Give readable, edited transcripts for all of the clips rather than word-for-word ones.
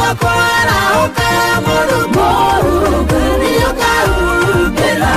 watua kwarahũka mũrungu nĩũkahumbĩra.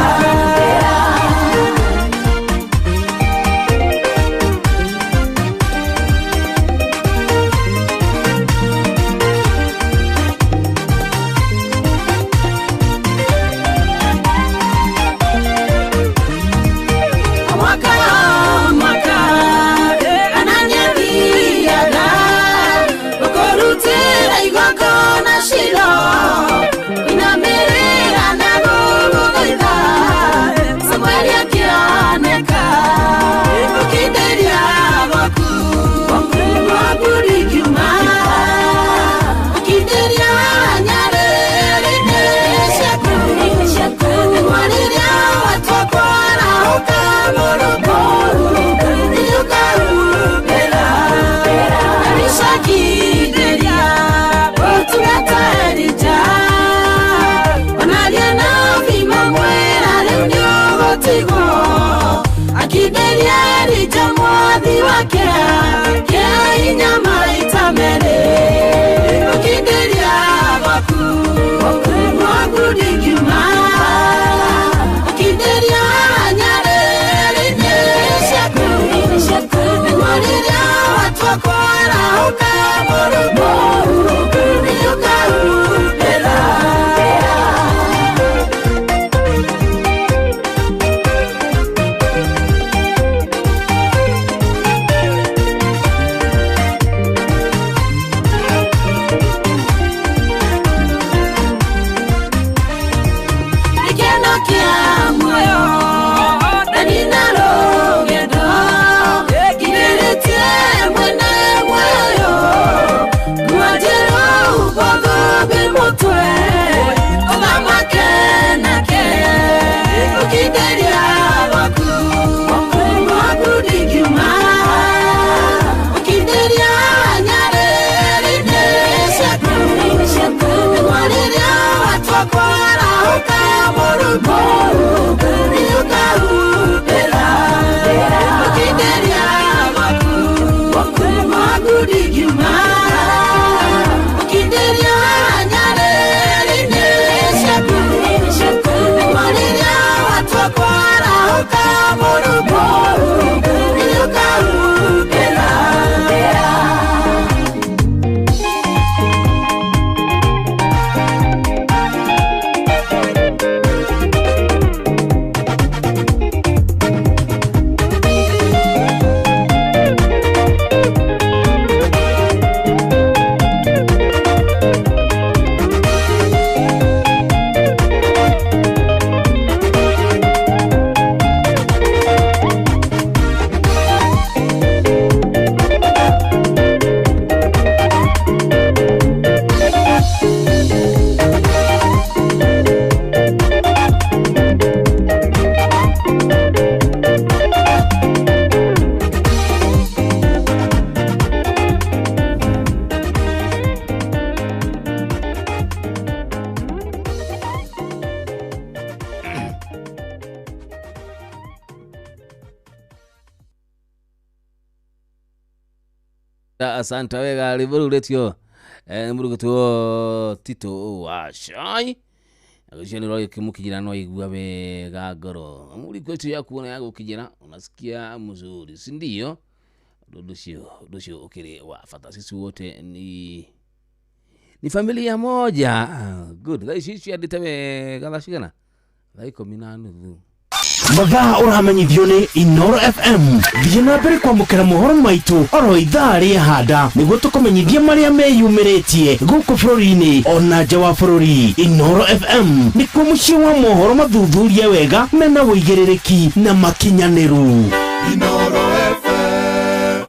Asante wega rĩvũrũrĩtio mũrugĩtwo Tito wa Shai agĩcio nĩ rwagĩkĩmũkinyĩra no igua wega ngoro mũriko icio yakuona ya gũkinyĩra unasikia mzuri, si ndio? Ũndũ ũcio ũkĩrĩ wa bata, sisi wote ni familia moja. Good. Thaa ici ciandĩte wega thaa cigana? Thaa 10:30. Mathaa ũramenyithio nĩ Inoro FM. Thiĩ na mbere kwamũkĩra mohoro maitũ oro ithaa rĩa handa nĩguo tũkũmenyithie marĩa meyumĩrĩtie gũkũ bũrũri-inĩ ona nja wa bũrũri. Inoro FM nĩkuo mũciĩ wa mohoro mathuthurie wega mena ũigĩrĩrĩki na makinyanĩru. Inoro FM.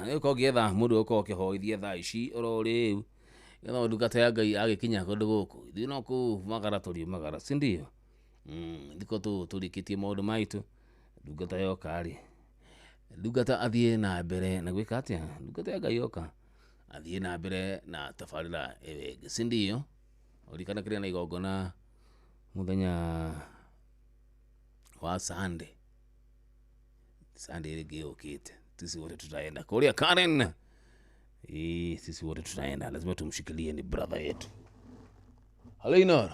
Nĩ ũkorwo ũgĩetha mũndũ ũkorwo ũkĩhoithia thaa ici oro rĩu getha ndungata ya Ngai agĩkinya kũndũ gũkũ ithuĩ no kũmagara tũriumagara, si ndio? Thiko tũrĩkĩtie maũndũ maitũ ndungata yoka rĩ, ndungata athiĩ na mbere na gwĩka atĩa? Ndungata ya Ngai yoka athiĩ na mbere na tabarĩra ĩyo ĩngĩ, si ndio? Ũririkane kĩrĩa na igongona mũthenya wa Sunday, Sunday ĩrĩa ĩngĩ yũkĩte, sisi wote tutaenda kũrĩa Karen. Ii, sisi wote tunaenda, lazima tumshikilie, ni brother yetu. Halo Inoro,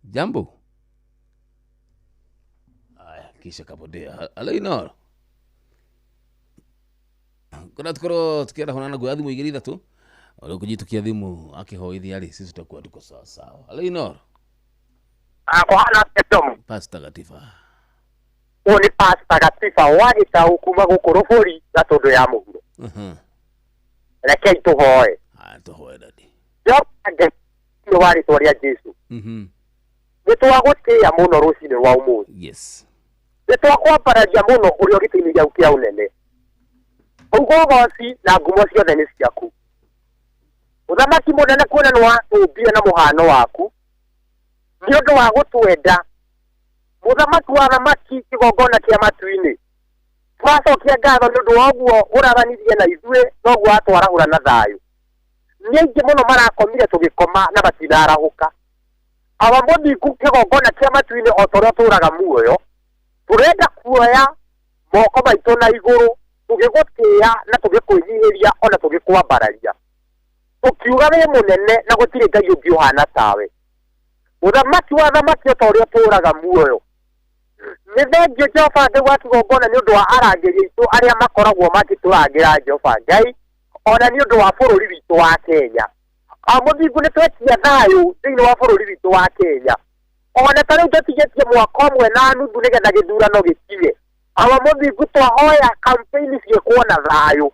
jambo. Aya, kisha kapotea. Halo Inoro, kuna tukorwo tukiarahũrana nguoya thimũ igĩrĩ ithatũ, ũrĩa ũkũnyitũkia thimũ akĩhoithia rĩ, sisi tutakuwa tuko sawa sawa. Halo Inoro. Kũhana atĩa Tom? Pastor Gatifa. Ũyũ nĩ Pastor Gatifa wa Gĩcaũ kuma gũkũ Rũbũri Gatũndũ ya mũhuro. Rekei tũhoe. Haya, tũhoe dadi. Jehova Ngai thĩinĩ wa rĩtwa rĩa Jesũ. Nĩ twagũtĩĩa mũno rũcinĩ rwa ũmũthĩ. Nĩ twakwambararia mũno ũrĩ o gĩtĩ-inĩ gĩaku kĩa ũnene. Ũguo ũgoci na ngumo ciothe nĩ ciaku. Mũthamaki mũnene kuona nĩ watũmbire na mũhano waku nĩ ũndũ wa gũtwenda. Mũthamaki wa thamaki kĩgongona kĩa matu-inĩ, twacokia ngatho nĩ ũndũ wa ũguo ũrathanirie na ithuĩ noguo watwarahũra na thayũ. Nĩ aingĩ mũno marakomire tũgĩkoma na matinarahũka. Awa mũthingu kĩgongona kĩa matu-inĩ o ta ũrĩa tũraga muoyo, tũrenda kuoya moko maitũ na igũrũ tũgĩgũtĩĩa na tũgĩkwĩnyihĩria ona tũgĩkwambararia, tũkiuga wĩ mũnene na gũtirĩ Ngai ũngĩ ũhana tawe. Mũthamaki wa thamaki o ta ũrĩa tũraga muoyo, nĩ thengio Jehova Ngai wa kĩgongona nĩ ũndũ wa arangĩri aitũ arĩa makoragwo makĩtũrangĩra Jehova Ngai, ona nĩ ũndũ wa bũrũri witũ wa Kenya. Mũthingu nĩ twetia thayũ thĩinĩ wa bũrũri witũ wa Kenya. Ona ta rĩu tũtigĩtie mwaka ũmwe na nuthu nĩgetha gĩthurano gĩkinye. Awa mũthingu twahoya campaign ciĩkwo na thayũ,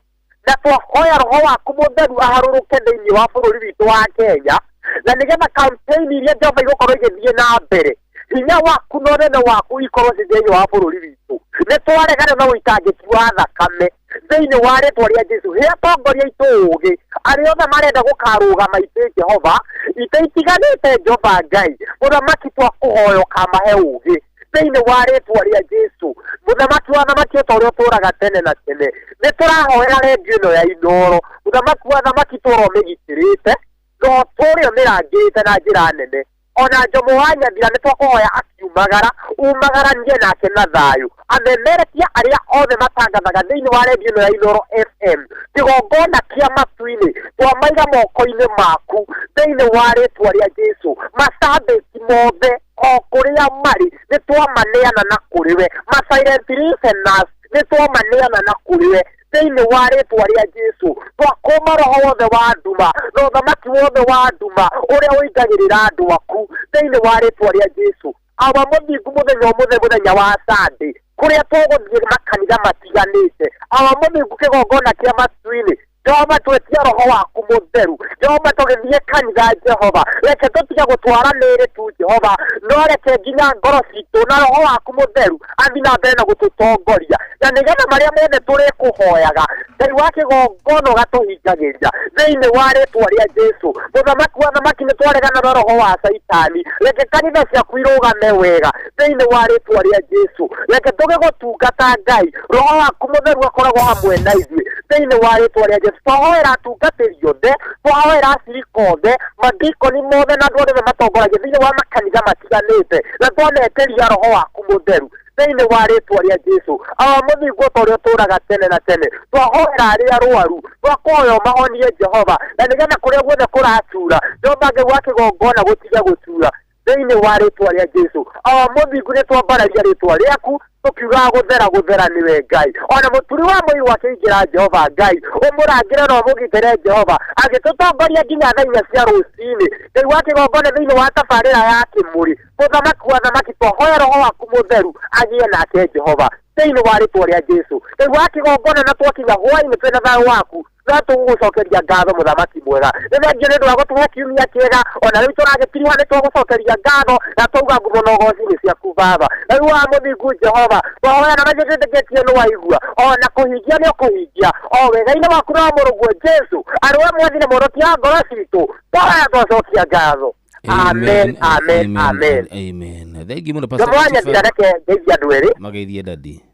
na twahoya roho waku mũtheru aharũrũke thĩinĩ wa bũrũri witũ wa Kenya, na nĩgetha campaign iria Jehova igũkorwo igĩthiĩ na mbere, hinya waku na ũnene waku ikorwo ci thĩinĩ wa bũrũri witũ. Nĩ twaregana na ũitangĩki wa thakame thĩinĩ wa rĩtwa rĩa Jesũ. He atongoria aitũ ũgĩ arĩa othe marenda gũkarũgama itĩ Jehova, itĩ itiganĩte Jehova Ngai, mũthamaki twakũhoya ũkamahe ũgĩ thĩinĩ wa rĩtwa rĩa Jesũ. Mũthamaki wa thamaki o ta ũrĩa ũtũũraga tene na tene, nĩ tũrahoera rendio ĩno ya Inooro. Mũthamaki wa thamaki tũra ũmĩgitĩrĩte no tũrĩ ũmĩrangĩrĩte na njĩra nene. Ona Njomo wa Nyathira nĩ twakũhoya akiumagara, umagaranie nake na thayũ. Amemerekia arĩa othe matangathaga thĩinĩ wa rendio ĩno ya Inooro FM, kĩgongona kĩa matu-inĩ twamaiga moko-inĩ maku thĩinĩ wa rĩtwa rĩa Jesũ. Macambĩki mothe o kũrĩa marĩ nĩ twamaneana na kũrĩ we. Ma silent listeners nĩ twamaneana na kũrĩ we thĩinĩ wa rĩtwa rĩa Jesũ. Twakũma roho wothe wa nduma na ũthamaki wothe wa nduma ũrĩa ũingagĩrĩra andũ aku thĩinĩ wa rĩtwa rĩa Jesũ. Awa mũthingu mũthenya ũmũthĩ mũthenya wa Sunday kũrĩa tũgũthiĩ makanitha matiganĩte, awa mũthingu kĩgongona kĩa matu-inĩ Jehova twetia roho waku mũtheru. Jehova tũgĩthiĩ kanitha Jehova, reke tũtige gũtwara mĩĩrĩ tu Jehova, no reke nginya ngoro citũ na roho waku mũtheru athiĩ na mbere na gũtũtongoria, na nĩgetha marĩa mothe tũrĩkũhoyaga Ngai wa kĩgongona ũgatũhingagĩria thĩinĩ wa rĩtwa rĩa Jesũ. Mũthamaki wa thamaki nĩ twaregana na roho wa Caitani, reke kanitha ciaku irũgame wega thĩinĩ wa rĩtwa rĩa Jesũ. Reke tũgĩgũtungata Ngai, roho waku mũtheru akoragwo hamwe na ithuĩ thĩinĩ wa rĩtwa rĩa Jesũ. Twahoera atungatĩri othe, twahoera acirika othe, madikoni mothe na andũ othe matongoragia thĩinĩ wa makanitha matiganĩte, na twametĩria roho waku mũtheru thĩinĩ wa rĩtwa rĩa Jesũ. Awa mũthingu o ta ũrĩa ũtũũraga tene na tene, twahoera arĩa arwaru, twakũhoya ũmahonie Jehova, na nĩgetha kũrĩa guothe kũratura Jehova Ngai wa kĩgongona gũtige gũtura thĩinĩ wa rĩtwa rĩa Jesũ. Awa mũthingu nĩ twambararia rĩtwa rĩaku tũkiugaga gũthera gũthera nĩwe Ngai. Ona mũturi wa mũiru akĩingĩra Jehova Ngai, ũmũrangĩre na ũmũgitĩre Jehova, agĩtũtongoria nginya thaa inya cia rũcinĩ. Ngai wa kĩgongona thĩinĩ wa tabarĩra ya kĩmũrĩ, mũthamaki wa thamaki twahoya roho waku mũtheru agĩe nake Jehova thĩinĩ wa rĩtwa rĩa Jesũ. Ngai wa kĩgongona na twakinya hwaĩ-inĩ twĩna thayũ waku, no tũgũgũcokeria ngatho mũthamaki mwega. Nĩ thengio nĩ ũndũ wa gũtũhe kiumia kĩega, ona rĩu tũragĩtiriha nĩ twagũcokeria ngatho na twauga ngumo na ũgoci nĩ ciaku Baba. Na rĩu wa mũthingu Jehova, twahoya na maitũ twĩtĩkĩtie nĩ waigua, ona kũhingia nĩ ũkũhingia o wega-inĩ waku na wa mũrũguo Jesũ, arĩ we mwathi na mũhonokia wa ngoro citũ, twahoya twacokia ngatho. Amen, amen, amen. Amen. Thank you mũno Pastor Njomo wa Nyathira, Gatifa. reke ngeithie andũ erĩ. Mageithie dadi.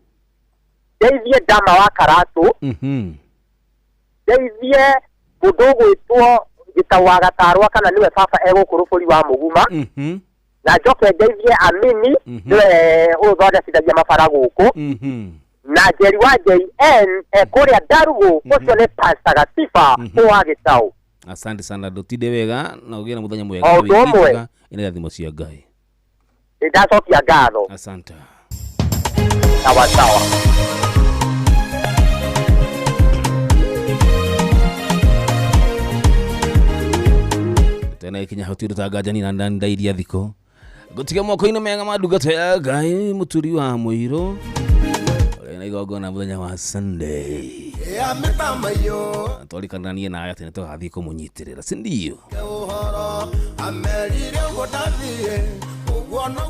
Ngeithie Ndama wa Karatũ, ngeithie mũndũ ũgwĩtwo Gĩtau wa Gatarwa kana nĩwe baba egũkũ rũbũri wa Mũguma, na njoke ngeithie Amini, nĩwe ũthondekithagia mabara gũkũ. Na Njeri wa JN ekũrĩa Ndarugu ũcio nĩ Pastor Gatiba wa Gĩtaũ. Asante sana ndũtinde wega na ũgĩe na mũthenya mwega. O ũndũ ũmwe. Ina irathimo cia Ngai. Nĩndacokia ngatho. Asante. Sawa sawa. Tena ikinya hau tiũndũ ta nganja na ndairia thikũ ngũtiga moko-inĩ mega ma ndungata ya Ngai mũturi wa mũirũ ũrĩa na igongona mũthenya wa Sunday twarikana niĩ nawe atĩ nĩtũgathiĩ kũmũnyitĩrĩra si ndio?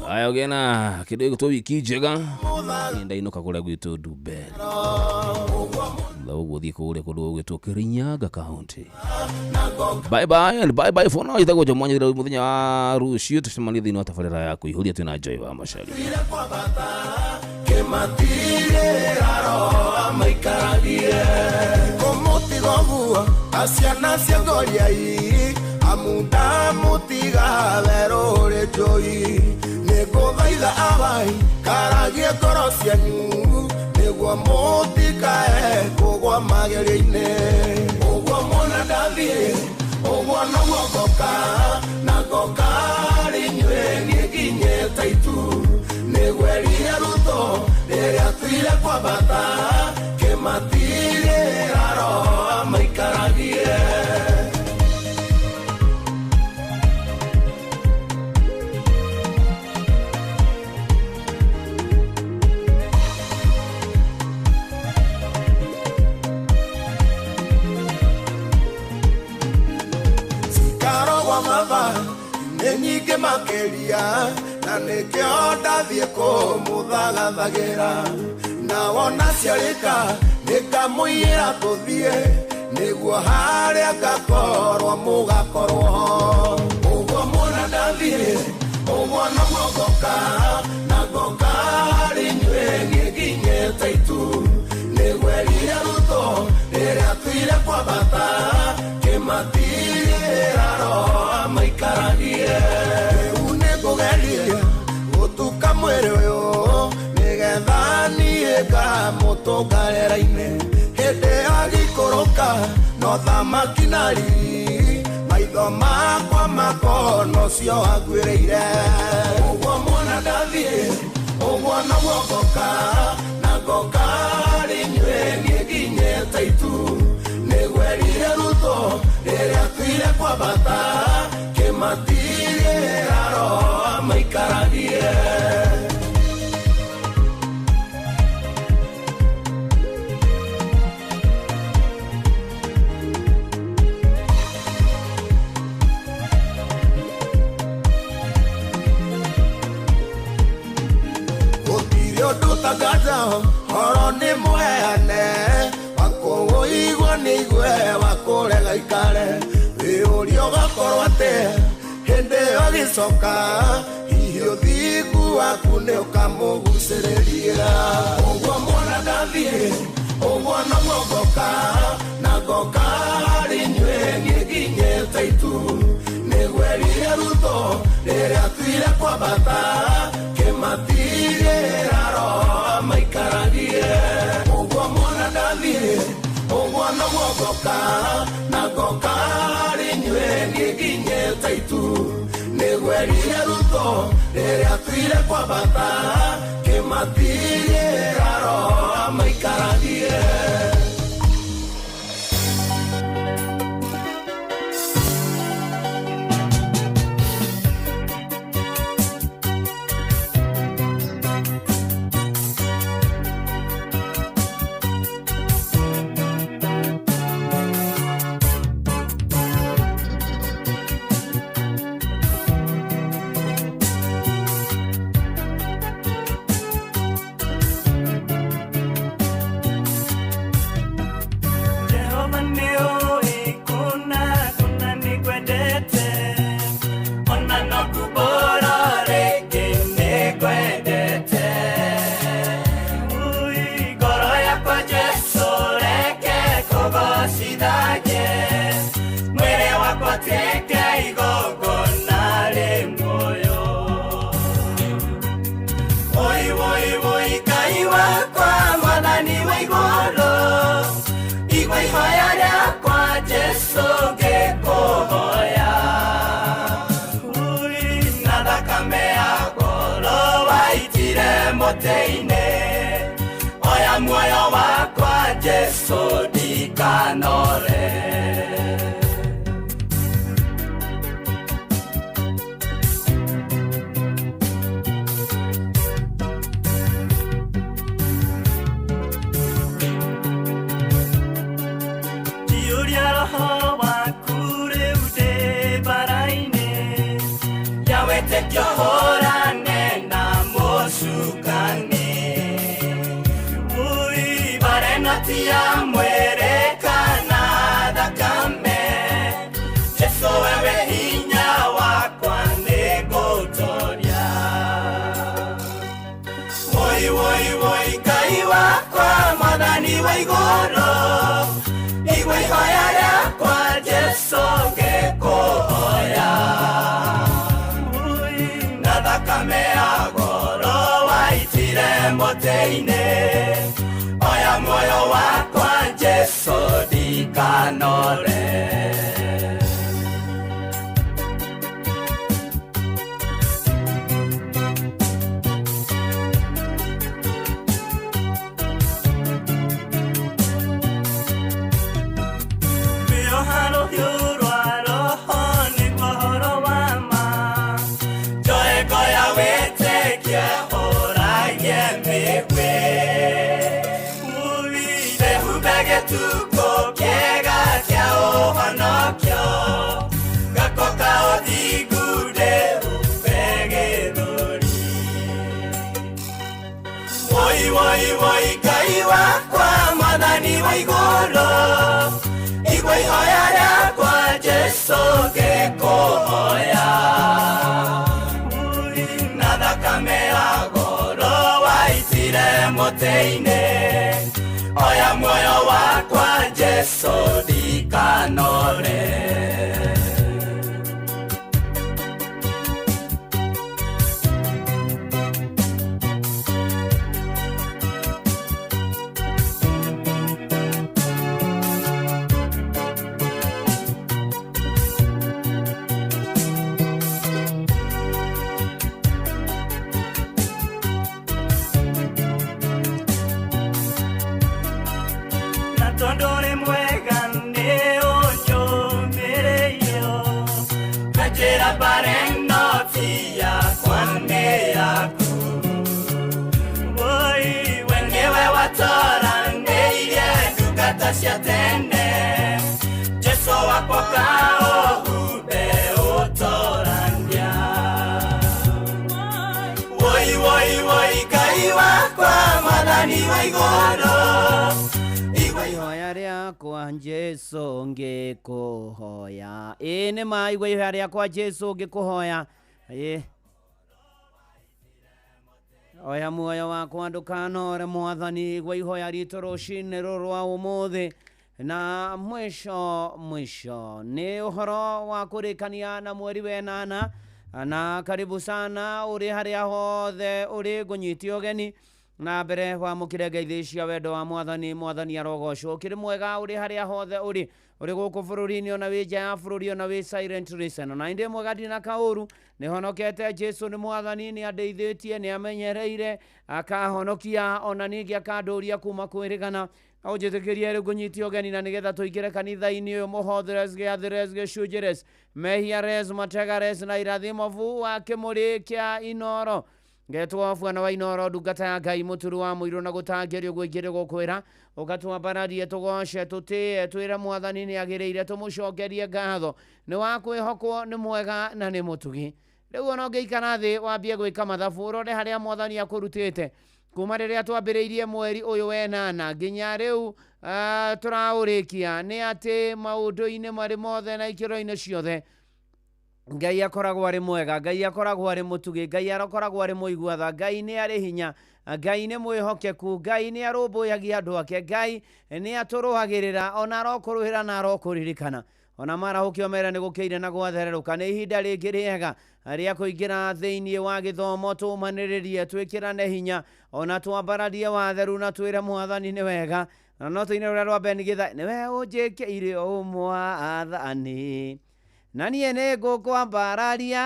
Aya ũgĩe na kĩndũ gĩgũtwo wiki njega niĩ ndainũka kũrĩa gwitũ Ndumberi thutha ũguo thiĩ kũrĩa kũndũ gũgwĩtwo Kirinyaga County. Bye bye and bye bye for now. Ithagwo jo mwanya muthenya wa rucio tucemanie thĩinĩ wa tabarĩra ya kũihũria twĩna Joy wa Macharia. Nĩguo mũtikae kũgwa magerio-inĩ ũguo muona ndathiĩ ũguo noguo ngoka na ngoka harĩ inyuĩ niĩ nginyĩte itu nĩgwerire Ruto rĩrĩa atuire kwambata kĩmatigĩra roho amaikaragie. Nĩ nyingĩ makĩria na nĩkĩo ndathiĩ kũmũthagathagĩra na wona ciarĩka nĩngamũiyĩra tũthiĩ nĩguo harĩa ngakorwo mũgakorwo ho ũguo muona ndathiĩ ũguo noguo ngoka na ngoka harĩ inyuĩ niĩ nginyĩte itu nĩgwerire Ruto rĩrĩa atuire kwambata kĩmatigĩra roho amaikaragie. Rĩu nĩngũgeria gũtuka mwĩrĩ ũyũ nĩgetha niĩ ngamũtũnga rĩera-inĩ hĩndĩ agĩikũrũka no thamaki na riri maitho makwa makona ũcio anguĩrĩire ũguo muona ndathiĩ ũguo noguo ngoka na ngoka harĩ inyuĩ niĩ nginyĩte itu nĩgwerire Ruto rĩrĩa atuire kwambata kĩmatigĩra roho amaikaragie. Gũtirĩ ũndũ ta nganja horo nĩ mũheane wakũũigua nĩ igue wakũrega ikare wĩũria ũgakorwo atĩ hĩndĩ ĩyo agĩcoka hihi ũthingu waku nĩ ũkamũgucĩrĩria ũguo muona ndathiĩ ũguo noguo ngoka na ngoka harĩ inyuĩ niĩ nginyĩte itu nĩgwerire Ruto rĩrĩa atuire kwambata kĩmatigĩra roho amaikaragie ũguo muona ndathiĩ ũguo noguo ngoka na ngoka harĩ inyuĩ niĩ nginyĩte itu nĩgwerire Ruto rĩrĩa atuire kwambata kĩmatigĩra roho amaikaragie. Jesu ngĩkũhoya na thakame ya goro waitire mũtĩ-inĩ oya muoyo wakwa Jesu ndikanore. Kyohorane na mũcukani ui barena tia mwere kana thakame Jesu wewe hinya wakwa nĩngũtoria. Woi woi woi Ngai wakwa Mwathani wa igũrũ igua ihoya rĩakwa Jesu ngĩkũhoya thakame ya goro waitire mũtĩ-inĩ oya muoyo wakwa Jesu ndikanore. Woi woi Ngai wakwa Mwathani wa igũrũ igua ihoya rĩakwa Jesu ngĩkũhoya na thakame ya goro waitire mũtĩ-inĩ oya muoyo wakwa Jesu ndikanore. Jesu wakwa kaohube ũtorania. Woi woi woi Ngai wakwa Mwathani wa igũrũ igua ihoya rĩakwa Jesu ngĩkũhoya. Ĩĩ nĩ ma igua ihoya rĩakwa Jesu ngĩkũhoya. Ĩĩ oya muoyo wakwa ndũkanore Mwathani igua ihoya ritũ rũcinĩ rũrũ rwa ũmũthĩ. Na mwisho mwisho ni ũhoro wa kũrĩkania na mweri wenana na karibu sana ũrĩ harĩa hothe ũrĩ ngũnyitie ũgeni na mbere wamũkĩre ngeithi cia wendo wa Mwathani. Mwathani arogocwo. Ũkĩrĩ mwega ũrĩ harĩa hothe ũrĩ ũrĩ gũkũ bũrũri-inĩ ona wĩ nja ya bũrũri ona wĩ silent listener. Na indĩ mwega ndina kaũru nĩhonokete Jesu nĩ Mwathani nĩ andeithĩtie nĩ amenyereire akahonokia ona ningĩ akandũria kuma kwĩrĩgana. Ũnjĩtĩkĩrie rĩu ngũnyitie ũgeni na nĩgetha tũingĩre kanitha-inĩ ũyũ mũhotheres gĩathĩres gĩcunjĩres mehiares mategares na irathimobu wa kĩmũrĩ kĩa Inoro ngetwo bwana wa Inoro ndungata ya Ngai mũturu wa mũirũ na gũtangĩrio ũguo ingĩrĩ gũkwĩra ũgatwambararie tũgoce tũtĩe twĩre Mwathani nĩ agĩrĩire tũmũcokerie ngatho nĩ wa kwĩhokwo nĩ mwega na nĩ mũtugi. Rĩu ona ũngĩikara thĩ wambie gwĩka mathabu ũrore harĩa Mwathani akũrutĩte kuma rĩrĩa twambĩrĩirie mweri ũyũ wenana nginya rĩu tũraũrĩkia nĩ atĩ maũndũ-inĩ marĩ mothe na ikĩro-inĩ ciothe Ngai akoragwo arĩ mwega, Ngai akoragwo arĩ mũtugi, Ngai akoragwo arĩ mũigua tha, Ngai nĩ arĩ hinya, Ngai nĩ mwĩhokeku, Ngai nĩ arũmbũyagia andũ ake, Ngai nĩ atũrũagĩrĩra ona arokũrũĩra na arokũririkana. Ona marahũkio mere nĩ gũkĩire na gwathererũka nĩ ihinda rĩngĩ rĩega rĩa kũingĩra thĩinĩ wa gĩthomo tũmanĩrĩrie twĩkĩrane hinya ona twambararie watheru na twĩre Mwathani nĩ wega Na no tũine rũrĩa rwa Ben Githae, nĩwe ũnjĩkĩire ũmwathani na niĩ nĩ ngũkwambararia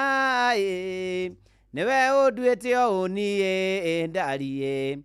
ĩ, nĩwe ũnduĩte ũũ niĩ ndariĩ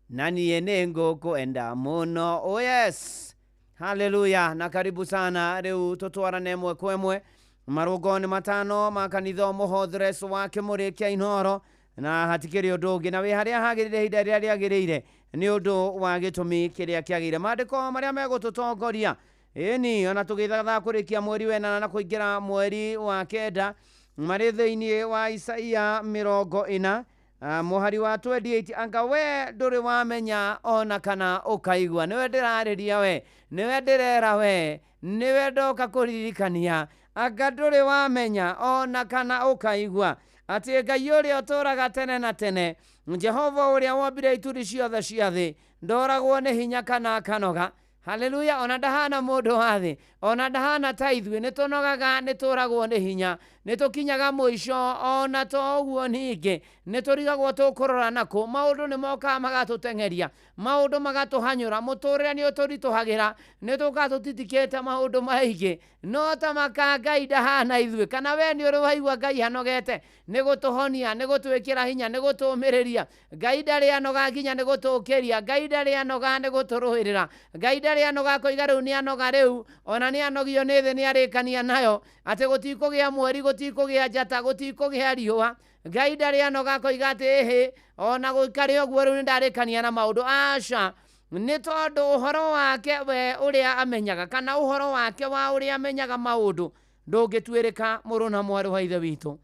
na niĩ nĩ ngũkwenda mũno. Oh yes, haleluya. Na karibu sana rĩu tũtwarane ĩmwe kwa ĩmwe marũngo-inĩ 5 ma kanitha mũhothres wa Kĩmũrĩ kĩa Inooro, na hatikĩrĩ ũndũ ũngĩ, na wĩ harĩa hagĩrĩire ihinda rĩrĩa rĩagĩrĩire nĩ ũndũ wa gĩtũmi kĩrĩa kĩagĩrĩire. Maandĩko marĩa megũtũtongoria ĩni ona tũgĩthathaa kũrĩkia mweri wa 8 na kũingĩra mweri wa 9 marĩ thĩinĩ wa Isaia 40 mũhari wa 28, anga we ndũrĩ wamenya ona kana ũkaigua. Nĩwe ndĩrarĩria we, nĩwe ndĩrera we, nĩwe ndoka kũririkania, anga ndũrĩ wamenya ona kana ũkaigua atĩ Ngai ũrĩa ũtũũraga tene na tene, Jehova ũrĩa wombire ituri ciothe cia thĩ, ndoragwo nĩ hinya kana akanoga. Haleluya. Ona ndahana mũndũ wa thĩ, ona ndahana ta ithuĩ, nĩ tũnogaga, nĩ tũragwo nĩ hinya, nĩ tũkinyaga mũico, ona to ũguo ningĩ nĩ tũrigagwo tũkũrora nakũ. Maũndũ nĩ mokaga magatũteng'eria, maũndũ magatũhanyũra, mũtũrĩre nĩ ũtũritũhagĩra, nĩ tũkaga tũtitikĩte maũndũ maingĩ, no ta maka Ngai ndahana ithuĩ. Kana we nĩ ũrĩ waigua Ngai anogete nĩ gũtũhonia, nĩ gũtwĩkĩra hinya, nĩ gũtũũmĩrĩria? Ngai ndarĩ anoga nginya nĩ gũtũũkĩria, Ngai ndarĩ anoga nĩ gũtũrũĩrĩra, Ngai ndarĩ anoga koiga rĩu nĩ anoga rĩu, ona nĩ anogio nĩ thĩ nĩ arĩkania nayo, atĩ gũtikũgĩa mweri, gũtikũgĩa njata, gũtikũgĩa riũa. Ngai ndarĩ anoga koiga atĩ ĩhĩ, ona gũikare ũguo rĩu nĩ ndarĩkania na maũndũ. Aca, nĩ tondũ ũhoro wake we ũrĩa amenyaga, kana ũhoro wake wa ũrĩa amenyaga maũndũ ndũngĩtuĩrĩka. Mũrũ na mwarĩ wa Ithe witũ,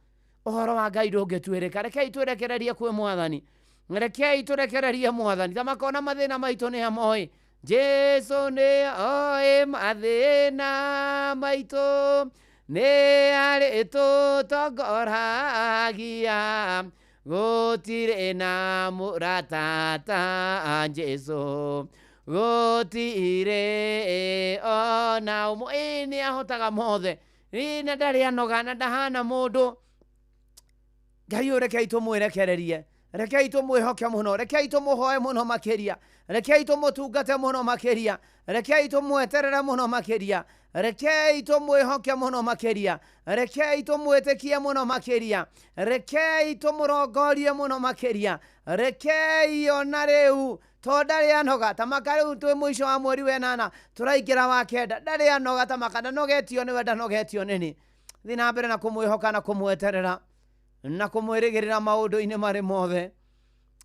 ũhoro wa Ngai ndũngĩtuĩrĩka. Rekei twĩrekererie kwĩ Mwathani, rekei tũrekererie Mwathani. Ta makona mathĩna maitũ nĩ amoĩ. Jesu nĩ oĩ mathĩna maitũ, nĩ arĩ tũtongoragia, gũtirĩ na mũrata ta Jesu, gũtirĩ ona ũmwe. Ĩ nĩ ahotaga mothe, ĩ na ndarĩ anoga na ndahana mũndũ. Ngai ũyũ rekei tũmwĩrekererie, rekei tũmwĩhoke mũno, rekei tũmũhoe mũno makĩria, rekei tũmũtungate mũno makĩria, rekei tũmweterere mũno makĩria, rekei tũmwĩhoke mũno makĩria, rekei tũmwĩtĩkie mũno makĩria, rekei tũmũrongorie mũno makĩria, rekei ona rĩu to ndarĩ anoga. Ta maka rĩu twĩ mũico wa mweri wa 8 tũraingĩra wa 9, ndarĩ anoga. Ta maka ndanogetio nĩwe, ndanogetio nĩni. Thiĩ na mbere na kũmwĩhoka na kũmweterera na kũmwĩrĩgĩrĩra maũndũ-inĩ marĩ mothe.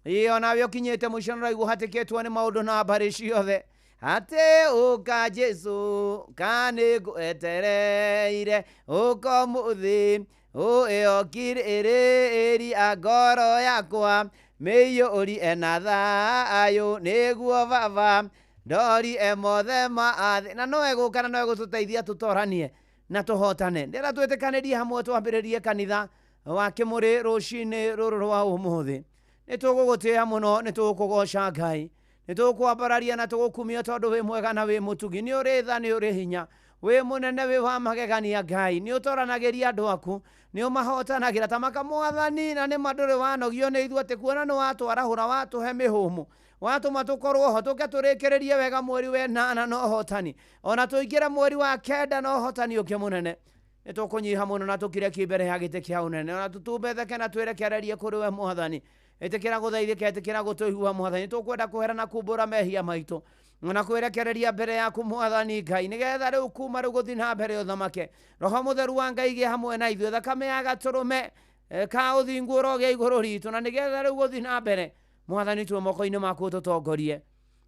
Ĩ onawe ũkinyĩte mũico na ũraigua ũhatĩkĩtwo nĩ maũndũ na mbarĩ ciothe, atĩ ũka Jesu ka nĩ ngwetereire, ũka ũmũthĩ ũĩokirĩrĩria ngoro yakwa, mĩiyũrie na thayũ nĩguo baba ndorie mothe ma thĩ. Na no egũka na no egũtũteithia tũtoranie na tũhotane. Ndĩra twĩtĩkanĩrie hamwe twambĩrĩrie kanitha wa Kĩmũrĩ rũcinĩ rũrũ rwa ũmũthĩ. Nĩ tũgũgũtĩĩa mũno, nĩ tũgũkũgoca Ngai, nĩ tũgũkwambararia na tũgũkumia tondũ wĩ mwega na wĩ mũtugi, nĩ ũrĩ tha, nĩ ũrĩ hinya, wĩ mũnene, wĩ wa magegania Ngai, nĩ ũtoranagĩria andũ aku, nĩ ũmahotanagĩra. Ta maka Mwathani, na nĩ ma ndũrĩ wanogio nĩ ithuĩ, atĩ kuona nĩ watwarahũra, watũhe mĩhũmũ, watũma tũkorwo ho, tũke tũrĩkĩrĩrie wega mweri wa 8 na ũhotani, ona tũingĩre mweri wa 9 na ũhotani ũngĩ mũnene. Nĩ tũkũnyiha mũno na tũkire ki mbere ya gĩtĩ kĩa ũnene, ona tũtumbetheke na twĩrekererie kũrĩ we Mwathani. Ĩtĩkĩra gũthaithĩka, ĩtĩkĩra gũtũigua Mwathani. Tũkwenda kũhera na kumbũra mehia maitũ na kwĩrekereria mbere yaku Mwathani Ngai, nĩgetha rĩu kuma rĩu gũthiĩ na mbere ũthamake. Roho Mũtheru wa Ngai gĩa hamwe na ithuĩ, thakame ya gatũrũme ka ũthingu ũrogĩa igũrũ ritũ, na nĩgetha rĩu gũthiĩ na mbere Mwathani twĩ moko-inĩ maku ũtũtongorie,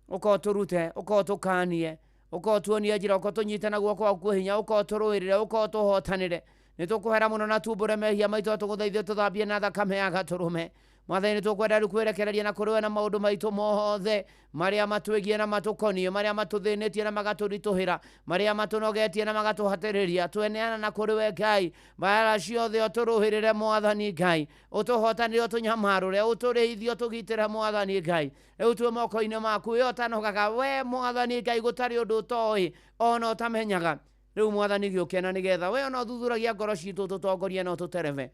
ũka ũtũrute, ũka ũtũkanie, ũka ũtuonie njĩra, ũka ũtũnyite na guoko gwaku kwa hinya, ũka ũtũrũĩrĩre, ũka ũtũhotanĩre. Nĩ tũkũhera mũno na tumbũre mehia maitũ, tũgũthaithie tũthambie na thakame ya gatũrũme. Mwathani nĩ tũkwenda rĩu kwĩrekereria na kũrĩ we na maũndũ maitũ mothe marĩa matwĩgie na matũkoniĩ, marĩa matũthĩnĩtie na magatũritũhĩra, marĩa matũnogetie na magatũhatĩrĩria, tweneana na kũrĩ we Ngai. Mbara ciothe ũtũrũĩrĩre Mwathani Ngai, ũtũhotanĩre, ũtũnyamarũre, ũtũrĩithie, ũtũgitĩre Mwathani Ngai. Rĩu twĩ moko-inĩ maku, we ũtanogaga, we Mwathani Ngai gũtarĩ ũndũ ũtoĩ ona ũtamenyaga. Rĩu Mwathani gĩũke na nĩgetha we ona ũthuthuragia ngoro citũ, ũtũtongorie na ũtũtereve.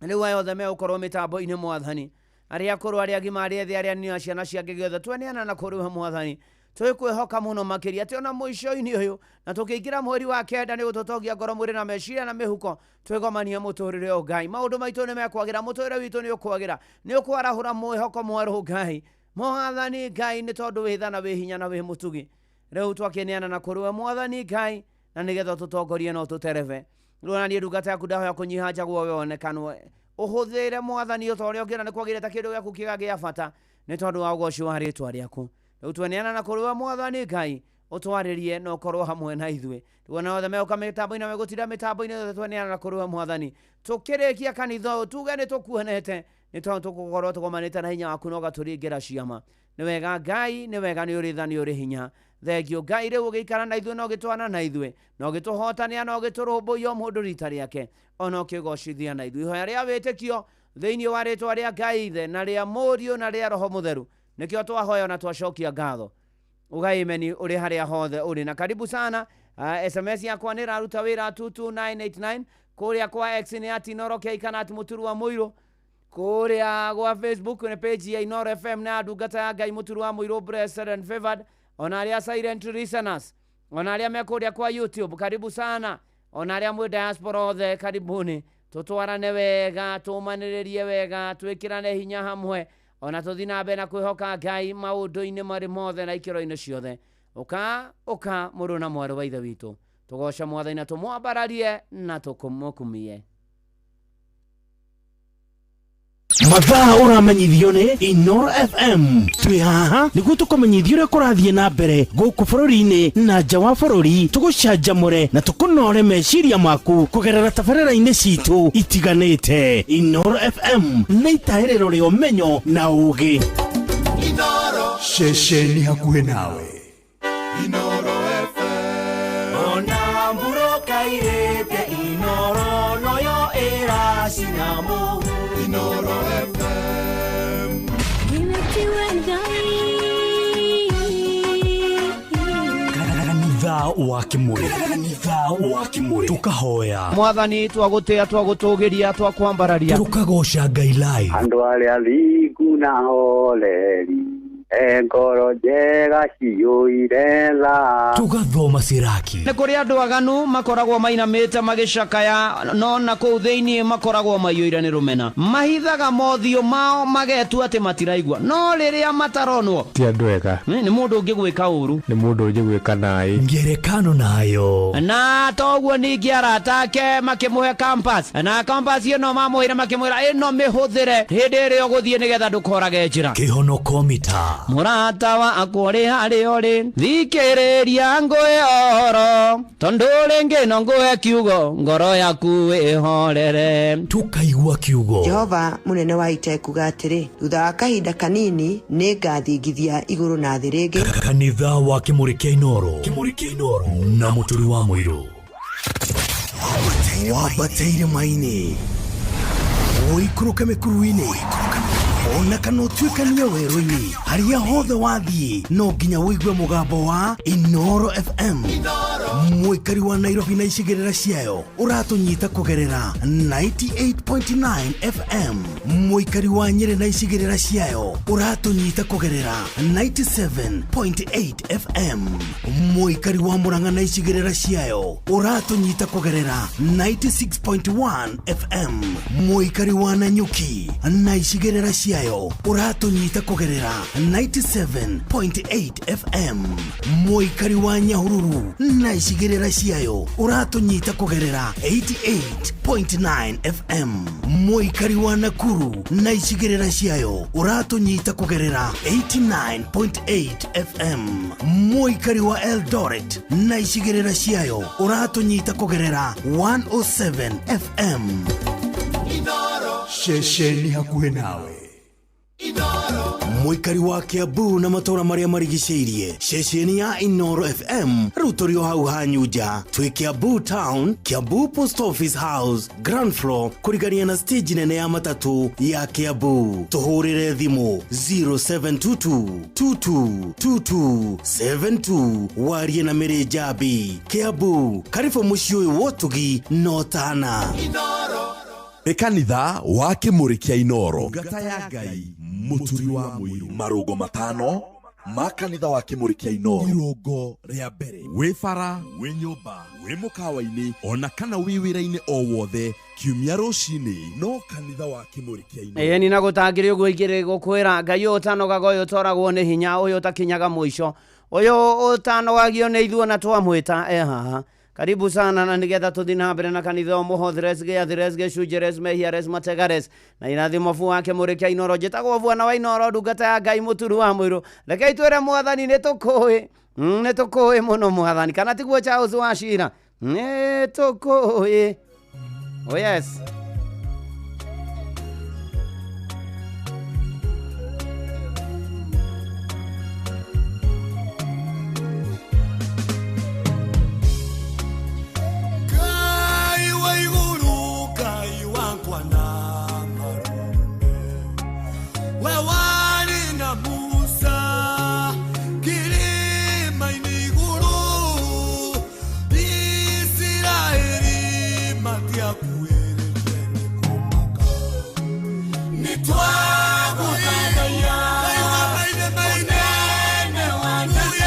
Rĩu aya othe megũkorwo mĩtambo-inĩ Mwathani, arĩa akũrũ, arĩa agima, arĩa ethĩ, arĩa nini, na ciana cia ngĩgĩ othe, tweneana na kũrĩ we Mwathani. Twĩkwĩhoka mũno makĩria atĩ ona mũico-inĩ ũyũ na tũkĩingĩra mweri wa kenda nĩ gũtũtongia ngoro mwĩrĩ na meciria na mĩhuko, twĩgomanie mũtũrĩre ũyũ Ngai. Maũndũ maitũ nĩ mekwagĩra, mũtũrĩre witũ nĩ ũkwagĩra, nĩ ũkwarahũra mwĩhoko mwerũ Ngai. Mwathani Ngai, nĩ tondũ wĩ tha na wĩ hinya na wĩ mũtugi, rĩu twakĩneana na kũrĩ we Mwathani Ngai, na nĩgetha ũtũtongorie na ũtũterebe. Rĩu ona niĩ ndungata yaku ndahoya kũnyiha njagwo we wonekanwo, ũhũthĩre Mwathani o ta ũrĩa ũngĩona nĩ kwagĩrĩire ta kĩndũ gĩaku kĩega gĩa bata, nĩ tondũ wa ũgoci wa rĩtwa rĩaku. Rĩu tweneana na kũrĩ we Mwathani Ngai, ũtwarĩrie na ũkorwo hamwe na ithuĩ. Rĩu ona othe megũka mĩtambo-inĩ na megũtinda mĩtambo-inĩ yothe, tweneana na kũrĩ we Mwathani. Tũkĩrĩkia kanitha ũyũ tuge nĩ tũkuonete, nĩ tondũ tũgũkorwo tũgomanĩte na hinya waku na ũgatũringĩra ciama. Nĩ wega Ngai, nĩ wega, nĩ ũrĩ tha, nĩ ũrĩ hinya. Thengio Ngai, rĩu ũgĩikara na ithuĩ na ũgĩtwana na ithuĩ, na ũgĩtũhotania na ũgĩtũrũmbũiya o mũndũ rita rĩake, ona ũkĩgocithia na ithuĩ. Ihoya rĩa wĩtĩkio thĩinĩ wa rĩtwa rĩa Ngai Ithe na rĩa Mũriũ na rĩa Roho Mũtheru, nĩkĩo twahoya na twacokia ngatho. Uga ameni ũrĩ harĩa hothe ũrĩ. Na karibu sana. SMS yakwa nĩ ĩraruta wĩra 22989, kũrĩa kwa X nĩ at Inooro K kana at Mũturu wa Mũirũ, kũrĩa gwa Facebook nĩ page ya Inooro FM na ndungata ya Ngai Mũturu wa Mũirũ, blessed and favored. Ona arĩa silent listeners, ona arĩa me kũrĩa kwa YouTube, karibu sana. Ona arĩa mwĩ diaspora othe, karibuni. Tũtwarane wega, tũmanĩrĩrie wega, twĩkĩrane hinya hamwe, ona tũthiĩ na mbere na kwĩhoka Ngai maũndũ-inĩ marĩ mothe na ikĩro-inĩ ciothe. Ũka, ũka, mũrũ na mwarĩ wa Ithe witũ, tũgoce Mwathani na tũmwambararie na tũmũkumie. Mathaa ũramenyithio nĩ Inooro FM. Twĩ haha nĩguo tũkũmenyithie ũrĩa kũrathiĩ na mbere gũkũ bũrũri-inĩ na nja wa bũrũri, tũgũcanjamũre na tũkũnore meciria maku kũgerera tabarĩra-inĩ citũ itiganĩte. Inooro FM nĩ itahĩrĩro rĩa ũmenyo na ũũgĩ. Ceceni hakuhĩ nawe. Inooro FM. Ona mburoka irĩte Inooro noyo ĩracina mũhu. Inooro FM. Kanitha wa Kĩmũrĩ, kanitha wa Kĩmũrĩ, tũkahoya Mwathani, twagũtĩa, twagũtũgĩria, twakwambararia, tũkagoca Ngai live. Andũ arĩa thingu na horeri, e ngoro njega ciyũire tha. Tũgathoma Siraki. Nĩ kũrĩ andũ aganu makoragwo mainamĩte magĩcakaya, no na kũu thĩinĩ makoragwo maiyũire nĩ rũmena. Mahithaga mothiũ mao magetua atĩ matiraigua, no rĩrĩa mataronwo ti andũ ega. Nĩ mũndũ ũngĩgwĩka ũru, nĩ mũndũ ũngĩgwĩka naĩ. Ngerekano nayo. Na toguo ningĩ arata ake makĩmũhe compass, na compass ĩno mamũheire makĩmwĩra ĩno mĩhũthĩre hĩndĩ ĩrĩa ũgũthiĩ nĩgetha ndũkorage njĩra. Kĩhonoko mita. Mũrata wakwa ũrĩ harĩa ũrĩ, thikĩrĩria ngũhe ũhoro, tondũ rĩngĩ no ngũhe kiugo, ngoro yaku ĩhorere. Tũkaigua kiugo. Jehova mũnene wa ita ekuga atĩrĩ, thutha wa kahinda kanini nĩ ngathingithia igũrũ na thĩ rĩngĩ. Kanitha wa Kĩmũrĩ kĩa Inooro, Kĩmũrĩ kĩa Inooro na Mũturi wa Mũirũ. Wambateire irĩma-inĩ, ũikũrũke mĩkuru-inĩ, ona kana ũtuĩkanie werũ-inĩ, harĩa hothe wathiĩ no nginya ũigue mũgambo wa Inooro FM. Mũikari wa Nairobi na icigĩrĩra ciayo ũratũnyita kũgerera 98.9 FM. Mũikari wa Nyĩrĩ na icigĩrĩra ciayo ũratũnyita kũgerera 97.8 FM. Mũikari wa Murang'a na icigĩrĩra ciayo ũratũnyita kũgerera 96.1 FM. Mũikari wa Nanyuki na icigĩrĩra ciayo ũratũnyita kũgerera 97.8 FM. Mũikari wa Nyahururu na icigĩrĩra ciayo ũratũnyita kũgerera 88.9 FM. Mũikari wa Nakuru na icigĩrĩra ciayo ũratũnyita kũgerera 89.8 FM. Mũikari wa Eldoret na icigĩrĩra ciayo ũratũnyita kũgerera 107 FM. Ceceni hakuhĩ nawe. Mũikari wa Kiambu na matũra marĩa marigicĩirie, ceceni ya Inooro FM rĩu tũrĩ o hau hanyu nja. Twĩ Kiambu Town, Kiambu Post Office House, ground floor, kũrigania na stage nene ya matatũ ya Kiambu. Tũhũrĩre thimũ 0722 2222 72 warie na Mĩrĩ Njambi. Kiambu, karibu mũciĩ ũyũ wa ũtugi no tana. Nĩ kanitha wa Kĩmũrĩ kĩa Inooro. Ngata ya Ngai, Mũturi wa Mũirũ. Marũngo matano. Ma kanitha wa Kĩmũrĩ kĩa Inooro irũngo rĩa mbere wĩ bara wĩ nyũmba wĩ mũkawa-inĩ ona kana wĩ wĩra-inĩ o wothe kiumia rũcinĩ no kanitha wa Kĩmũrĩ kĩa Inooro. Ĩĩ ni na gũtangĩrĩ ũguo ingĩrĩ gũkwĩra Ngai ũyũ ũtanogaga ũyũ ũtoragwo nĩ hinya ũyũ ũtakinyaga mũico ũyũ ũtanogagio nĩ ithuĩ na twamwĩta e haha. Karibu sana na nigetha tuthi na mbere na kanitha mũhothires gĩathires gĩcunjĩres mehiares mategares na irathimo fu wake mũrĩ kĩa Inooro. Njĩtagwo Bwana wa Inooro, ndungata ya Ngai mũturu wa mũirũ. Rekei twĩre Mwathani nĩ tũkũĩ, nĩ tũkũĩ mũno Mwathani, kana tiguo Charles wa Cira? Nĩ tũkũĩ. Oh yes. Kai wa iguru, Kai wakwa na marume, we wari na Musa kirima-inĩ igũrũ, Isiraeli matiakuĩrĩte nĩ kũmaka. Nĩ twagũthathaiya, mũnene wa nene,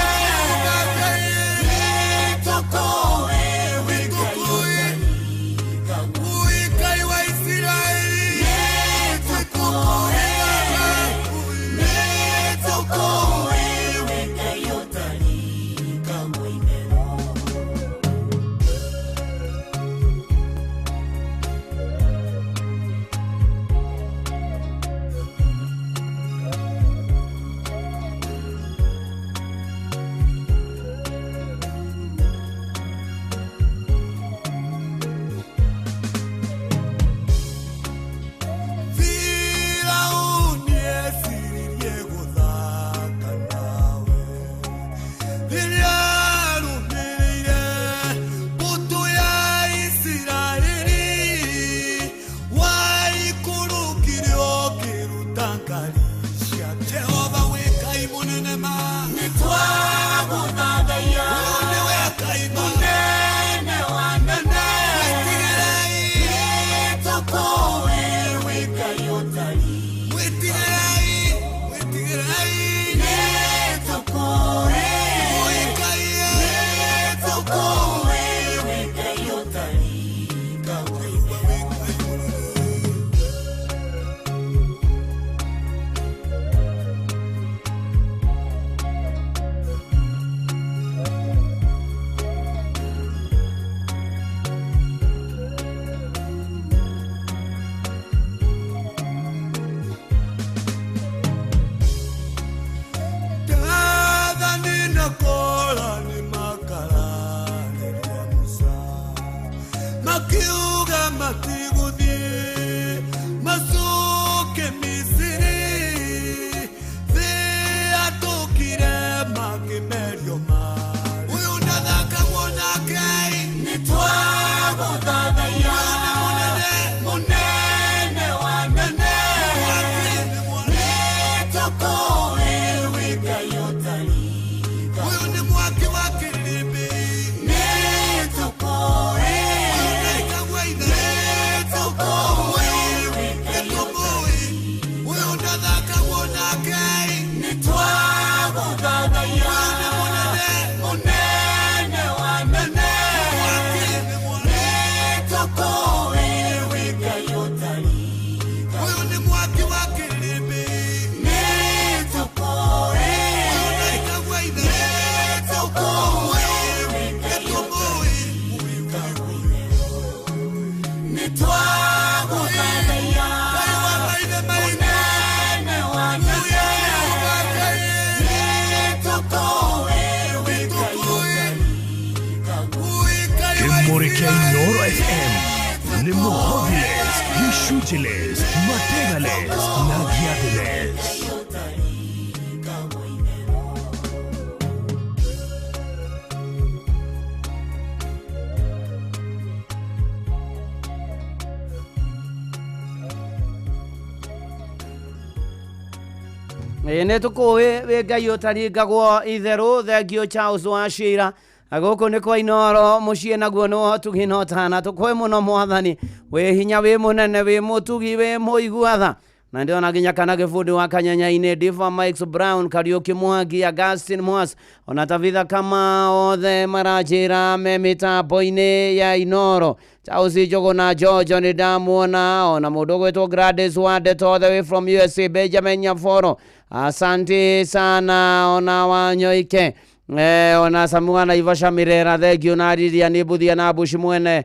nĩ tũkũĩ wĩ Ngai wa Isiraeli, nĩ tũkũĩ, nĩ tũkũĩ wĩ Ngai ũtarikagwo itherũ. Firauni eciririe gũthaka nawe rĩrĩa arũmĩrĩire mbũtũ ya Isiraeli, waikũrũkire ũkĩruta ngari cia Jehova wĩ Ngai mũnene ma. Nĩ twagũthathaiya, ũyũ nĩwe Ngai mũnene wa nene, wĩtigĩrei, nĩ tũkũĩ wĩ Ngai ũtarĩ, wĩtigĩrei, wĩtigĩrei, nĩ tũkũĩ wĩ Ngai, nĩ tũkũĩ wĩ Ngai ũtarikagwo itherũ. Dathani na Kora nĩ makararĩria Musa, makiuga matigũthiĩ macoke Misiri, thĩ yatũkire makĩmerio marĩ. Ũyũ ndathakagwo nake, nĩ twagũthathaiya, ũyũ nĩ mũnene, mũnene wa nene, nĩ tũkũĩ wĩ Ngai ũtarikagwo. Ũyũ nĩ mwaki wa kĩrĩmbĩ, nĩ tũkũĩ, ũyũ ndaikagwo itherũ, nĩ tũkũĩ wĩ Ngai ũtarikagwo. Ũyũ ndathakagwo nake, nĩ twagũthathaiya, ũyũ nĩ mũnene, mũnene wa nene, nĩ tũkũĩ wĩ Ngai ũtarikagwo. Ũyũ nĩ mwaki wa kĩrĩmbĩ, nĩ tũkũĩ, ũyũ ndaikagwo itherũ, nĩ tũkũĩ wĩ Ngai ũtarikagwo itherũ. Nĩ twagũthathaiya, mũnene wa nene, nĩ tũkũĩ wĩ Ngai ũtarikagwo. Kĩmũrĩ kĩa Inooro FM nĩ mũhothiles, gĩcunjĩles, mategales na gĩathĩles. Ĩĩ nĩ tũkũĩ wĩ Ngai ũtaringagwo itherũ. Thengio Charles wa Cira. Gũkũ nĩ kwa Inooro mũciĩ naguo nĩ ũtugi na ũtana. Tũkũĩ mũno Mwathani, wĩ hinya, wĩ mũnene, wĩ mũtugi, wĩ mũigua tha. Na ndiona nginya kana gĩbundi wa Kanyanya-inĩ, Diva Mike Brown, Kariuki Mwangi, Augustin Mwas, ona Tabitha kama othe maranjĩra me mĩtambo-inĩ ya Inoro. Charles Njũgũ na Jojo nĩ ndamuona, ona mũndũ ũgwĩtwo Gladys Wandeto all the way from USA, Benjamin Nyaforo, asante sana, ona Wanyoike, ona Samua na Ivasha Mirera, thengio, na Lilia nĩ Mbuthia na Bushi mwene,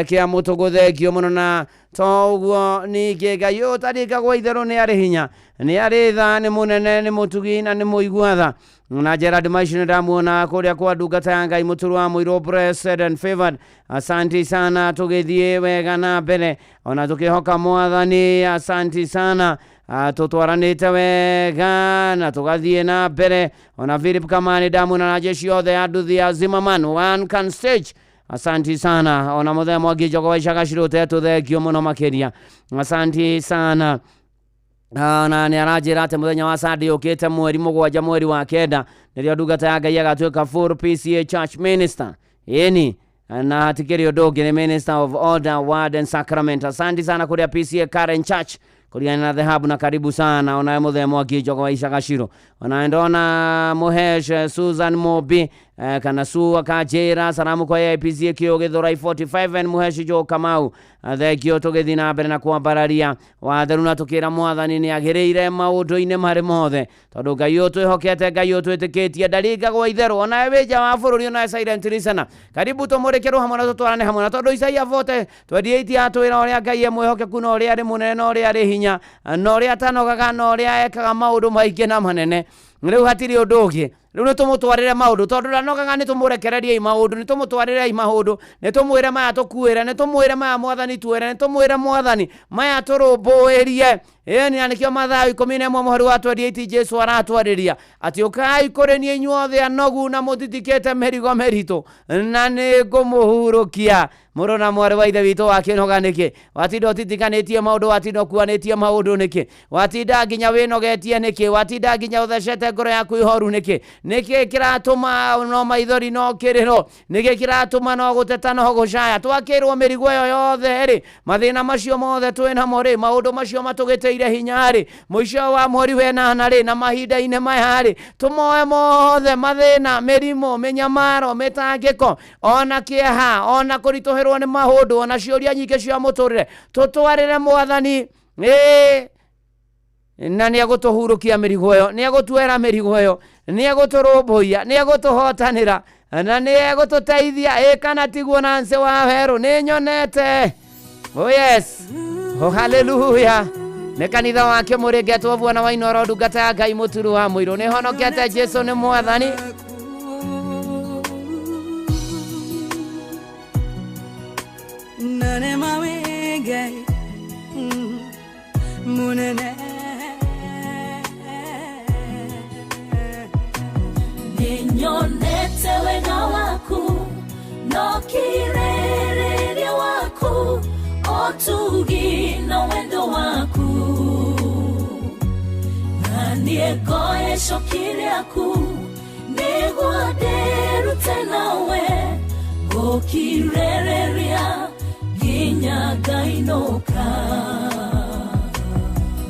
kĩa mũtũgũ, thengio mũno. Na to ũguo ningĩ Ngai ũyũ ũtaringagwo itherũ nĩ arĩ hinya, nĩ arĩ tha, nĩ mũnene, nĩ mũtugi na nĩ mũigua tha. Na Gerard Maici nĩ ndamuona kũrĩa kwa ndungata ya Ngai mũtũrũ wa mũirũ, blessed and favored, asanti sana. Tũgĩthiĩ wega na mbere ona tũkĩhoka Mwathani, asanti sana. Tũtwaranĩte wega na tũgathiĩ na mbere. Ona Philip Kamani ndamuona na jeshi yothe ya nduthi ya Zimmerman one can stage, asanti sana. Ona mũthenya Mwangi Njogo wa Icaga Cirũte, thengio mũno makĩria, asanti sana. Na nĩ aranjĩra atĩ mũthenya wa Sunday ũkĩte mweri 7 mweri wa 9 nĩrĩo ndungata ya Ngai agatuĩka full PCA church minister. Ĩni, na hatikĩrĩ ũndũ ũngĩ, nĩ minister of order, word and sacrament. Asante sana kũrĩa PCA Karen Church kũringana na dhahabu, na karibu sana onawe mũthenya Mwangi Njogo wa Icaga Ciro. Ona ndona Muhesh Susan Mobi, kana Su akanjĩra salamu kwa AIPC kĩo Gĩthũrai 45 and Muhesh Joe Kamau, thengio. Tũgĩthiĩ na mbere na kwambararia watheru na tũkĩra Mwathani nĩ agĩrĩire maũndũ-inĩ marĩ mothe, tondũ Ngai ũyũ twĩhokete, Ngai ũyũ twĩtĩkĩtie ndaringagwo itherũ. Onawe wĩ nja wa bũrũri, onawe silent listener, karibu tũmũrĩkĩrwo hamwe na tũtwarane hamwe, na tondũ Isaia 40:28 atwĩra ũrĩa Ngai e mwĩhokeku na ũrĩa arĩ mũnene na ũrĩa arĩ hinya na ũrĩa atanogaga na ũrĩa ekaga maũndũ maingĩ na manene. Rĩu hatirĩ ũndũ ũngĩ, rĩu nĩ tũmũtwarĩre maũndũ, tondũ ndanogaga. Nĩ tũmũrekererie maũndũ, nĩ tũmũtwarĩre maũndũ, nĩ tũmwĩre maya tũkuĩre, nĩ tũmwĩre maya Mwathani tuĩre, nĩ tũmwĩre Mwathani maya tũrũmbũĩrie. Ĩni, na nĩkĩo Mathayo 11 mũhari wa 28 Jesu aratwarĩria atĩ ũkai kũrĩ niĩ inyuothe anogu na mũtitikĩte mĩrigo mĩritũ, na nĩ ngũmũhurũkia. Mũrũ na mwarĩ wa ithe witũ, wakĩnoga nĩkĩ? Watinda ũtitikanĩtie maũndũ, watinda ũkuanĩtie maũndũ nĩkĩ? Watinda nginya wĩnogetie nĩkĩ? Watinda nginya ũthecete ngoro yaku ihoru nĩkĩ? Nĩkĩ kĩratũma no maithori no kĩrĩro? Nĩkĩ kĩratũma no gũteta no gũcaya? Twakĩrwo mĩrigo ĩyo yothe rĩ, mathĩna macio mothe twĩnamo rĩ, maũndũ macio matũgĩtĩire hinya rĩ, mũico wa mweri wenana rĩ, na mahinda-inĩ maya rĩ, tũmoe mothe, mathĩna, mĩrimũ, mĩnyamaro, mĩtangĩko, ona kĩeha, ona kũritũhĩrwo nĩ maũndũ, ona ciũria nyingĩ cia mũtũrĩre, tũtwarĩre Mwathani, ĩĩ, na nĩ egũtũhurũkia mĩrigo ĩyo, nĩ egũtuera mĩrigo ĩyo, nĩ egũtũrũmbũiya, nĩ egũtũhotanĩra na nĩ egũtũteithia. Ĩ kana tiguo? Nancy wa Werũ, nĩ nyonete. Oh yes, oh hallelujah. Nĩ kanitha wake mũrĩngetwo Bwana wa Inoro, ndungata ya Ngai mũturu wa mũirũ, nĩ honokete. Jesu nĩ Mwathani. Nane mawenge munene. Nĩnyonete wega waku no kĩrĩrĩria waku, ũtugi na wendo waku, na niĩ ngoe icoki rĩaku nĩguo ndĩrute nawe gũkirĩrĩria nginya ngainũka.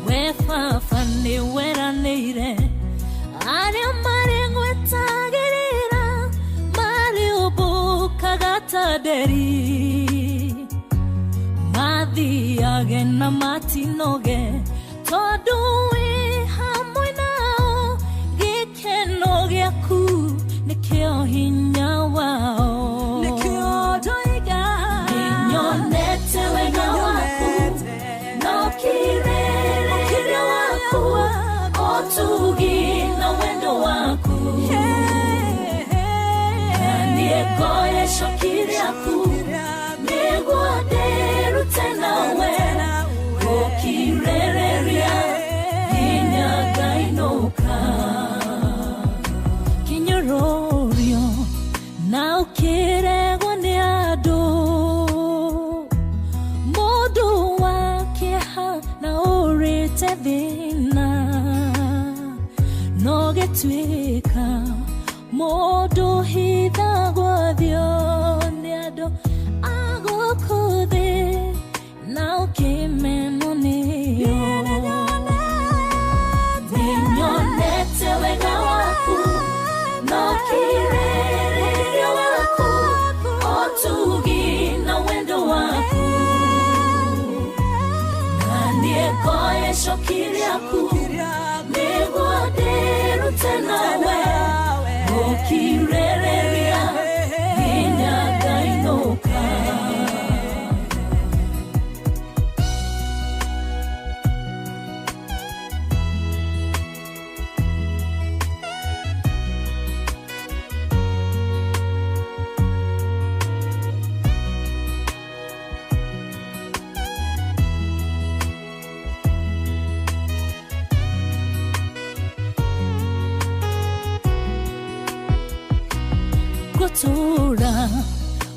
We Baba, nĩ weranĩire arĩa marĩ ngwetagĩrĩra marĩũmbũkaga ta nderi, mathiage na matinoge, tondũ wĩ hamwe nao, gĩkeno gĩaku nĩkĩo hinya wao. Nĩkĩo ndoiga. Nĩnyonete wega waku no kĩrĩrĩria waku, ũtugi na wendo waku, na niĩ ngoe icoki rĩaku nĩguo ndĩrute nawe gũkirĩrĩria nginya ngainũka. Kĩnyũrũrio na ũkĩregwo nĩ andũ, mũndũ wa kĩeha na ũrĩte thĩna, no gĩtuĩka mũndũ hithagwo thio nĩ andũ a gũkũ thĩ na ũkĩmenwo nĩo.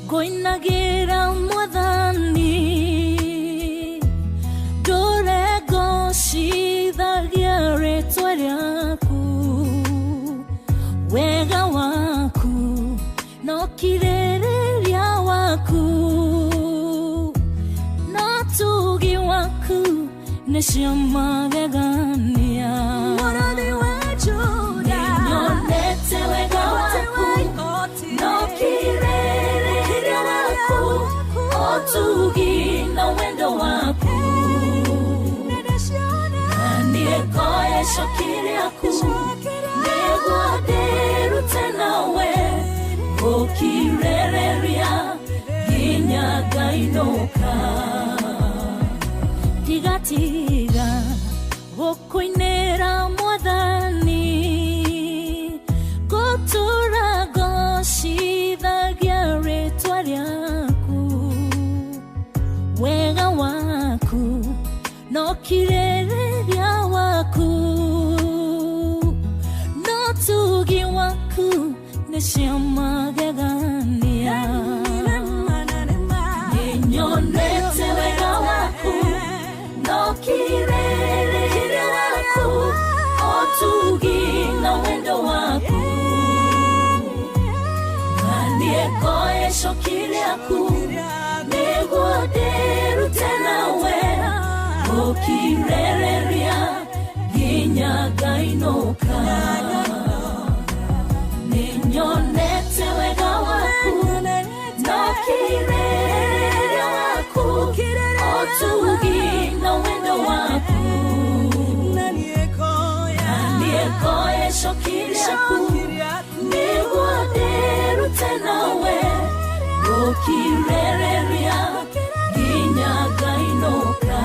Ngũinagĩra mwathani ndũre ngocithagia rĩtwa rĩaku wega waku no kirĩrĩria waku no tugi waku nĩcio magegania. Mũrũthi wa Juda. Nĩnyonete wega waku no kirĩrĩria waku ũtugi na wendo waku na niĩ ngoya icoki rĩaku nĩguo ndĩrute nawe gũkirĩrĩria nginya ngainũka. Ndigatiga gũkũinĩra mwathani ngũtũra ngocithagia rĩtwa rĩaku wega waku no kirĩrĩria waku no tugi waku nĩcio magegania. Nĩnyonete wega waku no kirĩrĩria waku ũtugi na wendo waku na niĩ ngoya icoki rĩaku nĩguo ndĩrute nawe gũkirĩrĩria nginya ngainũka. Nĩnyonete wega waku no kirĩrĩria waku ũtugi na wendo waku na niĩ ngoya icoki rĩaku nĩguo ndĩrute nawe gũkirĩrĩria nginya ngainũka.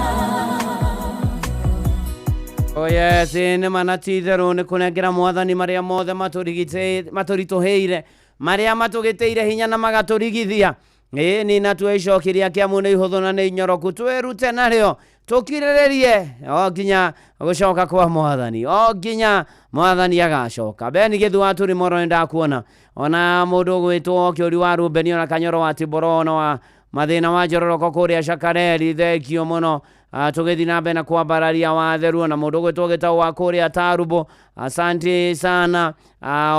Oh yes, nĩ mana ti itherũ nĩ kũnengera mwathani marĩa mothe matũritũhĩire marĩa matũgĩtĩire hinya na magatũrigithia. Ĩĩ nĩ natuo icoki rĩake amu nĩ ihũthũ na nĩ inyoroku twĩrute narĩo tũkirĩrĩrie o nginya gũcoka kwa mwathani o nginya mwathani agacoka. Beni Gĩthu tũrĩ moro nĩ ndakuona ona mũndũ ũgwĩtwo Kĩũri wa Rubeni ona Kanyoro wa Tiboro ona wa mathĩna wa njororoko kũrĩa Shakareri thengio mũno. Tũgĩthiĩ na mbere na kwambararia watheru ona mũndũ ũgwĩtwo Gĩtau wa kũrĩa Tarubo asante sana.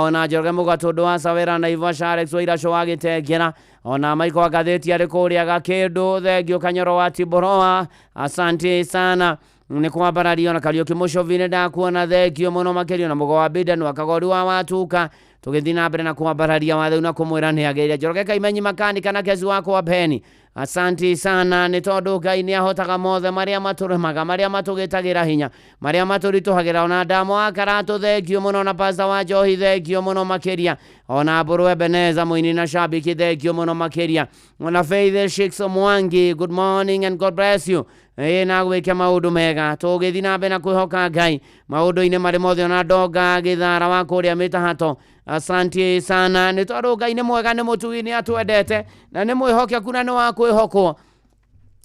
Ona Njoroge Mũgatũndũ wa Sawera na Ivasha Alex wa Iraco wa Gĩtengera ona Maiko wa Ngathĩti arĩ kũrĩa Gakĩndũ thengio Kanyoro wa Tiboroa asante sana nĩ kwambararia. Ona Kariũki Mũcobi nĩ ndakuona thengio mũno makĩria ona Mũgo wa Biden wa Kagori wa Watuka tũgĩthiĩ na mbere na kwambararia watheru na kũmwĩra nĩ agĩrĩire. Njoroge Kaimenyi makanika na Kezi wakwa Beni asante sana nĩ tondũ Ngai nĩ ahotaga mothe marĩa matũremaga marĩa matũgĩtagĩra hinya marĩa matũritũhagĩra. Ona Ndamo wa Karatũ thengio mũno na Pasta wa Njohi thengio mũno makĩria ona Mbũrũ Ebeneza mũini na shabiki thengio mũno makĩria ona Faith Shikes Mwangi good morning and God bless you. Ĩĩ na gwĩke maũndũ mega tũgĩthiĩ na mbere na kwĩhoka Ngai maũndũ-inĩ marĩ mothe. Ona Ndonga Gĩthara wa kũrĩa Mĩtahato asante sana nĩ tondũ Ngai nĩ mwega nĩ mũtugi nĩ atwendete na nĩ mwĩhokeku na nĩ wa kwĩhokwo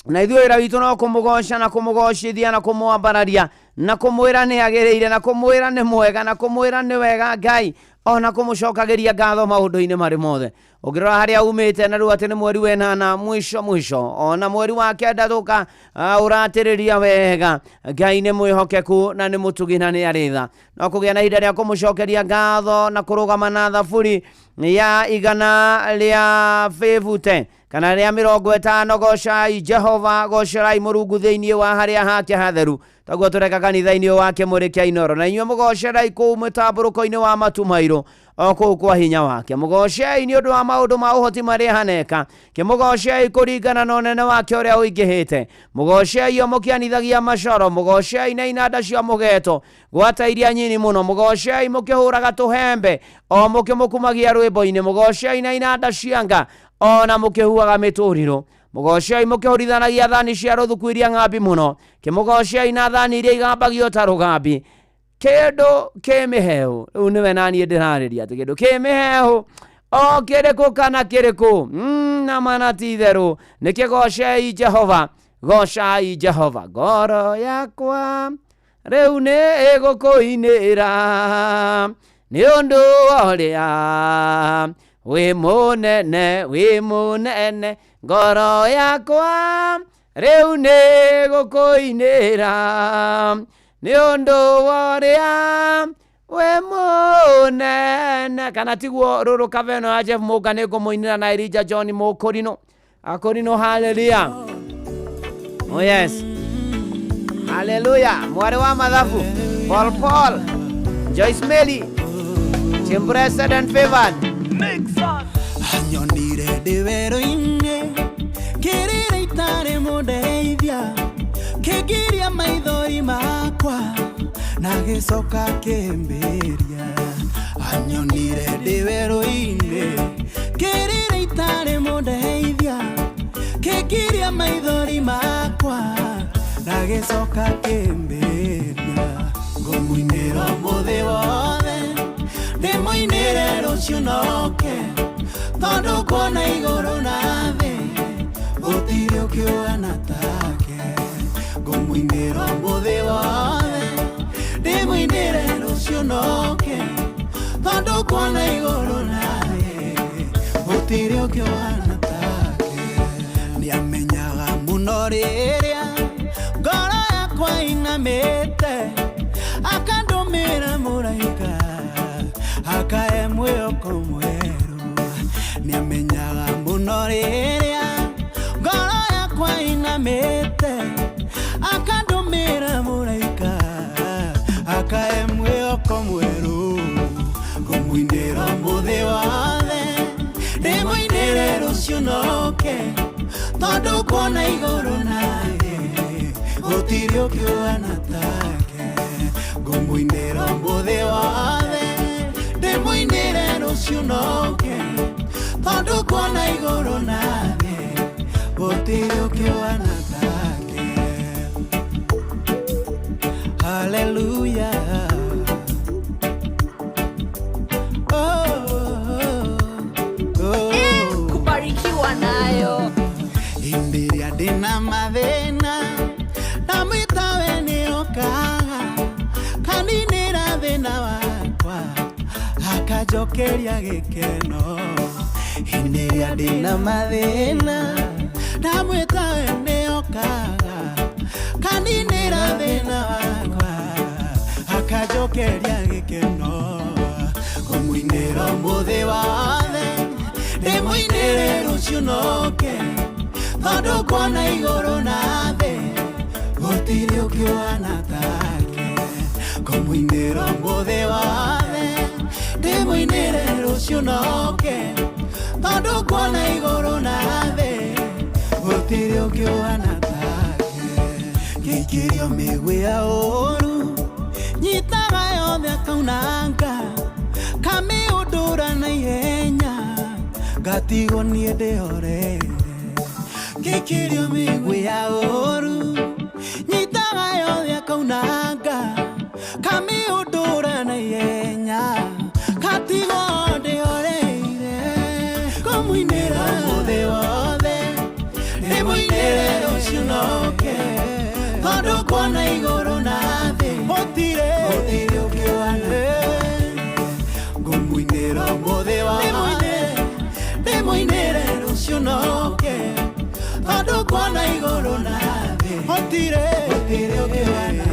na ithuĩ wĩra witũ no kũmũgoca na kũmũgocithia na kũmwambararia na kũmwĩra nĩ agĩrĩire na kũmwĩra nĩ mwega na kũmwĩra nĩ wega Ngai ona kũmũcokagĩria ngatho maũndũ-inĩ marĩ mothe. Ũngĩrora harĩa umĩte na rĩu atĩ nĩ mweri wenana mwisho mwisho ona mweri wa kenda tũka ũratĩrĩria wega. Ngai nĩ mwĩhokeku na nĩ mũtugi na nĩ arĩ tha. No kũgĩa na ihinda rĩa kũmũcokeria ngatho na kũrũgama na thaburi ya 150 kana rĩa 50 gocai Jehova gocerai Mũrungu thĩinĩ wa harĩa hake hatheru taguo tũreka kanitha-inĩ wa Kĩmũrĩ kĩa Inoro na inyuĩ mũgocerai kũu mũtambũrũko-inĩ wa matu mairũ o kũu kwa hinya wake. Mũgocei nĩ ũndũ wa maũndũ ma ũhoti marĩa haneka kĩmũgocei kũringana na ũnene wake ũrĩa ũingĩhĩte. Mũgocei o mũkĩanithagia macoro mũgocei na inanda cia mũgeto gwata iria nyini mũno mũgocei mũkĩhũraga tũhembe o mũkĩmũkumagia rwĩmbo-inĩ mũgocei na inanda cia nga ona mũkĩhuaga mĩtũrirũ mũgocei mũkĩhũrithanagia thani cia rũthuku iria ng'ambi mũno kĩmũgocei na thani iria igambagio ta rũgambi kĩndũ kĩ mĩhehu. Rĩu nĩwe naniĩ ndĩrarĩria atĩ kĩndũ kĩ mĩhehu o kĩrĩkũ kana kĩrĩkũ na mana ti itherũ nĩ kĩgocei Jehova gocai Jehova ngoro yakwa rĩu nĩ ĩgũkũinĩra nĩ ũndũ wa ũrĩa Wĩ mũnene, wĩ mũnene, ngoro yakwa rĩu nĩ gũkũinĩra nĩ ũndũ wa ũrĩa wĩ mũnene. Kana tiguo rũrũ kaveno ya Jeff Mũnga nĩ ngũmũinĩra na Elijah John Mũkũrinũ akũrinũ. Haleluya! Oh yes, haleluya! Mwarĩ wa mathabu Paul Paul Joyce Meli Team Blessed and Favored. Anyonire ndĩ werũ-inĩ kĩrĩra itarĩ mũndeithia kĩngiria maithori makwa na gĩcoka kĩmbĩria. Anyonire ndĩ werũ-inĩ kĩrĩra itarĩ mũndeithia kĩngiria maithori makwa na gĩcoka kĩmbĩria. Ngũmũinĩra ũmũthĩ wothe, ndĩmũinĩre rũciũ noke, tondũ kuona igũrũ na thĩ gũtirĩ ũkĩũhana take. Ngũmũinĩra ũmũthĩ wothe, ndĩmũinĩre rũciũ noke, tondũ kuona igũrũ na thĩ gũtirĩ ũkĩũhana take. Nĩamenyaga mũno rĩrĩa ngoro yakwa inamĩte, akandũmĩra mũraika akae mwĩhoko mwerũ. Nĩamenyaga mũno rĩrĩa ngoro yakwa inamĩte, akandũmĩra mũraika akae mwĩhoko mwerũ. Ngũmũinĩra ũmũthĩ wothe, ndĩmũinĩre rũciũ noke, tondũ kuona igũrũ na thĩ gũtirĩ ũkĩũhana take. Ngũmũinĩra ũmũthĩ wothe, ndĩmũinĩre rũciũ noke, tondũ kuona igũrũ na thĩ gũtirĩ ũkĩũhana take. Haleluya! Oh, oh, oh. Kubarikiwa nayo. Hĩndĩ ĩrĩa ndĩna mathĩna ndamwĩta we nĩokaga kaninĩra thĩna wakwa akanjokeria gĩkeno. Hĩndĩ ĩrĩa ndĩna mathĩna ndamwĩta we nĩokaga kaninĩra thĩna wakwa akanjokeria gĩkeno. Ngũmũinĩra ũmũthĩ wothe, ndĩmũinĩre rũciũ noke, tondũ kuona igũrũ na thĩ gũtirĩ ũkĩũhana take. Ngũmũinĩra ũmũthĩ wothe, ndĩmũinĩre rũciũ noke, tondũ kuona igũrũ na thĩ gũtirĩ ũkĩũhana take. Ngĩikĩrio mĩguĩ ya ũũru nyitaga yothe akaunanga kamĩũndũra na ihenya ngatigwo niĩ ndĩhoreire. Ngĩikĩrio mĩguĩ ya ũũru nyitaga yothe akaunanga kamĩũndũra na ihenya ngatigwo ndĩhoreire. Ngũmũinĩra ũmũthĩ wothe, ndĩmũinĩre rũciũ noke, tondũ kuona igũrũ na thĩ gũtirĩ ũkĩũhana. Ngũmũinĩra ũmũthĩ wothe, ndĩmũinĩre rũciũ noke, tondũ kuona igũrũ na thĩ gũtirĩ ũkĩũhana.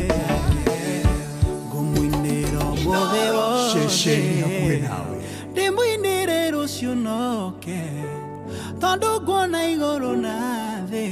Ngũmũinĩra ũmũthĩ wothe, Ceceni hakuhĩ nawe. Ndĩmũinĩre rũciũ noke, tondũ kuona igũrũ na thĩ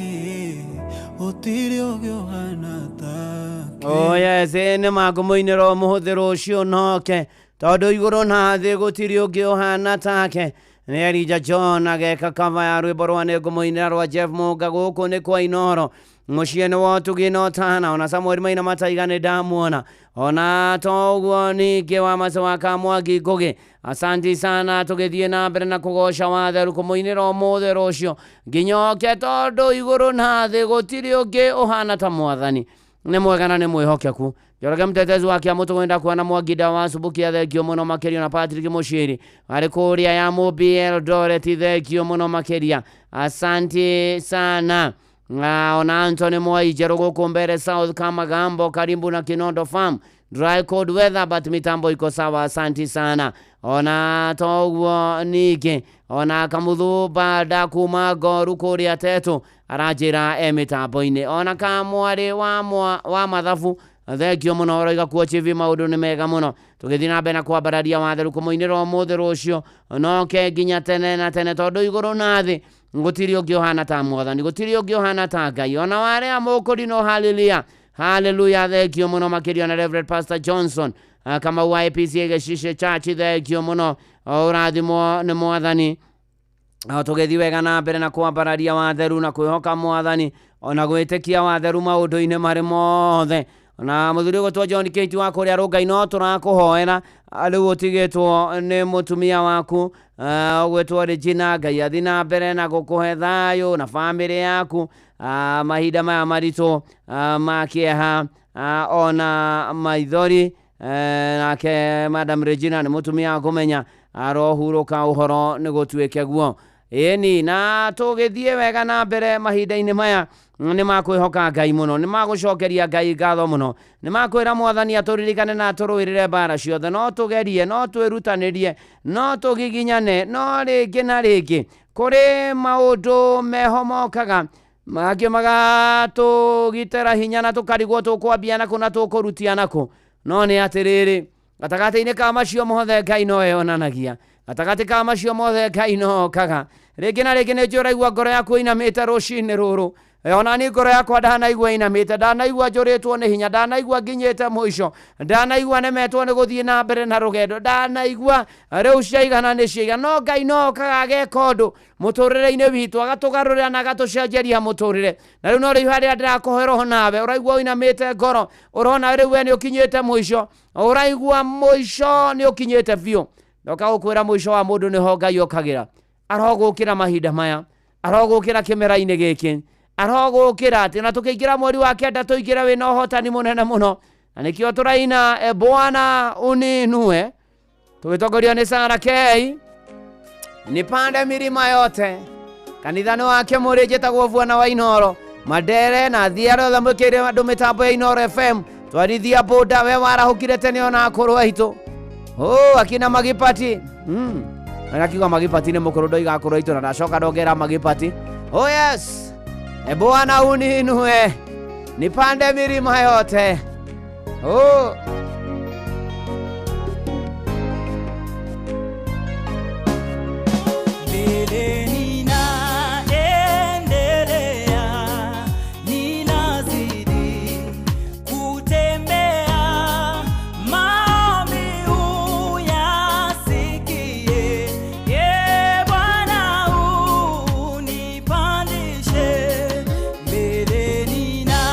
gũtirĩ ũkĩũhana take. Oh yes, nĩ mangũmũinĩra ũmũthĩ rũciũ noke, tondũ igũrũ na thĩ gũtirĩ ũngĩ ũhana take. Nĩ Elijah John ageka kava ya rwĩmbo rwa nĩ ngũmũinĩra rwa Jeff Mũnga. Gũkũ nĩ kwa Inoro mũciĩ nĩ wotugi no tana ona Samuel Maina Mataiga nĩ ndamuona ona toguo ningĩ wa mace wa Kamwangi Ngũgĩ, asanti sana. Tũgĩthiĩ na mbere na kũgoca watheru kũmũinĩra ũmũthĩ rũciũ nginya oke, tondũ igũrũ na thĩ gũtirĩ ũngĩ ũhana ta mwathani. Nĩ mwega na nĩ mwĩhokeku. Njoroge mtetezi wa Kiamũtũ wenda kuona Mwanginda wa Subukia, thengio mũno makĩria. Na Patrick Mũciri arĩ kũrĩa ya Mũmbi Eldoret, thengio mũno makĩria, asante sana. Ona Anthony Mwai Njerũ gũkũ mbere South Kamagambo karibu na Kinondo Farm. Dry cold weather but mitambo iko sawa, asanti sana. Ona toguo ningĩ ona Kamuthu Banda kuma Ngoru kũrĩa Tetu aranjĩra e mĩtambo-inĩ. Ona Kamwarĩ wa mathabu, thengio mũno, ũroiga kuo chivi maũndũ nĩ mega mũno. Tũgĩthiĩ na mbere na kwambararia watheru kũmũinĩra ũmũthĩ rũciũ noke nginya tene na tene, tondũ igũrũ na thĩ gũtirĩ ũngĩ ũhana ta Mwathani, gũtirĩ ũngĩ ũhana ta Ngai. Ona warĩa mũkũrinũ, haleluya haleluya, thengio mũno makĩria. Na Reverend Pastor Johnson Kamau wa APC Gĩcicio Church, thengio mũno, ũrathimwo nĩ Mwathani. Tũgĩthiĩ wega na mbere na kwambararia watheru na kwĩhoka Mwathani ona gwĩtĩkia watheru maũndũ-inĩ marĩ mothe. Na mũthuri ũgũtwo John Kate wa kũrĩa Rũngai, no tũrakũhoera rĩu ũtigĩtwo nĩ mũtumia waku ũgwĩtwo Regina. Ngai athi na mbere na gũkũhe thayũ na bamĩrĩ yaku mahinda maya maritũ ma kĩeha ona maithori. Nake Madam Regina nĩ mũtumia wa kũmenya, arohurũka ũhoro nĩ gũtuĩke guo. Ĩni na tũgĩthiĩ wega na mbere mahinda-inĩ maya nĩ makwĩhoka Ngai mũno, nĩ magũcokeria Ngai ngatho mũno, nĩ makwĩra Mwathani atũririkane na atũrũĩrĩre mbara ciothe. No tũgerie, no twĩrutanĩrie, no tũgiginyane, no rĩngĩ na rĩngĩ kũrĩ maũndũ meho mokaga mangĩ magatũgitĩra hinya na tũkarigwo tũkwambia nakũ na tũkũrutia nakũ. No nĩ atĩrĩrĩ, gatagatĩ-inĩ ka macio mothe Ngai no eyonanagia, gatagatĩ ka macio mothe Ngai no okaga. Rĩngĩ na rĩngĩ nĩ njũĩ ũraigua ngoro yaku ĩinamĩte rũcinĩ rũrũ. Ona ni ngoro yakwa ndanaigua ĩinamĩte, ndanaigua njũrĩtwo nĩ hinya, ndanaigua nginyĩte mũico, ndanaigua nemetwo nĩ gũthiĩ na mbere na rũgendo, ndanaigua rĩu ciaigana nĩ ciaigana. No Ngai no okaga ageka ũndũ mũtũrĩre-inĩ witũ, agatũgarũrĩra na agatũcenjeria mũtũrĩre. Na rĩu no rĩu harĩa ndĩrakũhoera o nawe ũraigua ũinamĩte ngoro, ũrona rĩu we nĩ ũkinyĩte mũico, ũraigua mũico nĩ ũkinyĩte biũ. Ndoka gũkwĩra mũico wa mũndũ nĩho Ngai okagĩra. Arogũkĩra mahinda maya, arogũkĩra kĩmera-inĩ gĩkĩ, arogũkĩra atĩ na tũkĩingĩra mweri wa kenda tũingĩre wĩna ũhotani mũnene mũno. Na nĩkĩo tũraina e Bwana uninue, tũgĩtongorio nĩ Sarah K. Nipande milima yote. Kanitha nĩ wake mũrĩ, njĩtagwo Bwana wa Inooro Mandere na thiĩ arĩa othe mwĩkĩire andũ mĩtambo ya Inooro FM. Twarithia boda we warahũkire tene ona akũrũ aitũ. Oh, akina Magipati. Akiuga Magipati nĩ mũkũrũ, ndoiga akũrũ aitũ na ndacoka ndongera Magipati. Oh yes. E Bwana uninue, nipande milima yote. Oh. Mbele ninaendelea, ninazidi kutembea, maombi uyasikie. Ee Bwana unipandishe. Mbele ninaendelea,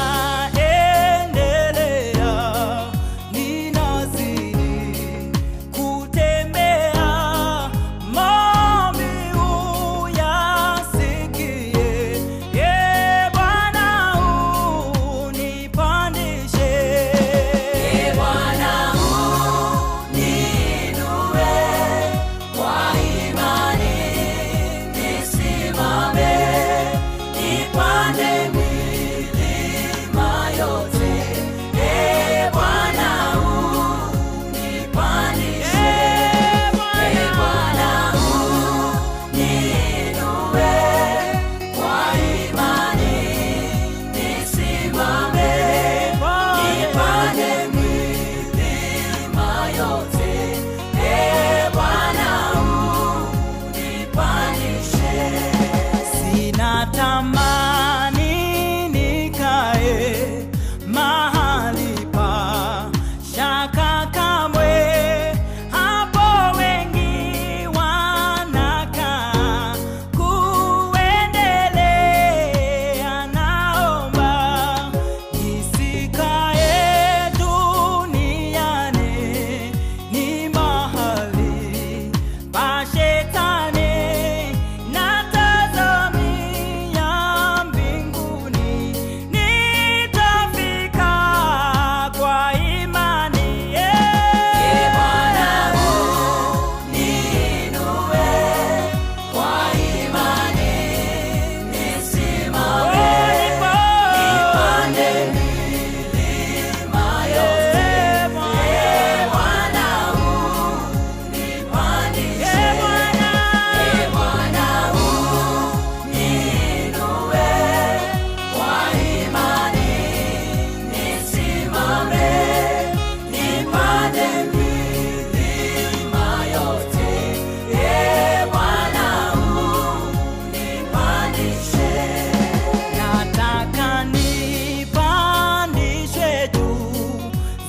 Nataka nipandishwe juu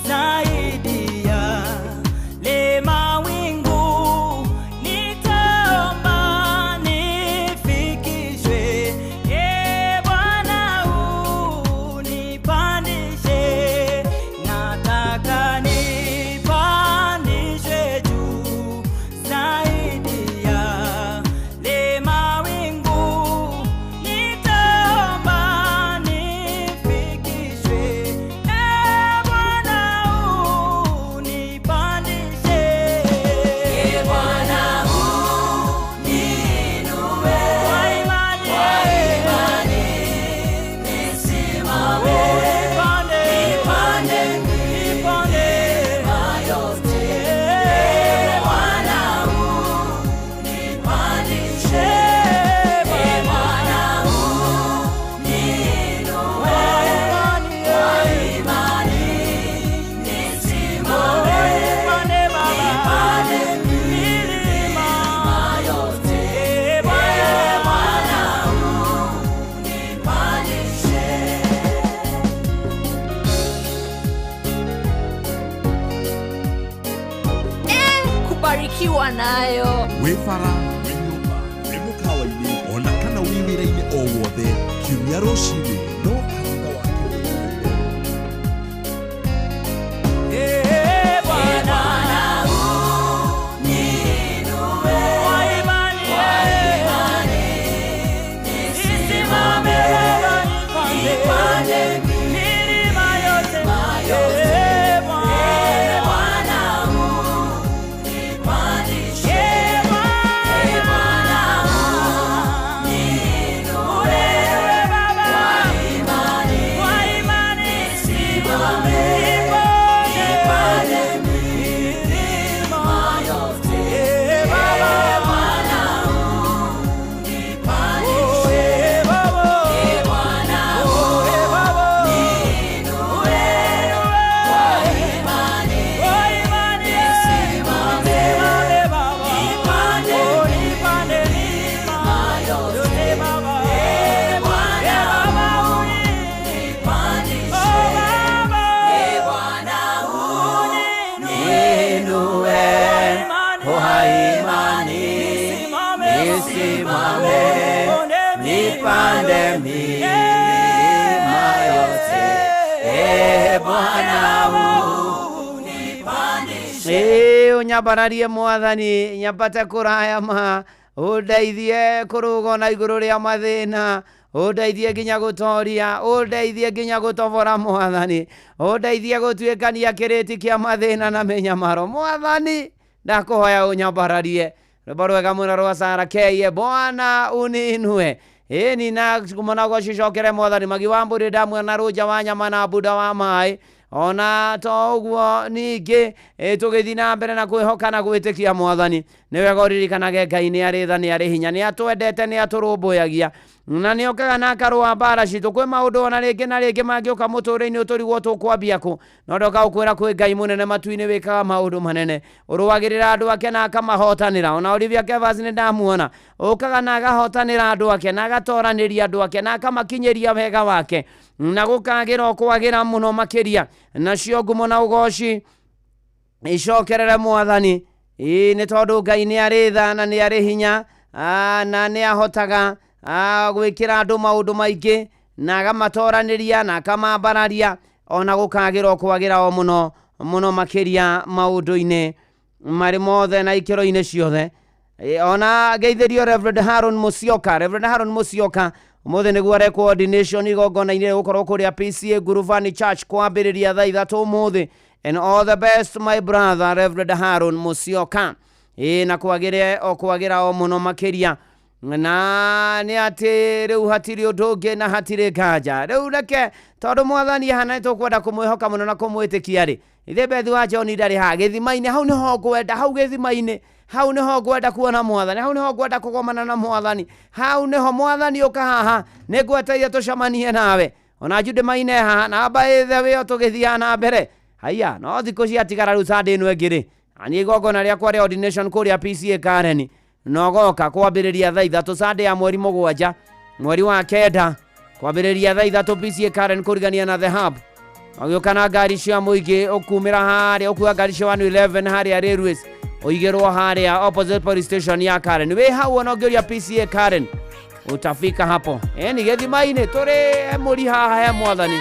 zaidi ya le mawingu, nitaomba nifikishwe. E Bwana unipandishe, nataka nipandishwe juu zaidi ya le mawingu, nitaomba nifikishwe. E Bwana unipandishe, E Bwana uniinue, kwa imani, nisimame, nipande, nipande milima yote. E Bwana unipandishe, E Bwana uniinue, kwa imani nisimame, nipande milima yote. E Bwana unipandishe. Kubarikiwa nayo. Wĩ bara, wĩ nyũmba, wĩ mũkawa-inĩ ona kana wĩ wĩra-inĩ o wothe kiumia rũcinĩ no kanitha wa Nisimame, nipande milima yote. E Bwana unipandishe. Unyambararie mwathani nyambate kũraya ma ũndeithie kũrũga na igũrũ rĩa mathĩna ũndeithie nginya gũtoria ũndeithie nginya gũtobora mwathani ũndeithie gũtuĩkania kĩrĩti kĩa mathĩna na mĩnyamaro mwathani ndakũhoya ũnyambararie rwĩmbo rwega mũno rwa Sara K Bwana uninue ĩni na kumona gũcicokere mwathani magi wa mbũri ndamwe na rũnja wa nyama na buda wa maĩ ona to ũguo ningĩ tũgĩthiĩ na mbere na kwĩhoka na gwĩtĩkia mwathani nĩ wega ũririkanage Ngai nĩ arĩ tha nĩ arĩ hinya nĩ atwendete nĩ atũrũmbũyagia na nĩ okaga na akarũa mbara citũ kwĩ maũndũ ona rĩngĩ na rĩngĩ mangĩũka mũtũrĩre-inĩ ũtũrigwo tũkwambia kũ no ndoka gũkwĩra kwĩ Ngai mũnene matu-inĩ wĩkaga maũndũ manene ũrũagĩrĩra andũ ake na akamahotanĩra ona Olivia Kevas nĩ ndamuona ũkaga na agahotanĩra andũ ake na agatoranĩria andũ ake na akamakinyĩria wega wake na gũkagĩra o kwagĩra mũno makĩria nacio ngumo na ũgoci icokerere mwathani ĩĩ nĩ tondũ Ngai nĩ arĩ tha na nĩ arĩ hinya na nĩ ahotaga gwĩkĩra andũ maũndũ maingĩ na agamatoranĩria na akamambararia ona gũkagĩra o kwagĩra o mũno mũno makĩria maũndũ-inĩ marĩ mothe na ikĩro-inĩ ciothe. Ona ngeithĩrio Reverend Haron Musyoka. Reverend Haron Musyoka ũmũthĩ nĩguo arekwo ordination igongona-inĩ rĩgũkorwo kũrĩa PCA Ngurubani Church kwambĩrĩria thaa 3 ũmũthĩ. And all the best my brother Reverend Haron Musyoka. Na kwagĩre o kwagĩra o mũno makĩria na nĩ atĩ rĩu hatirĩ ũndũ ũngĩ na hatirĩ nganja rĩu reke tondũ mwathani ahana nĩ tũkwenda kũmwĩhoka mũno na kũmwĩtĩkia rĩ ithe Bethi wa John ndarĩ haha gĩthima-inĩ hau nĩho ngwenda hau gĩthima-inĩ hau nĩho ngwenda kuona mwathani hau nĩho ngwenda kũgomana na mwathani hau nĩho mwathani ũka haha nĩ ngwetereire tũcemanie nawe ona Jude Maine haha na by the way tũgĩthiaga na mbere haiya no thikũ ciatigara rĩu Sunday ĩno ĩngĩ rĩ niĩ igongona rĩakwa rĩa ordination kũrĩa PCA Karen no goka kwambĩrĩria thaa 3 Sunday ya mweri 7 Mweri wa kenda kwambĩrĩria thaa 3 PCA Karen kũrigania na The Hub. Ũgĩũka na ngari cia mũingĩ ũkumĩra harĩa ũkuoya ngari cia 111 harĩa Railways ũigĩrwo harĩa opposite police station ya Karen. Wĩ hau ona ũngĩũria PCA Karen utafika hapo. Ni gĩthima-inĩ tũrĩ mũri haha he mwathani.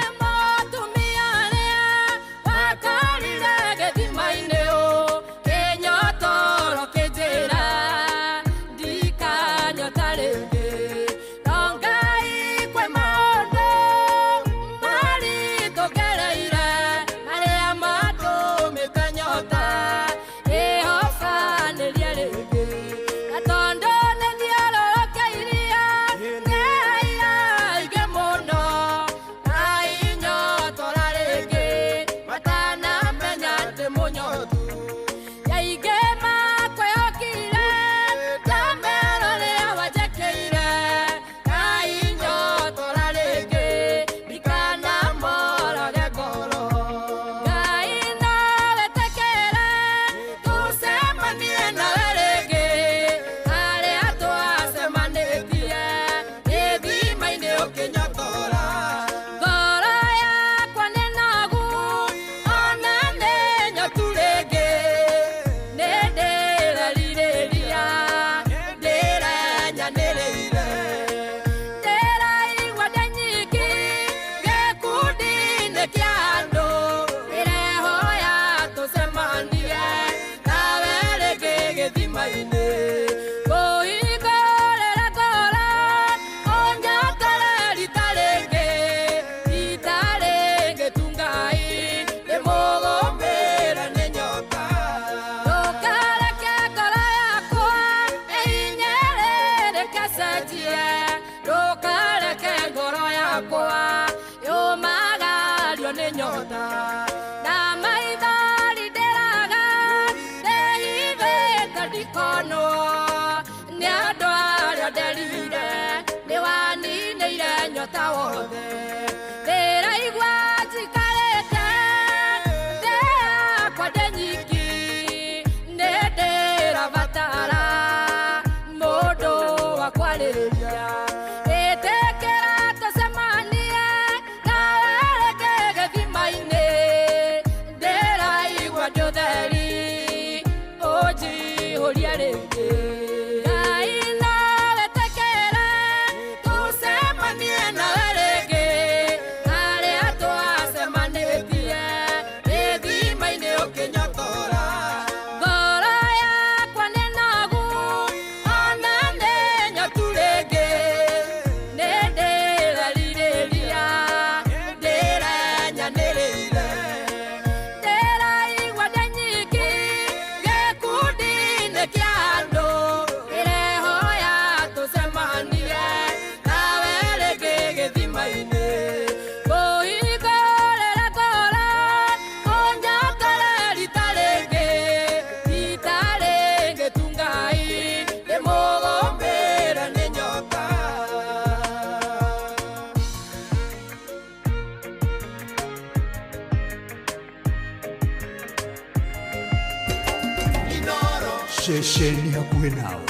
Ceceni hakuhĩ nawe.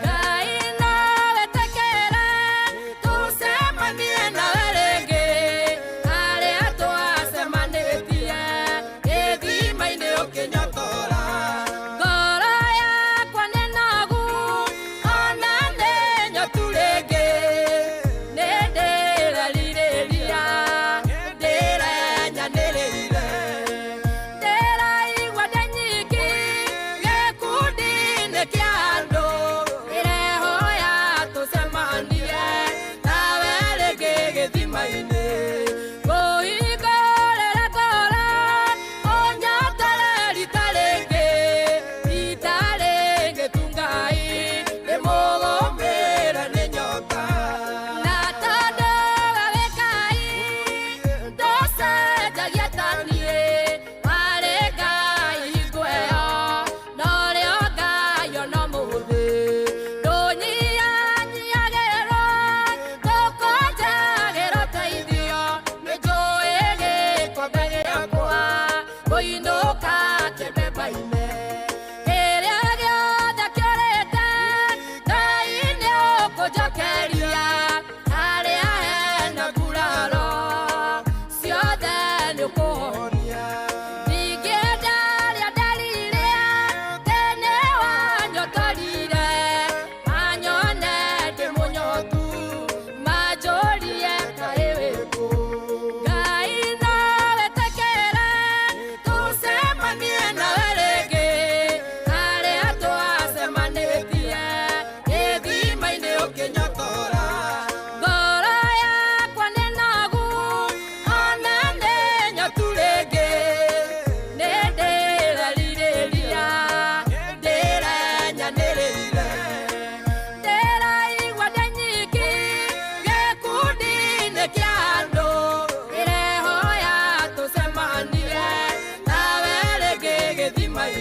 Ngai no wetĩkĩre tũcemanie nawe rĩngĩ.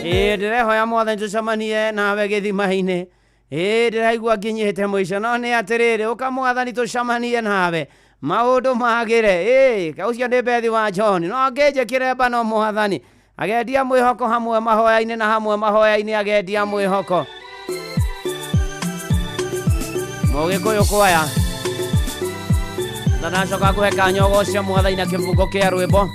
Ndĩrehoya mwathani tũcemanie nawe gĩthima-inĩ. Ndĩraigua nginyĩte mũico no nĩ atĩrĩrĩ ũka mwathani tũcemanie nawe maũndũ magĩre. Ũcio nĩ Bethi wa John no angĩnjĩkĩre mbano mwathani agendia mwĩhoko hamwe mahoya-inĩ na hamwe mahoya-inĩ agendia mwĩhoko. Mũgĩkũyũ kwaya na ndacoka ngũhe kanya ũgoce mwathani na kĩbungo kĩa rwĩmbo.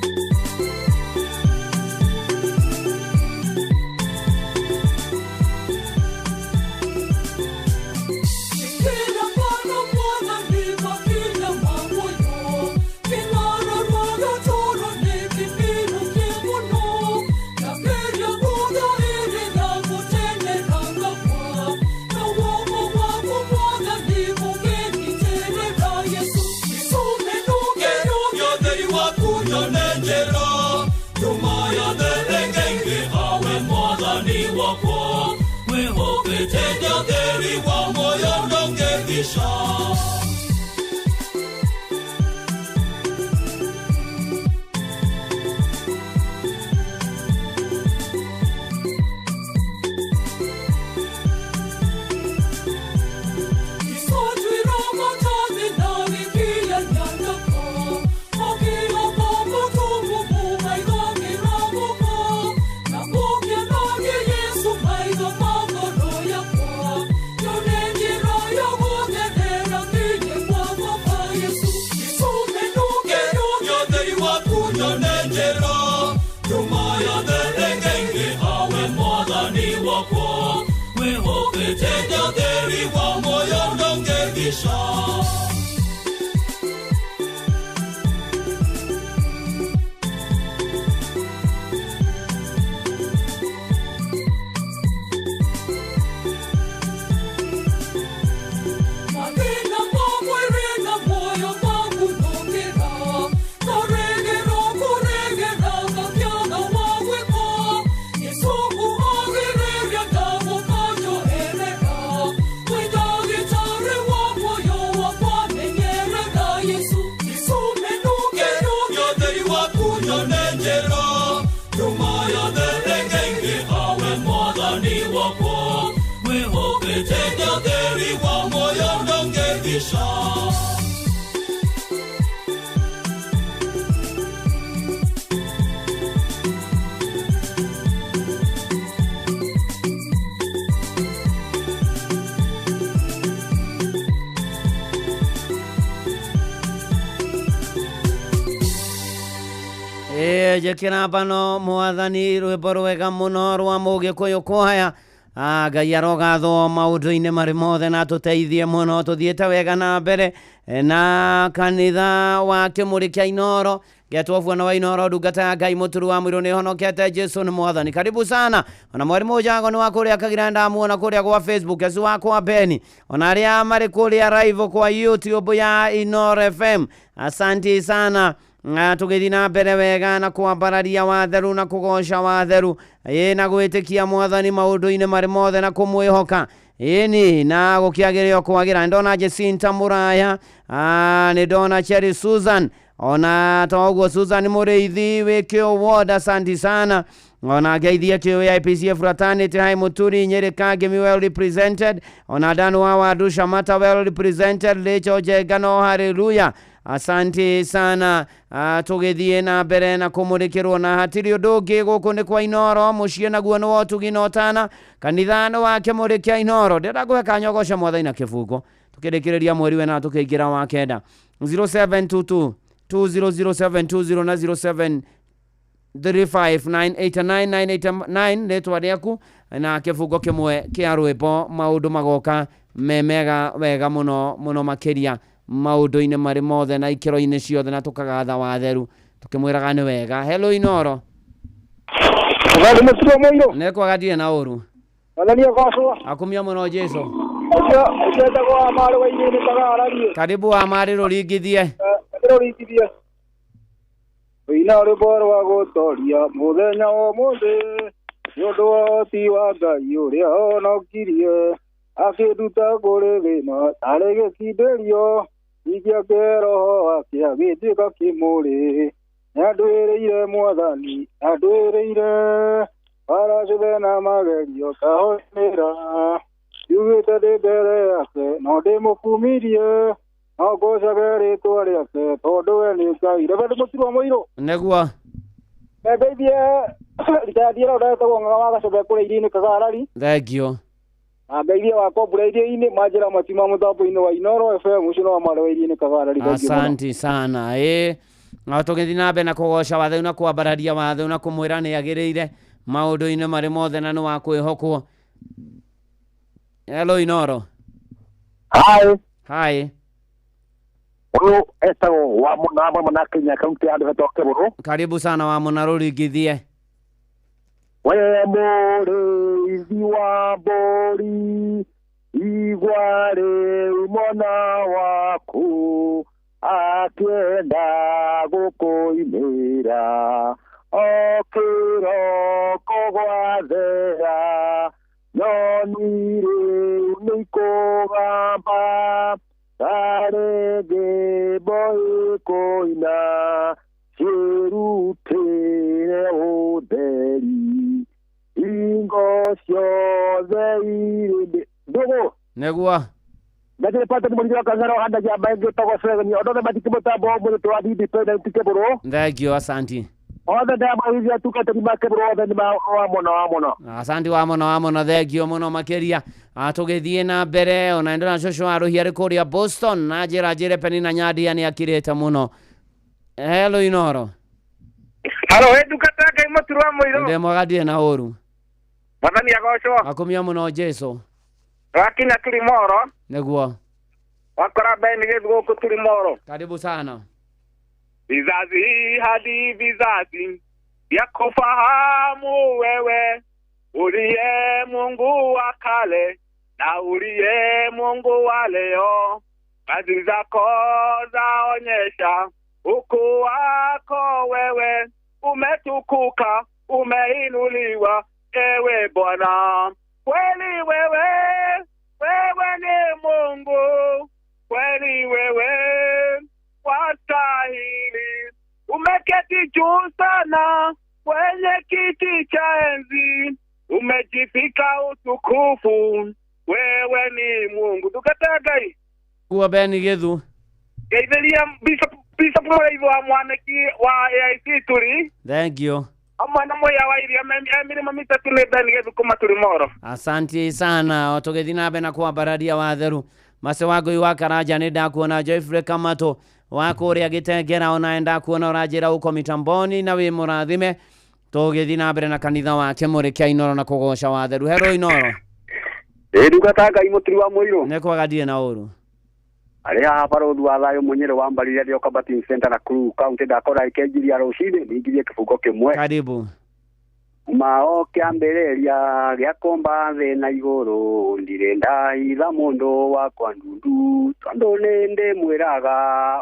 Njĩkĩra mbano mwathani rwĩmbo rwega mũno rwa mũgĩkũyũ kwaya. Ngai arogathwo maũndũ-inĩ marĩ mothe na tũteithie mũno tũthiĩte wega na mbere na kanitha wa Kĩmũrĩ kĩa Inooro getwo Bwana wa Inooro ndungata ya Ngai mũturu wa mũirũ nĩhonokete Jesu nĩ mwathani. Karibu sana ona mwarimu Jago nĩ wa kũrĩa Kagira ndamuona kũrĩa gwa Facebook acu wakwa Beni ona arĩa marĩ kũrĩa live kwa YouTube ya Inooro FM asanti sana. Tũgĩthiĩ na mbere wega na kwambararia watheru na kũgoca watheru na gwĩtĩkia mwathani maũndũ-inĩ marĩ mothe na kũmwĩhoka ĩni na gũkĩagĩrĩo kwagĩra. Nĩndona Jacinta Mũraya, nĩndona Cherry Susan ona toguo Susan Mũrĩithi wĩ Kĩũ Ward asanti sana. Ona ngeithie Kĩũ AIPCA fraternity hai Mũturi Nyeri Kangemi well represented ona Dan wa Wadu Shamata well represented Rachel Njengano hallelujah asanti sana. Tũgĩthiĩ na mbere na kũmũrĩkĩrwo na hatirĩ ũndũ ũngĩ gũkũ nĩ kwa Inooro mũciĩ naguo nĩ wa ũtugi na ũtana kanitha nĩ wa Kĩmũrĩ kĩa Inooro. Ndĩrenda ngũhe kanya ũgoce mwathani na kĩbungo tũkĩrĩkĩrĩria mweri wena tũkĩingĩra wa kenda. 0722 200720 na 0735989989 rĩtwa rĩaku na kĩbungo kĩmwe kĩa rwĩmbo maũndũ magoka me mega wega mũno mũno makĩria maũndũ-inĩ marĩ mothe na ikĩro-inĩ ciothe na tũkagatha watheru tũkĩmwĩraga nĩ wega. Hello Inooro. Nĩ kwaga ndirĩ na ũru. Akumia mũno Jesu. Karibu wa marĩ rũringithie. Wĩna rwĩmbo rwa gũtoria mũthenya ũmũthĩ nĩ ũndũ wa ũhoti wa Ngai ũrĩa honokirie akĩnduta kũrĩ thĩna tarĩ gĩkindĩrio ingĩake roho wake agĩtuĩka kĩmũrĩ nĩandwĩrĩire mwathani andwĩrĩire Bara ciothe na magerio ngahoyanĩra. Yugĩte ndĩ mbere yake no ndĩmũkumirie no ngocage rĩtwa rĩake tondũ we nĩ Ngai. Reverend Mũtirwa Mũirũ. Nĩguo. Ngeithie ritathie ndetagwo ng'ang'a wa Gacebe kũrĩa iria-inĩ Kagarari. Thank you. Na ngeithie wa kombura iria-inĩ manjĩra matima mũtambo-inĩ wa Inoro FM ũcio no wa mwarĩ wa iria-inĩ Kagarari. Thank you mũno. Asanti sana ĩ no tũgĩthiĩ na mbere na kũgoca watheu na kwambararia watheu na kũmwĩra nĩ agĩrĩire maũndũ-inĩ marĩ mothe na nĩ wa kwĩhokwo. Hello Inoro. Hi. Hi. Ũyũ etagwo wa mũna mwena Kenya kaunti ya Ndũhetwo Kĩbũrũ. Karibu sana wa mũna rũringithie. We mũrĩithi wa mbũri igua rĩu mwana waku akĩenda gũkũinĩra o kĩroko gwathera nyoni rĩu nĩikũgamba tarĩ ngĩmbo ĩkũina ciĩrutĩre ũtheri ingo ciothe irĩ ndũgũ. Nĩguo. Ndagĩrĩ pata nĩ mũrĩithi wa Kang'ara handagia mbaĩ ngĩtagwo Fregeni andũ othe mathikĩ mũtambo mũrĩtũ wa Independent Kĩbũrũ. Thank you, asanti. Othe ndamaithia atungatĩri ma Kĩbũrũ othe nĩ wa mũno wa mũno. Asanti wa mũno wa mũno thengio mũno makĩria. Tũgĩthiĩ na mbere ona ndona cũcũ wa rũhia arĩ kũrĩa Boston na njĩra njĩre Penina Nyandia nĩ akirĩte mũno. Hello Inoro. Halo, we ndungata Ngai Mũtirwa Mũirũ. Ndĩ mwega ndirĩ na ũru. Mwathani agocwo. Akumia mũno Jesũ. Wakinya Turimoro. Nĩguo. Wakora Ben gĩthu gũkũ Turimoro. Karibu sana. Vizazi hadi vizazi vya kufahamu wewe uliye Mungu wa kale na uliye Mungu wa leo. Kazi zako zaonyesha ukuu wako wewe, umetukuka umeinuliwa ewe Bwana. Kweli wewe, wewe ni Mungu, kweli wewe wastahili. Umeketi juu sana kwenye kiti cha enzi, umejifika utukufu, wewe ni Mungu. Tukatagai kuwa Ben Githu geithiria Bishop Mũrĩithi wa Mwaniki wa AIC Turi. Thank you. Hamwe na mũhĩa wa iria mĩrĩma mĩtatũ nĩ Ben Githu kuma Turimoro. Asanti sana. Tũgĩthiĩ na mbere na kwambararia watheru Mase wa Ngui wa Karanja nĩ ndakuona. Joyfrey Kamato wa kũrĩa Gĩtengera ona ndakuona ũranjĩra ũko mitamboni na wĩ mũrathime. Tũgĩthiĩ na mbere na kanitha wa Kĩmũrĩ kĩa Inoro na kũgoca watheru. Hello Inoro. Ĩ ndungata Ngai Mũturi wa Mũirũ. Nĩ kwaga ndirĩ na ũru. Arĩa haha barũthi wa thayũ Mũnyĩrĩ wa Mbarire ndĩ Combating Center na Nakuru County ndakora ikenjiria rũcinĩ ningirie kĩbungo kĩmwe. Karibu. Mao kĩambĩrĩria gĩa kũmba thĩ na igũrũ ndirĩ ndahitha mũndũ wakwa ndundu tondũ nĩ ndĩmwĩraga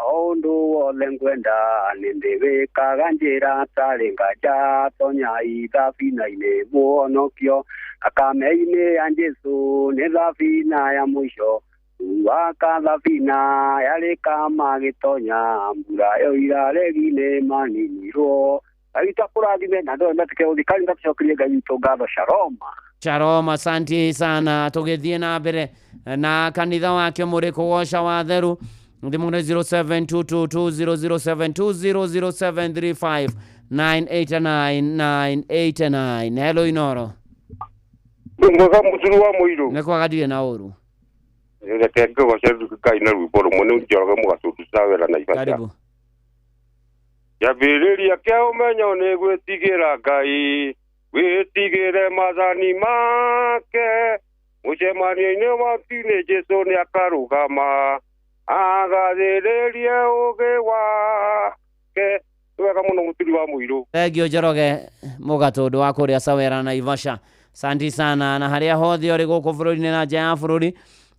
o ũndũ wothe ngwenda nĩ ndĩwĩkaga njĩra tarĩ nganja tonya ithabina-inĩ mũhonokio thakame-inĩ ya Jesũ nĩ thabina ya mũico waka thabina yarĩ kama gĩtonya mbura yoira regi-inĩ maninirwo. Ngai kũrathime na andũ metĩkĩre gũthikari ngatũcokerie Ngai witũ ngatho. Shalom. Shalom, asanti sana. Tũgĩthiĩ na mbere na kanitha wa Kĩmũrĩ kũgoca watheru thimũ nĩ 07222007200735 989989. Hello Inoro. Mwega Mũturi wa Mũirũ. Nĩ kwaga ndirĩ na ũru. Reke ngũgoce Ngai na rwĩmbo rũmwe nĩ Njoroge Mũgatũndũ Cawera na Ibata. Karibu. Kĩambĩrĩria kĩa ũmenyo nĩ gwĩtigĩra Ngai, wĩtigĩre maathani make. Mũcemanio-inĩ waku-inĩ Jesũ nĩakarũgama agathĩrĩrie ũũgĩ wake. Nĩ wega mũno Mũturi wa Mũirũ. Thank you Njoroge Mũgatũndũ wa kũrĩa Sawera na Ivasha. Asanti sana. Na harĩa hothe ũrĩ gũkũ bũrũri-inĩ na nja ya bũrũri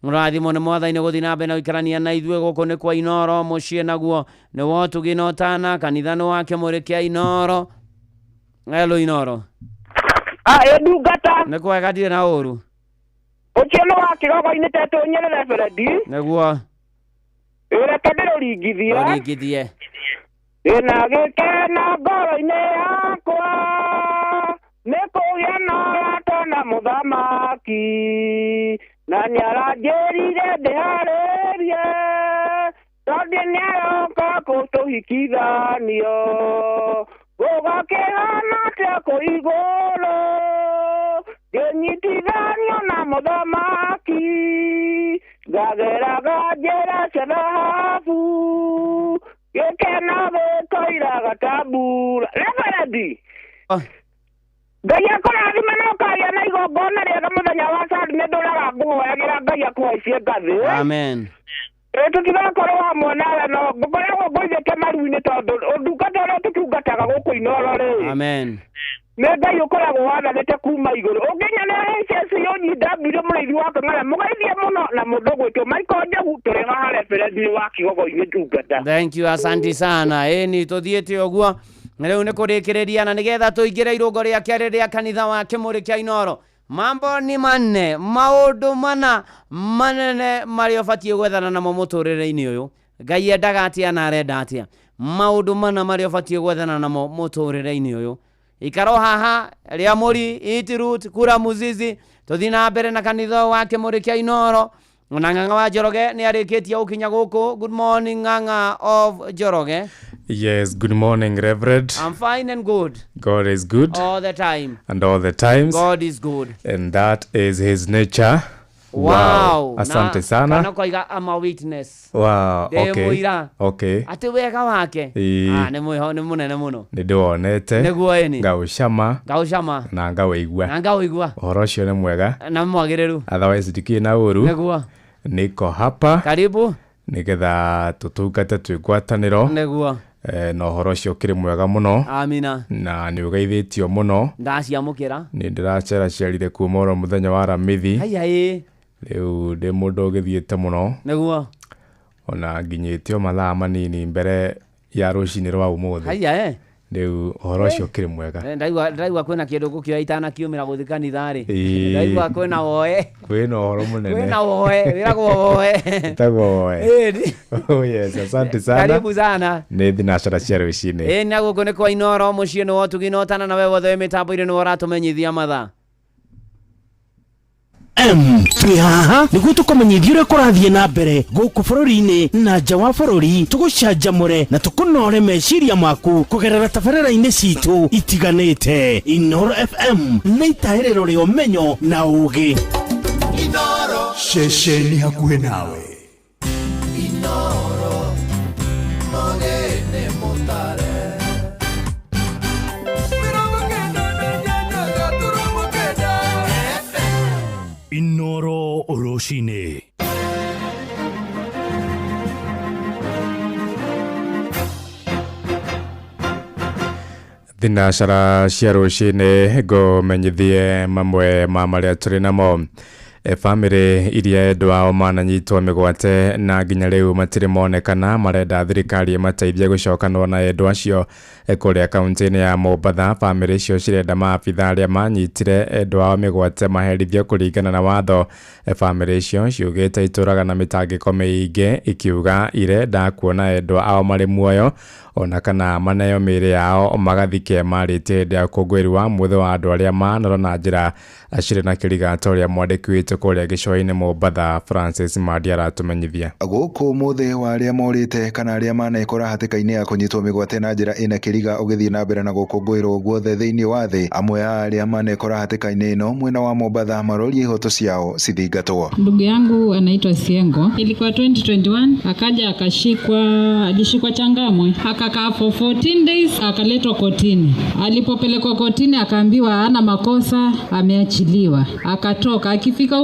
mũrathimwo nĩ mwathani gũthiĩ na mbere na gũikarania na ithuĩ. Gũkũ nĩ kwa Inoro mũciĩ naguo nĩ wotugi na ũtana kanitha nĩ wa Kĩmũrĩ kĩa Inoro. Hello Inoro. Ĩ ndungata. Nĩ kwega ndirĩ na ũru. Ũcio nĩ wa kĩgogo-inĩ tetũ Nyerere Fredi. Nĩguo. Reke ndĩrũringithie. Ũringithie. Ndĩna gĩkeno ngoro-inĩ yakwa nĩ kũgĩa Mũthamaki na nĩaranjĩrire ndĩharĩrie tondũ nĩaroka kũtũhikithanio gũgakĩhana atĩa kũ igũrũ ngĩnyitithanio na Mũthamaki ngageraga njĩra cia thahabu gĩkeno gĩkoiraga ta mbura. Reverend, Ngai akũrathime na ũkagĩa na igongona rĩega mũthenya wa Sunday. Nĩ ndũraga ngũhoyagĩra Ngai akũhaicie ngathĩ. Amen. Tũtigakorwo hamwe nawe no ngũkoragwo ngũithĩte maru-inĩ tondũ ũndungata ũrĩa tũtungataga gũkũ Inooro rĩ. Amen. Nĩ Ngai ũkoragwo wathanĩte kuma igũrũ. Ũngĩnyona HSUGW mũrĩithi wa Kang'ara mũgeithie mũno na mũndũ ũgwĩtwo Michael Njogu tũrĩ haha referendi wa Kigogo-inĩ ndungata. Thank you, asanti sana. Ĩni tũthiĩte ũguo rĩu nĩ kũrĩkĩrĩria na nĩgetha tũingĩre irũngo rĩa kerĩ rĩa kanitha wa Kĩmũrĩ kĩa Inooro. Mambo ni manne, maũndũ mana manene marĩa ũbatiĩ gwethana namo mũtũrĩre-inĩ ũyũ. Ngai endaga atĩa na arenda atĩa? Maũndũ mana marĩa ũbatiĩ gwethana namo mũtũrĩre-inĩ ũyũ. Ikaro haha rĩa mũri Eat kura muzizi tũthiĩ na mbere na kanitha wa Kĩmũrĩ kĩa Inooro. Na Ng'ang'a wa Njoroge nĩ arĩkĩtie gũkinya gũkũ. Good morning, Ng'ang'a of Njoroge. Yes, good morning, Reverend. I'm fine and good. God is good. All the time. And all the times. God is good. And that is his nature. Wow. Asante sana. Kana koiga I'm a witness. Wow. Ndĩ Okay. mũira. Okay. Atĩ wega wake. Ĩĩ. Ah, nĩ mwĩho nĩ mũnene mũno. Nĩ ndĩwonete. Nĩguo ĩni. Ngaũcama. Ngaũcama. Na ngaũigua. Na ngaũigua. Ũhoro ũcio nĩ mwega. Na mwagĩrĩru. Otherwise ndikĩrĩ na ũru. Nĩguo. Niko hapa. Karibu. Nĩgetha tũtungate twĩ ngwatanĩro. Nĩguo. Na ũhoro ũcio ũkĩrĩ mwega mũno. Amina. Na nĩ ũgeithĩtio mũno. Ndaciamũkĩra. Nĩ ndĩraceracerire kuma oro mũthenya wa Aramithi. Haiya ĩĩ. Rĩu ndĩ mũndũ ũgĩthiĩte mũno. Nĩguo. Ona nginyĩte o mathaa manini mbere ya rũcinĩ rwa ũmũthĩ. Haiya ĩ. Rĩu ũhoro ũcio ũkĩrĩ mwega. Ndaigua kwĩna kĩndũ ngũkĩoya itanakiumĩra gũthiĩ kanitha rĩ. Ĩĩ. Ndaigua kwĩna woe. Kwĩna ũhoro mũnene. Kwĩna woe, wĩragwo woe. Wĩtagwo woe. Ĩĩ. Oh yes, asante sana. Karibu sana. Nĩ thinacara cia rũcinĩ. Ĩĩ na gũkũ nĩ kwa Inooro mũciĩ nĩ wotugi na ũtana na we wothe wĩ mĩtambo-inĩ nĩwe ũratũmenyithia mathaa. M twĩ haha nĩguo tũkũmenyithia ũrĩa kũrathiĩ na mbere gũkũ bũrũri-inĩ na nja wa bũrũri, tũgũcanjamũre na tũkũnore meciria maku kũgerera tabarĩra-inĩ citũ itiganĩte. Inooro FM nĩ itahĩrĩro rĩa ũmenyo na ũgĩ. Ceceni hakuhĩ nawe. Inooro mũgĩne mũtare. Inooro rũcinĩ. Thinacara cia rũcinĩ ngũmenyithie mamwe ma marĩa tũrĩ namo. Bamĩrĩ iria endwa ao mananyitwo mĩgwate na nginya rĩu matirĩ monekana marenda thirikari ĩmateithie gũcokanwo na endwa acio kũrĩa kaunti-inĩ ya Mombatha. Bamĩrĩ icio cirenda maabitha arĩa manyitire endwa ao mĩgwate maherithio kũringana na watho. Bamĩrĩ icio ciugĩte itũraga na mĩtangĩko mĩingĩ ikiuga irenda kuona endwa ao marĩ muoyo ona kana maneo mĩĩrĩ yao magathike marĩtie hĩndĩ ya ũkũngũĩri wa mũthĩ wa andũ arĩa manora na njĩra cirĩ na kĩriga ta ũrĩa mwandĩki witũ kũrĩa gĩcũa-inĩ Mombatha Francis Mandi aratũmenyithia. Gũkũ mũthĩ wa arĩa morĩte kana arĩa manekora hatĩka-inĩ ya kũnyitwo mĩgwate na njĩra ĩna kĩriga ũgĩthiĩ na mbere na gũkũngũĩrwo guothe thĩinĩ wa thĩ, amwe a arĩa manekora hatĩka-inĩ ĩno mwena wa Mombatha maroria ihoto ciao cithingatwo. Ndugu yangu anaitwa Siengo, ilikuwa 2021 akaja akashikwa, alishikwa Changamwe akakaa for 14 days akaletwa kotini. Alipopelekwa kotini akaambiwa hana makosa, ameachiliwa. Akatoka, akifika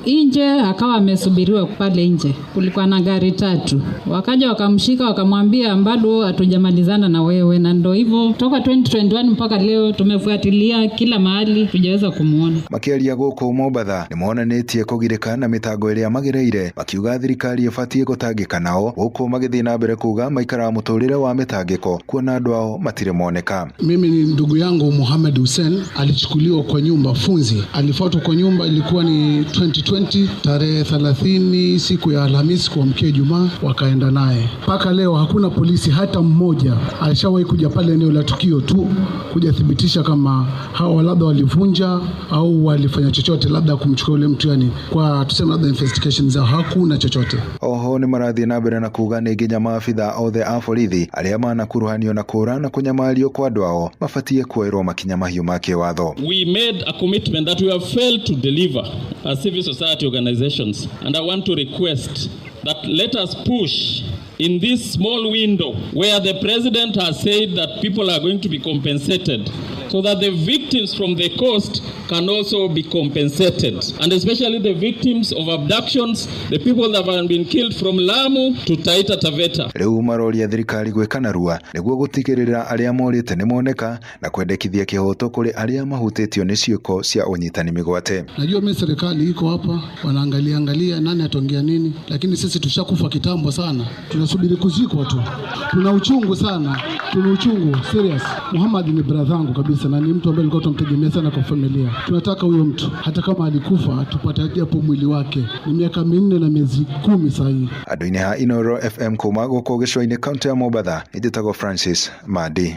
nje akawa amesubiriwa pale nje. Kulikuwa na gari tatu. Wakaja wakamshika wakamwambia bado hatujamalizana na wewe, na ndio hivyo toka 2021 mpaka leo tumefuatilia kila mahali tujaweza kumuona. Makiaria gũkũ Mombatha nĩmonanĩtie kũgirĩka na mĩtango ĩrĩa magereire makiuga thirikari ĩbatiĩ gũtangĩka nao, gũkũ magĩthiĩ na mbere kuga maikaraga mũtũrĩre wa mĩtangĩko kuona andũ ao matirĩ moneka. Mimi ni ndugu yangu Mohamed Hussein alichukuliwa kwa nyumba Funzi, alifuatwa kwa nyumba, ilikuwa ni 2020 tarehe 30 siku ya Alhamisi kuamkia Ijumaa, wakaenda naye mpaka leo. Hakuna polisi hata mmoja alishawahi kuja pale eneo la tukio tu kuja thibitisha kama hawa labda walivunja au walifanya chochote labda kumchukua yule mtu, yani kwa tuseme labda investigation zao hakuna chochote. Oho nĩ marathiĩ na mbere na kuga nĩ nginya maabitha othe a borithi arĩa manakuruhanio na kũra na kũnyamario kwa andũ ao mabatie kuoerwo makinya mahiũ ma kĩwatho. We made a commitment that we have failed to deliver as civil society organizations, and I want to request that let us push in this small window where the president has said that people are going to be compensated so that the victims from the coast can also be compensated, and especially the victims of abductions, the people that have been killed from Lamu to Taita Taveta. Rĩu maroria thirikari gwĩka narua nĩguo gũtigĩrĩra arĩa morĩte nĩ moneka na kwendekithia kĩhoto kũrĩ arĩa mahutĩtio nĩ ciĩko cia ũnyitani mĩgwate. Najua mimi serikali iko hapa wanaangalia angalia nani ataongea nini, lakini sisi tushakufa kitambo sana, tunasubiri kuzikwa tu. Tuna uchungu sana, tuna uchungu serious. Muhammad ni brother yangu kabisa na ni mtu ambaye alikuwa tunamtegemea sana kwa familia. Tunataka huyo mtu hata kama alikufa tupate japo mwili wake. Ni miaka 4 na miezi 10 sasa hivi. Andũ-inĩ ha Inoro FM kuma gũkũ gĩcũa-inĩ kaunti ya Mombatha, njĩtagwo Francis Madi.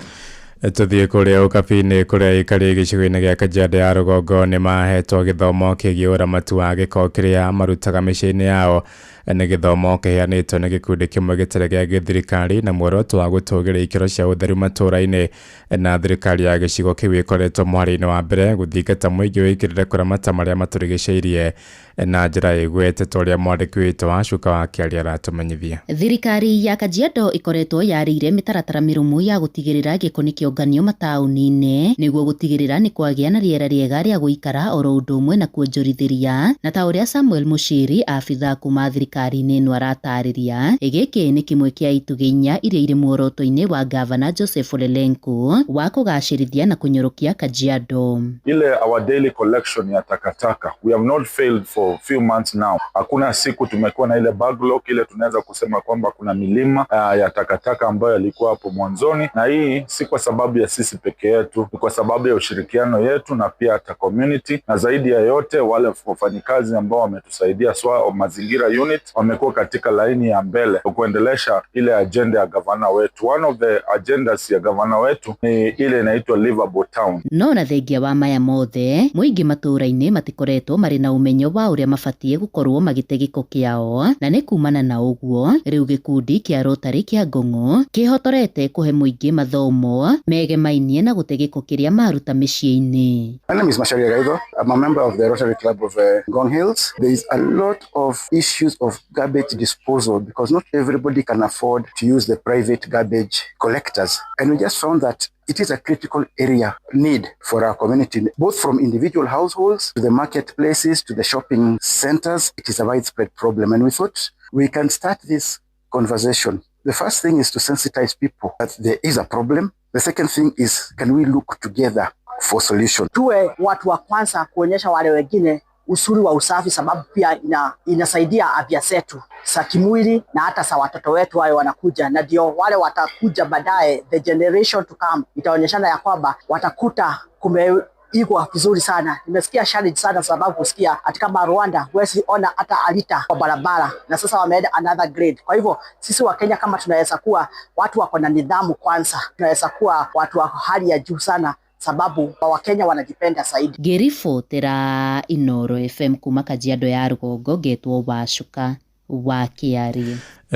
Tuthiĩ kũrĩa Ũkabi-inĩ kũrĩa aikari gĩcigo-inĩ gĩa Kajiado ya rũgongo nĩ mahetwo gĩthomo kĩgiĩ ũramati wa gĩko kĩrĩa marutaga mĩciĩ-inĩ yao. Nĩ gĩthomo kĩheanĩtwo nĩ gĩkundi kĩmwe gĩtarĩ gĩa gĩthirikari na muoroto wa gũtũgĩria ikĩro cia ũtheru matũũra-inĩ, na thirikari ya gĩcigo kĩu ĩkoretwo mũhari-inĩ wa mbere gũthingata mũingĩ wĩkĩrĩre kũramata marĩa matũrigicĩirie na njĩra ĩgwete ta ũrĩa mwandĩki witũ wa Cuka wa Kĩaria aratũmenyithia. Thirikari ya Kajiado ĩkoretwo yarĩire mĩtaratara mĩrũmu ya gũtigĩrĩra gĩko nĩ kĩonganio mataũni-inĩ nĩguo gũtigĩrĩra nĩ kwagĩa na rĩera rĩega rĩa gũikara oro ũndũ ũmwe na kuonjorithĩria, na ta ũrĩa Samuel Mushiri abitha kuma thirikari-inĩ ĩno aratarĩria, gĩkĩ nĩ kĩmwe kĩa itugĩ inya iria irĩ muoroto-inĩ wa Gavana Joseph Ole Lenku wa kũgacĩrithia na kũnyorokia Kajiado. Ile our daily collection ya takataka, we have not failed for few months now. Hakuna siku tumekuwa na ile backlog ile tunaweza kusema kwamba kuna milima ya takataka ambayo ilikuwa hapo mwanzoni, na hii si kwa sababu ya sisi peke yetu, ni kwa sababu ya ushirikiano yetu na pia hata community, na zaidi ya yote wale wafanyikazi ambao wametusaidia swa mazingira unit wamekuwa katika laini ya mbele kuendelesha ile agenda ya gavana wetu. One of the agendas ya gavana wetu ni ile inaitwa Livable Town. No na thengia wa maya mothe mũingĩ matũũra-inĩ matikoretwo marĩ na ũmenyo wa ũrĩa mabatie gũkorwo magĩte gĩko kĩao, na nĩ kumana na ũguo rĩu gĩkundi kĩa Rotary kĩa Ngong'o kĩhotorete kũhe mũingĩ mathomo megemainie na gũte gĩko kĩrĩa maruta mĩciĩ-inĩ. My name is Masharia Gaitho. I'm a member of the Rotary Club of Ngong Hills. There is a lot of issues of garbage disposal because not everybody can afford to use the private garbage collectors. And we just found that it is a critical area need for our community, both from individual households to the marketplaces to the shopping centers. It is a widespread problem. And we thought we can start this conversation. The first thing is to sensitize people that there is a problem. The second thing is, can we look together for solution? Tuwe watu wa kwanza kuonyesha wale wengine usuri wa usafi, sababu pia inasaidia afya zetu za kimwili na hata za watoto wetu wale wanakuja, na ndio wale watakuja baadaye, the generation to come, itaonyeshana ya kwamba watakuta kumeigwa vizuri sana. Nimesikia challenge sana sababu kusikia ati kama Rwanda huwezi ona hata alita kwa barabara, na sasa wameenda another grade. Kwa hivyo sisi wa Kenya kama tunaweza kuwa watu wako na nidhamu kwanza, tunaweza kuwa watu wa hali ya juu sana, sababu Wakenya wanajipenda zaidi. Ngĩribotera Inoro FM kuma Kajiado ya rũgongo ngetwo Wacuka wa Kĩarie.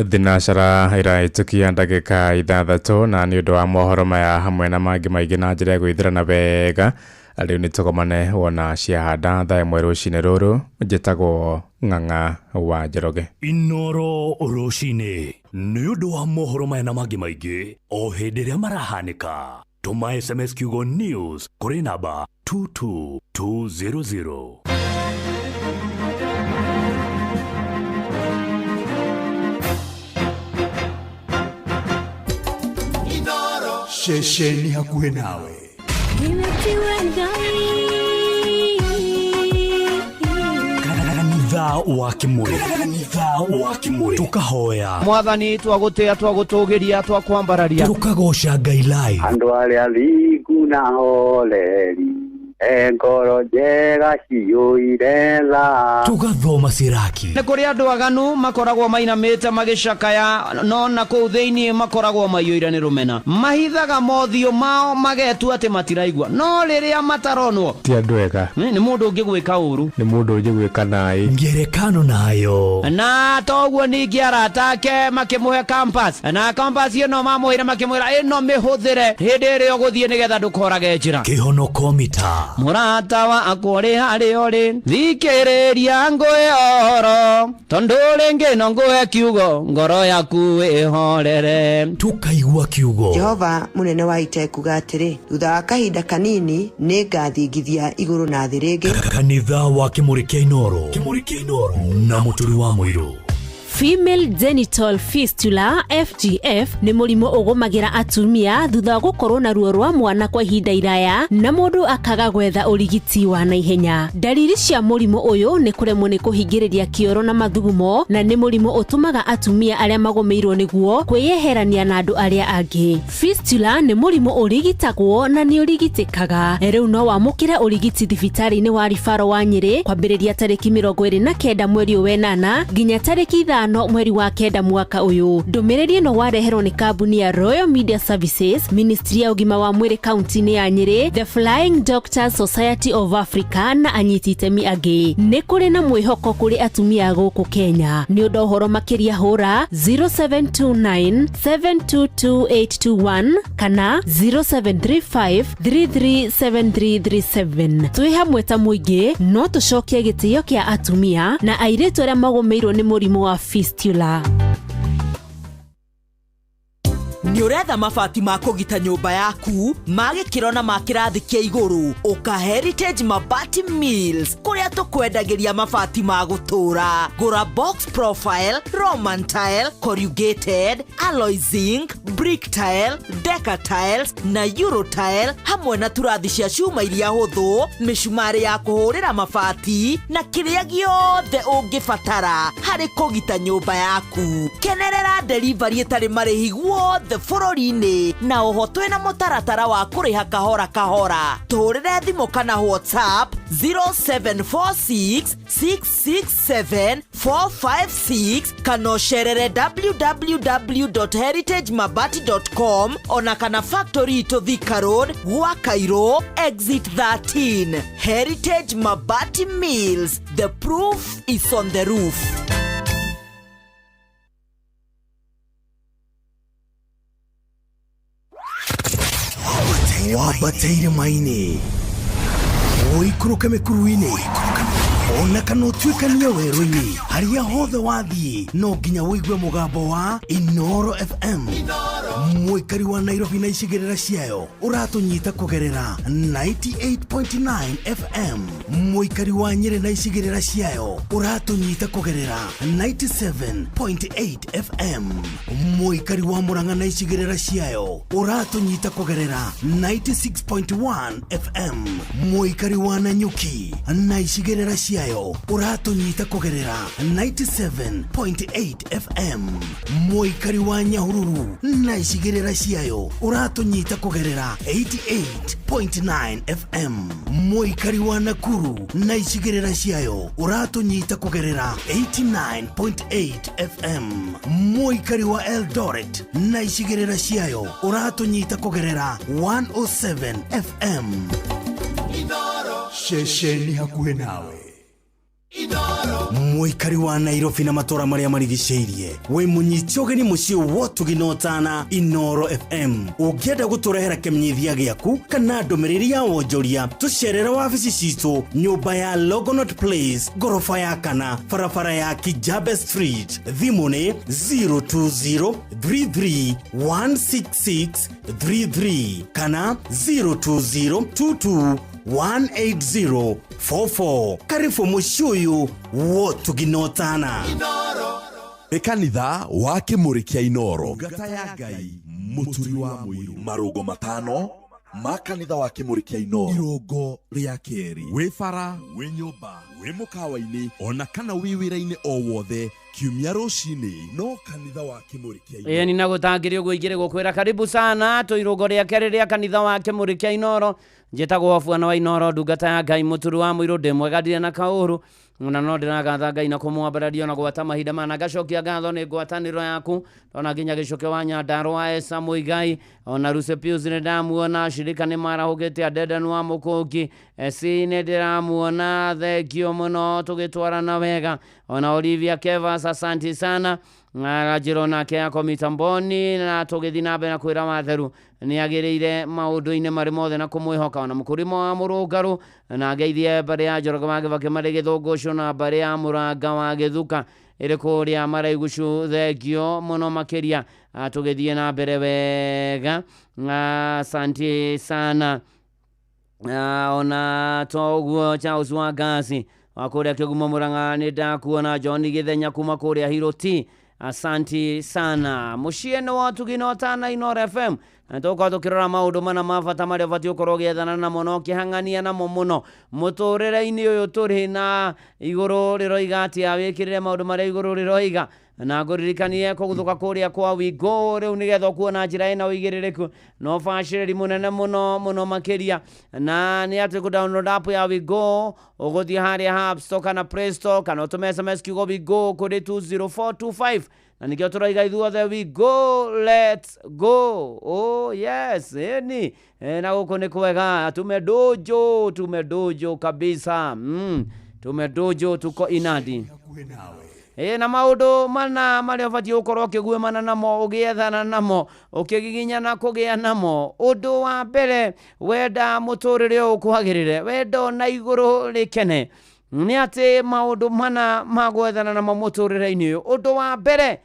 Thinacara ĩrahĩtũkia ndagĩka 6 na nĩ ũndũ wa mohoro maya hamwe na mangĩ maingĩ na njĩra ya gwĩthirana wega rĩu nĩ tũgomane wona ciahanda thaa 1 rũcinĩ rũrũ. Njĩtagwo Ng'ang'a wa Njoroge. Inoro rũcinĩ nĩ ũndũ wa mohoro maya na mangĩ maingĩ o hĩndĩ ĩrĩa marahanĩka. Tũma SMS kiugo news kũrĩ namba 22200. Ceceni hakuhĩ nawe. Kanitha Kanitha wa Kimuri. Kanitha wa Kimuri. Tukahoya. Mwathani twagũtĩa, twagũtũgĩria, twakwambararia. Tukagoca Ngai live. Andũ arĩa thingu na horeri, e ngoro njega ciyũire tha. Tugathoma Siraki. Nĩ kũrĩ andũ aganu makoragwo mainamĩte magĩcakaya, no na kũu thĩinĩ makoragwo maiyũire nĩ rũmena. Mahithaga mothiũ mao magetua atĩ matiraigua, no rĩrĩa mataronwo ti andũ ega. Nĩ mũndũ ũngĩgwĩka ũru, nĩ mũndũ ũngĩgwĩka naĩ. Ngerekano nayo. Na toguo ningĩ arata ake makĩmũhe compass, na compass ĩno mamũheire makĩmwĩra ĩno mĩhũthĩre hĩndĩ ĩrĩa ũgũthiĩ nĩgetha ndũkorage njĩra. Kĩhonoko mita. Mũrata wakwa ũrĩ harĩa ũrĩ, thikĩrĩria ngũhe ũhoro, tondũ rĩngĩ no ngũhe kiugo, ngoro yaku ĩhorere. Tukaigua kiugo. Jehova mũnene wa ita ekuga atĩrĩ, thutha wa kahinda kanini nĩ ngathingithia igũrũ na thĩ rĩngĩ. Kanitha wa Kimuri kĩa Inooro. Kimuri kĩa Inooro na Mũturi wa Mũirũ. Female genital fistula FGF nĩ mũrimũ ũgũmagĩra atumia thutha wa gũkorwo na ruo rwa mwana kwa ihinda iraya na mũndũ akaga gwetha ũrigiti wa naihenya. Ndariri cia mũrimũ ũyũ nĩ kũremwo nĩ kũhingĩrĩria kĩoro na mathugumo, na nĩ mũrimũ ũtũmaga atumia arĩa magũmĩirwo nĩguo kwĩyeherania na andũ arĩa angĩ. Fistula nĩ mũrimũ ũrigitagwo na nĩ ũrigitĩkaga. Rĩu no wamũkĩre ũrigiti thibitarĩ-inĩ wa Ribaro wa Nyĩrĩ kwambĩrĩria tarĩki 29 mweri wa 8 nginya tarĩki 5 mweri wa 9 mwaka ũyũ. Ndũmĩrĩri ĩno wareherwo nĩ kambuni ya Royal Media Services, Ministry ya ũgima wa mwĩrĩ kaunti-inĩ ya Nyĩrĩ, The Flying Doctors Society of Africa na anyiti itemi angĩ. Nĩ kũrĩ na mwĩhoko kũrĩ atumia gũkũ Kenya. Nĩ ũndũ ũhoro makĩria hũra 0729 722821 kana 0735 337337. Twĩ hamwe ta mũingĩ no tũcokie gĩtĩo kĩa atumia na airĩtu arĩa magũmĩirwo nĩ mũrimũ wa fistula. Nĩ ũretha mabati ma kũgita nyũmba yaku ma gĩkĩro na ma kĩrathi kĩa igũrũ, ũka Heritage Mabati Mills kũrĩa tũkwendagĩria mabati ma gũtũũra. Gũra box profile, Roman tile, corrugated, alloy zinc, brick tile, deca tiles na euro tile, hamwe na turathi cia cuma iria hũthũ, mĩcumarĩ ya kũhũrĩra mabati na kĩrĩa gĩothe ũngĩbatara harĩ kũgita nyũmba yaku. Kenerera delivery ĩtarĩ marĩhi guothe bũrũri-inĩ, na oho twĩna mũtaratara wa kũrĩha kahora kahora. Tũhũrĩre thimũ kana WhatsApp 0746 667 456 kana ũcerere www.heritagemabati.com ona kana factory itũ Thika Road, gwa Cairo, exit 13. Heritage Mabati Mills, the proof is on the roof. Wambateire maini, ũikũrũke mĩkuru-inĩ, ona kana ũtuĩkanie werũ-inĩ, harĩa hothe wathiĩ no nginya ũigue mũgambo wa Inooro FM. Mũikari wa Nairobi na icigĩrĩra ciayo ũratũnyita kũgerera 98.9 FM. Mũikari wa Nyĩrĩ na icigĩrĩra ciayo ũratũnyita kũgerera 97.8 FM. Mũikari wa Murang'a na icigĩrĩra ciayo ũratũnyita kũgerera 96.1 FM. Mũikari wa Nanyuki na icigĩrĩra ciayo ũratũnyita kũgerera 97.8 FM. Mũikari wa Nyahururu na icigĩrĩra ciayo ũratũnyita kũgerera 88.9 FM. Mũikari wa Nakuru na icigĩrĩra ciayo ũratũnyita kũgerera 89.8 FM. Mũikari wa Eldoret na icigĩrĩra ciayo ũratũnyita kũgerera 107 FM. Ceceni hakuhĩ nawe. Mũikari wa Nairobi na matũra marĩa marigicĩirie, wĩ mũnyiti ũgeni mũciĩ wotugi na ũtana Inooro FM. Ũngĩenda gũtũrehera kĩmenyithia gĩaku kana ndũmĩrĩri ya wonjoria, tũcerere wabici citũ nyũmba ya Longonot Place, ngoroba ya kana, barabara ya Kijabe Street. Thimũ nĩ 02033 16633 kana 02022 18044. Karibu mũciĩ ũyũ wotugi na ũtana. Nĩ kanitha wa Kĩmũrĩ kĩa Inooro. Ngata ya Ngai, Mũturi wa Mũirũ. Marũngo matano Ma kanitha wa Kĩmũrĩ kĩa Inooro. Irũngo rĩa kerĩ, wĩ bara, wĩ nyũmba, wĩ mũkawa-inĩ, ona kana wĩ wĩra-inĩ o wothe, kiumia rũcinĩ no kanitha wa Kĩmũrĩ kĩa Inooro. Ĩni na gũtangĩrĩ ũguo igĩrĩ gũkwĩra karibu sana tũirũngo rĩa kerĩ rĩa kanitha wa Kĩmũrĩ kĩa Inooro. Njĩtagwo Bwana wa Inooro, ndungata ya Ngai, mũturu wa mũirũ, ndĩ mwega ndirĩ na kaũru, ona no ndĩragatha Ngai na kũmwambararia ona gwata mahinda mana. Ngacokia ngatho nĩ ngwatanĩro yaku, ndona nginya Gĩcũke wa Nyandarũa, Esa Mũigai, ona Ruse Pius nĩ ndamuona, shirika nĩ marahũkĩte, Adedan wa Mũkũngi, esi nĩ ndĩramuona, thengio mũno tũgĩtwarana wega, ona Olivia Kevas, asanti sana, aranjĩra onake ako mitamboni, na tũgĩthiĩ na mbere na kwĩra watheru nĩ agĩrĩire maũndũ-inĩ marĩ mothe na kũmwĩhoka, ona mũkũrima wa mũrũngarũ, na ngeithie mbarĩ ya Njoroge wa Kĩbakĩ marĩ Gĩthũngũcũ, na mbarĩ ya Mũranga wa Gĩthuka ĩrĩ kũrĩa Maraigucu, thengio mũno makĩria, tũgĩthiĩ na mbere wega, asanti sana. Ona to ũguo Charles wa Ngasi wa kũrĩa Kĩgumo Mũrang'a nĩ ndakuona, John Gĩthenya kuma kũrĩa Hiroti, asanti sana. Mũciĩ nĩ wa Ũtugi na Ũtana Inooro FM, na tũgũkorwo tũkĩrora maũndũ mana ma bata marĩa ũbatiĩ gũkorwo ũgĩethana namo na ũkĩhang'ania namo mũno mũtũrĩre-inĩ ũyũ tũrĩ, na igũrũ rĩroiga atĩa, wĩkĩrĩre maũndũ marĩa igũrũ rĩroiga, na ngũririkanie kũguthũka kũrĩa kwa Wigo rĩu nĩgetha ũkuona njĩra ĩna ũigĩrĩrĩku na ũbacĩrĩri mũnene mũno mũno makĩria, na nĩ atĩ kũ download app ya Wigo, ũgũthiĩ harĩa ha App Store kana Play Store, kana ũtũme SMS kiugo Wigo kũrĩ 20425, na nĩkĩo tũroiga ithuothe we go, let's go. Oh yes, ĩni na gũkũ nĩ kwega, tumedojo, tumedojo kabisa, tumedojo, tuko inadi. Na maũndũ mana marĩa ũbatiĩ gũkorwo ũkĩguĩmana namo, ũgĩethana namo, ũkĩgiginyana kũgĩa namo. Ũndũ wa mbere, wenda mũtũrĩre ũyũ ũkwagĩrĩre, wenda ona igũrũ rĩkene, nĩ atĩ maũndũ mana ma gwethana namo mũtũrĩre-inĩ ũyũ. Ũndũ wa mbere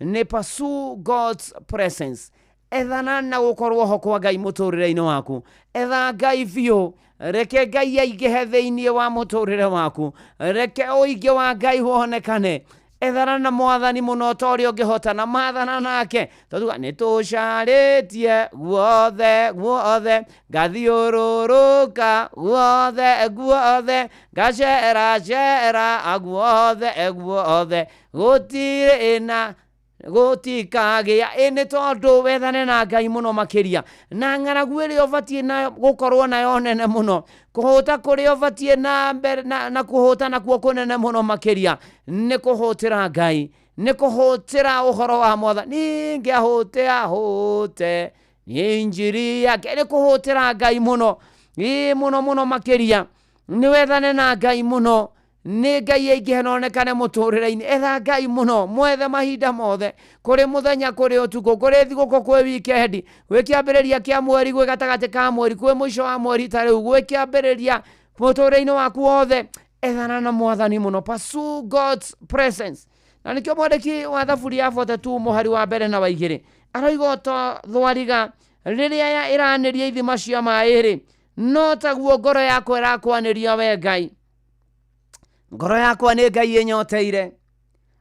nĩ pursue God's presence. Ethana na gũkorwo ho kwa Ngai mũtũrĩre-inĩ waku. Etha Ngai biũ, reke Ngai aingĩhe thĩinĩ wa mũtũrĩre waku, reke ũingĩ wa Ngai wonekane. Ethana na mwathani mũno ta ũrĩa ũngĩhota, na mathana nake, tondũ nĩ tũcarĩtie guothe guothe, ngathiũrũrũka guothe guothe, ngaceracera guothe guothe, gũtirĩ na gũtikagĩa. Ĩ nĩ tondũ wethane na Ngai mũno makĩria, na ng'aragu ĩrĩa ũbatiĩ nayo gũkorwo nayo nene mũno, kũhũta kũrĩa ũbatiĩ na mbere na kũhũta nakuo kũnene mũno makĩria, nĩ kũhũtĩra Ngai, nĩ kũhũtĩra ũhoro wa mwathani. Ningĩahũte ahũte nĩ injiri yake, nĩ kũhũtĩra Ngai mũno, ĩ mũno mũno makĩria. Nĩ wethane na Ngai mũno, nĩ Ngai aingĩhe na onekane mũtũrĩre-inĩ. Etha Ngai mũno, mwethe mahinda mothe, kũrĩ mũthenya, kũrĩ ũtukũ, kũrĩ thigũkũ, kwĩ wikendi, gwĩ kĩambĩrĩria kĩa mweri, gwĩ gatagatĩ ka mweri, kwĩ mũico wa mweri ta rĩu, gwĩ kĩambĩrĩria mũtũrĩre-inĩ waku wothe. Ethana na mwathani mũno, pursue God's presence. Na nĩkĩo mwandĩki wa Thaburi ya 42 mũhari wa mbere na wa igĩrĩ aroiga o thwariga rĩrĩa ĩranĩria ithima cia maĩ rĩ, no taguo ngoro yakwa ĩrakwanĩria we Ngai. Ngoro yakwa nĩ Ngai ĩnyoteire,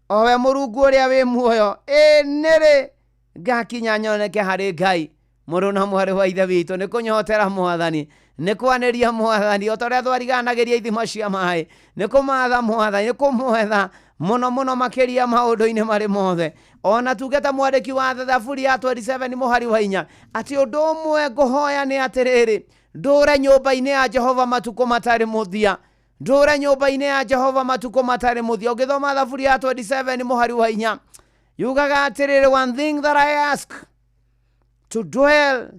o we Mũrungu ũrĩa wĩ muoyo. Ĩ nĩrĩ ngakinya nyoneke harĩ Ngai? Mũrũ na mwarĩ wa Ithe witũ, nĩ kũnyotera mwathani, nĩ kwanĩria mwathani, o ta ũrĩa thwariganagĩria ithima cia maĩ, nĩ kũmatha mwathani, nĩ kũmwetha mũno mũno makĩria maũndũ-inĩ marĩ mothe. Ona tuge ta mwandĩki wa Thaburi ya 27 mũhari wa 4 atĩ ũndũ ũmwe ngũhoya nĩ atĩrĩrĩ, ndũre nyũmba-inĩ ya Jehova matukũ matarĩ mũthia, ndũre nyũmba-inĩ ya Jehova matukũ matarĩ mũthia. Ũngĩthoma Thaburi ya 27 mũhari wa 4 yugaga atĩrĩrĩ, one thing that I ask, to dwell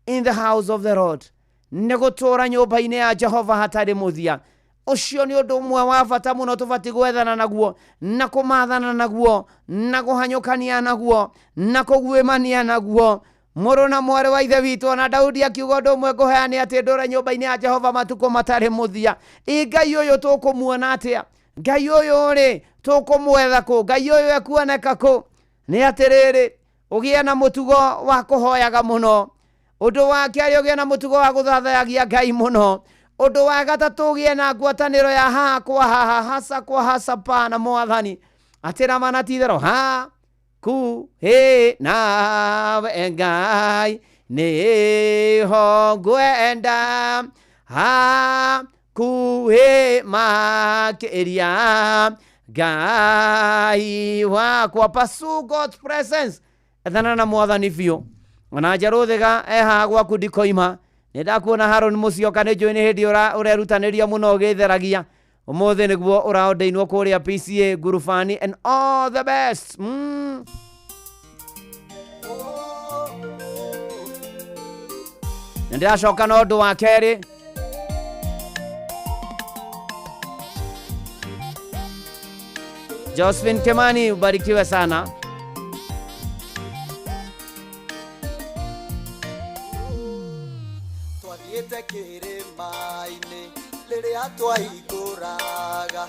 in the house of the Lord, nĩ gũtũũra nyũmba-inĩ ya Jehova hatarĩ mũthia. Ũcio nĩ ũndũ ũmwe wa bata mũno tũbatiĩ gwethana naguo, na kũmathana naguo, na kũhanyũkania naguo, na kũguĩmania naguo. Mũrũ na mwarĩ wa Ithe witũ, ona Daudi akiuga ũndũ ũmwe ngũheana nĩ atĩ ndũre nyũmba-inĩ ya Jehova matukũ matarĩ mũthia. Ĩ Ngai ũyũ tũkũmuona atĩa? Ngai ũyũ rĩ tũkũmwetha kũ? Ngai ũyũ ekuoneka kũ? Nĩ atĩrĩrĩ, ũgĩe na mũtugo wa kũhoyaga mũno. Ũndũ wa kerĩ, ũgĩe na mũtugo wa gũthathayagia Ngai mũno. Ũndũ wa gatatũ, ũgĩe na ngwatanĩro ya haha kwa haha, hasa kwa hasa pa na mwathani, atĩ na ti itherũ ha ku he nawe Ngai. Nĩho ngwenda hakuhĩ makĩria Ngai wakwa. Pursue God's presence, ethana na mwathani biũ. Ona njarũthĩga ehaha gwaku ndikoima. Nĩ ndakuona Haron Mũcioka, nĩ njũĩ nĩ hĩndĩ ũrerutanĩria mũno ũgĩtheragia. Ũmũthĩ nĩguo ũraordainwo kũrĩa PCA Ngurubani, and all the best. Nĩ ndĩracoka na ũndũ wa kerĩ. Josephine Kimani, ubarikiwe sana. Twathiĩte kĩrĩma-inĩ rĩrĩa twahingũraga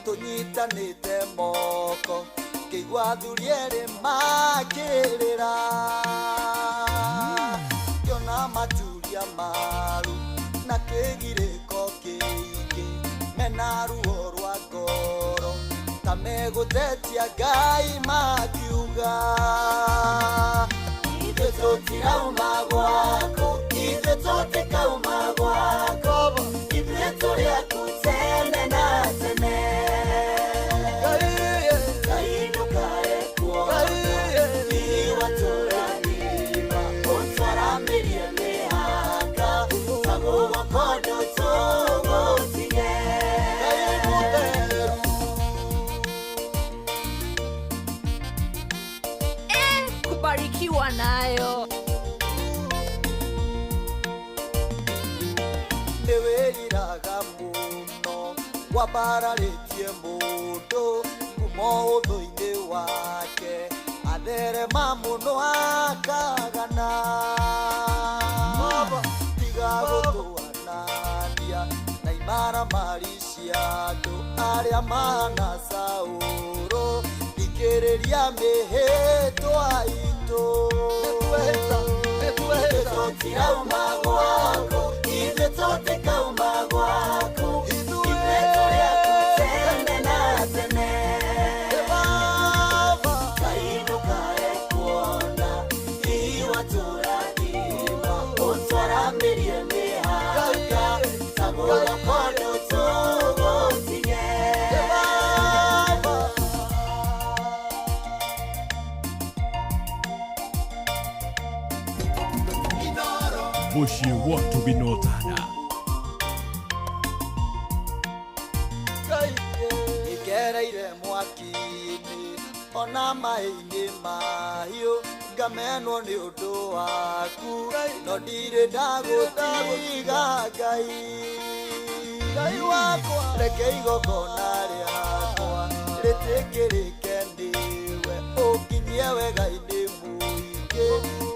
tũnyitanĩte moko ngĩigua athuri erĩ makĩrĩra ngĩona maturia maru na kĩgirĩko kĩingĩ mena ruo rwa ngoro ta megũtetia Ngai makiuga ithuĩ tũtirauma gwaku, ithuĩ tũtikauma gwaku, ithuĩ tũrĩ aku tene na tene. Ngai ndũkae kuona iwatũrathima, ũtwaramĩrie mĩhaka ta guoko ndũtũgũtige. Kubarikiwa nayo. Nĩwĩriraga mũno wambararĩtie mũndũ kuma ũthũ-inĩ wake atherema mũno akagana tiga gũtũanania na imaramari cia andũ arĩa mahana Saũlũ thikĩrĩria mĩhĩtwa itũ. Ithuĩ tũtirauma gwaku, ithuĩ tũtikauma gwaku, ithuĩ tũrĩ aku tene na tene. Ngai ndũkae kuona iwatũrathima, ũtwaramĩrie mĩhaka ta guoko ndũtũgũtige. Mũciĩ wa Tũginotana. Ngereire mwaki-inĩ ona maĩ-inĩ mahiũ ngamenwo nĩ ũndũ waku no ndirĩ ndagũtiga Ngai. Ngai wakwa reke igongona rĩakwa rĩtĩkĩrĩke nĩwe ũnginyie wega-inĩ mũingĩ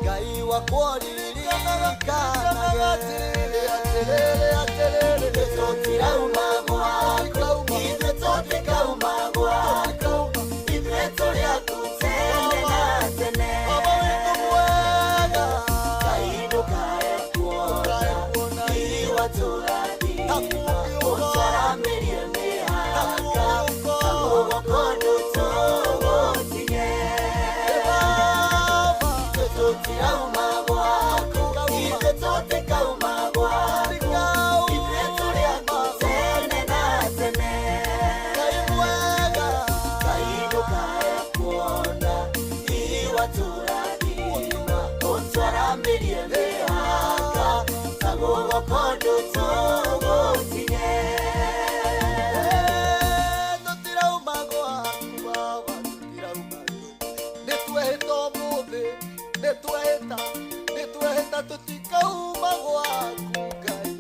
Ngai wakwa ũririkanage. Ithuĩ tũtirauma gwaku, ithuĩ tũtikauma gwaku, ithuĩ tũrĩ aku tene na tene. Ngai ndũkae kuona iwatũrathima, ũtwaramĩrie mĩhaka ta guoko ndũtũgũtige. Ithuĩ tũtirauma gwaku, ithuĩ tũtikauma gwaku, ithuĩ tũrĩ aku tene na tene. Ngai ndũkae kuona iwatũrathima, ũtwaramĩrie mĩhaka ta guoko ndũtũgũtige. Tũtirauma gwaku Baba, tũtirauma, nĩtwehĩta ũmũthĩ, nĩtwehĩta, nĩtwehĩta tũtikauma gwaku Ngai.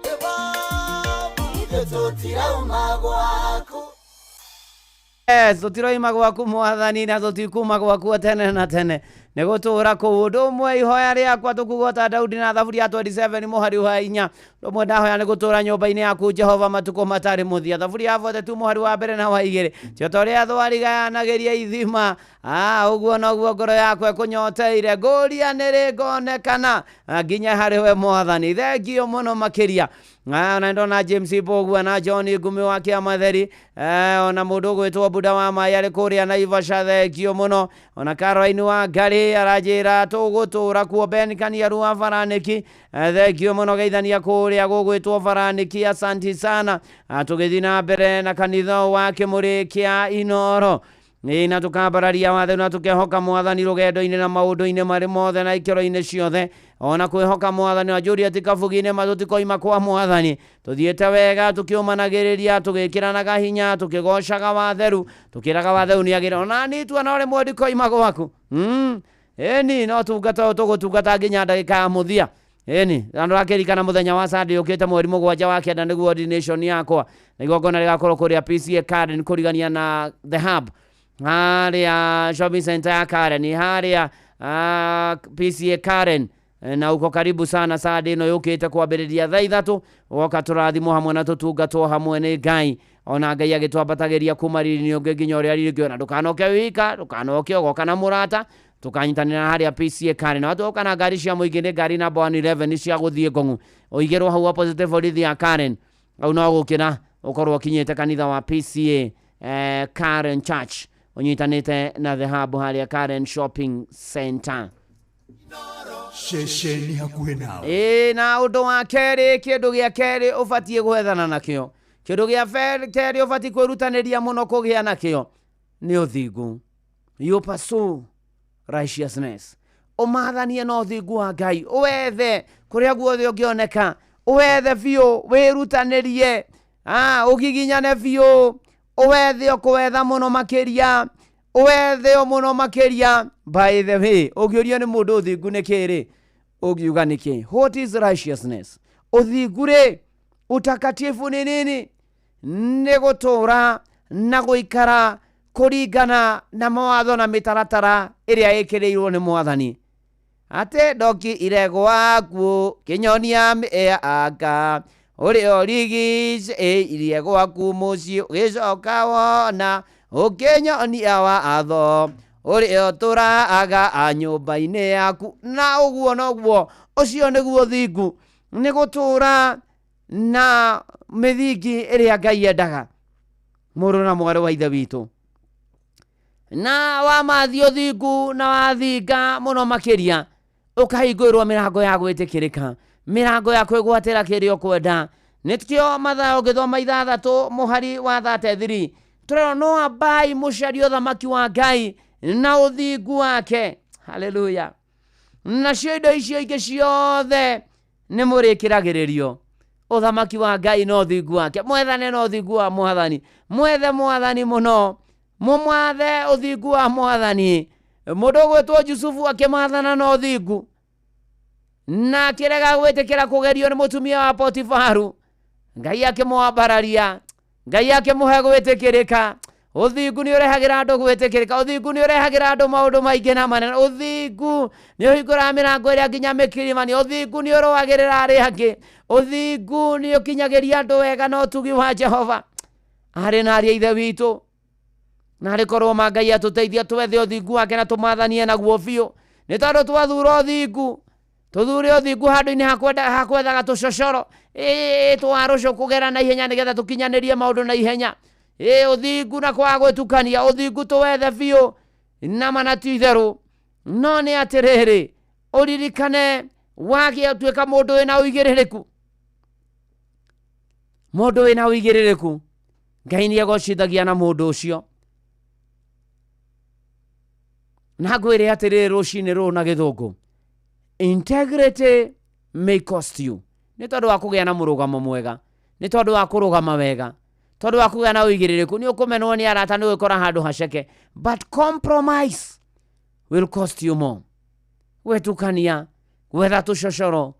Ĩ Baba, ithuĩ tũtirauma gwaku. Yes, tũtiroima gwaku mwathani na tũtikuma gwaku tene na tene nĩ gũtũra kũu. Ũndũ ũmwe ihoya rĩakwa tũkuga ta Daudi na thaburi ya 27 mũhari wa 4, ũndũ ũmwe ndahoya nĩ gũtũra nyũmba-inĩ yaku Jehova matukũ matarĩ mũthia. Thaburi ya 42 mũhari wa mbere na wa 2, tio ta ũrĩa thwariga yanagĩria ithima, ũguo noguo ngoro yakwa ĩkũnyoteire, ngũria nĩ rĩ ngonekana nginya harĩ we mwathani. Thengio mũno makĩria. Na ndona James Mbũgua na John Ngumi wa Kĩamatheri, ona mũndũ ũgwĩtwo Buda wa Mai arĩ kũrĩa Naivasha, thengio mũno. Ona Caroline wa Ngarĩ aranjĩra tũgũtũra kuo. Ben Kaniaru wa Baranĩki, thengio mũno, geithania kũrĩa gũgwĩtwo Baranĩki, asanti sana. Tũgĩthiĩ na mbere na kanitha wa Kĩmũrĩ kĩa Inoro. Ĩ na tukambararia watho na tukehoka Mwathani rũgendo-inĩ na maũndũ-inĩ marĩ mothe na ikĩro-inĩ ciothe, ona kwĩhoka Mwathani na Juliet Kabugi-inĩ ma tũtikoima kwa Mwathani, tũthiĩte wega tũkĩũmanagĩrĩria, tũgĩkĩranaga hinya, tũkĩgocaga watheru, tũkĩraga watheru nĩ agĩrĩire. Ona niĩ tu ona rĩmwe ndikoima gwaku. Ĩni no tungata ũyũ tũgũtungata nginya ndagĩka ya mũthia. Ĩni na ndũrakĩririkana mũthenya wa Sunday ũkĩte mweri 7 wa 9 nĩguo ordination yakwa, na igongona rĩgakorwo kũrĩa PCA Karen kũrigania na The Hub harĩa shopping center ya Karen harĩa PCA Karen, na uko karibu sana Sunday ĩno yũkĩte kwambĩrĩria thaa 3, ũgoka tũrathimwo hamwe na tũtungatwo hamwe nĩ Ngai, ona Ngai agĩtwambatagĩria kuma riri-inĩ ũngĩ nginya ũrĩa riri ũngĩ. Ona ndũkanoke wika, ndũkanoke, ũgoka na mũrata, tũkanyitanĩra harĩa PCA Karen. Na watu na ngari cia mũingĩ nĩ ngari namba 111 cia gũthiĩ Ngong'u, ũigĩrwo hau opposite borithi ya Karen, au no gũkĩra ũkorwo ũkinyĩte kanitha wa PCA Karen Church ũnyitanĩte na The Hub harĩa Karen Shopping Center. Ceceni hakuhĩ nawe. Ĩ na ũndũ wa kerĩ, kĩndũ gĩa kerĩ ũbatiĩ gwethana nakĩo, kĩndũ gĩa kerĩ ũbatiĩ kwĩrutanĩria mũno kũgĩa nakĩo nĩ ũthingu. You pursue righteousness, ũmathanie na ũthingu wa Ngai, ũwethe kũrĩa guothe ũngĩoneka, ũwethe biũ, wĩrutanĩrie, ũgiginyane biũ, ũwethe ũkũwetha mũno makĩria, ũwethe o mũno makĩria. By the way, ũngĩũrio nĩ mũndũ ũthingu nĩ kĩĩ rĩ, ũngiuga nĩ kĩĩ? What is righteousness? Ũthingu rĩ, utakatifu nĩ nini? Nĩ gũtũra na gũikara kũringana na mawatho na mĩtaratara ĩrĩa ĩkĩrĩirwo nĩ Mwathani. Atĩ ndoki ire gwaku kĩnyonia mĩaka ũrĩa ũrigicĩirie gwaku mũciĩ, ũgĩcoka wona ũkĩnyonia watho ũrĩa ũtũraga nyũmba-inĩ yaku. Na ũguo noguo, ũcio nĩguo ũthingu, nĩ gũtũra na mĩthingi ĩrĩa Ngai endaga. Mũrũ na mwarĩ wa Ithe witũ, na wamathi ũthingu na wathinga mũno makĩria, ũkahingũrĩrwo mĩrango ya gwĩtĩkĩrĩka, mĩrango ya kwĩgwatĩra kĩrĩa ũkwenda. Nĩkĩo Mathayo ũngĩthoma 6 mũhari wa 33 tũrerwo no ambai mũcarie ũthamaki wa Ngai na ũthingu wake. Haleluya. Nacio indo icio ingĩ ciothe nĩ mũrĩkĩragĩrĩrio. Ũthamaki wa Ngai na ũthingu wake, mwethane na ũthingu wa Mwathani, mwethe Mwathani mũno, mũmathe ũthingu wa Mwathani. Mũndũ ũgwĩtwo Jusufu akĩmathana na ũthingu na akĩrega gwĩtĩkĩra kũgerio nĩ mũtumia wa Potifaru, Ngai akĩmwambararia, Ngai akĩmũhe gwĩtĩkĩrĩka. Ũthingu nĩ ũrehagĩra andũ gwĩtĩkĩrĩka, ũthingu nĩ ũrehagĩra andũ maũndũ maingĩ na manene, ũthingu nĩ ũhingũraga mĩrango ĩrĩa nginya mĩkirimani, ũthingu nĩ ũrũagĩrĩra arĩa angĩ, ũthingu nĩ ũkinyagĩria andũ wega na ũtugi wa Jehova. Arĩ na arĩa Ithe witũ, na arĩ korwo ma Ngai atũteithia twethe ũthingu wake na tũmathanie naguo biũ, nĩ tondũ twathura ũthingu, tũthure ũthingu handũ-inĩ ha kwethaga tũcocoro, twarũcũ kũgera na ihenya nĩgetha tũkinyanĩrie maũndũ na ihenya. Ũthingu na kwaga gwĩtukania, ũthingu tũwethe biũ na mana ti itherũ. No nĩ atĩrĩrĩ, ũririkane wagĩa tuĩka mũndũ wĩna ũigĩrĩrĩku, mũndũ wĩna ũigĩrĩrĩku, Ngai nĩ egocithagia na mũndũ ũcio. Na ngwĩre atĩrĩrĩ rũcinĩ rũrũ na gĩthũngũ, integrity may cost you. Nĩ tondũ wa kũgĩa na mũrũgamo mwega, nĩ tondũ wa kũrũgama wega, tondũ wa kũgĩa na ũigĩrĩrĩku, nĩ ũkũmenwo nĩ arata, nĩ ũgũkora handũ haceke. But compromise will cost you more. Gwĩtukania, gwetha tũcocoro,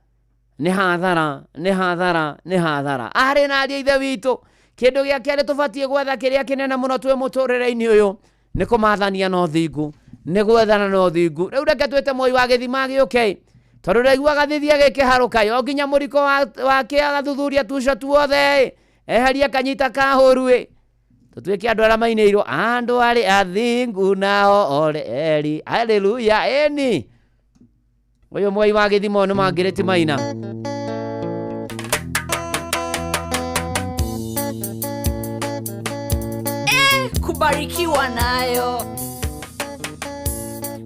nĩ hathara, nĩ hathara, nĩ hathara. Arĩ na ariũ a Ithe witũ, kĩndũ gĩa kerĩ tũbatiĩ gwetha kĩrĩa kĩnene mũno twĩ mũtũrĩre-inĩ ũyũ nĩ kũmathania na ũthingu, nĩ gwethana na ũthingu. Rĩu reke twĩte Moi wa gĩthima gĩũke, tondũ ndaiguaga thithia gĩkĩharũka, o nginya mũriko wake agathuthuria tuco tuothe, eheria kanyita kahũru. Tũtuĩke andũ arĩa mainĩirwo, andũ arĩa athingu nao ore eri. Haleluya. Ĩni ũyũ Moi wa gĩthima nĩ mangĩrĩti maina. Kubarikiwa nayo.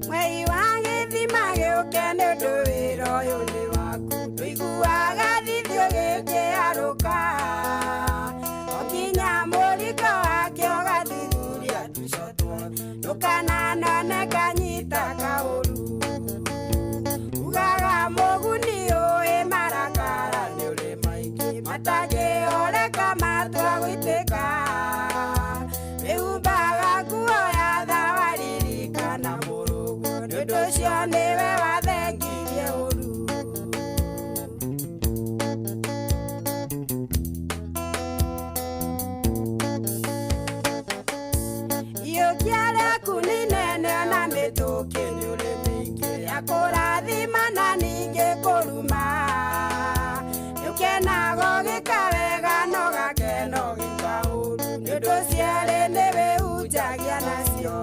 Mwei wa gĩthima gĩũke nĩ ũndũ wĩra ũyũ nĩ waku tũiguaga thithio gĩkĩarũka o nginya mũriko wake ũgathuthuria tũico tuothe ndũkananone kanyita kaũru ugaga mũguni ũĩ marakara nĩ ũrĩ maingĩ matangĩoreka matua gũitĩka wĩhumbaga nguo ya thawa ririkana mũrũguo nĩ ũndũ ũcio nĩwe wathengirie ũru. Iyũkia rĩaku nĩ inene ona mĩtũkĩ nĩ ũrĩ mĩingĩ ya kũrathima na ningĩ kũruma nĩũkenaga ũgĩka wega na ũgakena ũgĩka ũru nĩ ũndũ cierĩ nĩwĩhunjagia nacio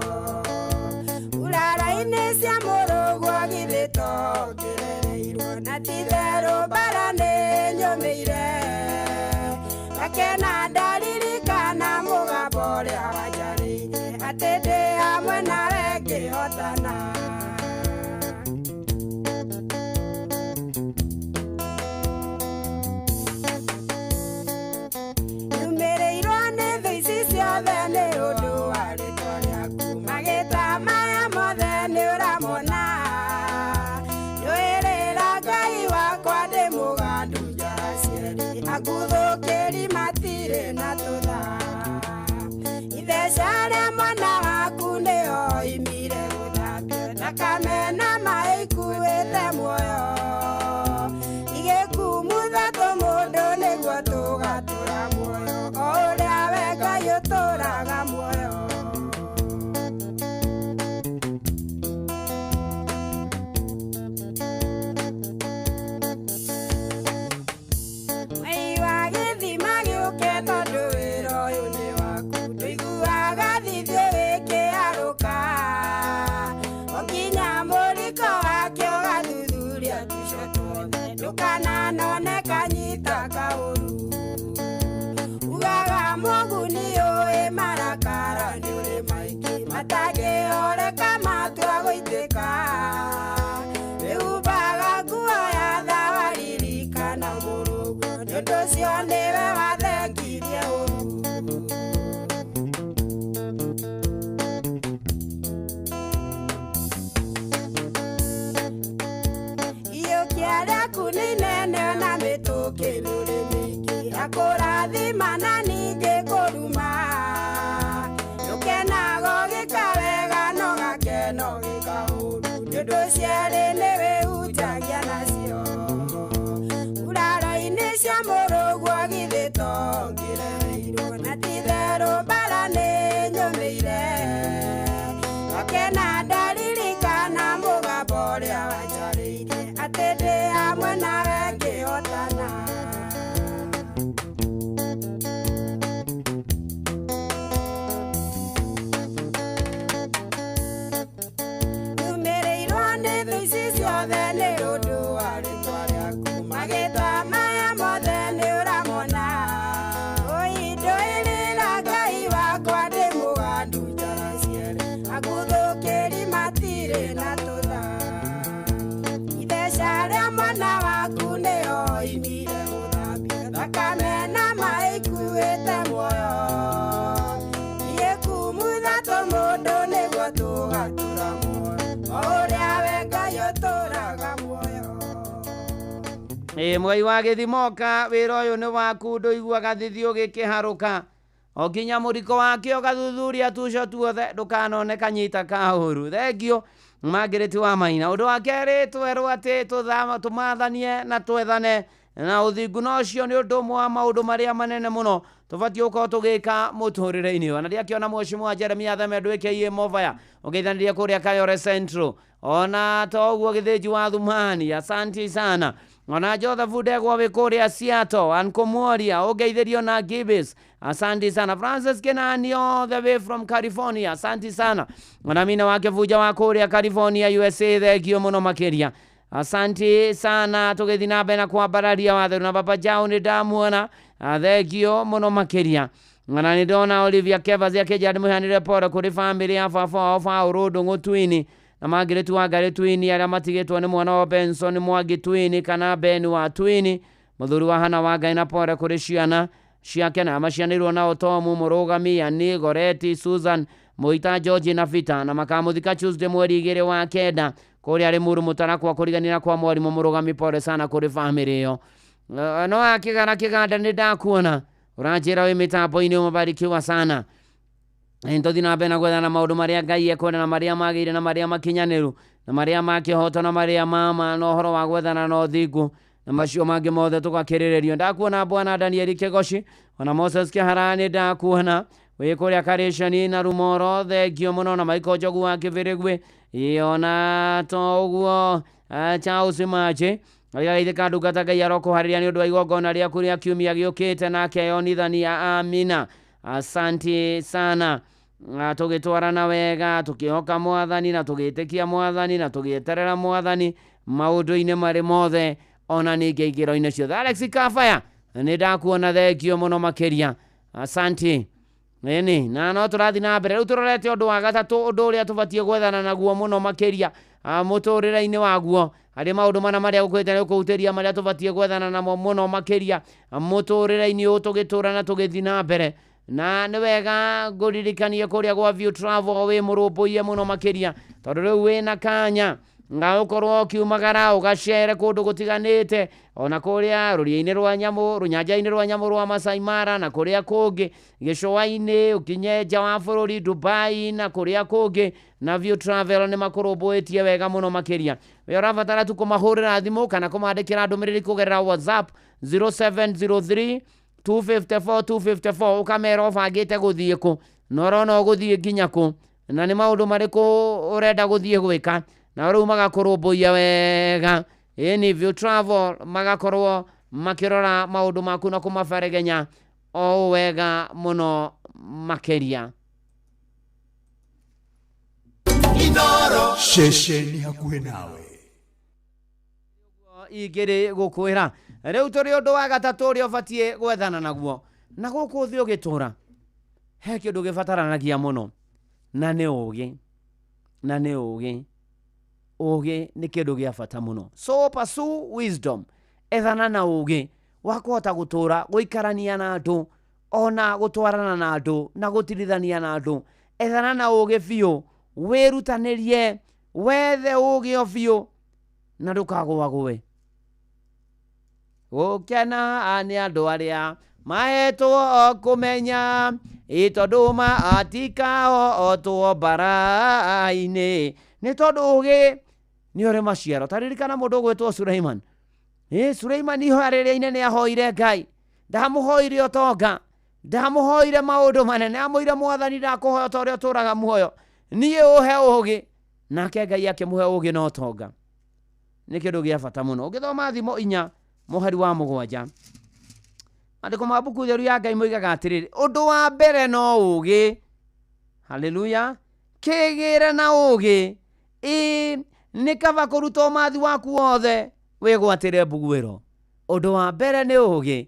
urara-inĩ cia mũrũguo githĩ to ngĩrereirwo na ti-itherũ mbara nĩ nyũmĩire ngakena ndaririkana mũgambo ũrĩa wanjarĩirie atĩ ndĩ hamwe nawe ngĩhotana. Nyumĩrĩirwo nĩ thũ ici ciothe nĩ ũndũ wa rĩtwa rĩaku magĩta maya mothe nĩ ũramona nĩwĩrĩra Ngai wakwa ndĩ mũgandu njara cierĩ anguthũkĩri matirĩ na tũtha itheca rĩa mwana waku nĩo oimire gũthambio thakame na maĩ ikuĩte muoyo igĩkumutha tũmũndũ nĩguo tũgatũra muoyo o ũrĩa we Ngai ũtũraga muoyo. Mwei wa gĩthima gĩũke tondũ wĩra ũyũ nĩ waku ndũiguaga thithio wĩkĩarũka o nginya mũriko wake ũgathuthuria tũico tuothe ndũkananone kanyita kaũru ugaga mũguni ũĩ marakara nĩ ũrĩ maingĩ matangĩoreka matua gũitĩka wĩhumbaga nguo ya thawa ririkana mũrũguo nĩ ũndũ ũcio nĩwe wathengirie ũru. Iyũkia rĩaku nĩ inene ona mĩtũkĩ nĩ ũrĩ mĩingĩ ya kũrathima na ningĩ kũruma nĩũkenaga ũgĩka wega na ũgakena ũgĩka ũru nĩ ũndũ cierĩ nĩwĩhunjagia nacio uraro-inĩ cia mũrũguo githĩ to ngĩrereirwo na ti-itherũ mbara nĩ nyũmĩire ngakena ndaririkana mũgambo ũrĩa wanjarĩirie atĩ ndĩ hamwe nawe ngĩhotana. Nyumĩrĩirwo nĩ thũ ici ciothe nĩ ũndũ wa rĩtwa rĩaku magĩtwa maya mothe nĩ ũramona ũindũĩrĩra Ngai wakwa ndĩ mũgandu njara cierĩ anguthũkĩri matirĩ na tũtha itheca rĩa mwana waku nĩo oimire gũthambio thakame na maĩ ikuĩte muoyo igĩkumutha tũmũndũ nĩguo tũgatũra muoyo o ũrĩa we Ngai ũtũraga muoyo. Ĩ mwei wa gĩthimoka wĩra ũyũ nĩ waku ndũiguaga thithio gĩkĩharũka o nginya mũriko wake ũgathuthuria tuco tuothe ndũkanone kanyita kaũru thengio Margaret wa Maina. Ũndũ wa kerĩ twerwo atĩ tũmathanie na twethane na ũthingu na ũcio nĩ ũndũ ũmwe wa maũndũ marĩa manene mũno tũbatiĩ gũkorwo tũgĩka mũtũrĩre-inĩ. Ona ndiakĩona mheshimiwa Jeremia Theme ndwĩkĩie Movaya ũgeithanĩria kũrĩa Kayore Central ona to ũguo Gĩthĩnji wa Thumani asanti sana ona Joseph Ndegwa wĩ kũrĩa Seattle Ankomworia ũngeithĩrio na Gibis asanti sana Francis Kenani all the way from California asanti sana ona mina wake Vuja wa kũrĩa California USA thengio mũno makĩria asanti sana tũgĩthiĩ na mbere na kwambararia watheru na baba Jao nĩ ndamuona thengio mũno makĩria. Na nĩ ndona Olivia Kevers akĩnjĩra ndĩmũheanĩre pore kũrĩ bamĩrĩ ya baba wao Paũlũ Ndũng'ũ Twini na Margaret Wangari Twini arĩa matigĩtwo nĩ mwana wa Benson Mwangi Twini kana Ben wa Twini, mũthuri wa Hana Wangai, na pore kũrĩ ciana ciake na macianĩirwo nao Tomu Mũrũgami, Yani Goreti, Susan Mũita, George na Fita, na makamũthika Tuesday mweri 2 wa 9 kũrĩa Limuru Mũtarakwa kũriganĩra kwa mwarimũ Mũrũgami. Pore sana kũrĩ bamĩrĩ ĩyo. No akĩgara kĩganda nĩ ndakuona ũranjĩra wĩ mĩtambo-inĩ, ũmebarikiwa sana. Tũthiĩ na mbere na gwethana maũndũ marĩa Ngai ekwenda na marĩa magĩrĩire na marĩa makinyanĩru na marĩa ma kĩhoto na marĩa ma na ũhoro wa gwethana na ũthingu na macio mangĩ mothe tũgakĩrĩrĩrio. Ndakuona bwana Danieli Kĩgoci, ona Moses Kĩhara nĩ ndakuona wĩ kũrĩa Karĩcani na Rumoro, thengio mũno, na Michael Njogu wa Kĩbĩrĩgwe, ona to ũguo Charles Mache Agaithĩka ndungata Ngai arokũharĩria nĩ ũndũ wa igongona rĩaku rĩa kiumia gĩũkĩte, nake Yonithania amina. Asante sana. Tũgĩtwarana wega tũkĩhoka mwathani na tũgĩtĩkia mwathani na tũgĩeterera mwathani maũndũ-inĩ marĩ mothe ona ningĩ ikĩro-inĩ ciothe. Alex Kafaya nĩ ndakuona, thengio mũno makĩria, asante. Ĩni na no tũrathiĩ na mbere rĩu tũrorete ũndũ wa gatatũ, ũndũ ũrĩa tũbatiĩ gwethana naguo mũno makĩria mũtũrĩre-inĩ waguo harĩ maũndũ mana marĩa ũkwĩte nĩ ũkũhutĩria marĩa tũbatiĩ gwethana namo mũno makĩria mũtũrĩre-inĩ ũyũ tũgĩtũra na tũgĩthiĩ na mbere. Na nĩ wega ngũririkanie kũrĩa gwa View Travel wĩ mũrũmbũiye mũno makĩria tondũ rĩu wĩna kanya nga ũkorwo ũkiumagara ũgacere kũndũ gũtiganĩte, ona kũrĩa rũriĩ-inĩ rwa nyamũ, rũnyanja-inĩ rwa nyamũ rwa Masai Mara na kũrĩa kũngĩ, gĩcũa-inĩ, ũkinye nja wa bũrũri Dubai na kũrĩa kũngĩ, na View Travel nĩ makũrũmbũĩtie wega mũno makĩria. We ũrabatara tu kũmahũrĩra thimũ kana kũmandĩkĩra ndũmĩrĩri kũgerera WhatsApp 0703 254 254 ũkamera ũbangĩte gũthiĩ kũ na ũrona ũgũthiĩ nginya kũ na nĩ maũndũ marĩkũ ũrenda gũthiĩ gwĩka, na rĩu magakũrũmbũiya wega. Ĩni View Travel magakorwo makĩrora maũndũ maku na kũmaberegenya o wega mũno makĩria. Ceceni hakuhĩ nawe Ingĩrĩ gũkwĩra rĩu tũrĩ ũndũ wa gatatũ ũrĩa ũbatiĩ gwethana naguo na gũkũ thĩ ũgĩtũra he kĩndũ gĩbataranagia mũno na nĩ ũgĩ, na nĩ ũgĩ. Ũgĩ nĩ kĩndũ gĩa bata mũno, so pursue wisdom, ethana na ũgĩ wa kũhota gũtũra, gũikarania na andũ, ona gũtwarana na andũ na gũtirithania na andũ. Ethana na ũgĩ biũ, wĩrutanĩrie, wethe ũgĩ o biũ na ndũkagũagũe. Gũkena nĩ andũ arĩa mahetwo kũmenya ĩ tondũ matikahotwo mbara-inĩ, nĩ tondũ ũgĩ nĩ ũrĩ maciaro. Ta ririkana mũndũ ũgwĩtwo Suleiman. Suleiman ihoya rĩrĩa inene ahoire Ngai, ndamũhoire ũtonga, ndamũhoire maũndũ manene, amũire mwathani ndakũhoya ta ũrĩa ũtũraga muoyo, niĩ ũhe ũgĩ, nake Ngai akĩmũhe ũgĩ na ũtonga. Nĩ kĩndũ gĩa bata mũno. Ũngĩthoma Thimo 4 mũhari wa 7, maandĩko ma mbuku theru ya Ngai moigaga atĩrĩrĩ, ũndũ wa mbere no ũgĩ, haleluya, kĩgĩre na ũgĩ, ĩ nĩ kaba kũruta ũmathi waku wothe wĩgwatĩre mbuguĩro. Ũndũ wa mbere nĩ ũgĩ,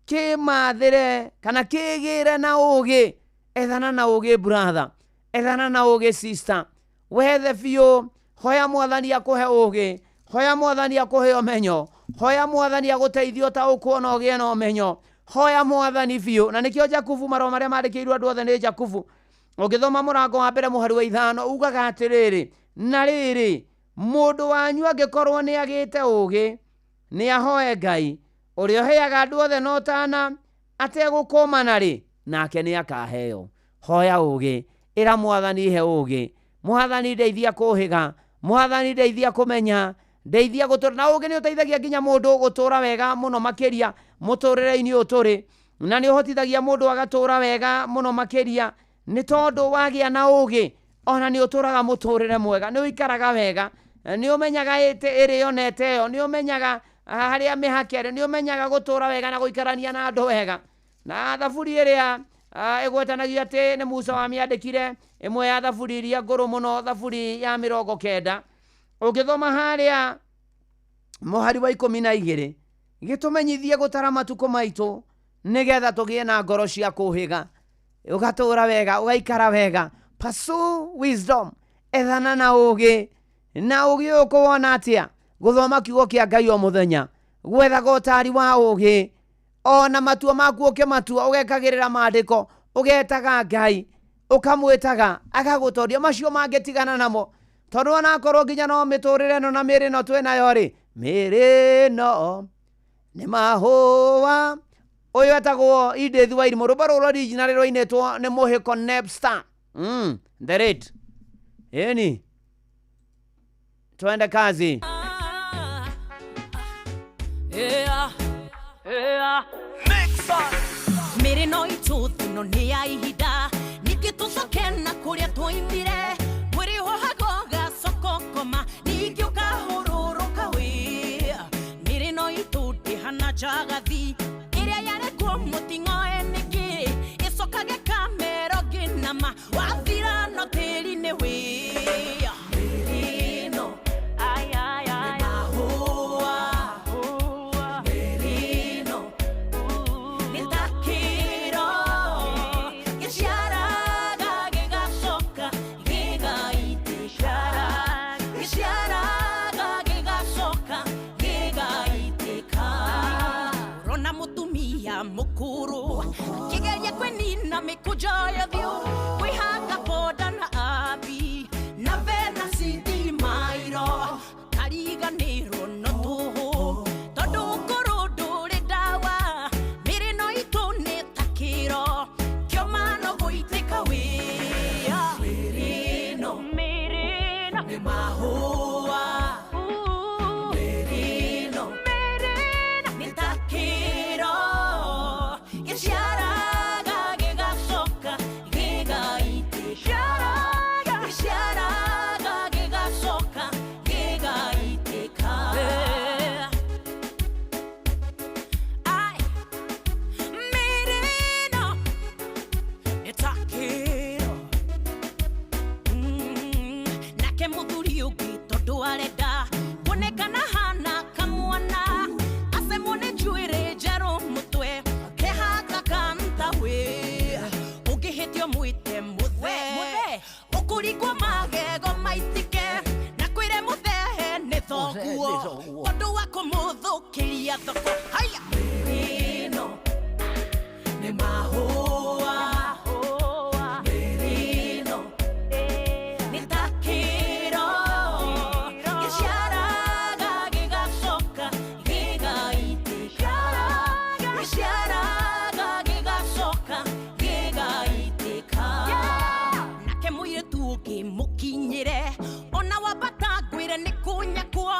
kĩmathĩre kana kĩgĩre na ũgĩ. Ethana na ũgĩ brother, ethana na ũgĩ sister, wethe biũ, hoya mwathani akũhe ũgĩ, hoya mwathani akũhe ũmenyo, hoya mwathani agũteithie ũtaũkwo na ũgĩe na ũmenyo, hoya mwathani biũ. Na nĩkĩo Jakubu, marũa marĩa mandĩkĩirwo andũ othe nĩ Jakubu, ũngĩthoma mũrango wa mbere mũhari wa 5 ugaga atĩrĩrĩ, na rĩrĩ, mũndũ wanyu angĩkorwo nĩ agĩte ũgĩ, nĩ ahoe Ngai ũrĩa ũheaga andũ othe na ũtana ategũkũmana rĩ, nake nĩ akaheo. Hoya ũgĩ, ĩra mwathani he ũgĩ, mwathani ndeithia kũhĩga, mwathani ndeithia kũmenya, ndeithia gũtũra. Na ũgĩ nĩ ũteithagia nginya mũndũ gũtũra wega mũno makĩria mũtũrĩre-inĩ ũyũ tũrĩ, na nĩ ũhotithagia mũndũ agatũra wega mũno makĩria nĩ tondũ wagĩa na ũgĩ, ona nĩ ũtũraga mũtũrĩre mwega, nĩ ũikaraga wega, nĩ ũmenyaga ĩrĩo na ĩteo, nĩ ũmenyaga harĩa mĩhaka ĩrĩ, nĩ ũmenyaga gũtũra wega na gũikarania na andũ wega. Na thaburi ĩrĩa ĩgwetanagio atĩ nĩ Musa wamĩandĩkire, ĩmwe ya thaburi iria ngũrũ mũno, thaburi ya 90, ũngĩthoma harĩa mũhari wa 12, gĩtũmenyithie gũtara matukũ maitũ Nĩgetha tũgĩe na ngoro cia kũhĩga, ũgatũra wega, ũgaikara wega. Pursue wisdom, ethana na ũgĩ. Na ũgĩ ũyũ ũkũwona atĩa? Gũthoma kiugo kĩa Ngai o mũthenya, gwethaga ũtari wa ũgĩ, ona matua maku ũkĩmatua ũgekagĩrĩra maandĩko, ũgetaga Ngai, ũkamwĩtaga agagũtoria macio mangĩtigana namo, tondũ onakorwo nginya no mĩtũrĩre ĩno na mĩĩrĩ ĩno twĩnayo rĩ, mĩĩrĩ ĩno nĩ mahũa. Ũyũ etagwo Edith Wairimu, rwĩmbo rũrũ original rwainĩtwo nĩ Mũhĩko Nepstar. The Red. Ĩni, twende kazi. Yeah, yeah. Mĩrĩ no itũ no nĩ ya ihinda, ningĩ tũcoke na kũrĩa twoimire. Mwĩrĩ ũhaga ũgacoka ũkoma, ningĩ ũkahũrũrũka wĩ. Mĩrĩ no itũ ndĩhana njagathi ĩrĩa yarekwo mũting'oe nĩkĩ, ĩcokage kamero ngĩnama wathira no tĩri-inĩ wĩ. Mĩrĩ ĩno nĩ mahũa, mĩrĩ ĩno nĩ ta kĩro gĩciaraga gĩgacoka gĩgaitĩka, gĩciaraga gĩgacoka gĩgaitĩka. Ũrona mũtumia mũkũrũ akĩgeria kwĩnina mĩkũnjo ya ũthiũ, kwĩhaka boda na abi na vena citimairo, kariganĩrwo no tũhũ tondũ ũkũrũ ndũrĩ ndawa. Mĩrĩ no itũ nĩ ta kĩro kĩoma no gũitĩka wĩa. Mĩrĩ ĩno nĩ mahũa, mĩrĩ ĩno nĩ ta kĩro gĩciaraga gĩgacoka gĩgaitĩka, gĩciaraga gĩgacoka gĩgaitĩka. Ai, mĩrĩ ĩno nĩ ta kĩro. Nake mũthuri ũngĩ tondũ arenda kuonekana hana kamwana, acemwo nĩ njuĩrĩ njerũ mũtwe, kehaka kanta wĩ. Ũngĩhĩtio mwĩte mũthe, ũkũringwo magego maitĩke, na kwĩre mũthehe nĩ thoguo, tondũ wa kũmũthũkĩria thoko. Haya, mĩrĩ ĩno nĩ mahũa, mĩrĩ ĩno nĩ ta kĩro gĩciaraga gĩgacoka gĩgaitĩka, gĩciaraga gĩgacoka gĩgaitĩka. Nake mũirĩtu ũngĩ mũkinyĩre, ona wambata ngwĩre nĩ kũnyakwo,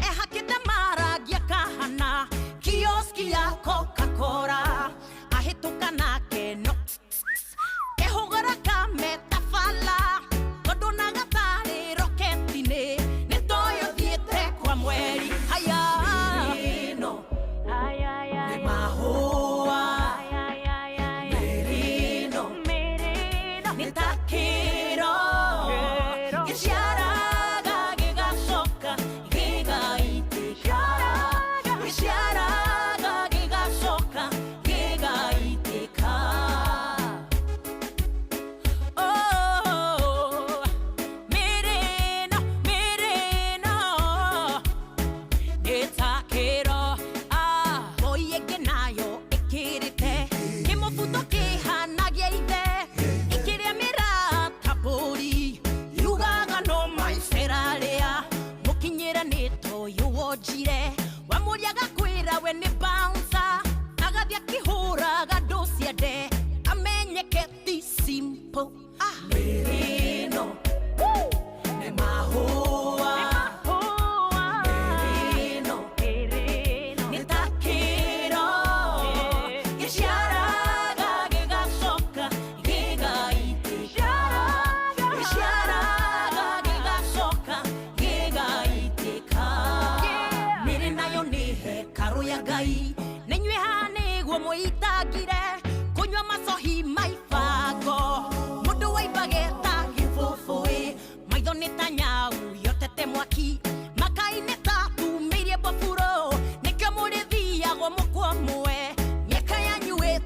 ehakĩte marangi akahana kioski ya Coca-Cola, ahĩtũka nake no kehũgũra kametabala, tondũ na gatarĩ roketi-inĩ nĩ toyũ thiĩte kwa mweri. Haya, mĩrĩ ĩno nĩ mahũa, mĩrĩ ĩno nĩ ta kĩro gĩciaraga gĩgacoka gĩgaitĩka, gĩciaraga gĩgacoka gĩgaitĩka. Oh, mĩrĩ ĩno, mĩrĩ ĩno nĩ ta kĩro. Mboi ĩngĩ nayo ĩkĩrĩte kĩmũbuto kĩhana gĩa ithe, ĩkĩrĩa mĩrata mbũri, yugaga no maicera rĩa mũkinyĩre nĩ toyũ wonjire, wamũria agakwĩra we nĩ bouncer, agathiĩ akĩhũraga ndũ ciende amenyeke ti simple. Mĩrĩ ĩno nĩ mahũa, mĩrĩ ĩno nĩ ta kĩro gĩciaraga gĩgacoka gĩgaitĩka, gĩciaraga gĩgacoka gĩgaitĩka. Mĩrĩ nayo nĩ hekarũ ya Ngai, nĩnyuĩ haha nĩguo mũitangire kũnyua macohi maibango, mũndũ waimbage ta gĩbũbũĩ, maitho nĩ ta nyau yotete mwaki, makai nĩ ta tumĩirie mbaburo, nĩkĩo mũrĩthiagwo mũkwa mwe, mĩaka yanyu ĩ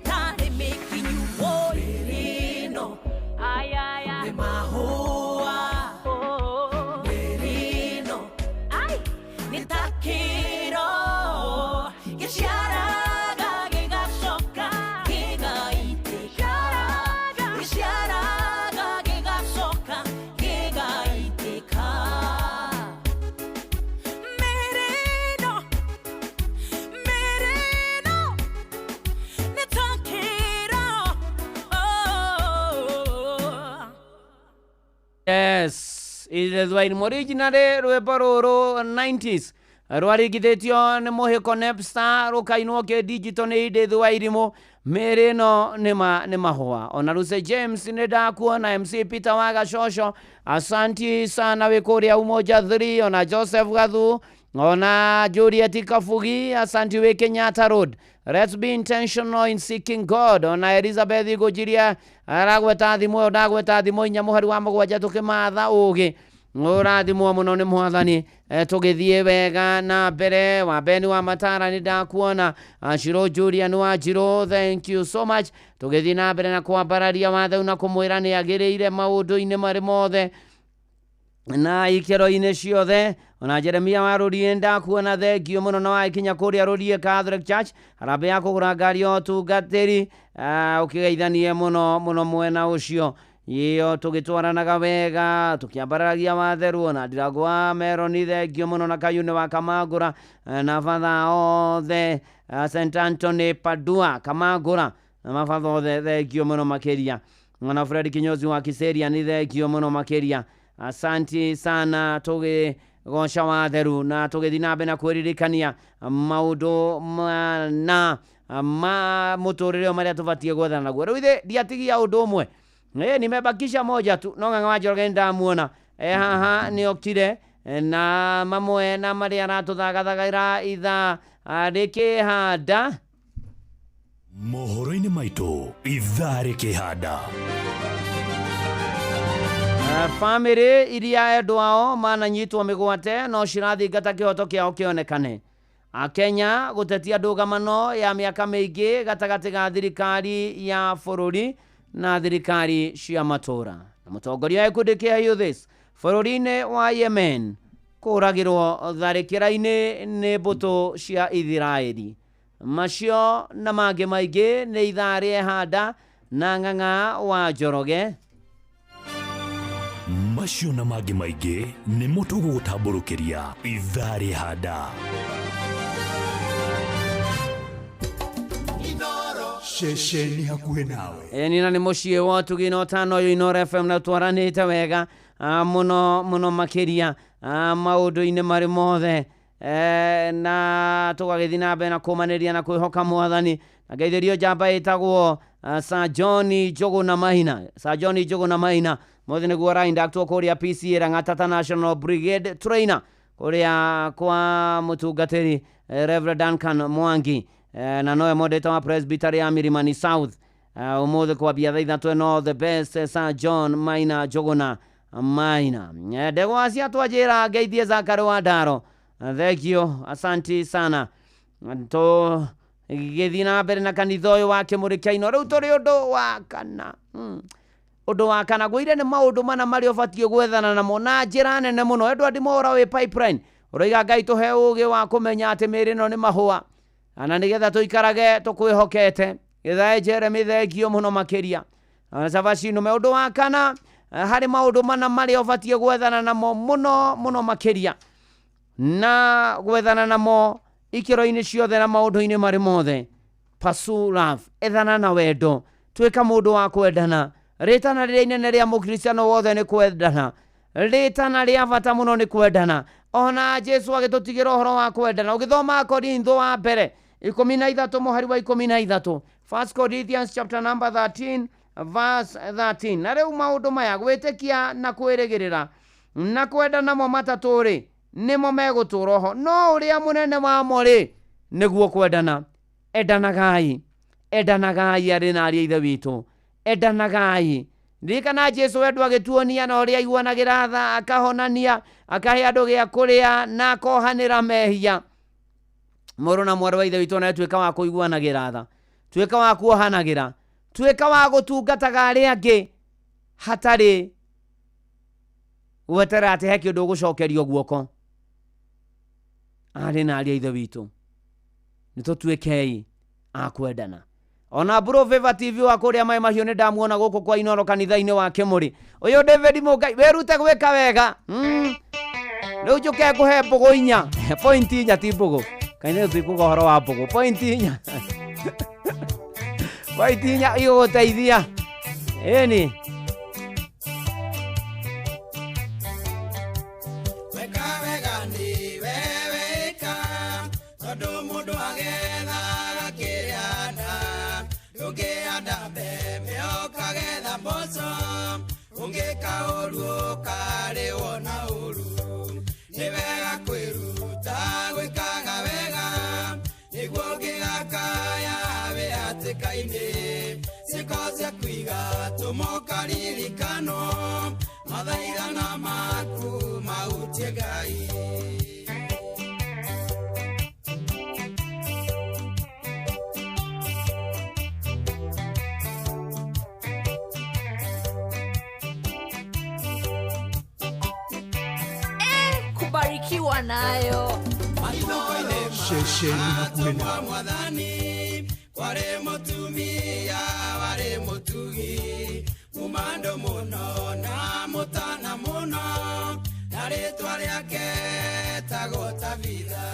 Yes, Edith Wairimu originally rwĩmbo rũrũ 90s rwarigithĩtio nĩ mũhĩko Nepstar rũkainwo kĩ digital nĩ Edith Wairimu. Mĩĩrĩ ĩno nĩ mahũa. Ona Lucy James nĩ ndakuona, MC Peter wa Gacoco, asanti sana wĩ kũrĩa Umoja 3, ona Joseph Gathu, ona Juliet Kabugi, asanti wĩ Kenyatta Road. Let's be intentional in seeking God. Ona Elizabeth Ngũnjiria aragweta thimũ ĩyo, ndagweta thimũ 4 mũhari wa 7 tũkĩmatha ũgĩ. Ũrathimwo mũno nĩ mwathani. Tũgĩthiĩ wega na mbere. Wa Beni wa Matara nĩ ndakuona, Shiro Julian wa Njirũ, thank you so much. Tũgĩthiĩ na mbere na kwambararia watheu na kũmwĩra nĩ agĩrĩire maũndũ-inĩ marĩ mothe na ikĩro-inĩ ciothe. Ona Jeremia wa Rũriĩ ndakuona, thengio mũno na wakinya kũrĩa Rũriĩ Catholic Church, harambĩ ya kũgũra ngari ya ũtungatĩri, ũkĩgeithanie mũno mũno mwena ũcio. Iyo tũgĩtwaranaga wega tũkĩambararagia watheru. Ona Ndirango wa Meroni, thengio mũno na Kayune wa Kamangũra, na batha othe, St Anthony Padua Kamangũra na mabatha othe, thengio mũno makĩria. Ona Fred Kinyozi wa Kiseria nĩ thengio mũno makĩria, asanti sana. Tũgĩgoca watheru na tũgĩthiĩ na mbere na kwĩririkania maũndũ mana ma mũtũrĩre ũyũ marĩa tũbatiĩ gwethana naguo. Rĩu ithe ndiatigia ũndũ ũmwe, nimebakisha moja tu, no Ng'ang'a wa Njoroge nĩndamuona haha nĩ okire na mamwe na marĩa aratũthagathagĩra ithaa rĩkĩhanda. Mohoro-inĩ maitũ ithaa rĩkĩhanda. Bamĩrĩ iria endwa ao mananyitwo mĩgwate no cirathingata kĩhoto kĩao kĩonekane. Akenya gũtetia ndũgamano ya mĩaka mĩingĩ gatagatĩ ga thirikari ya bũrũri na thirikari cia matũra. Na mũtongoria wa gĩkundi kĩa Youths bũrũri-inĩ wa Yemen kũragĩrwo tharĩkĩra-inĩ nĩ mbũtũ cia Ithiraeli. Macio na mangĩ maingĩ nĩ ithaa rĩehanda na Ng'ang'a wa Njoroge. Macio na mangĩ maingĩ nĩmo tũgũgũtambũrũkĩria ithaa rĩhanda. Ceceni hakuhĩ nawe. Ĩni na nĩ mũciĩ wa ũtugi na ũtano ũyũ Inooro FM, na twaranĩte wega mũno mũno makĩria maũndũ-inĩ marĩ mothe, na tũgagĩthiĩ na mbere na kũmanĩria na kwĩhoka mwathani. Na ngeithĩrio njamba ĩtagwo Sir John Njũgũna Maina. Sir John Njũgũna Maina mothe nĩguo araindaktwo kũrĩa PCA Lang'ata National Brigade trainer kũrĩa kwa mũtungatĩri Reverend Duncan Mwangi, na nowe moderator wa Presbytery ya Milimani South. Ũmũthĩ kwambia thaa 3 no the best, Sir John Maina Njũgũna Maina. Ndegwa cia twanjĩra ngeithie Zakari wa Ndaro, thengio, asanti sana. Tũgĩthiĩ na mbere na kanitha ũyũ wa Kĩmũrĩ kĩa Inooro. Rĩu tũrĩ ũndũ wa kana. Ũndũ wa kana ngwĩre nĩ maũndũ mana marĩa ũbatiĩ gwethana namo na njĩra nene mũno. Edward Mwaura wĩ Pipeline ũroiga Ngai tũhe ũgĩ wa kũmenya atĩ mĩĩrĩ ĩno nĩ mahũa na nĩgetha tũikarage tũkwĩhokete. Gĩthae Jeremy, thengio mũno makĩria. Cabaci nũme. Ũndũ wa kana harĩ maũndũ mana marĩa ũbatiĩ gwethana namo mũno mũno makĩria na gwethana namo ikĩro-inĩ ciothe na maũndũ-inĩ marĩ mothe. Pursue love, ethana na wendo, tuĩka mũndũ wa kwendana. Rĩtana rĩrĩa inene rĩa mũkristiano wothe nĩ kwendana, rĩtana rĩa bata mũno nĩ kwendana. Ona Jesu agĩtũtigĩra ũhoro wa kwendana. Ũgĩthoma Korintho wa mbere 13 mũhari wa 13, First Corinthians chapter number 13 verse 13. Na rĩu maũndũ maya, gwĩtĩkia na kwĩrĩgĩrĩra na kwenda namo matatũ rĩ, nĩmo megũtũũra ho, no ũrĩa mũnene wamo rĩ nĩguo kwendana. Endanagai, endanagai arĩ na ariũ a ithe witũ, endanagai. Ririkana Jesu wendwo agĩtuonia na ũrĩa aiguanagĩra tha, akahonania, akahe andũ gĩa kũrĩa na akohanĩra mehia. Mũrũ na mwarĩ wa ithe witũ, nawe tuĩka wa kũiguanagĩra tha, tuĩka wa kuohanagĩra, tuĩka wa gũtungataga arĩa angĩ hatarĩ gweterera atĩ he kĩndũ ũgũcokerio guoko. Arĩ na ariũ a ithe witũ, nĩ tũtuĩkei a kwendana. Ona Bro Favor TV wa kũrĩa Maĩ Mahiũ nĩ ndamuona gũkũ kwa Inooro kanitha-inĩ wa Kĩmũrĩ. Ũyũ David Mũngai, wĩrute gwĩka wega. Rĩu njũke ngũhe mbũgũ 4, point 4 ti mbũgũ. Kanitha tũtikuga ũhoro wa mbũgũ, point 4. Point 4 igũgũteithia. Ĩni. Ũngĩka ũru ũkarĩhwo na ũru. Nĩ wega kwĩruta gwĩkaga wega, nĩguo ũngĩgakaya wĩ hatĩka-inĩ. Ciĩko ciaku igatũma ũkaririkanwo, mathaithana maku mahutie Ngai. Kubarikiwa nayo. Ceceni hakuhĩ mwathani kwarĩ mũtumia warĩ mũtugi mũmando mũno na mũtana mũno na rĩtwa rĩake etagwo Tabitha.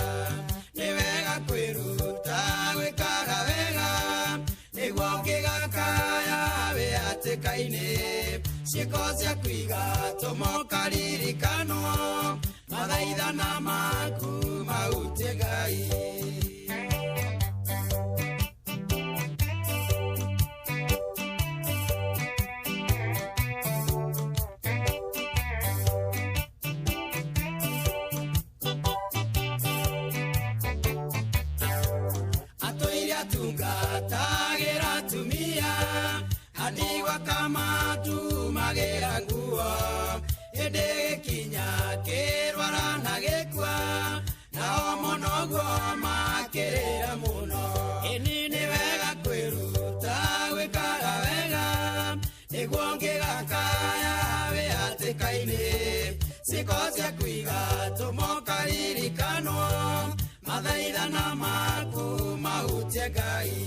Nĩ wega kwĩruta gwĩkaga wega, nĩguo ũngĩgakaya wĩ hatĩka-inĩ. Ciĩko ciaku igatũma ũkaririkanwo, mathaithana maku mahutie Ngai. Atũire atungatagĩra atumia, andigwa akamatumagĩra nguo. Hĩndĩ gĩkinya kĩrwara na gĩkua, nao mũno guo makĩrĩra mũno. Ĩni nĩ wega kwĩruta gwĩkaga wega, nĩguo ũngĩgakaya wĩ hatĩka-inĩ. Ciĩko ciaku igatũma ũkaririkanwo, mathaithana maku mahutie Ngai.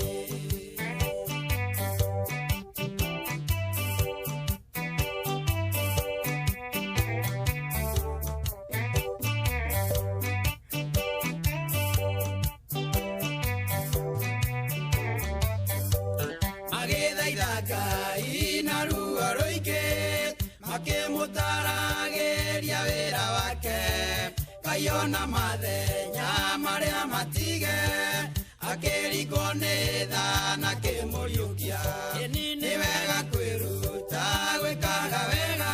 Magĩthaitha Ngai na ruo rũingĩ, makĩmũtaragĩria wĩra wake. Ngai ona mathenya marĩa matige, akĩringwo nĩ tha na akĩmũriũkia. Nĩ wega kwĩruta gwĩkaga wega,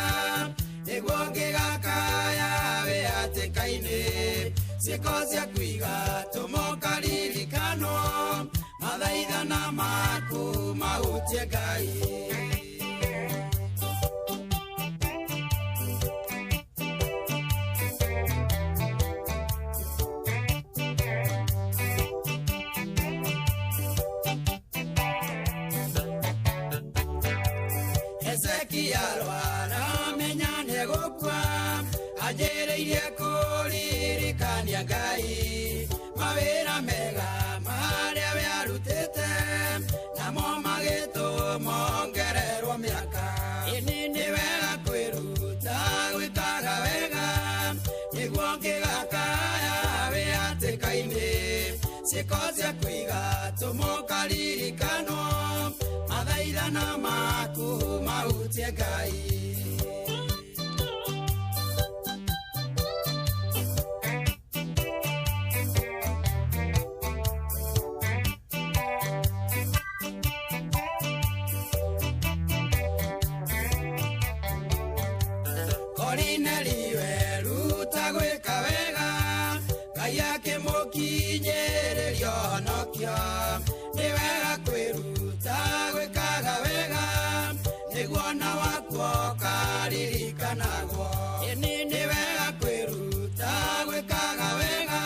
nĩguo ũngĩgakaya wĩ hatĩka-inĩ. Ciĩko ciaku igatũma ũkaririkanwo, mathaithana maku mahutie Ngai. Hezekia arwara menya nĩegũkua, anjĩrĩirie kũririkania Ngai mawĩra mega marĩa we arutĩte, namo magĩtũma ongererwo mĩaka. Ĩni nĩ wega kwĩruta gwĩkaga wega, nĩguo ũngĩgakaya wĩ hatĩka-inĩ. Ciĩko ciaku igatũma ũkaririkanwo, mathaithana maku mahutie Ngai. Korinelio eruta gwĩka wega, Ngai akĩmũkinyĩrĩria ũhonokio. Nĩ wega kwĩruta gwĩkaga wega, nĩguo ona waku ũkaririkanagwo. Ĩni nĩ wega kwĩruta gwĩkaga wega,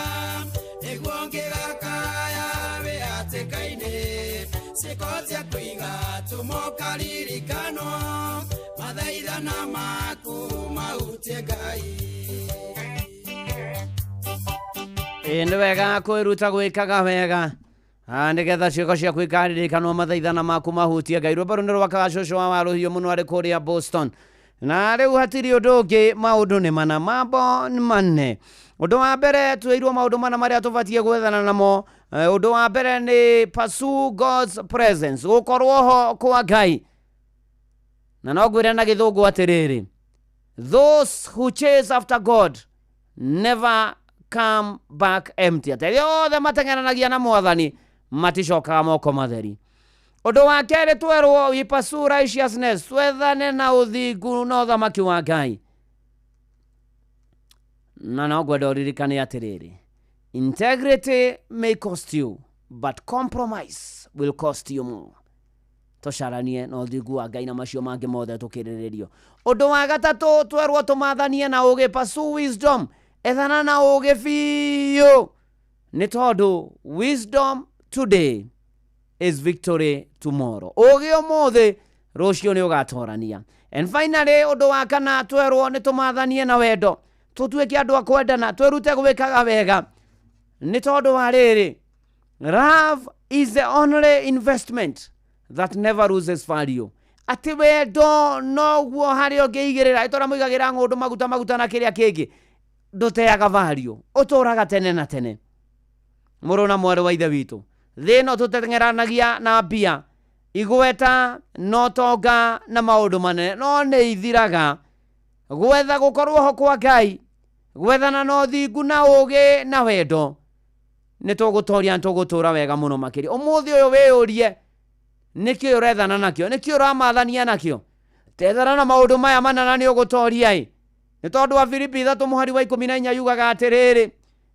nĩguo ũngĩgakaya wĩ hatĩka-inĩ. Ciĩko ciaku igatũma ũkaririkanwo, mathaithana maku mahutie Ngai. Ĩ nĩ wega kwĩruta gwĩkaga wega, nĩgetha ciĩko ciaku ikaririkanwo, mathaithana maku mahutie Ngai. Rwĩmbo rũu nĩ rwakaga cũcũ wa Warũhiũ mũno arĩ kũrĩa Boston. Na rĩu hatirĩ ũndũ ũngĩ, maũndũ nĩ mana, mambo nĩ manne. Ũndũ wa mbere twĩirwo maũndũ mana marĩa tũbatiĩ gwethana namo. Ũndũ wa mbere nĩ pursue God's presence, gũkorwo ho kwa Ngai. Na no ngwĩre na gĩthũngũ atĩrĩrĩ, those who chase after God never come back empty. Atĩ arĩa othe mateng'eranagia na mwathani maticokaga moko matheri. Ũndũ wa kerĩ twerwo we pursue righteousness, twethane na ũthingu na ũthamaki wa Ngai. Na no ngwenda ũririkane atĩrĩrĩ, integrity may cost you but compromise will cost you more. Tũcaranie na ũthingu wa Ngai na macio mangĩ mothe tũkĩrĩrĩrio. Ũndũ wa gatatũ twerwo tũmathanie na ũgĩ, pursue wisdom, ethana na ũgĩ biũ, nĩ tondũ wisdom today is victory tomorrow. Ũgĩ ũmũthĩ rũciũ nĩ ũgatorania. And finally ũndũ wa kana twerwo nĩ tũmathanie na wendo, tũtuĩke andũ a kwendana, twĩrute gwĩkaga wega, nĩ tondũ wa rĩrĩ, love is the only investment that never loses value. Atĩ wendo noguo harĩa ũngĩigĩrĩra, ĩtũra mũigagĩra ng'ũndũ maguta maguta na kĩrĩa kĩngĩ, ndũteaga value, ũtũraga tene na tene. Mũrũ na mwarĩ wa ithe witũ, thĩ ĩno tũteng'eranagia na mbia, igweta na ũtonga na maũndũ manene, no nĩ ithiraga. Gwetha gũkorwo ho kwa Ngai, gwethana na ũthingu na ũgĩ na wendo, nĩ tũgũtoria, nĩ tũgũtũra wega mũno makĩria. Ũmũthĩ ũyũ wĩyũrie, nĩkĩ ũrethana nakĩo, nĩkĩ ũramathania nakĩo? Tethana na maũndũ maya mana na nĩ ũgũtoria ĩ. Nĩ tondũ wa Filipi 3 mũhari wa 14 yugaga atĩrĩrĩ,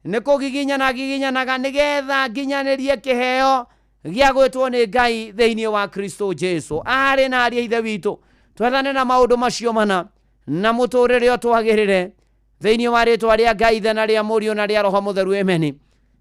nĩ kũgiginyana giginyanaga nĩgetha nginyanĩrie kĩheo gĩa gwĩtwo nĩ Ngai thĩinĩ wa Kristo Jesu. Arĩ na ariũ a ithe witũ, twethane na maũndũ macio mana na mũtũrĩre ũtwagĩrĩre thĩinĩ wa rĩtwa rĩa Ngai Ithe na rĩa Mũriũ na rĩa Roho Mũtheru, amen.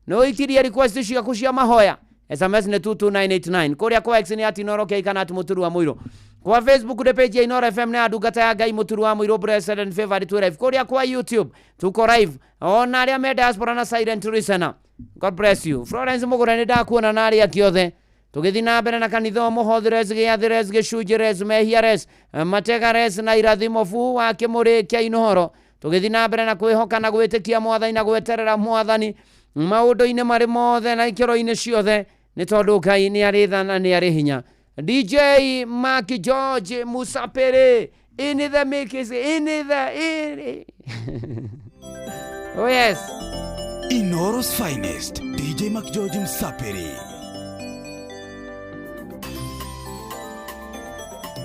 Nĩ ũikirie request ciaku cia mahoya, SMS nĩ 22989, kũrĩa kwa X nĩ at Inooro K kana at Mũturu wa Mũirũ, kwa Facebook nĩ page ya Inooro FM nĩ ya ndungata ya Ngai Mũturu wa Mũirũ blessed and favored twĩ live, kũrĩa kwa YouTube tuko live, ona arĩa me diaspora na silent listener, God bless you. Florence Mũgũre nĩ ndakuona na arĩa angĩ othe. Tũgĩthiĩ na mbere na kanitha ũmũhothi res gĩathĩ res gĩcunjĩ res mehia res matega res na irathimo bu wa kĩmũrĩ kĩa Inooro. Tũgĩthiĩ na mbere na kwĩhoka na gwĩtĩkia Mwathani na gweterera Mwathani maũndũ-inĩ marĩ mothe na ikĩro-inĩ ciothe, nĩ tondũ Ngai nĩ arĩ tha na nĩ arĩ hinya. DJ Mark George Musapere in the mix, in the in. Oh yes. Inooro's finest, DJ Mark George Msapere.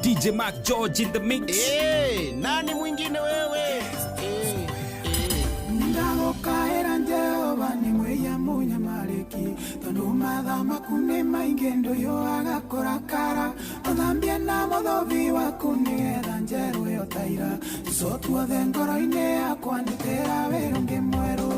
DJ Mark George in the mix. Hey, nani mwingine wewe? Ndagokaera Jehova ni mweya munyamariki, tondu mathaa maku nĩ maingĩ ndũyũ agakũrakara, ũthambie na mũthobi waku nĩgetha njerũ ĩyo ta ira, tũco tuothe ngoro-inĩ yakwa ndutĩra wĩra ũngĩ mwerũ.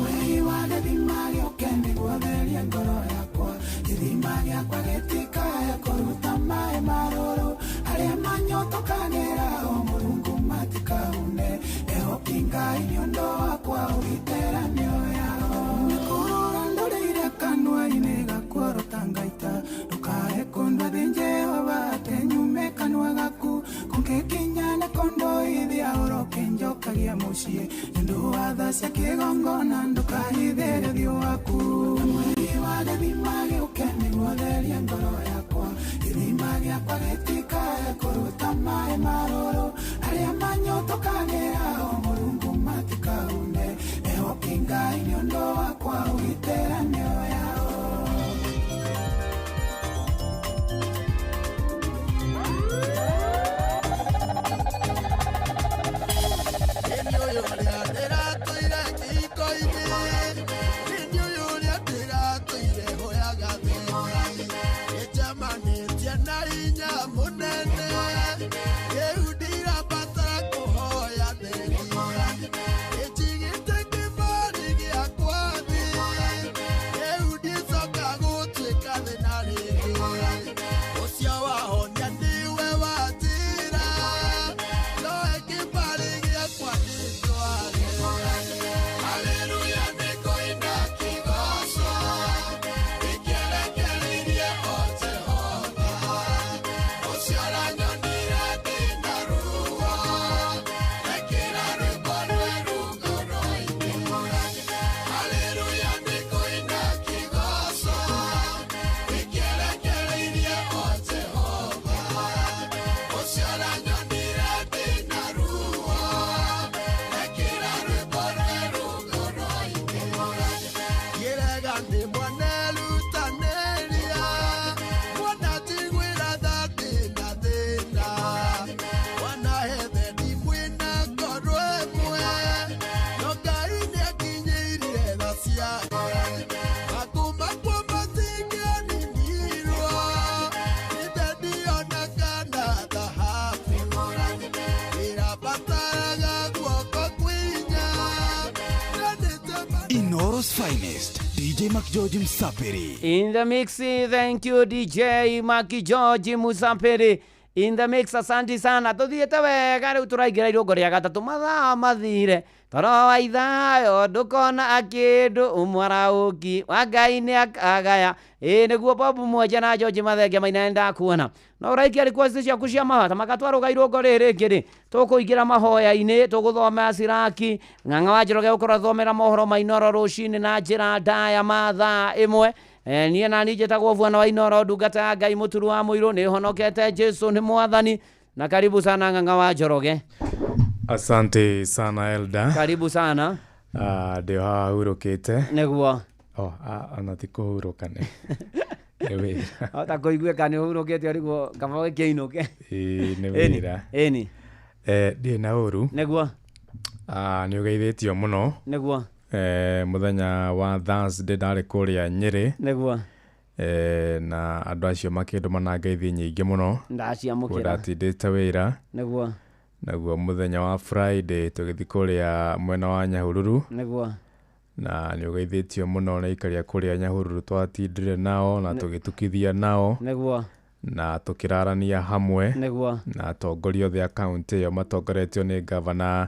Mweri wa gĩthima gĩũke nĩguo therie ngoro yakwa, gĩthima gĩakwa gĩtikae kũruta maĩ marũrũ, arĩa manyotokagĩra o Mũrungu matikahune, ehoki Ngai nĩ ũndũ wakwa ũgitĩra mĩoyo yao. Nĩkũrũra ndũrĩire kanua-inĩ gakuorota ngaita, ndũkae kũndua thĩ Jehova atĩ nyume kanua gaku, kũngĩkinya nĩ kũndũithia ũroke njokagia mũciĩ, nĩ ũndũ wa tha cia kĩgongona. Inooro's finest, DJ McGeorge Msapiri. In the mix, thank you DJ Maki George Musapiri. In the mix, asante sana. Tuthiĩte wega rĩu tũraingĩra irũngo rĩa gatatũ mathaa mathire toro wa ithayo ndũkona kĩndũ ũmwarauki wa Ngai nĩ akagaya. Ĩĩ nĩguo Bob Mwenje na George Mathenge Maina nĩndakuona. No ũraikia request ciaku cia mahoya makatwarũga irũngo rĩrĩ rĩngĩ rĩ tũkũingĩra mahoya-inĩ tũgũthoma Siraki Ng'ang'a wa Njoroge gũkorwo athomera mohoro ma Inooro rũcinĩ na njĩra ndaya mathaa ĩmwe. Niĩ na niĩ njĩtagwo Bwana wa Inooro ndungata ya Ngai mũturu wa mũirũ nĩ honokete Jesu nĩ mwathani na karibu sana Ng'ang'a wa Njoroge. Asante sana Elda. Karibu sana. Ndĩ haha hurũkĩte. Nĩguo. Oh, ona ti kũhurũka nĩ wĩra. Hota kũiguĩka nĩ ũhurũkĩte ũrigwo kaba ũkĩinũke. Ĩĩ nĩ wĩra. Ĩni. Ndirĩ na ũru. Nĩguo. Nĩ ũgeithĩtio mũno. Nĩguo. Mũthenya wa Thursday ndarĩ kũrĩa Nyĩrĩ. Nĩguo. Na andũ acio makĩndũma na ngeithi nyingĩ mũno. Ndaciamũkĩra. Ndatindĩte wĩra. Nĩguo. Naguo mũthenya wa Friday tũgĩthiĩ kũrĩa mwena wa Nyahururu. Nĩguo. Na nĩ ũgeithĩtio mũno nĩ aikaria kũrĩa Nyahururu twatindire nao na tũgĩtukithia nao. Nĩguo. Na tũkĩrarania hamwe. Nĩguo. Na atongoria othe a kaũntĩ ĩyo matongoretio nĩ gavana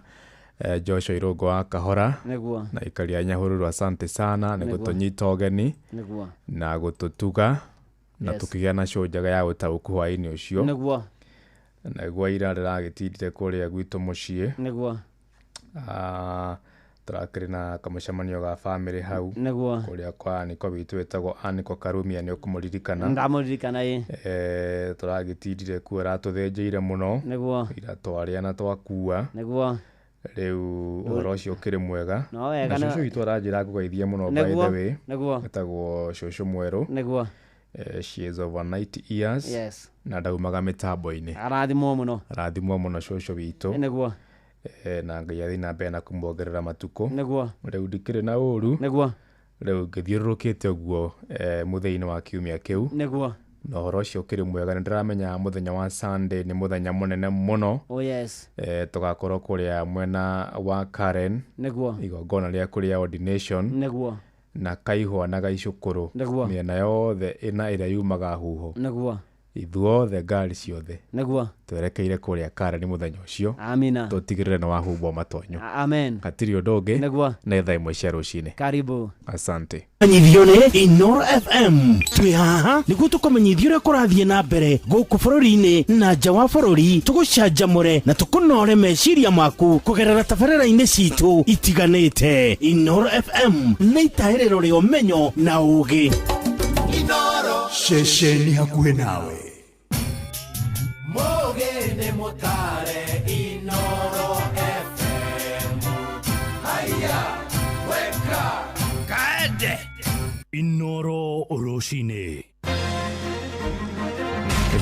Joshua Irũngũ wa Kahora. Nĩguo. Na aikaria a Nyahururu asante sana nĩ Nĩguo. gũtũnyita ũgeni. Nĩguo. Na gũtũtuga na Yes. tũkĩgĩa na show njega ya ũtaũku hwaĩ-inĩ ũcio. Nĩguo. Naguo ira ndĩragĩtindire kũrĩa gwitũ mũciĩ. Nĩguo. Tũrakĩrĩ na kamũcemanio ga bamĩrĩ hau. Nĩguo. Kũrĩa kwa Aniko witũ wĩtagwo Aniko Karumia nĩ ũkũmũririkana. Ndamũririkana ĩ. Tũragĩtindire kuo aratũthĩnjĩire mũno. Nĩguo. Ira twarĩa na twakua. Nĩguo. Rĩu ũhoro ũcio ũkĩrĩ mwega. No wega Na nĩ- cũcũ witũ aranjĩra ngũgeithie mũno by the Nĩguo. way. Nĩguo. Etagwo cũcũ mwerũ. Nĩguo. She is over 90 years. Yes. Na ndaumaga mĩtambo-inĩ. Arathimwo mũno. Arathimwo mũno cũcũ witũ. Nĩguo. Na Ngai athiĩ na mbere na kũmuongerera matukũ. Nĩguo. Rĩu ndikĩrĩ na ũru. Nĩguo. Rĩu ngĩthiũrũrũkĩte ũguo mũthenya-inĩ wa kiumia kĩu. Nĩguo. Na ũhoro ũcio ũkĩrĩ mwega nĩ ndĩramenya mũthenya wa Sunday nĩ mũthenya mũnene mũno. Oh yes. Tũgakorwo kũrĩa mwena wa Karen. Nĩguo. Igongona rĩa kũrĩa ordination. Nĩguo. Na Kaihwa na Gaicũkũrũ. Nĩguo. Mĩena yothe ĩna ĩrĩa yumaga huho. Nĩguo. Ithuothe ngari ciothe. Nĩguo. Twerekeire kũrĩa Karen mũthenya ũcio. Amina. Tũtigĩrĩre nĩ wahumbwo matonyo. Amen. Hatirĩ ũndũ ũngĩ. Nĩguo. Nĩ thaa 1 cia rũcinĩ. Karibu. Asante. Menyithio nĩ Inooro FM. Twĩ haha nĩguo tũkũmenyithie ũrĩa kũrathiĩ na mbere gũkũ bũrũri-inĩ na nja wa bũrũri, tũgũcanjamũre na tũkũnore meciria maku kũgerera tabarĩra-inĩ citũ itiganĩte. Inooro FM nĩ itahĩrĩro rĩa ũmenyo na ũũgĩ. Inooro. Ceceni hakuhĩ nawe. Mũgĩ nĩ mũtare Inooro FM. Haya, weka. Kaende. Inooro rũcinĩ.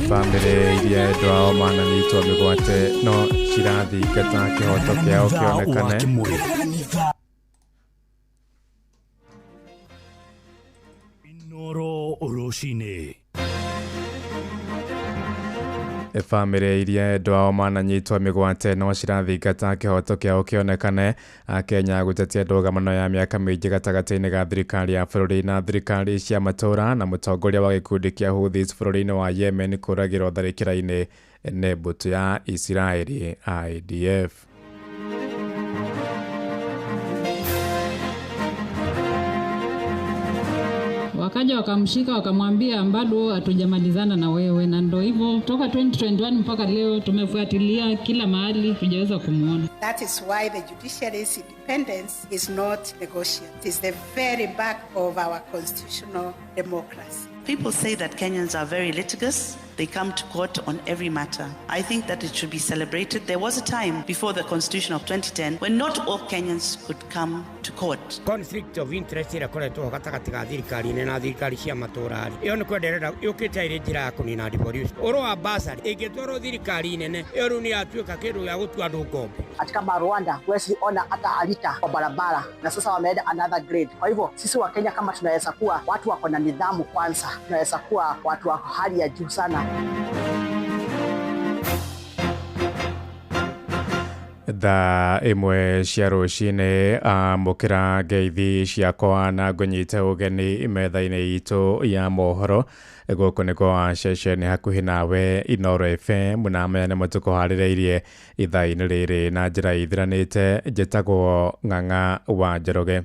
Bamĩrĩ iria endwa ao mananyitwo mĩgwate no cirathingata kĩhoto kĩao kĩonekane. Inooro rũcinĩ. Bamĩrĩ iria endwa ao mananyitwo mĩgwate no cirathingata kĩhoto kĩao kĩonekane. Akenya gũtetia ndũgamano ya mĩaka mĩingĩ gatagatĩ-inĩ ga thirikari ya bũrũri na thirikari cia matũũra na mũtongoria wa gĩkundi kĩa Houthis bũrũri-inĩ wa Yemen kũragĩrwo tharĩkĩra-inĩ nĩ mbũtũ ya Isiraeli IDF. Wakaja wakamshika wakamwambia bado hatujamalizana na wewe, na ndio hivyo toka 2021 mpaka leo tumefuatilia kila mahali tujaweza kumuona. That is why the judiciary's independence is not negotiable. It is the very back of our constitutional democracy. People say that Kenyans are very litigious. They come to court on every matter. I think that it should be celebrated. There was a time before the Constitution of 2010 when not all Kenyans could come to court. Conflict of interest ĩrakoretwo gatagatĩ ga thirikari nene na thirikari cia matũũra rĩ, ĩyo nĩ kwenderera yũkĩte ĩrĩ njĩra ya kũnina devolution. Ũhoro wa bursary ĩngĩtwarwo thirikari nene, ĩyo rĩu nĩ yatuĩka kĩndũ gĩa gũtua andũ ngombo. Ati kama Rwanda huwezi ona hata alita kwa barabara, na sasa wameenda another grade. Kwa hivyo sisi wa Kenya kama tunaweza kuwa watu wako na nidhamu kwanza, tunaweza kuwa watu wa hali ya juu sana. Thaa 1 cia rũcinĩ amũkĩra ngeithi ciakwa na ngũnyite ũgeni metha-inĩ itũ ya mohoro. Gũkũ nĩ kwa ceceni hakuhĩ nawe Inooro FM, na maya nĩmo tũkũharĩrĩirie ithaa-inĩ rĩrĩ na njĩra ithiranĩte. Njĩtagwo Ng'ang'a wa Njoroge.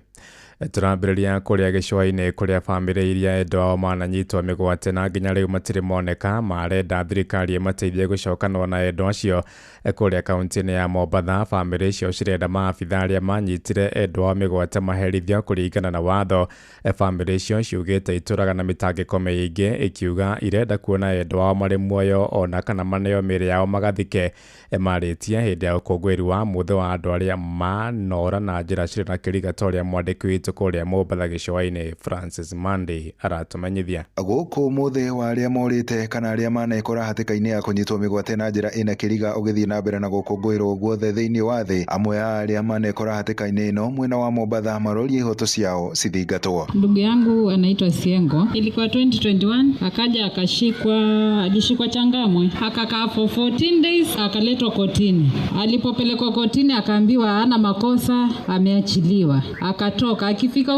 Tũrambĩrĩria kũrĩa gĩcũa-inĩ kũrĩa bamĩrĩ iria endwa ao mananyitwo mĩgwate na nginya rĩu matirĩ moneka marenda thirikari ĩmateithie gũcokanwo na endwa acio. Kũrĩa kaunti-inĩ ya Mombatha, bamĩrĩ icio cirenda maabitha arĩa manyitire endwa ao mĩgwate maherithio kũringana na watho. Bamĩrĩ icio ciugĩte itũraga na mĩtangĩko mĩingĩ, ikiuga irenda kuona endwa ao marĩ muoyo ona kana maneo mĩĩrĩ yao magathike. Marĩtie hĩndĩ ya ũkũngũĩri wa mũthĩ wa andũ arĩa manora na njĩra cirĩ na kĩriga ta ũrĩa mwandĩki witũ kũrĩa Mombatha gĩcũa-inĩ Francis Mandi aratũmenyithia. Gũkũ mũthĩ wa arĩa morĩte kana arĩa manekora hatĩka-inĩ ya kũnyitwo mĩgwate na njĩra ĩna kĩriga ũgĩthiĩ na mbere na gũkũngũĩrwo guothe thĩinĩ wa thĩ. Amwe a arĩa manekora hatĩka-inĩ ĩno mwena wa Mombatha maroria ihoto ciao cithingatwo. Ndugu yangu anaitwa Siengo. Ilikuwa 2021 akaja akashikwa, alishikwa Changamwe, akakaa for 14 days, akaletwa kotini. Alipopelekwa kotini akaambiwa hana makosa, ameachiliwa. Akatoka, akifika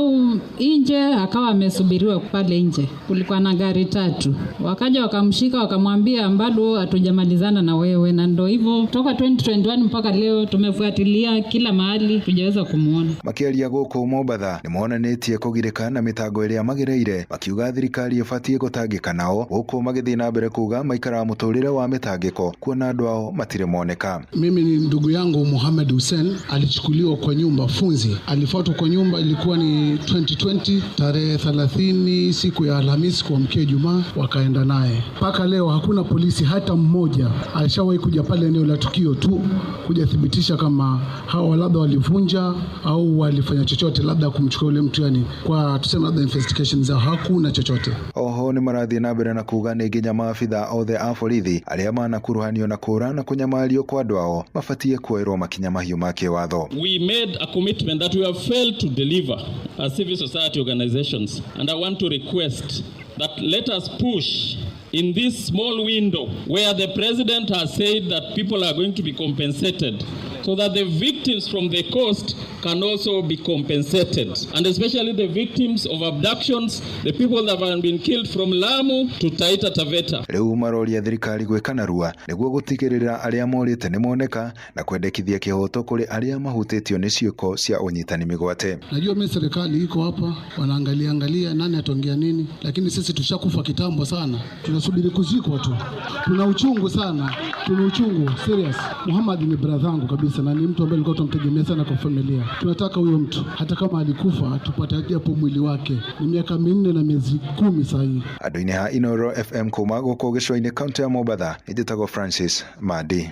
nje akawa amesubiriwa pale nje. Kulikuwa na gari 3. Wakaja wakamshika wakamwambia bado hatujamalizana na wewe, na ndio hivyo toka 2021 mpaka leo tumefuatilia kila mahali tujaweza kumuona. Makiaria gũkũ Mombatha nĩmonanĩtie kũgirĩka na mĩtango ĩrĩa magereire, makiuga thirikari ĩbatiĩ gũtangĩka nao, gũkũ magĩthiĩ na mbere kuga maikaraga mũtũrĩre wa mĩtangĩko kuona andũ ao matirĩ moneka. Mimi ni ndugu yangu Mohamed Hussein alichukuliwa kwa nyumba Funzi, alifuatwa kwa nyumba, ilikuwa ni 2020 tarehe 30 siku ya Alhamisi kuamkia Ijumaa, wakaenda naye. Mpaka leo hakuna polisi hata mmoja alishawahi kuja pale eneo la tukio tu kuja thibitisha kama hawa labda walivunja au walifanya chochote labda kumchukua yule mtu, yani kwa tuseme labda investigation zao hakuna chochote. Oho nĩ marathiĩ na mbere na kuga nĩ nginya maabitha othe a borithi arĩa manakuruhanio na kũra na kũnyamario kwa andũ ao mabatiĩ kuoerwo makinya mahiũ ma kĩwatho. We made a commitment that we have failed to deliver as civil society organizations, and I want to request that let us push in this small window where the president has said that people are going to be compensated, so that the victims from the coast can also be compensated, and especially the victims of abductions, the people that have been killed from Lamu to Taita Taveta. Rĩu maroria thirikari gwĩka narua nĩguo gũtigĩrĩra arĩa morĩte nĩmoneka na kwendekithia kĩhoto kũrĩ arĩa mahutĩtio nĩ ciĩko cia ũnyitani mĩgwate. Najua mimi serikali iko hapa wanaangalia angalia nani ataongea nini, lakini sisi tushakufa kitambo sana, tunasubiri kuzikwa tu. Tuna uchungu sana, tuna uchungu serious. Muhammad ni brother yangu kabisa na ni mtu ambaye alikuwa tunamtegemea sana kwa familia. Tunataka huyo mtu hata kama alikufa tupate japo mwili wake. Ni miaka 4 na miezi 10 sasa hivi. Andũ-inĩ ha Inooro FM kuma gũkũ gĩcũa-inĩ kaunti ya Mombatha, njĩtagwo Francis Mandi.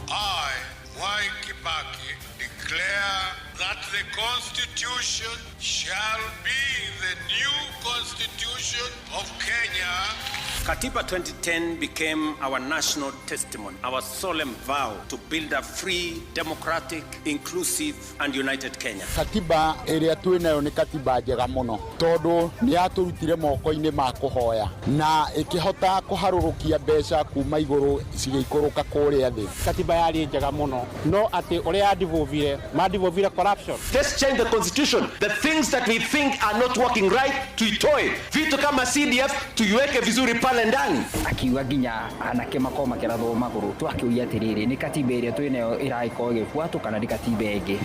I, Mwai Kibaki, declare that the Constitution shall be the new Constitution of Kenya. Katiba 2010 became our national testimony, our solemn vow to build a free, democratic, inclusive and united Kenya. Katiba ĩrĩa twĩ nayo nĩ katiba njega mũno tondũ nĩ yatũrutire moko-inĩ ma kũhoya na ĩkĩhota kũharũrũkia mbeca kuma igũrũ cigĩikũrũka kũrĩa thĩ. Katiba yarĩ njega mũno no atĩ ũrĩa yadivovire madivovire corruption. Let's change the constitution. The things that we think are not working right tuitoe. Vitu kama CDF tuiweke vizuri pale ndani. Akiuga nginya anake makorwo makĩrathwo magũrũ, twakĩũria atĩrĩrĩ, nĩ katiba ĩrĩa twĩ nayo ĩragĩkorwo ĩgĩbuatwo kana nĩ katiba ĩngĩ?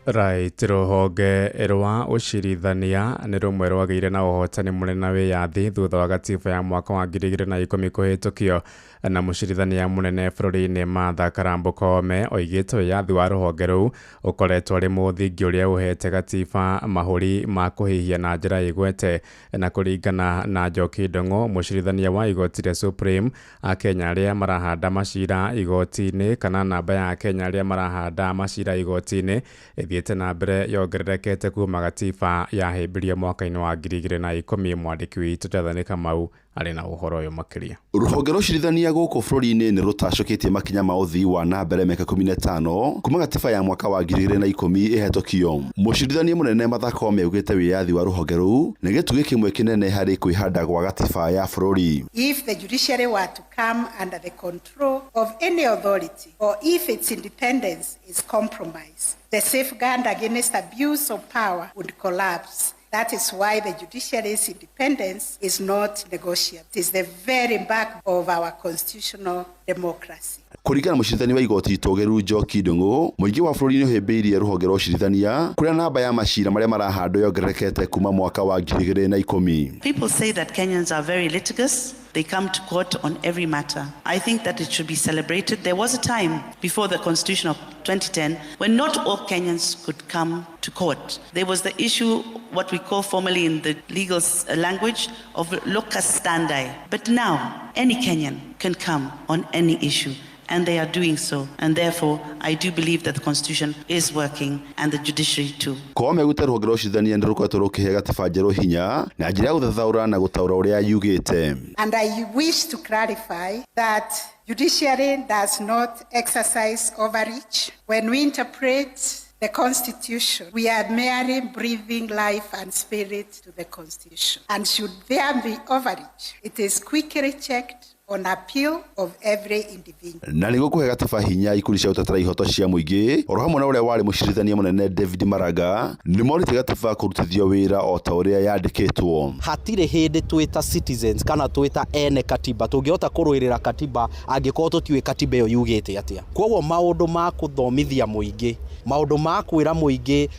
Right, rũhonge rwa ũcirithania nĩ rũmwe rwagĩire na ũhotani mũnene na wĩyathi thutha wa gatiba ya mwaka wa 2010 kũhĩtũkio na mũcirithania mũnene bũrũri-inĩ Martha Karambu Koome oigĩte wĩyathi wa rũhonge rũu ũkoretwo ũrĩ mũthingi ũrĩa ũhete gatiba mahũri ma kũhihia na njĩra ĩgwete. Na kũringana na Njoki Ndung'u, mũcirithania wa igoti rĩa Supreme, Akenya arĩa marahanda macira igoti-inĩ kana namba ya Akenya arĩa marahanda macira igoti-inĩ ĩthiĩte na mbere yongererekete kuma gatiba yahĩmbĩrio mwaka-inĩ wa 2010. Mwandĩki witũ Jathani Kamau Arĩ na ũhoro ũyũ makĩria. Rũhonge rwa ũcirithania gũkũ bũrũri-inĩ nĩ rũtacũkĩtie makinya ma ũthii wa na mbere mĩaka 15 kuma gatiba ya mwaka wa 2010 ĩhetũkio. Mũcirithania mũnene Martha Koome augĩte wĩyathi wa rũhonge rũu nĩ gĩtugĩ kĩmwe kĩnene harĩ kwĩhanda gwa gatiba ya bũrũri. If the judiciary were to come under the control of any authority, or if its independence is compromised, the safeguard against abuse of power would collapse. That is why the judiciary's independence is not negotiable. It is the very back of our constitutional democracy. Kũringana na mũcirithania wa igoti itũgĩru Njoki Ndung'u, mũingĩ wa bũrũri nĩ ũhĩmbĩirie rũhonge rwa ũcirithania kũrĩa namba ya macira marĩa marahandwo yongererekete kuma mwaka wa 2010. People say that Kenyans are very litigious. They come to court on every matter. I think that it should be celebrated. There was a time before the Constitution of 2010 when not all Kenyans could come to court. There was the issue, what we call formally in the legal language, of locus standi. But now, any Kenyan can come on any issue, and they are doing so. And therefore, I do believe that the Constitution is working, and the judiciary too. Koome augĩte rũhonge rwa ũcirithania nĩ rũkoretwo rũkĩhe gatiba njerũ hinya na njĩra ya gũthathaũra na gũtaũra ũrĩa yugĩte. And I wish to clarify that judiciary does not exercise overreach. When we interpret the Constitution, we are merely breathing life and spirit to the Constitution. And should there be overreach, it is quickly checked on appeal of every individual. Na nĩguo kũhe gatiba hinya ikundi cia gũtetera ihoto cia mũingĩ oro hamwe na ũrĩa warĩ mũcirithania mũnene David Maraga nĩ morĩtie gatiba kũrutithio wĩra o ta ũrĩa yandĩkĩtwo. Hatirĩ hĩndĩ twĩ ta citizens kana twĩ ta ene katiba tũngĩhota kũrũĩrĩra katiba angĩkorwo tũtiũĩ katiba ĩyo yugĩte atĩa. Koguo maũndũ ma kũthomithia mũingĩ, maũndũ ma kwĩra mũingĩ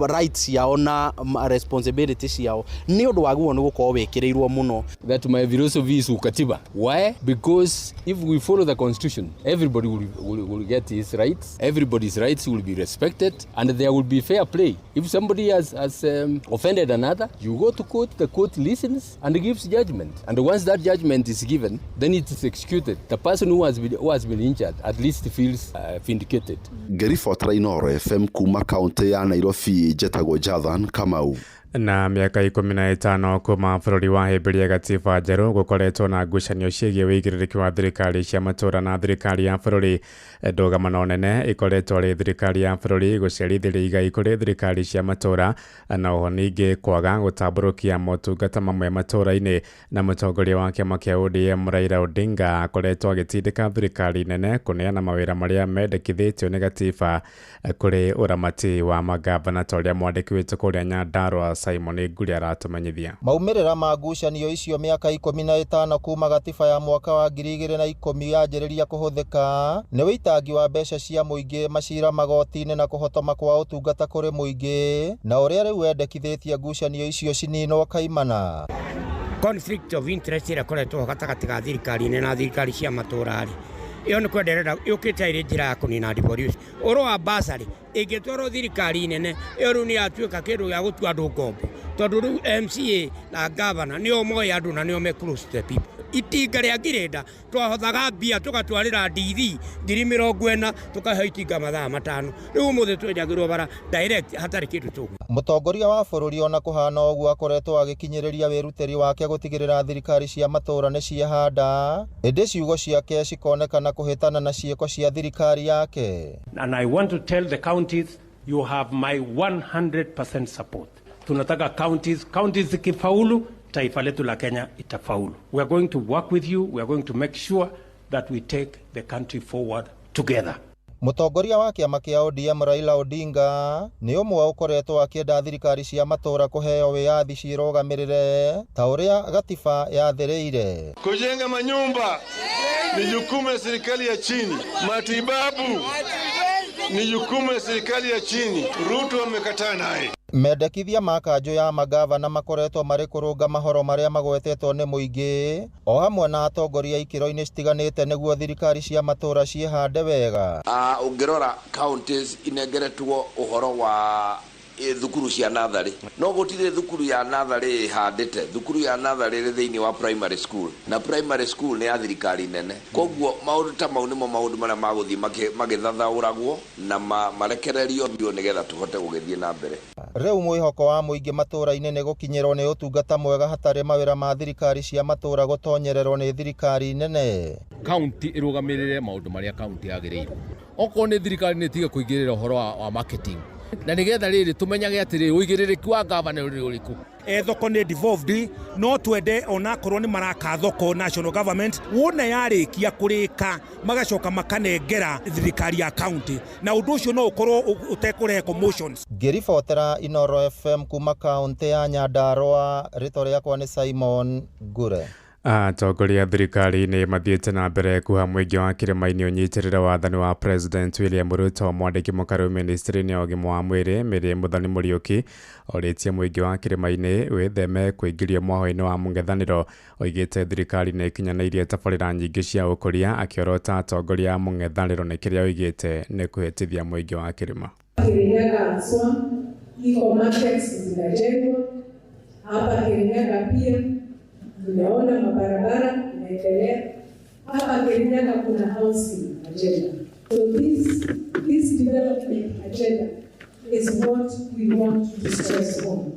rights ciao na responsibility ciao nĩ ũndũ wagĩrĩirwo nĩ gũkorwo wĩkĩrĩirwo mũno. That my philosophy is ukatiba. Why? Because if we follow the Constitution, everybody will get his rights, everybody's rights will be respected, and there will be fair play. If somebody has offended another, you go to court, the court listens and gives judgment. And once that judgment is given, then it is executed. The person who has been injured at least feels vindicated. Ngĩribotera Inooro FM kuma kaunti ya Nairobi, njetagwo Jathan Kamau. Na mĩaka 15 kuma bũrũri wahĩmbĩria gatiba njerũ gũkoretwo na ngucanio ciĩgiĩ wĩigĩrĩrĩki wa thirikari cia matũũra na thirikari ya bũrũri. Ndũgamano nene ĩkoretwo rĩ thirikari ya bũrũri gũcerithĩria igai kũrĩ thirikari cia matũũra na oho ningĩ kwaga gũtambũrũkia motungata mamwe matũũra-inĩ. Na mũtongoria wa kĩama kĩa ODM Raila Odinga akoretwo agĩtindĩka thirikari nene kũneana mawĩra marĩa mendekithĩtio nĩ gatiba kũrĩ ũramati wa magavana ta ũrĩa mwandĩki witũ kũrĩa Nyandarua Simon Nguri aratũmenyithia. Maumĩrĩra ma ngucanio icio mĩaka 15 kuma gatiba ya mwaka wa 2010 yanjĩrĩria kũhũthĩka nĩ wĩitangi wa mbeca cia mũingĩ, macira magoti-inĩ na kũhotoma kwa ũtungata kũrĩ mũingĩ, na ũrĩa rĩu wendekithĩtie ngucanio icio cininwo kaimana. Conflict of interest ĩrĩa ĩkoretwo gatagatĩ ga thirikari nene na thirikari cia matũũra rĩ, ĩyo nĩ kwenderera yũkĩte ĩrĩ njĩra ya kũnina devolution. Ũhoro wa bursary ĩngĩtwarwo thirikari nene, ĩyo rĩu nĩ yatuĩka kĩndũ gĩa gũtua andũ ngombo, tondũ rĩu MCA na governor nĩo moĩ andũ na nĩo me close to the people. Itinga rĩa ngirĩnda twahothaga mbia tũgatwarĩra DD 40,000 tũkahe itinga mathaa 5. Rĩu ũmũthĩ twenjagĩrwo bara direct hatarĩ kĩndũ tũgũ. Mũtongoria wa bũrũri ona kũhana ũguo akoretwo agĩkinyĩrĩria wĩrutĩri wake gũtigĩrĩra thirikari cia matũũra nĩ ciehanda, ĩndĩ ciugo ciake cikonekana kũhĩtana na ciĩko cia thirikari yake. And I want to tell the counties, you have my 100% support. Tunataka counties zikifaulu, taifa letu la Kenya itafaulu. We are going to work with you. We are going to make sure that we take the country forward together. Mũtongoria wa kĩama kĩa ODM Raila Odinga nĩ ũmwe ũkoretwo akĩenda thirikari cia matũũra kũheo wĩyathi cirũgamĩrĩre ta ũrĩa gatiba yathĩrĩire. Kujenga manyumba ni jukumu la serikali ya chini, matibabu ni jukumu la serikali ya chini. Ruto amekataa naye. Mendekithia ma kanjũ ya magavana makoretwo marĩ kũrũnga mahoro marĩa magwetetwo nĩ mũingĩ o hamwe na atongoria ikĩro-inĩ citiganĩte nĩguo thirikari cia matũũra ciĩhande wega. Ũngĩrora counties inengeretwo ũhoro wa thukuru cia natharĩ no gũtirĩ thukuru ya natharĩ ĩhandĩte. Thukuru ya natharĩ ĩrĩ thĩinĩ wa primary school, na primary school nĩ ya thirikari nene. Koguo maũndũ ta mau nĩmo maũndũ marĩa magũthiĩ magĩthathaũragwo na marekererio biũ nĩgetha tũhote gũgĩthiĩ na mbere. Rĩu mwĩhoko wa mũingĩ matũra-inĩ nĩ gũkinyĩrwo nĩ ũtungata mwega hatarĩ mawĩra ma thirikari cia matũra gũtonyererwo nĩ thirikari nene. Kaunti ĩrũgamĩrĩre maũndũ marĩa kaunti yagĩrĩirwo. Okorwo nĩ thirikari nĩ ĩtige kũingĩrĩra ũhoro wa marketing, na nĩgetha rĩrĩ tũmenyage atĩrĩrĩ ũigĩrĩrĩki wa gavana ũrĩ ũrĩkũ. Thoko nĩ devolved, no twende onakorwo nĩ maraka thoko national government wona yarĩkia kũrĩka magacoka makanengera thirikari ya county, na ũndũ ũcio no ũkorwo ũtekũrehe commotions. Ngĩribotera Inoro FM kuma kaunti ya Nyandarua, rĩtwa rĩakwa nĩ Simon Ngure. Atongoria a thirikari nĩ mathiĩte na mbere kuha mũingĩ wa kĩrĩma-inĩ ũnyitĩrĩre wathani wa President William Ruto. Mwandĩki mũkaru ministry-inĩ ya ũgima wa mwĩrĩ Mary Muthoni Mũriũki orĩtie mũingĩ wa kĩrĩma-inĩ wĩtheme kũingĩrio mwahũ-inĩ wa mũng'ethanĩro. Oigĩte thirikari nĩ ĩkinyanĩirie tabarĩra nyingĩ cia ũkũria, akĩorota atongoria a mũng'ethanĩro nĩ kĩrĩa oigĩte nĩ kũhĩtithia mũingĩ wa kĩrĩma. Kirinyaga haswa iko markets zinajengwa hapa Kirinyaga, pia tunaona mabarabara inaendelea hapa Kirinyaga, kuna housing agenda. So this development agenda is what we want to stress on.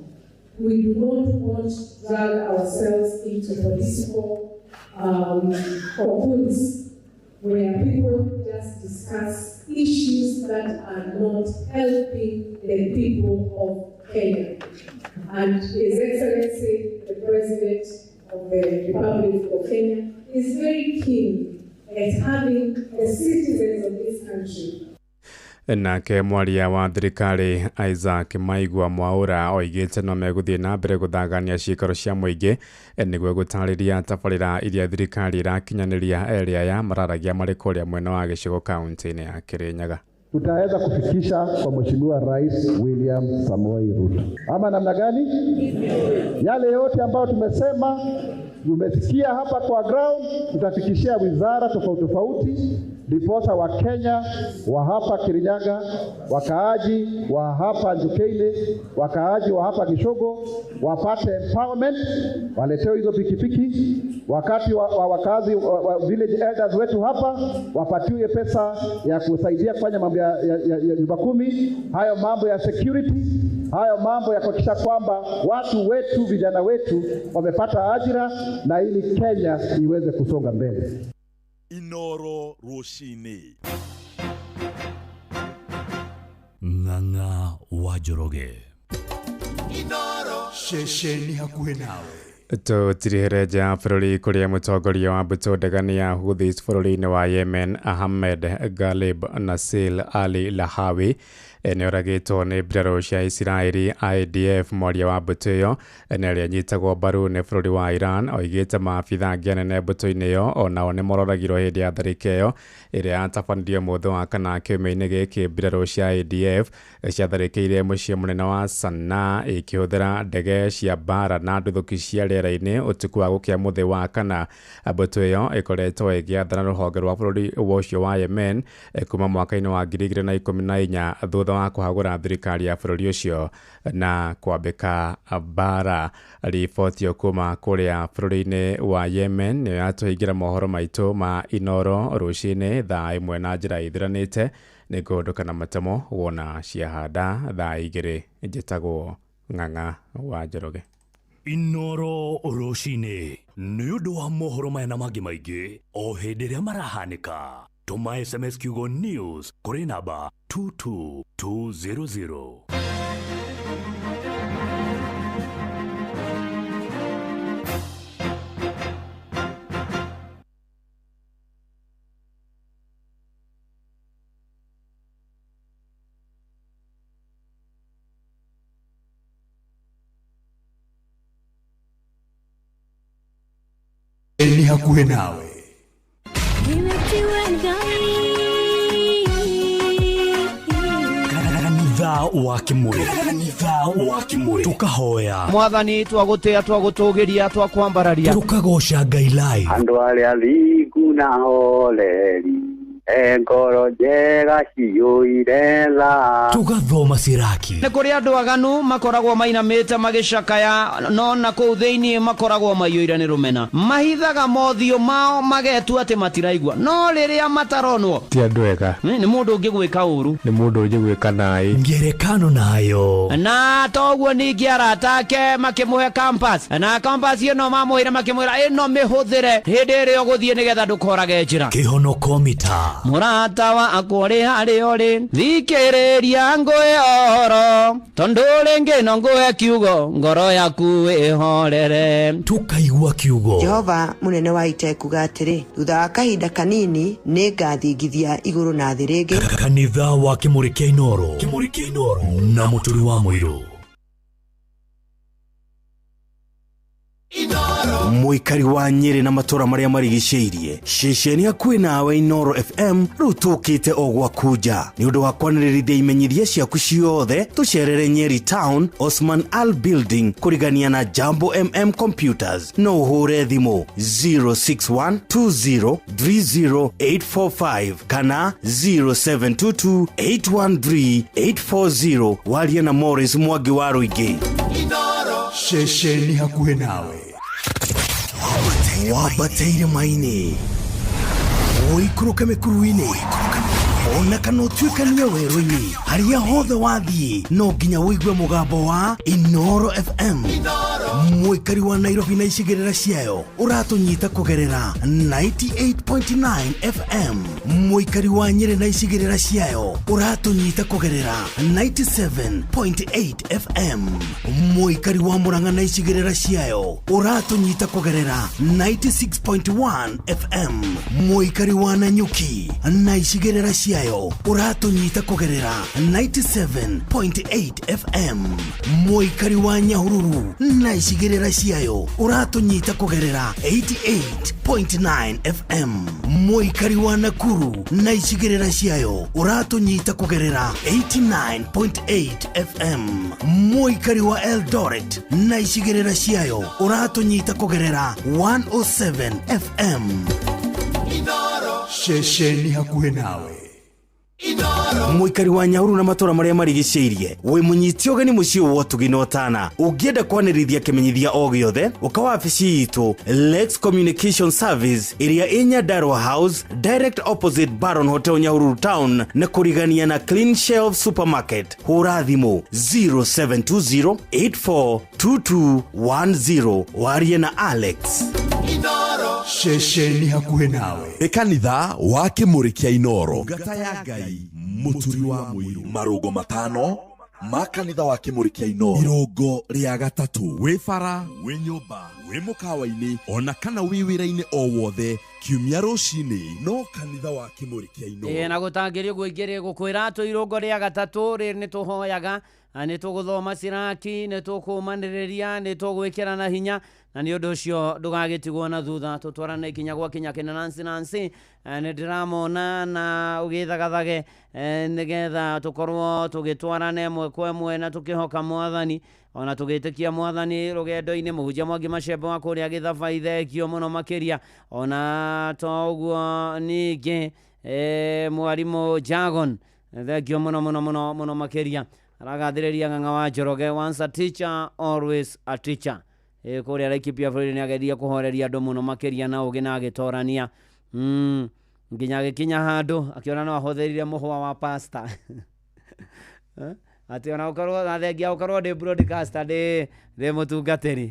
We do not want to drag ourselves into political cocoons where people just discuss issues that are not helping the people of Kenya. And His Excellency, the President of the Republic of Kenya, is very keen at having the citizens of this country. Nake mwaria wa thirikari Isaac Maigua Mwaura oigĩte no megũthiĩ na mbere gũthagania ciikaro cia mũingĩ nĩguo gũtarĩria tabarĩra iria thirikari ĩrakinyanĩria erĩ aya mararagia marĩ kũrĩa mwena wa gĩcigo kaunti-inĩ ya Kirinyaga. Tutaweza kufikisha kwa Mheshimiwa Rais William Samoei Ruto ama namna gani? Yale yote ambayo tumesema, tumesikia hapa kwa ground, tutafikishia wizara tofauti tofauti, ndiposa Wakenya wa hapa Kirinyaga, wakaaji wa hapa Njukeile, wakaaji wa hapa Gishogo wapate empowerment, waletewe hizo pikipiki. Wakati wa wakazi wa village elders wetu hapa wapatiwe pesa ya kusaidia kufanya mambo ya nyumba kumi, hayo mambo ya security, hayo mambo ya kuhakikisha kwamba watu wetu, vijana wetu wamepata ajira, na ili Kenya iweze kusonga mbele. Inoro Rucini. Ng'ang'a wa Njoroge. Inoro ceceni hakuhĩ nawe. Tũtirihere nja ya bũrũri kũrĩa mũtongoria wa mbũtũ ndegani ya Houthis bũrũri-inĩ wa Yemen Ahmed Ghalib Nasil Ali Lahawi nĩ oragĩtwo nĩ mbirarũ cia Isiraeli IDF. Mwaria wa mbũtũ ĩyo na ĩrĩa ĩnyitagwo mbaru nĩ bũrũri wa Iran oigĩte maabitha angĩ anene mbũtũ-inĩ ĩyo onao nĩ mororagirwo hĩndĩ ya tharĩkĩro ĩyo ĩrĩa yatabanirio mũthĩ wa kana kiumia-inĩ gĩkĩ. Mbirarũ cia IDF ciatharĩkĩire mũciĩ mũnene wa Sanaa ikĩhũthĩra ndege cia mbara na nduthũki cia rĩera-inĩ ũtukũ wa gũkĩa mũthĩ wa kana. Mbũtũ ĩyo ĩkoretwo ĩgĩathana rũhonge rwa bũrũri ũcio wa Yemen kuma mwaka-inĩ wa 2014 thutha wa kũhagũra thirikari ya bũrũri ũcio na kwambĩka mbara. Riboti ĩyo kuma kũrĩa bũrũri-inĩ wa Yemen nĩyo yatũhingĩra mohoro maitũ ma Inoro rũcinĩ thaa 1 na njĩra ithiranĩte. Nĩ ngũhũndũka na matemo wona ciahanda thaa 2. Njĩtagwo Ng'ang'a wa Njoroge. Inoro rũcinĩ nĩ ũndũ wa mohoro maya na mangĩ maingĩ o hĩndĩ ĩrĩa marahanĩka. Tũma SMS kiugo news kũrĩ namba 22200. Ni hakuhĩ nawe. Kanitha wa Kimuri. Kanitha wa Kimuri. Tukahoya Mwathani, twagũtĩa, twagũtũgĩria, twakwambararia, tukagoca Ngai live. Andũ arĩa thingu na horeri Ngoro njega ciyũire tha. Tũgathoma Siraki. Nĩ kũrĩ andũ aganu makoragwo mainamĩte magĩcakaya, no na kũu thĩinĩ makoragwo maiyũire nĩ rũmena. Mahithaga mothiũ mao magetua atĩ matiraigua, no rĩrĩa mataronwo ti andũ ega. Nĩ mũndũ ũngĩgwĩka ũru, nĩ mũndũ ũngĩgwĩka naĩ. Ngerekano nayo. Na toguo ningĩ arata ake makĩmũhe campus, na campus ĩno mamũheire makĩmwĩra ĩno mĩhũthĩre hĩndĩ ĩrĩa ũgũthiĩ nĩgetha ndũkorage njĩra. Kĩhonoko mita. Mũrata wakwa ũrĩ harĩa ũrĩ, thikĩrĩria ngũhe ũhoro, tondũ rĩngĩ no ngũhe kiugo, ngoro yaku ĩhorere. Tũkaigua kiugo. Jehova mũnene wa ita ekuga atĩrĩ, thutha wa kahinda kanini nĩngathingithia igũrũ na thĩ rĩngĩ. Kanitha wa Kĩmũrĩ kĩa Inooro. Kĩmũrĩ kĩa Inooro na Mũturi wa Mũirũ. Mũikari wa Nyĩrĩ na matũra marĩa marigicĩirie, ceceni hakuhĩ nawe Inooro FM rĩu tũkĩte o gwaku nja. Nĩ ũndũ wa kwanĩrĩrithia imenyithia ciaku ciothe, tũcerere Nyeri Town, Osman Al Building, kũrigania na Jambo MM Computers. No ũhũre thimũ 0612030845 kana 0722813840 warie na Morris Mwangi wa Rũingĩ. Ceceni hakuhĩ nawe. Wambateire maini, ũikũrũke mĩkuru-inĩ, ona kana ũtuĩkanie werũ-inĩ, harĩa hothe wathiĩ no nginya ũigue mũgambo wa Inooro FM. Mũikari wa Nairobi na icigĩrĩra ciayo ũratũnyita kũgerera 98.9 FM. Mũikari wa Nyĩrĩ na icigĩrĩra ciayo ũratũnyita kũgerera 97.8 FM. Mũikari wa Murang'a na icigĩrĩra ciayo ũratũnyita kũgerera 96.1 FM. Mũikari wa Nanyuki na icigĩrĩra ciayo ũratũnyita kũgerera 97.8 FM. Mũikari wa Nyahururu na icigĩrĩra ciayo ũratũnyita kũgerera 88.9 FM. Mũikari wa Nakuru na icigĩrĩra ciayo ũratũnyita kũgerera 89.8 FM. Mũikari wa Eldoret na icigĩrĩra ciayo ũratũnyita kũgerera 107 FM. Ceceni hakuhĩ nawe. Mũikari wa Nyahururu na matũra marĩa marigicĩirie, wĩ mũnyiti ũgeni mũciĩ wa ũtugi na ũtana. Ũngĩenda kwanĩrithia kĩmenyithia o gĩothe, ũka wabici itũ Lex Communication Service ĩrĩa ĩ Nyandarua House, direct opposite Baron Hotel Nyahururu Town, na kũrigania na Clean Shelf Supermarket. Hũra thimũ 0720842210 warie na Alex. Ceceni hakuhĩ nawe. Nĩ kanitha wa Kĩmũrĩ kĩa Inooro. Ngata ya Ngai, Mũturi wa Mũirũ. Marũngo matano ma kanitha wa Kĩmũrĩ kĩa Inooro. Irũngo rĩa gatatũ, wĩ bara, wĩ nyũmba, wĩ mũkawa-inĩ, ona kana wĩ wĩra-inĩ o wothe, kiumia rũcinĩ no kanitha wa Kĩmũrĩ kĩa Inooro. Ĩĩ, na gũtangĩrĩ ũguo ingĩrĩ gũkwĩra atĩ irũngo rĩa gatatũ rĩ nĩ tũhoyaga, nĩ tũgũthoma Siraki, nĩ tũkũmanĩrĩria, nĩ tũgwĩkĩrana hinya, na nĩ ũndũ ũcio ndũgagĩtigwo na thutha. Tũtwarane ikinya gwa kinya kĩna Nancy Nancy, nĩ ndĩramona na ũgĩthagathage, nĩgetha tũkorwo tũgĩtwarana ĩmwe kwa ĩmwe na tũkĩhoka Mwathani, ona tũgĩtĩkia Mwathani rũgendo-inĩ. Mũhunjia Mwangi Macembe wa kũrĩa Gĩthabai, thengio mũno makĩria. Ona to ũguo ningĩ, mwarimũ Jagon, thengio mũno mũno mũno mũno makĩria. Aragathĩrĩria Ng'ang'a wa Njoroge, once a teacher always a teacher. Kũrĩa Laikipia bũrũri nĩ ageria kũhoreria andũ mũno makĩria na ũgĩ na agĩtorania, nginya agĩkinya handũ akĩona no ahũthĩrire mũhwa wa pastor. Atĩ ona ũkorwo na thengia ũkorwo ndĩ broadcaster, ndĩ mũtungatĩri.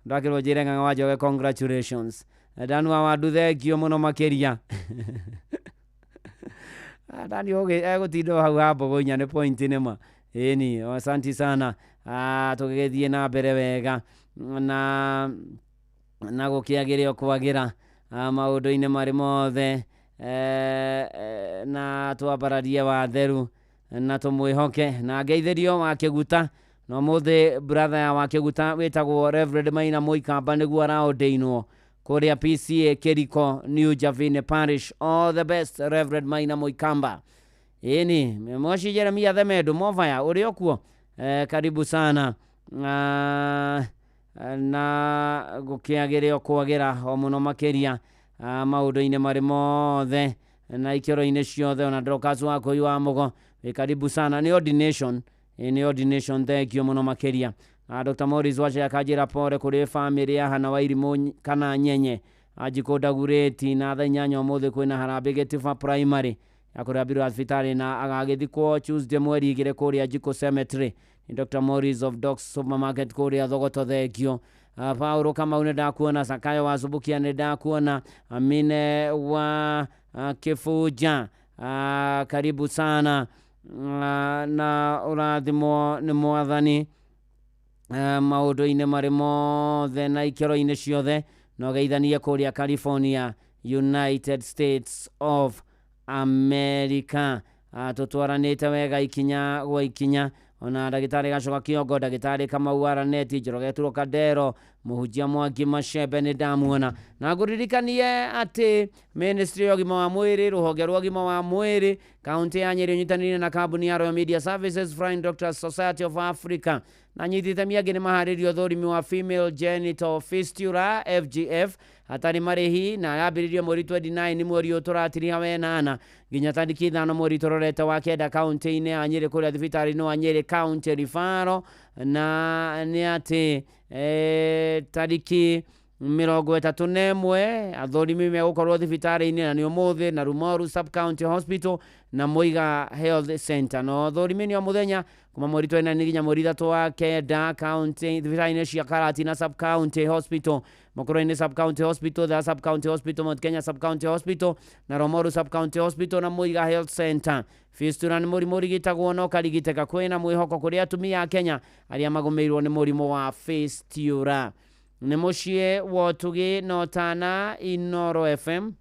Ndakĩrwo njĩre Ng'ang'a wa Njoroge congratulations. Danu wa Wandu, thengio mũno makĩria. Dani egũtinda hau ha mbũgũ inya nĩ point nĩ ma. Ĩni, asanti sana. Tũgĩgĩthiĩ na mbere wega na gũkĩagĩre o kwagĩra maũndũ-inĩ marĩ mothe, na twambararie watheru na tũmwĩhoke. Na ngeithĩrio wa Kĩguta, na ũmũthĩ brother ya wa Kĩguta wĩtagwo Reverend Maina Mũikamba nĩguo araordainwo kũrĩa PCA Kĩriko, New Javine Parish. All the best Reverend Maina Mũikamba. Ĩni, Moshi Jeremia Themedu Movaya ũrĩ o kuo, karibu sana. Na gũkĩagĩre o kwagĩra o mũno makĩria maũndũ-inĩ marĩ mothe. Na ikĩro-inĩ ciothe ona Dorcas wa Kũi wa Mũgo wĩ karibu sana. Nĩ ordination, nĩ ordination, thengio mũno makĩria. Na Dr. Morris Wacha akanjĩra pore kũrĩ famĩlĩ ya Hana Wairimũ kana Nyenye Anjikũ Ndagurĩti. Na thaa 8 ũmũthĩ kwĩna harambĩ Gĩtiba Primary ya kũrĩa thibitarĩ na agagĩthikwo Tuesday mweri 2 kũrĩa Njikũ Cemetery. Ni Dr. Morris of Docs Supermarket kũrĩa Thogoto, thengio. Paulo Kamau nĩ ndakuona, Sakayo wa Subukia nĩ ndakuona, Amine wa Kibuja, karibu sana, na ũrathimwo nĩ Mwathani maũndũ-inĩ marĩ mothe na ikĩro-inĩ ciothe, na ũgeithanie kũrĩa California, United States of America. Tũtwaranĩte wega ikinya gwa ikinya. Ona ndagĩtarĩ Gacoka Kĩongo, ndagĩtarĩ Kamau Araneti, Njoroge Turo Kandero, mũhunjia Mwangi Macembe nĩ ndamuona. Na ngũririkanie atĩ Ministry ya ũgima wa mwĩrĩ, rũhonge rwa ũgima wa mwĩrĩ kaunti ya Nyeri ũnyitanĩire na kambuni ya Royal Media Services, Flying Doctors Society of Africa na nyitite miangĩ nĩ maharĩrio ũthũrimi wa female genital fistula FGF hatarĩ marĩhi, na yambĩrĩrio mweri 29 mweri ũyũ tũratiriha wenana nginya tarĩki 5 mweri tũrorete wa 9 kaunti-inĩ ya Nyeri kũrĩa thibitarĩ-inĩ wa Nyeri County Referral. Na nĩ atĩ tarĩki 31 athũrimi megũkorwo thibitarĩ-inĩ na nĩ ũmũthĩ na Rumoru Sub County Hospital na Muiga Health Center. No thũrimi nĩ o mũthenya kuma mweri 29 nginya mweri 3 wa 9 county thibitarĩ-inĩ cia Karatina Sub County Hospital, Mukurwe-inĩ Sub County Hospital, Thika Sub County Hospital, Mount Kenya Sub County Hospital na Rumoru Sub County Hospital na Muiga Health Center. Fistula nĩ mũrimũ ũrigitagwo na ũkarigitĩka. Kwĩna mwĩhoko kũrĩ atumia a Kenya arĩa magũmĩirwo nĩ mũrimũ wa fistula. Nĩ mũciĩ wa ũtugi na ũtana, Inoro FM.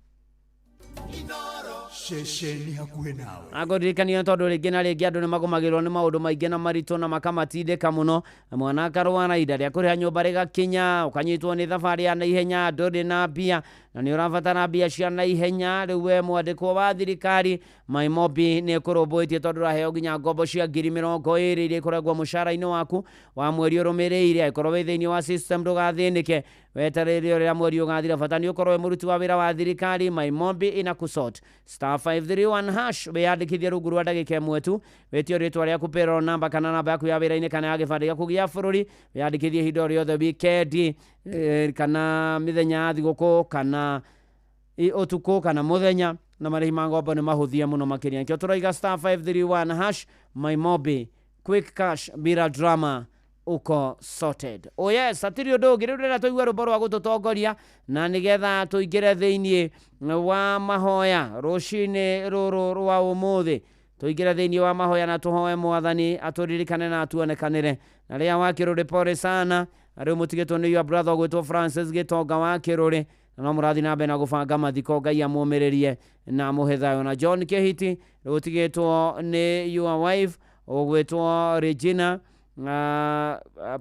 Ceceni hakuhĩ nawe. Agũririkania tondũ rĩngĩ na rĩngĩ andũ nĩ magũmagĩrwo nĩ maũndũ maingĩ na maritũ na makamatindĩka mũno. Mwana akarwara, ihinda rĩa kũrĩha nyũmba rĩgakinya, ũkanyitwo nĩ thabarĩ ya naihenya, ndũrĩ na mbia na nĩ ũrabatara mbia cia naihenya. Rĩu we mwandĩkwo wa thirikari, Maimobi nĩ ĩkũrũmbũĩtie tondũ ũraheo nginya ngombo cia 20,000 iria ikoragwo mũcara-inĩ waku wa mweri ũrũmĩrĩire. Angĩkorwo wĩ thĩinĩ wa system ndũgathĩnĩke, wetereire ũrĩa mweri ũgathira, bata nĩ ũkorwo wĩ mũruti wa wĩra wa thirikari. Maimobi ĩnakusort star 531 hash, wĩyandĩkithie rungu rwa ndagĩka ĩmwe tu, wĩtio rĩtwa rĩaku, payroll number kana namba yaku ya wĩra-inĩ kana ya gĩbandĩ gĩaku gĩa bũrũri. Wĩyandĩkithie ihinda o rĩothe, wikendi kana mĩthenya ya thigũkũ kana ũtukũ kana mũthenya, na marĩhi ma ngombo nĩ mahũthie mũno makĩria. Nĩkĩo tũroiga star 531 hash, Maimobi quick cash bila drama, uko sorted. Oh yes, atiri ũndũ ũngĩ. Rĩu ndĩrenda tũigue rwĩmbo rwa gũtũtongoria na nĩgetha tũingĩre thĩinĩ wa mahoya rũcinĩ rũrũ rwa ũmũthĩ. Tũingĩre thĩinĩ wa mahoya na tũhoe Mwathani atũririkane na atuonekanĩre. Na rĩa wa Kĩrũrĩ, pole sana. Rĩu mũtigĩtwo nĩ your brother ũgwĩtwo Francis Gĩtonga wa Kĩrũrĩ, na no mũrathiĩ na mbere na gũbanga mathiko. Ngai amũmĩrĩrie na amũhe thayũ. Na John Kĩhiti rĩu ũtigĩtwo nĩ your wife ũgwĩtwo Regina,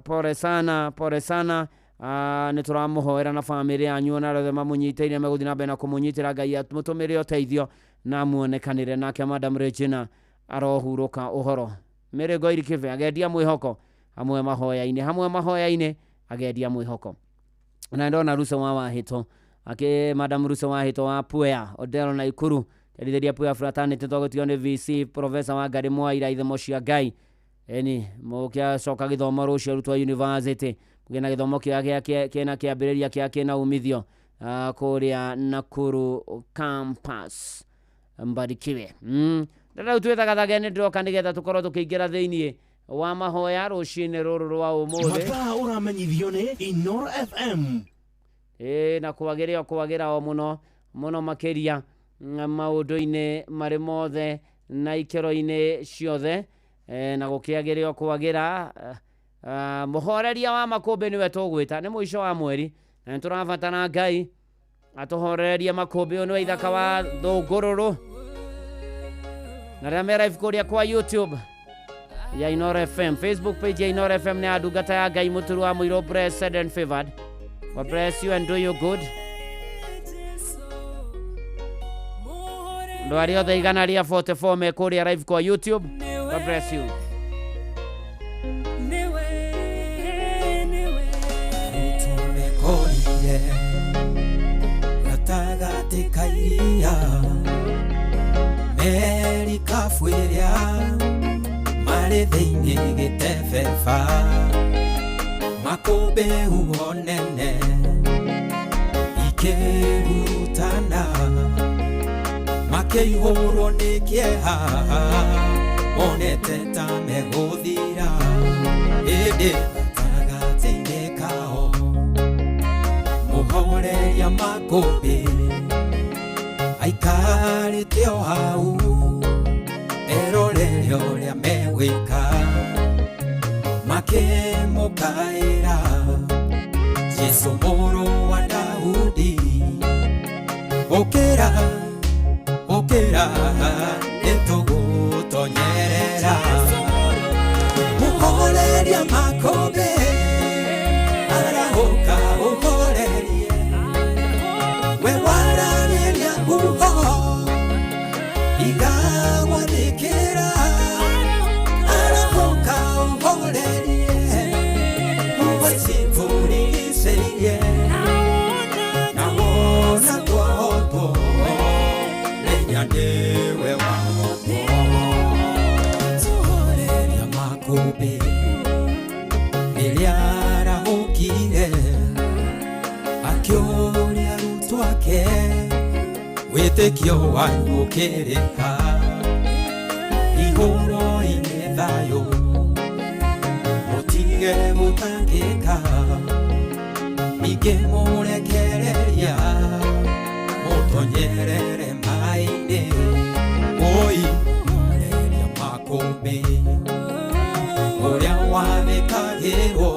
pole sana, pole sana. Nĩ tũramũhoera na bamĩrĩ yanyu na arĩa othe mamũnyitĩire megũthiĩ na mbere na kũmũnyitĩra. Ngai amũtũmĩre ũteithio na amuonekanĩre. Nake Madam Regina arohurũka ũhoro. Mary Ngoiri Kĩbe agendia mwĩhoko hamwe mahoya-inĩ, hamwe mahoya-inĩ agendia mwĩhoko. Na ndona Ruso wa Wahĩto, ake Madam Ruso wa Wahĩto wa Puea Odero na Ikuru kerithĩria Puea Fraternity tũgũtigwo nĩ VC Professor wa Ngarĩ Mwaira ithemo cia Ngai. Eni mũkĩacoka gĩthomo rũciũ arutwo a university mũgĩe na gĩthomo kĩega kĩna kĩambĩrĩria kĩa kĩna umithio kũrĩa Nakuru campus. Mbarikiwe. Rĩu twĩthagathage nĩ ndĩroka nĩgetha tũkorwo tũkĩingĩra thĩinĩ wa mahoya rũcinĩ rũrũ rwa ũmũthĩ. Mathaa ũramenyithio nĩ Inoro FM. Na kwagĩra o kwagĩra o mũno mũno makĩria maũndũ-inĩ marĩ mothe na ikĩro-inĩ ciothe, na gũkĩagĩra o kwagĩra. Mũhoreria wa makũmbĩ nĩwe tũgwĩta, nĩ mũico wa mweri na nĩtũrabatara Ngai atũhorererie makũmbĩ. Ũyũ nĩwe ithaka wa Thũngũrũrũ, na rĩrĩa me live kũrĩa kwa YouTube ya Inoro FM, Facebook page ya Inoro FM nĩ ya ndungata ya Ngai Mũturu wa Mũirũ, blessed and favored. God bless you and do you good. Andũ arĩa othe 144 me kũrĩa live kwa YouTube, God bless you. Gatagatĩ ka iria. Marikabu ĩrĩa marĩ thĩinĩ gĩtebeba makũmbĩ huho nene ikĩhurutana makĩihũrwo nĩ kĩeha monete ta megũthira ĩndĩ gatagatĩ-inĩ kao mũhoreria makũmbĩ aikarĩte o hau erorere ũrĩa megwĩka makĩmũkaĩra Jesũ mũrũ wa Daudi ũkĩra ũkĩra nĩtũgũtonyerera mũhoreria makũmbĩ arahũka ũhorerie we waragĩria huho igagwathĩkĩra arahũka ũhorerie huho ici tũrigicĩirie na wona twahotwo menya nĩwe wahotwo tũhoreria makũmbĩ rĩrĩa arahũkire akĩũria arutwo ake wĩtĩkio wanyu ũkĩrĩ ha ihũro-inĩ thayũ mũtige gũtangĩka ningĩ mũrekereria mũtonyerere maĩ-inĩ oi mũhoreria makũmbĩ ũrĩa wathĩkagĩrwo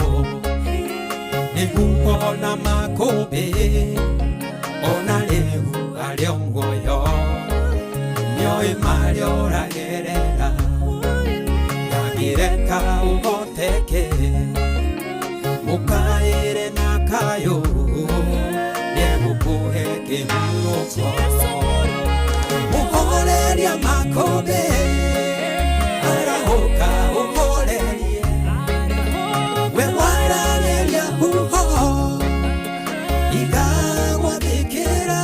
nĩ huho na makũmbĩ ona rĩu arĩ o muoyo nĩoĩ marĩa ũragerera ndangĩreka ũhoteke mũkaĩre na kayũ nĩegũkũhe kĩhurũko mũhoreria makũmbĩ arahũka ũhorerie we waragĩria huho igagwathĩkĩra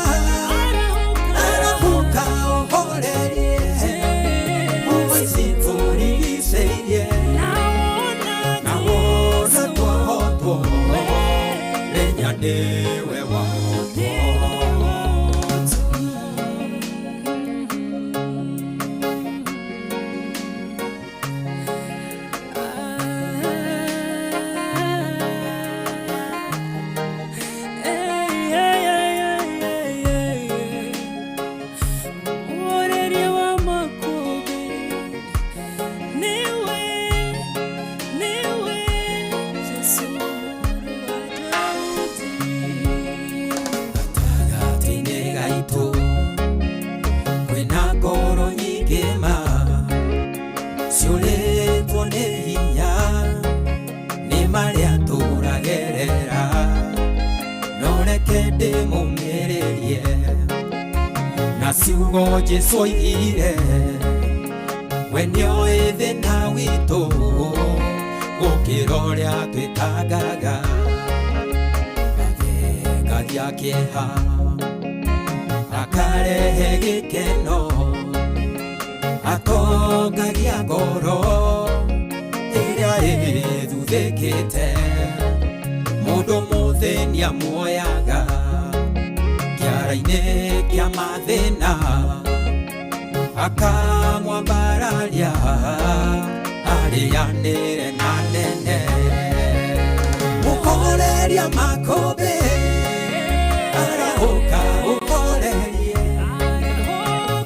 arahũka ũhorerie huho ici tũrigicĩirie na wona twahotwo menya nĩwe wahotwo. Mũhoreria wa makũmbĩ nĩwe nĩwe Jesũ mũrũ wa Daudi. Gatagatĩ-inĩ gaitũ kwĩna ngoro nyingĩ ma ciũrĩtwo nĩ hinya nĩ marĩa tũragerera no reke ndĩmũmĩrĩrie na ciugo Jesũ oigire we nĩoĩ thĩna witũ gũkĩra ũrĩa twĩtangaga athengagia kĩeha akarehe gĩkeno atongagia ngoro ĩrĩa ĩthuthĩkĩte mũndũ mũthĩni amuoyaga kĩara-inĩ kĩa mathĩna akamwambararia arĩanĩre na nene mũhoreria makũmbĩ arahũka ũhorerie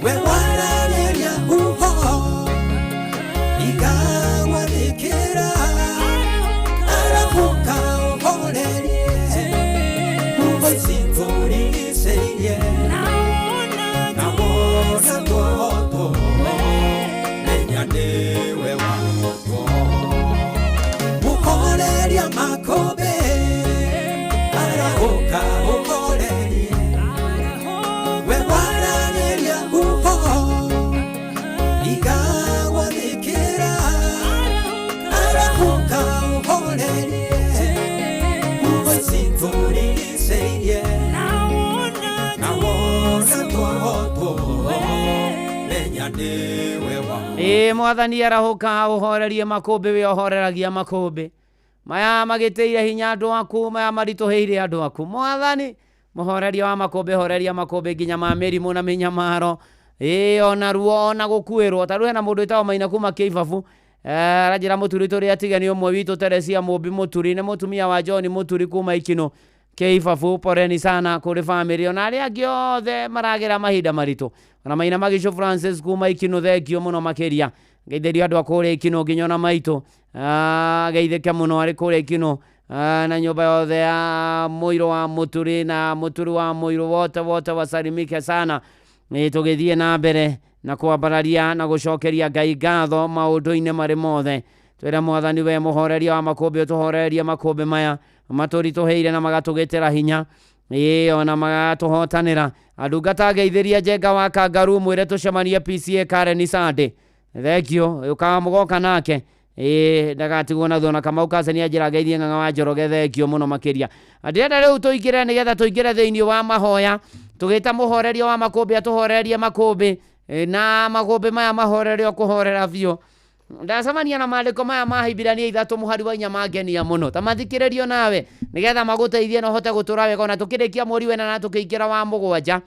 we waragĩria huho igagwathĩkĩra arahũka ũhorerie huho ici tũrigicĩirie na wona twahotwo menya nĩwe wahotwo mũhoreria makũmbĩ arahũka ũhorerie we waragĩria huho igagwathĩkĩra arahũka ũhorerie huho ici tũrigicĩirie na wona twahotwo menya nĩwe wahotwo. Ĩ mwathani arahũka ũhorerie makũmbĩ we ũhoreragia makũmbĩ maya magĩtĩire hinya andũ aku maya maritũhĩire andũ aku mwathani mũhoreria wa makũmbĩ horeria makũmbĩ nginya ma mĩrimũ na mĩnyamaro ĩ ona ruo ona gũkuĩrwo ta rĩu hena mũndũ wĩtagwo Maina kuma Kĩibabu aranjĩra mũturi tũrĩ atige nĩ ũmwe witũ Teresia Mũmbi Mũturi nĩ mũtumia wa John Mũturi kuma Ikinũ Kĩibabu poreni sana kũrĩ bamĩrĩ ona arĩa angĩ othe maragera mahinda maritũ ona Maina Magicũ Francis kuma Ikinũ thengio mũno makĩria ngeithĩrio andũ a kũrĩa Ikinũ nginya ona maitũ geithĩke mũno arĩ kũrĩa Ikinũ na nyũmba yothe ya mũirũ wa Mũturi na Mũturi wa mũirũ wote wote wasalimike sana. Nĩ tũgĩthiĩ na mbere na kwambararia na gũcokeria Ngai ngatho maũndũ-inĩ marĩ mothe twĩre mwathani we mũhoreria wa makũmbĩ ũtũhorerie makũmbĩ maya matũritũhĩire na magatũgĩtĩra hinya ĩ ona magatũhotanĩra andungata ngeithĩria Njenga wa Kangaroo mwĩre tũcemanie PCA Karen Sunday thengio ũkamũgoka nake ĩ ndagatigwo na thona Kamau Kaceni anjĩra ngeithie Ng'ang'a wa Njoroge thengio mũno makĩria ndĩrenda rĩu tũingĩre nĩgetha tũingĩre thĩinĩ wa mahoya tũgĩta mũhoreria wa makũmbĩ atũhorerie makũmbĩ na makũmbĩ maya mahorerio kũhorera biũ ndacemania na maandĩko maya ma Hibirania 3 mũhari wa 4 mangenia mũno ta mathikĩrĩrio nawe nĩgetha magũteithie na ũhote gũtũra wega ona tũkĩrĩkia mweri wena na tũkĩingĩra wa 7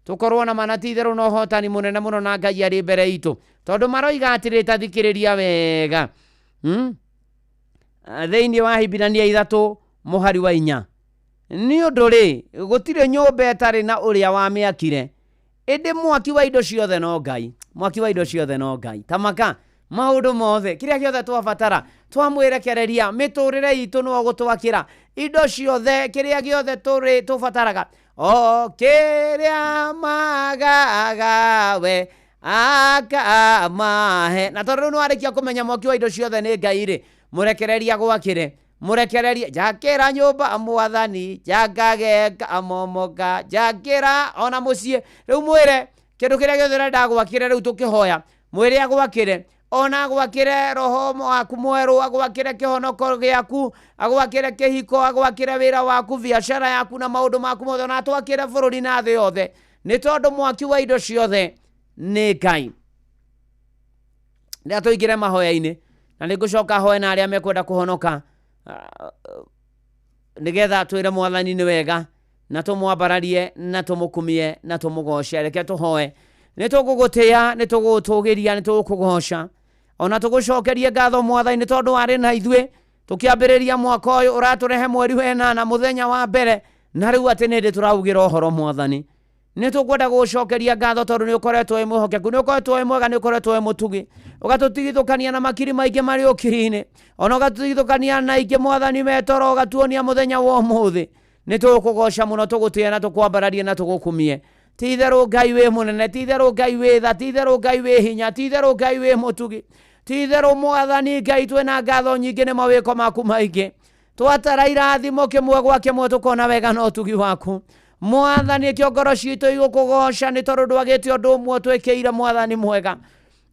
tũkorwo na mana ti itherũ na ũhotani mũnene mũno na Ngai arĩ mbere itũ tondũ maroiga atĩrĩ ta thikĩrĩria wega thĩinĩ wa Hibirania 3 mũhari wa 4 nĩ ũndũ rĩ gũtirĩ nyũmba ĩtarĩ na ũrĩa wamĩakire ĩndĩ mwaki wa indo ciothe no Ngai mwaki wa indo ciothe no Ngai tamaka maũndũ mothe kĩrĩa gĩothe twabatara twamwĩrekereria mĩtũrĩre itũ no gũtwakĩra indo ciothe kĩrĩa gĩothe tũrĩ tũbataraga o kĩrĩa magaga we akamahe na tondũ rĩu nĩwarĩkia kũmenya mwaki wa indo ciothe nĩ Ngai rĩ mũrekereria gwakĩre mũrekererie njakĩra nyũmba mwathani njakageka momoka njakĩra ona mũciĩ rĩu mwĩre kĩndũ kĩrĩa gĩothe ũrenda gwakĩre rĩu tũkĩhoya mwĩre agwakĩre ona agwakĩre roho waku mwerũ agwakĩre kĩhonoko gĩaku agwakĩre kĩhiko agwakĩre wĩra waku biacara yaku na maũndũ maku mothe ona atwakĩre bũrũri na thĩ yothe nĩ tondũ mwaki wa indo ciothe nĩ Ngai. Rĩrĩa tũingĩre mahoya-inĩ na nĩngũcoka hoe na arĩa mekwenda kũhonoka nĩgetha twĩre mwathani nĩ wega na tũmwambararie na tũmũkumie na tũmũgoce reke tũhoe nĩ tũgũgũtĩĩa nĩ tũgũgũtũgĩria nĩ tũgũkũgoca ona tũgũcokerie ngatho mwathani nĩ tondũ warĩ na ithuĩ tũkĩambĩrĩria mwaka ũyũ ũratũrehe mweri wa 8 mũthenya wa mbere na rĩu atĩ nĩ hĩndĩ tũraugĩra ũhoro mwathani nĩ tũkwenda gũgũcokeria ngatho tondũ nĩ ũkoretwo wĩ mwĩhokeku nĩ ũkoretwo wĩ mwega nĩ ũkoretwo wĩ mũtugi ũgatũtigithũkania na makiri maingĩ marĩ ũkiri-inĩ ona ũgatũtigithũkania na aingĩ mwathani metoro ũgatuonia mũthenya wa ũmũthĩ nĩ tũgũkũgoca mũno tũgũtĩe na tũkwambararie na tũgũkumie ti itherũ Ngai wĩ mũnene ti itherũ Ngai wĩ tha ti itherũ Ngai wĩ hinya ti itherũ Ngai wĩ mũtugi ti itherũ mwathani Ngai twĩna ngatho nyingĩ nĩ mawĩko maku maingĩ twatara irathimo kĩmwe gwa kĩmwe tũkona wega na ũtugi waku mwathani kĩo ngoro citũ igũkũgoca nĩ tondũ ndwagĩte ũndũ ũmwe twĩkĩire mwathani mwega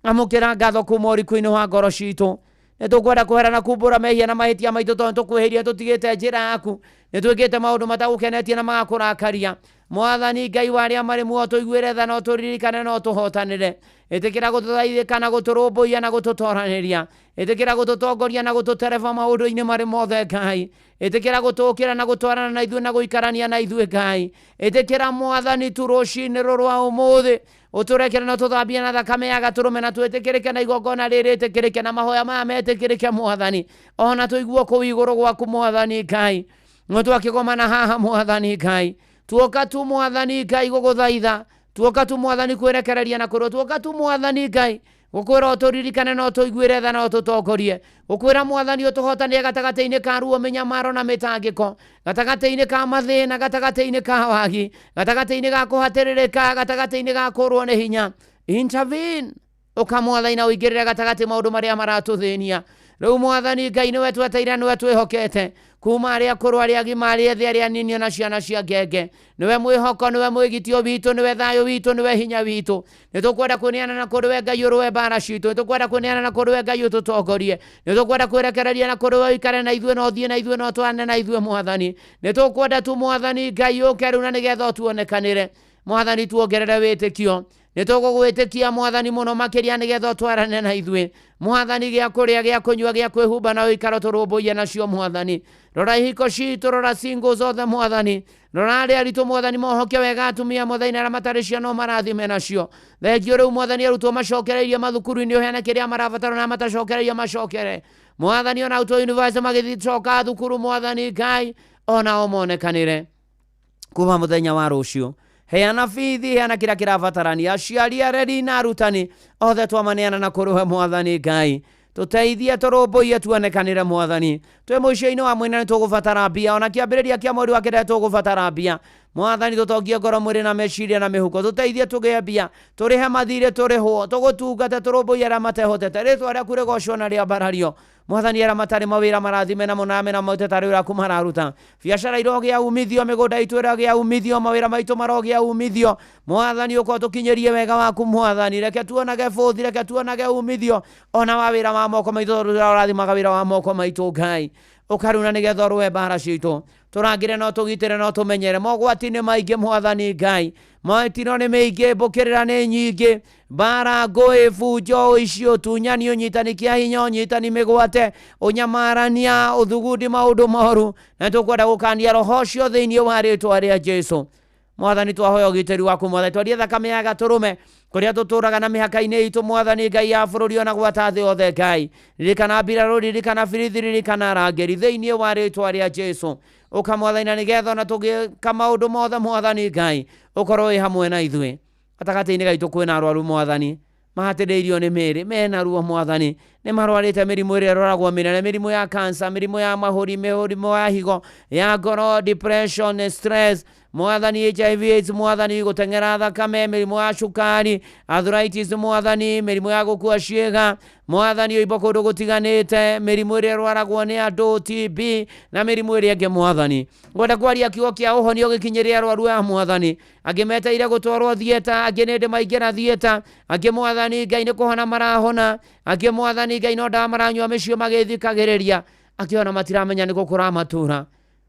amũkĩra ngatho kuma ũriku-inĩ wa ngoro citũ nĩ tũkwenda kwehera na kumbũra mehia na mahĩtia maitũ tondũ nĩtũkwĩhĩirie tũtigĩte njĩra yaku nĩ twĩkĩte maũndũ matagũkenetie na magakũrakaria mwathani Ngai wa arĩa marĩ muoyo tũiguĩre tha na ũtũririkane na ũtũhotanĩre ĩtĩkĩra gũtũthaithĩka na gũtũrũmbũiya na gũtũtoranĩria ĩtĩkĩra gũtũtongoria na gũtũtereba maũndũ-inĩ marĩ mothe Ngai ĩtĩkĩra gũtũũkĩra na gũtwarana na ithuĩ na gũikarania na ithuĩ Ngai ĩtĩkĩra mwathani tu rũcinĩ rũrũ rwa ũmũthĩ ũtũrekere na ũtũthambie na thakame ya gatũrũme na twĩtĩkĩrĩke na igongona rĩrĩ rĩtĩkĩrĩke na mahoya maya metĩkĩrĩke mwathani ona tũiguo kũu igũrũ gwaku mwathani Ngai no twakĩgomana haha mwathani Ngai tuoka tu mwathani Ngai gũgũthaitha tuoka tu mwathani kwĩrekereria na kũrũ tuoka tu mwathani Ngai gũkwĩra ũtũririkane na ũtũiguĩre tha na ũtũtongorie gũkwĩra mwathani ũtũhotanie gatagatĩ-inĩ ka ruo mĩnyamaro na mĩtangĩko gatagatĩ-inĩ ka mathĩna gatagatĩ-inĩ ka wagi gatagatĩ-inĩ ga kũhatĩrĩrĩka gatagatĩ-inĩ ga kũrwo nĩ hinya intervene ũka mwathani na ũingĩrĩre gatagatĩ maũndũ marĩa maratũthĩnia rĩu mwathani Ngai nĩwe tweteire nĩwe twĩhokete kuma arĩa akũrũ arĩa agima arĩa ethĩ arĩa anini ona ciana cia ngenge nĩwe mwĩhoko nĩwe mwĩgitio witũ nĩwe thayũ witũ nĩwe hinya witũ nĩ tũkwenda kũneana na kũrĩ we Ngai ũrũe mbara citũ nĩ tũkwenda kũneana na kũrĩ we Ngai ũtũtongorie nĩ tũkwenda kwĩrekereria na kũrĩ we ũikare na ithuĩ na ũthiĩ na ithuĩ na ũtwarane na ithuĩ mwathani nĩ tũkwenda tu mwathani Ngai ũke rĩu na nĩgetha ũtuonekanĩre mwathani tuongerere wĩtĩkio Nĩ tũgũgwĩtĩkia mwathani mũno makĩria nĩgetha ũtwarane na ithuĩ mwathani, gĩa kũrĩa, gĩa kũnyua, gĩa kwĩhumba na ũikaro tũrũmbũiye nacio mwathani. Rora ihiko citũ, rora singles othe mwathani, rora arĩa aritũ mwathani, mohoke wega atumia mwathani, na arĩa matarĩ ciana ũmarathime nacio. Thengio rĩu mwathani, arutwo macokereirie mathukuru-inĩ, ũheane kĩrĩa marabatara na matacokereirie macokere mwathani. Ona arutwo university magĩcoka thukuru mwathani Ngai, onao monekanĩre kuma mũthenya wa rũciũ. Heana bithi, heana kĩrĩa kĩrabatarania, aciari, areri na arutani othe twamaneana na kũrĩ we mwathani Ngai. Tũteithie, tũrũmbũiye, tuonekanĩre mwathani. Twĩ mũico-inĩ wa mwena nĩ tũgũbatara mbia, ona kĩambĩrĩria kĩa mweri wa kenda nĩ tũgũbatara mbia mwathani. Tũtongie ngoro, mwĩrĩ na meciria na mĩhuko, tũteithie tũgĩe mbia, tũrĩhe mathirĩ, tũrĩhwo, tũgũtungate, tũrũmbũiye arĩa matehotete. Rĩtwa rĩaku rĩgocwo na rĩambarario mwathani. Arĩa matarĩ mawĩra marathime na mũname na maute tarĩ ũrĩa mararuta biacara, irogĩa umithio, mĩgũnda itũ ĩrogĩa umithio, mawĩra maitũ marogĩa umithio mwathani. Ũkorwo tũkinyĩrie wega waku mwathani, reke tuonage bũthi, reke tuonage umithio ona wa wĩra wa moko maitũ, tondũ ũrathimaga wĩra wa moko maitũ Ngai. Ũkaruna nĩgetha ũrũe mbara citũ, tũrangĩre no tũgitĩre no tũmenyere. Mogwati nĩ maingĩ mwathani Ngai, mĩtino nĩ mĩingĩ, mbũkĩrĩra nĩ nyingĩ, mbara, ngũĩ, bunjo, ũici, ũtunyani, ũnyitani kĩa hinya, ũnyitani mĩgwate, ũnyamarania, ũthugundi, maũndũ moru, na tũkwenda gũkania roho ũcio thĩinĩ wa rĩtwa rĩa Jesu mwathani. Twahoya ũgitĩri waku mwathani, twarie thakame ya gatũrũme kũrĩa tũtũraga na mĩhaka-inĩ itũ mwathani Ngai ya bũrũri ona gwata thĩ yothe Ngai. Ririkana mbirarũ, ririkana birithi, ririkana arangĩri thĩinĩ wa rĩtwa rĩa Jesu. Ũka mwathani, na nĩgetha ona tũgĩka maũndũ mothe mwathani Ngai, ũkorwo wĩ hamwe na ithuĩ. Gatagatĩ-inĩ gaitũ kwĩna arwaru mwathani, mahatĩrĩirio nĩ mĩĩrĩ, mena ruo mwathani, nĩ marwarĩte mĩrimũ ĩrĩa ĩroragwo mĩnene, mĩrimũ ya kansa, mĩrimũ ya mahũri, mĩrimũ ya higo, ya ngoro, depression, stress mwathani, HIV AIDS mwathani, gũteng'era thakame, mĩrimũ ya cukari, arthritis mwathani, mĩrimũ ya gũkua ciĩga mwathani, ũimbo kũndũ gũtiganĩte, mĩrimũ ĩrĩa ĩrwaragwo nĩ andũ, TB na mĩrimũ ĩrĩa ĩngĩ mwathani. Ngwenda kwaria kiugo kĩa ũhonio gĩkinyĩre arwaru aya mwathani. Angĩ meteire gũtwarwo theatre, angĩ nĩ ndĩ maingĩra theatre, angĩ mwathani Ngai nĩ kũhona marahona, angĩ mwathani Ngai no ndawa maranyua mĩciĩ magĩthikagĩrĩria, angĩ ona matiramenya nĩ gũkũra matura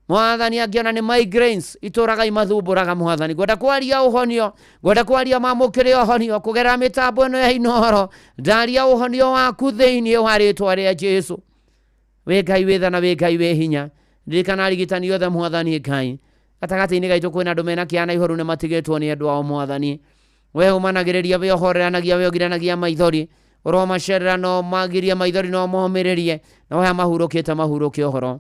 mwathani, angĩ ona nĩ migraines itũraga imathumbũraga mwathani. Ngwenda kwaria ũhonio, ngwenda kwaria mamũkĩre ũhonio kũgerera mĩtambo ĩno ya Inooro. Ndaria ũhonio waku thĩinĩ wa rĩtwa rĩa Jesu. Wĩ Ngai wĩ tha na wĩ Ngai wĩ hinya. Ririkana arigitani othe mwathani Ngai. Gatagatĩ-inĩ gaitũ kwĩna andũ mena kĩeha na ihoru, nĩ matigĩtwo nĩ andũ ao mwathani. We ũmanagĩrĩria, we ũhoreranagia, we ũgiranagia maithori, ũromacerera no magirie maithori, no momĩrĩrie, no haya mahurũkĩte mahurũke ũhoro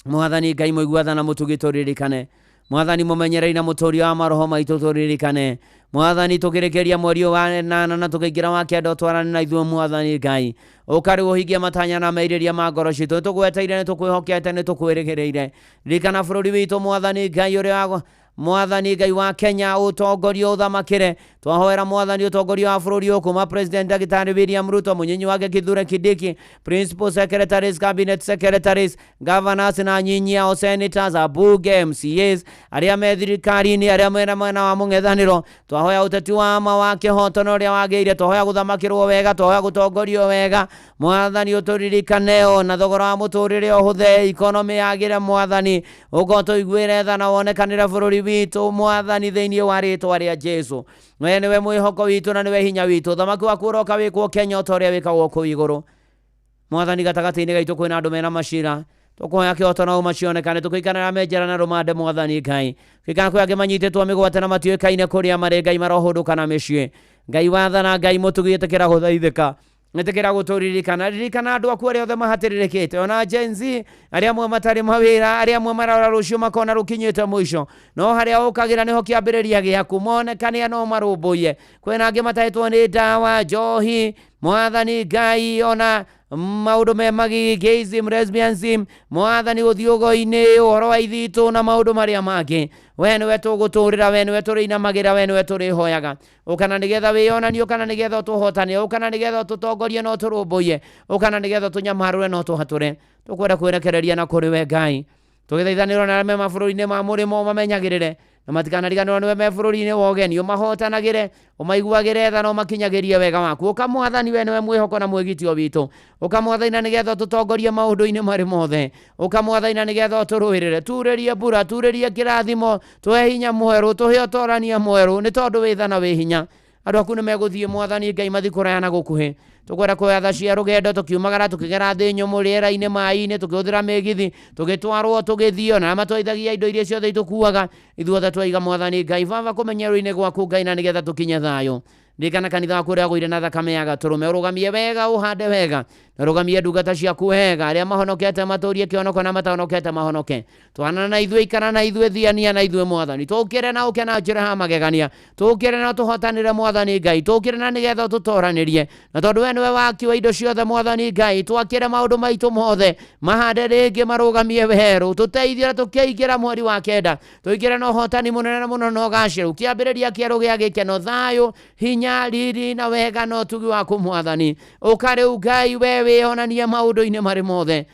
mwathani Ngai. Mũigua tha na mũtugi, tũririkane mwathani, mũmenyereri na mũtũria wa maroho maitũ, tũririkane mwathani. Tũkĩrĩkĩria mweri ũyũ wa ĩnana na tũkĩingĩra wa kenda, ũtwarane na ithuĩ mwathani Ngai. Ũka rĩu ũhingie matanya na merirĩria ma ngoro citũ. Nĩ tũgweteire, nĩ tũkwĩhokete, nĩ tũkwĩrĩgĩrĩire. Ririkana bũrũri witũ mwathani Ngai, ũrĩa wa mwathani Ngai wa Kenya, ũtongorio ũthamakĩre. Twahoera mwathani ũtongoria wa bũrũri ũyũ kuma President Ndagĩtarĩ William Ruto, mũnyinyi wake Kithure Kindiki, principal secretaries, cabinet secretaries, governors na nyinyi ao, senators, abunge, MCAs, arĩa me thirikari-inĩ, arĩa mena mwena wa mũng'ethanĩro. Twahoya ũteti wa ma wa kĩhoto na ũrĩa wagĩrĩire. Twahoya gũthamakĩrwo wega, twahoya gũtongorio wega mwathani. Ũtũririkane o na thogora wa mũtũrĩre ũhũthe, economy yagĩre mwathani. Ũkorwo tũiguĩre tha na wonekanĩre bũrũri witũ mwathani, thĩinĩ wa rĩtwa rĩa Jesu. We nĩwe mwĩhoko witũ na nĩwe hinya witũ. Ũthamaki waku ũroka wĩkwo Kenya o ta ũrĩa wĩkagwo kũu igũrũ mwathani. Gatagatĩ-inĩ gaitũ kwĩna andũ mena macira, tũkũhoya kĩhoto na ũma cionekane. Tũkĩikanĩra menjera na rũmande mwathani Ngai. Tũkĩikana kwĩ angĩ manyitĩtwo mĩgwate na matiũĩkaine kũrĩa marĩ, Ngai marohũndũka na mĩciĩ. Ngai wathana, Ngai mũtugi, ĩtĩkĩra gũthaithĩka, ĩtĩkĩra gũtũririkana. Ririkana andũ aku arĩa othe mahatĩrĩrĩkĩte, ona Gen Z, arĩa amwe matarĩ mawĩra, arĩa amwe marora rũciũ makona rũkinyĩte mũico, no harĩa ũkagĩra nĩho kĩambĩrĩria gĩaku. Monekane no marũmbũiye. Kwĩna angĩ matahĩtwo nĩ ndawa, njohi mwathani Ngai, ona maũndũ me magigi, gayism, lesbianism mwathani, gũthiĩ ũgo-inĩ, ũhoro wa ithitũ na maũndũ marĩa mangĩ. We nĩwe tũgũtũrĩra, we nĩwe tũrĩinamagĩra, we nĩwe tũrĩhoyaga. Ũkana nĩgetha wĩyonanie, ũkana nĩgetha ũtũhotane, ũkana nĩgetha ũtũtongorie na ũtũrũmbũiye, ũkana nĩgetha ũtũnyamarũre na ũtũhatũre. Tũkwenda kwĩrekereria na kũrĩ we Ngai, tũgĩthaithanĩrwo na arĩa me mabũrũri-inĩ ma mũrĩmo, ũmamenyagĩrĩre na matikanariganĩrwo nĩwe me bũrũri-inĩ wa ũgeni. Ũmahotanagĩre, ũmaiguagĩre tha na ũmakinyagĩrie wega waku. Ũka mwathani, we nĩwe mwĩhoko na mwĩgitio witũ. Ũka mwathani na nĩgetha ũtũtongorie maũndũ-inĩ marĩ mothe. Ũka mwathani na nĩgetha ũtũrũĩrĩre. Turĩrie mbura, turĩrie kĩrathimo, tũhe hinya mwerũ, tũhe ũtorania mwerũ, nĩ tondũ wĩ tha na wĩ hinya. Andũ aku nĩ megũthiĩ Mwathani Ngai mathiĩ kũraya na gũkuhĩ. Tũkwenda kuoya tha cia rũgendo tũkiumagara tũkĩgera thĩ nyũmũ rĩera-inĩ maĩ-inĩ tũkĩhũthĩra mĩgithi tũgĩtwarwo tũgĩthiĩ ona arĩa matwarithagia indo iria ciothe itũkuaga ithuothe twaiga Mwathani Ngai baba kũmenyerwo-inĩ gwaku Ngai na nĩgetha tũkinye thayũ. Ririkana kanitha waku ũrĩa wagũire na thakame ya gatũrũme, ũrũgamie wega, ũhande wega, na ũrũgamie ndungata ciaku wega, arĩa mahonokete matũrie kĩhonoko na matahonokete mahonoke. Twana na ithuĩ, ikara na ithuĩ, thiania na ithuĩ Mwathani. Tũkĩre na ũke na njĩra ya magegania, tũkĩre na tũhotanĩre Mwathani Ngai, tũkĩre na nĩgetha ũtũtoranĩrie, na tondũ we nĩwe waki wa indo ciothe Mwathani Ngai, twakĩre maũndũ maitũ mothe, mahande rĩngĩ, marũgamie werũ, tũteithie tũkĩingĩra mweri wa kenda, tũingĩre na ũhotani mũnene mũno na ũgacĩru, kĩambĩrĩria kĩerũ gĩa gĩkeno, thayũ, hinya, riri na wega na ũtugi waku Mwathani. Ũka rĩu Ngai, we wĩonanie maũndũ-inĩ marĩ mothe.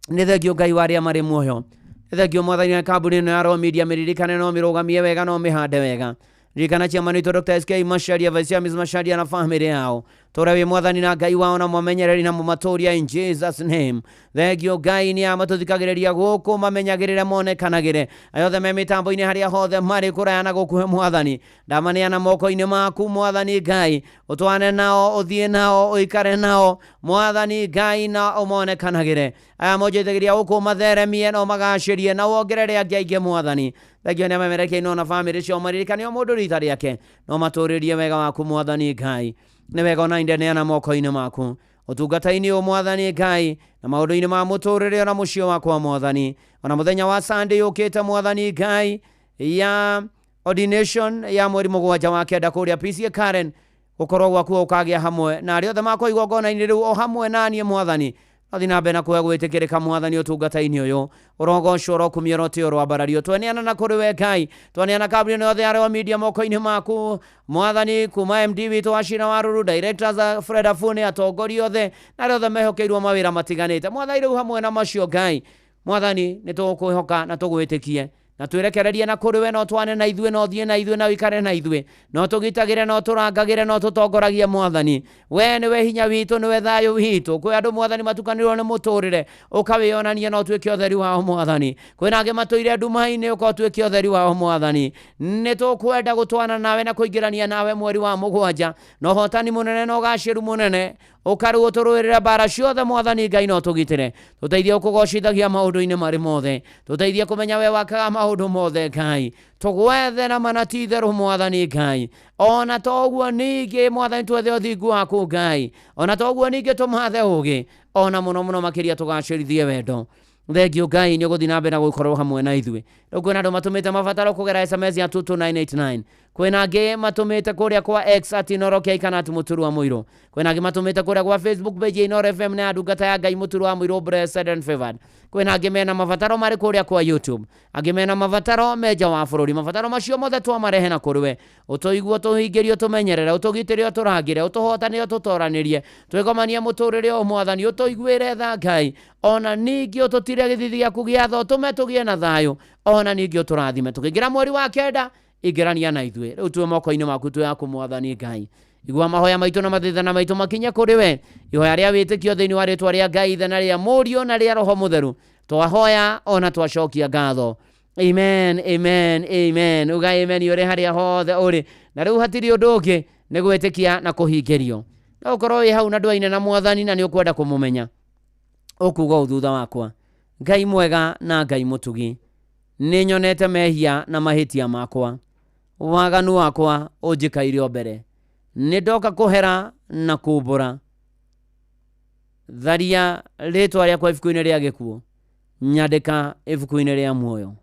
Nĩ thengio Ngai wa arĩa marĩ muoyo. Nĩ thengio Mwathani na kambuni ĩno ya Royal Media, mĩririkane no mĩrũgamie wega no mĩhande wega. Ririkana chairman witũ Dr. SK Macharia, Vice Chairman Ms. Macharia na family yao. Tũra wĩ Mwathani na Ngai wao na mwamenyereri na mũmatũria in Jesus name. Thengio Ngai nĩ aya matũthikagĩrĩria gũkũ, mamenyagĩrĩre monekanagĩre. Aya othe me mĩtambo-inĩ harĩa hothe marĩ kũraya na gũkuhĩ Mwathani. Ndamaneana moko-inĩ maku Mwathani Ngai. Ũtwane nao, ũthiĩ nao, ũikare nao Mwathani Ngai na ũmonekanagĩre. Aya monjĩtagĩria gũkũ matheremie na ũmagacĩrie na wongerere angĩ aingĩ Mwathani. Thengio nĩ amemerekia ino na family ciao, maririkane o mũndũ rita rĩake no matũrĩrie wega waku Mwathani Ngai. Nĩ wega ona indeneana moko-inĩ maku ũtungata-inĩ ũyũ Mwathani Ngai na maũndũ-inĩ ma mũtũrĩre ona mũciĩ wakwa Mwathani. Ona mũthenya wa Sunday yũkĩte Mwathani Ngai ya ordination ya mweri 7 wa 9 kũrĩa PCA Karen, gũkorwo gwaku ũkagĩa hamwe na arĩa othe makwa igongona-inĩ rĩu o hamwe na niĩ Mwathani. Thiĩ na mbere na kuoya gwĩtĩkĩrĩka Mwathani ũtungata-inĩ ũyũ, ũrogocwo, ũrokumio, ũrotĩo, ũroambarario. Tweneana na kũrĩ we Ngai, tweneana kambuni ĩno yothe ya Royal Media moko-inĩ maku Mwathani, kuma MD witũ wa Cira wa Ruru, directors Fred Afune, atongoria othe na arĩa othe mehokeirwo mawĩra matiganĩte Mwathani. Rĩu hamwe na macio Ngai Mwathani, nĩ tũgũkwĩhoka na tũgwĩtĩkie na twĩrekererie na kũrĩ we, no twane na ithuĩ, no thiĩ na ithuĩ, na ũikare na ithuĩ, no tũgitagĩre, no tũrangagĩre, no tũtongoragie Mwathani. We nĩwe hinya witũ, nĩwe thayũ witũ. Kwĩ andũ Mwathani matukanĩirwo nĩ mũtũrĩre, ũkawĩonania na ũtuĩke ũtheri wao Mwathani. Kwĩna angĩ matũire nduma-inĩ, ũka ũtuĩke ũtheri wao Mwathani. Nĩ tũkwenda gũtwana nawe na kũingĩrania nawe mweri wa 7 na ũhotani mũnene na ũgacĩru mũnene. Ũka rĩu ũtũrũĩrĩre mbara ciothe Mwathani Ngai, no tũgitĩre, tũteithie ũkũgocithagia maũndũ-inĩ marĩ mothe, tũteithie kũmenya we wakaga maũndũ mothe Ngai, tũgwethe na mana ti itherũ Mwathani Ngai. Ona toguo ningĩ Mwathani twethe ũthingu waku Ngai, ona toguo ningĩ tũmathe ũũgĩ, ona mũno mũno makĩria tũgacĩrithie wendo. Thengio Ngai nĩ ũgũthiĩ na mbere na gũkorwo hamwe na ithuĩ. Rĩu kwĩna andũ matũmĩte mabataro kũgera SMS ya 22989, kwĩna angĩ matũmĩte kũrĩa kwa X at Inooro K kana at Mũturu wa Mũirũ, kwĩna angĩ matũmĩte kũrĩa kwa Facebook page ya Inooro FM na ya ndungata ya Ngai Mũturu wa Mũirũ blessed and favored. Kwĩna angĩ mena mabataro marĩ kũrĩa kwa YouTube, angĩ mena mabataro me nja wa bũrũri. Mabataro macio mothe twamarehe na kũrĩ we, ũtũigue, ũtũhingĩrie, ũtũmenyerere, ũtũgitĩre, ũtũrangĩre, ũtũhotanĩre, ũtũtoranĩrie, twĩgomanie mũtũrĩre ũyũ Mwathani, ũtũiguĩre tha Ngai, ona ningĩ ũtũtire gĩthithi gĩaku gĩa tha, ũtũme tũgĩe na thayũ, ona ningĩ ũtũrathime. Tũkĩingĩra mweri wa 9, ingĩrania na ithuĩ. Rĩu twĩ moko-inĩ maku, twĩ aku Mwathani Ngai. Igua mahoya maitũ na mathĩna maitũ makinye kũrĩ we. Ihoya rĩa wĩtĩkio thĩinĩ wa rĩtwa rĩa Ngai Ithe na rĩa Mũriũ na rĩa Roho Mũtheru, twahoya ona twacokia ngatho. Amen, amen, amen. Uga amen ũrĩ harĩa hothe ũrĩ. Na rĩu hatirĩ ũndũ ũngĩ, nĩ gwĩtĩkia na kũhingĩrio. No ũkorwo wĩ hau na ndwaine na Mwathani na nĩ ũkwenda kũmũmenya, ũkuga ũũ thutha wakwa: Ngai mwega na Ngai mũtugi, nĩ nyonete mehia na mahĩtia makwa, waganu wakwa ũnjĩkaire o mbere, nĩ ndoka kũhera na kumbũra, tharia rĩtwa rĩakwa ibuku-inĩ rĩa gĩkuũ, nyandĩka ibuku-inĩ rĩa muoyo,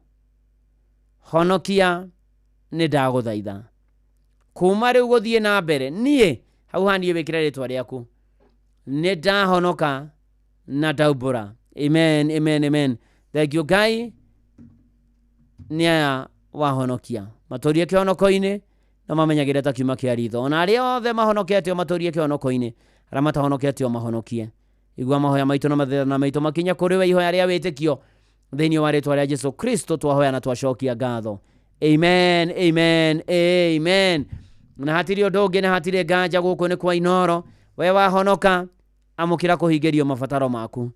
honokia nĩ ndagũthaitha. Kuma rĩu gũthiĩ na mbere, niĩ hau ha niĩ wĩkĩre rĩtwa rĩaku, nĩ ndahonoka na ndaumbũra. Amen, amen, amen. Thank you Ngai nĩ aya wahonokia, matũrie kĩhonoko-inĩ na mamenyagĩre ta kiuma kĩa ritho. Ona arĩa othe mahonoketio matũrie kĩhonoko-inĩ, arĩa matahonoketio mahonokie. Igua mahoya maitũ na mathĩna maitũ makinye kũrĩ we, ihoya rĩa wĩtĩkio thĩinĩ wa rĩtwa rĩa Jesu Kristo twahoya na twacokia ngatho. Amen, amen, amen. Na hatirĩ ũndũ ũngĩ na hatirĩ nganja, gũkũ nĩ kwa Inooro. We wahonoka, amũkĩra kũhingĩrio mabataro maku,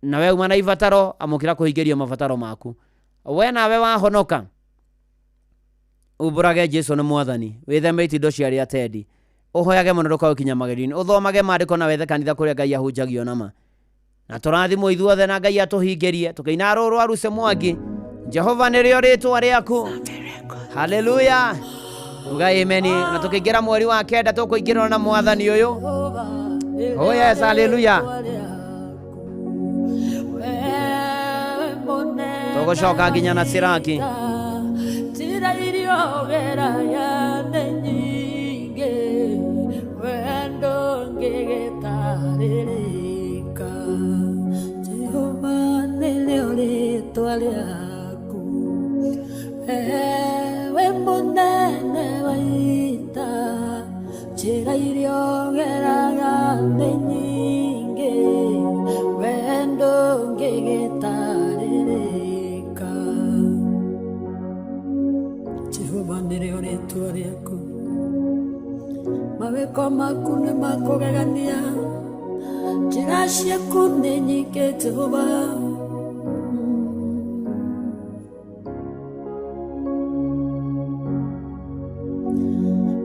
na we uma na ibataro, amũkĩra kũhingĩrio mabataro maku. We nawe wahonoka, Umbũrage Jesu nĩ mwathani, wĩtheme itindo cia arĩa atendi, ũhoyage mũno ndũkae magerio-inĩ, ũthomage maandĩko na wethe kanitha kũrĩa Ngai ahunjagio nama. Na tũrathimwo ithuothe na Ngai atũhingĩrie tũkĩina rũrũ rwa Ruse Mwangi. Jehova nĩrĩo rĩtwa rĩaku. Haleluya. Uga amen. Na tũkĩingĩra mweri wa 9 tũkũingĩrwo na mwathani ũyũ. Oh yes, haleluya. Tũgũcoka nginya na Siraki. Mawĩko maku nĩ makũgegania, njĩra ciaku nĩ nyingĩ Jehova.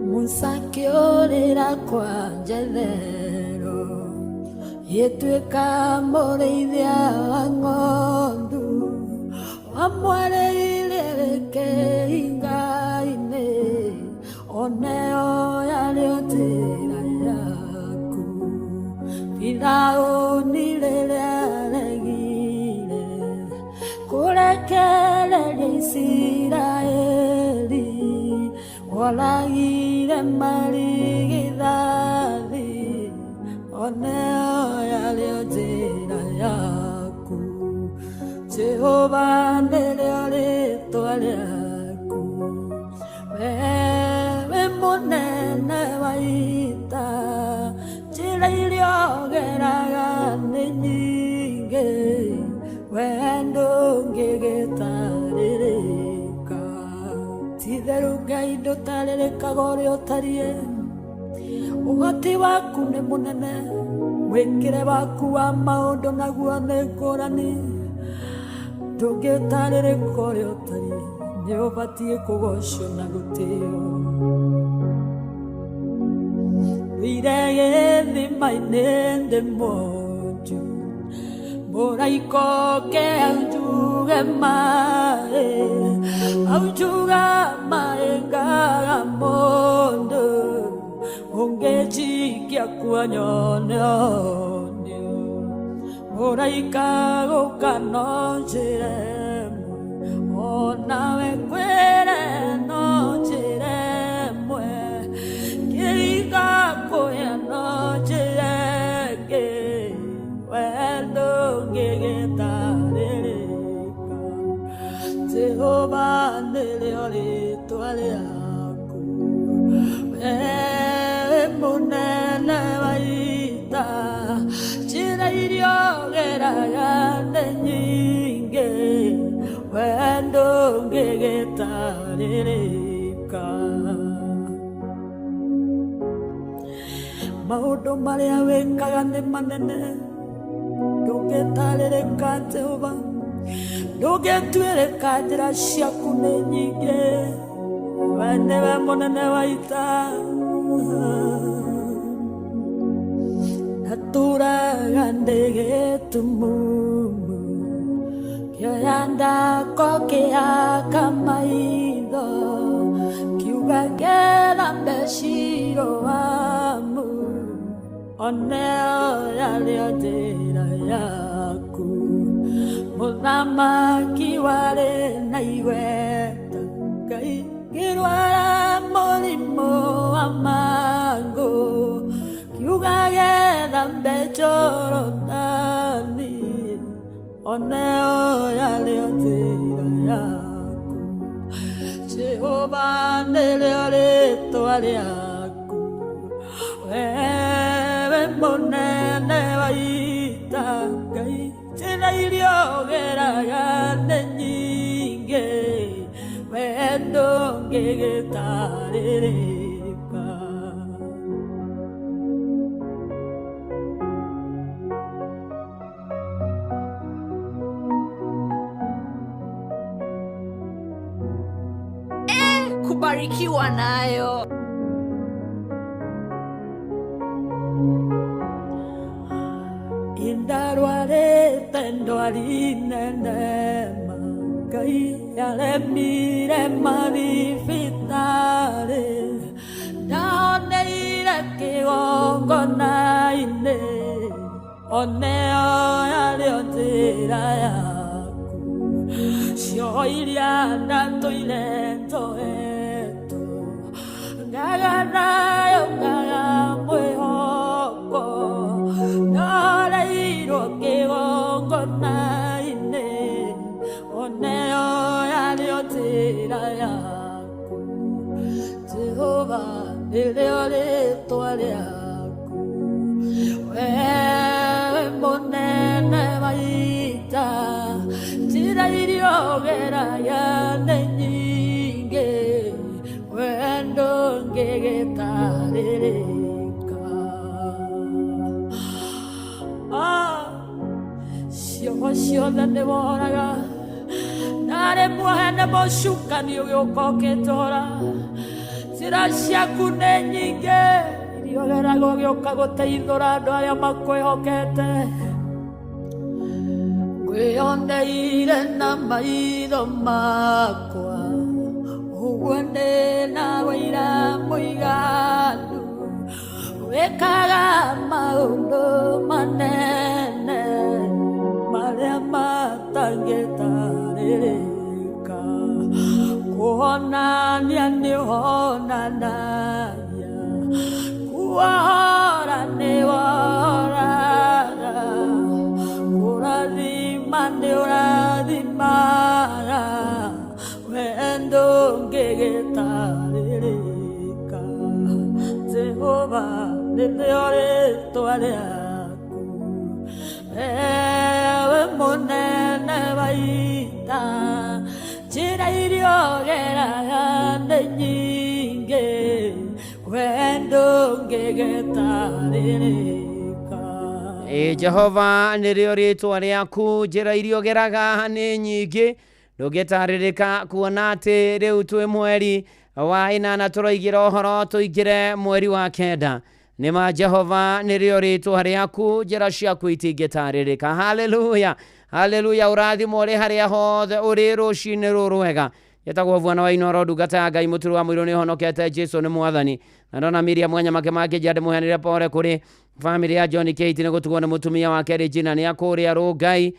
Musa akĩũrĩra kwa Jethero, gĩtuĩka mũrĩithia wa ng'ondu, wamwarĩire gĩkĩhinga-inĩ, oneo yarĩo njĩra yaku. Firaũni rĩrĩa aregire kũrekereria Isiraeli, woragire marigithathi, oneo yarĩo njĩra yaku. Jehova nĩrĩo rĩtwa rĩaku, wewe mũnene wa ita, njĩra iria ũgeraga nĩ nyingĩ, we ndũngĩgĩtarĩrĩka. Ti-itherũ Ngai ndũtarĩrĩkaga ũrĩa ũtariĩ, ũhoti waku nĩ mũnene, mwĩkĩre waku wa maũndũ naguo nĩ ngũrani, ndũngĩtarĩrĩka ũrĩa ũtariĩ, nĩ ũbatiĩ kũgocwo na gũtĩo. Wĩire gĩthima-inĩ ndĩ mwonju, mũraika oke aunjuge maĩ, aunjuga maĩ ngaga mũndũ, ũngĩnjikia kuo nyone onio. Mũraika gũka no njĩra ĩmwe, onawe kwĩre no njĩra ĩmwe, kĩringa kũya no njĩra ĩngĩ, we ndũngĩgĩtarĩrĩka. Jehova nĩrĩo rĩtwa rĩaku, wewe mũnene wa ita, njĩra iria ũgeraga nĩ nyingĩ, we ndũngĩgĩtarĩrĩka. Maũndũ marĩa wĩkaga nĩ manene, ndũngĩtarĩrĩka Jehova, ndũngĩtuĩrĩka, njĩra ciaku nĩ nyingĩ, we nĩwe mũnene wa ita. Natũraga ndĩ gĩtumumu, kĩoya ndako kĩaka maitho, kiuga ngĩthambe Shiloamu, oneo yarĩo njĩra yaku. Mũthamaki warĩ na igweta, Ngai ngĩrwara mũrimũ wa mangũ, kiuga gĩthambe Jorodani, oneo yarĩo njĩra yaku. Jehova nĩrĩo rĩtwa rĩaku, wewe mũnene wa ita, Ngai njĩra iria ũgeraga nĩ nyingĩ, we ndũngĩgĩtarĩrĩka. Kubarikiwa nayo. Indarwarĩte ndwari nene ma Ngai aremire mathibitarĩ ndahoneire kĩgongona-inĩ oneo yarĩo njĩra yaku cioho iria ndatũire njoetwo ngaga nayo ngaga mwĩhoko ndahoneirwo kĩgongona-inĩ oneo yarĩo njĩra yaku Jehova nĩrĩo rĩtwa rĩaku wewe mũnene wa ita njĩra iria ũgeragia nĩ nyingĩ we ndũngĩgĩtarĩrĩka. Cioho ciothe nĩ woraga narĩ muohe nĩ mũcukani ũgĩũka ũkĩtũra njĩra ciaku nĩ nyingĩ iria ũgeraga ũgĩũka gũteithũra andũ arĩa makwĩhokete. Ngwĩyoneire na maitho makwa ũguo ndĩ na wĩira mũiganu wĩkaga maũndũ manene marĩa matangĩtarĩrĩka. Kuonania nĩ ũhonanagia kuohora nĩ wohoraga kũrathima nĩ ũrathimaga we ndũngĩgĩtarĩrĩka. Jehova nĩrĩo rĩtwa rĩaku ewe mũnene wa ita njĩra iria ũgeraga nĩ nyingĩ we ndũngĩgĩtarĩrĩka. Jehova nĩrĩo rĩtwa rĩaku njĩra iria ũgeraga nĩ nyingĩ ndũngĩtarĩrĩka kuona atĩ rĩu twĩ mweri wa 8 tũroigĩra ũhoro tũingĩre mweri wa 9. Nĩ ma Jehova nĩrĩo rĩtwa rĩaku njĩra ciaku itingĩtarĩrĩka. Haleluya, haleluya. Ũrathimwo ũrĩ harĩa hothe ũrĩ rũcinĩ rũrũ rwega. Njĩtagwo Bwana wa Inooro, ndungata ya Ngai mũturi wa mũirũ nĩhonokete Jesu nĩ mwathani. Na ndona Miriam Mwanyamake makĩnjia ndĩmũheanĩre pore kũrĩ bamĩrĩ ya John Kate nĩ gũtugwo nĩ mũtumia wake Regina nĩ akũrĩa Rũngai.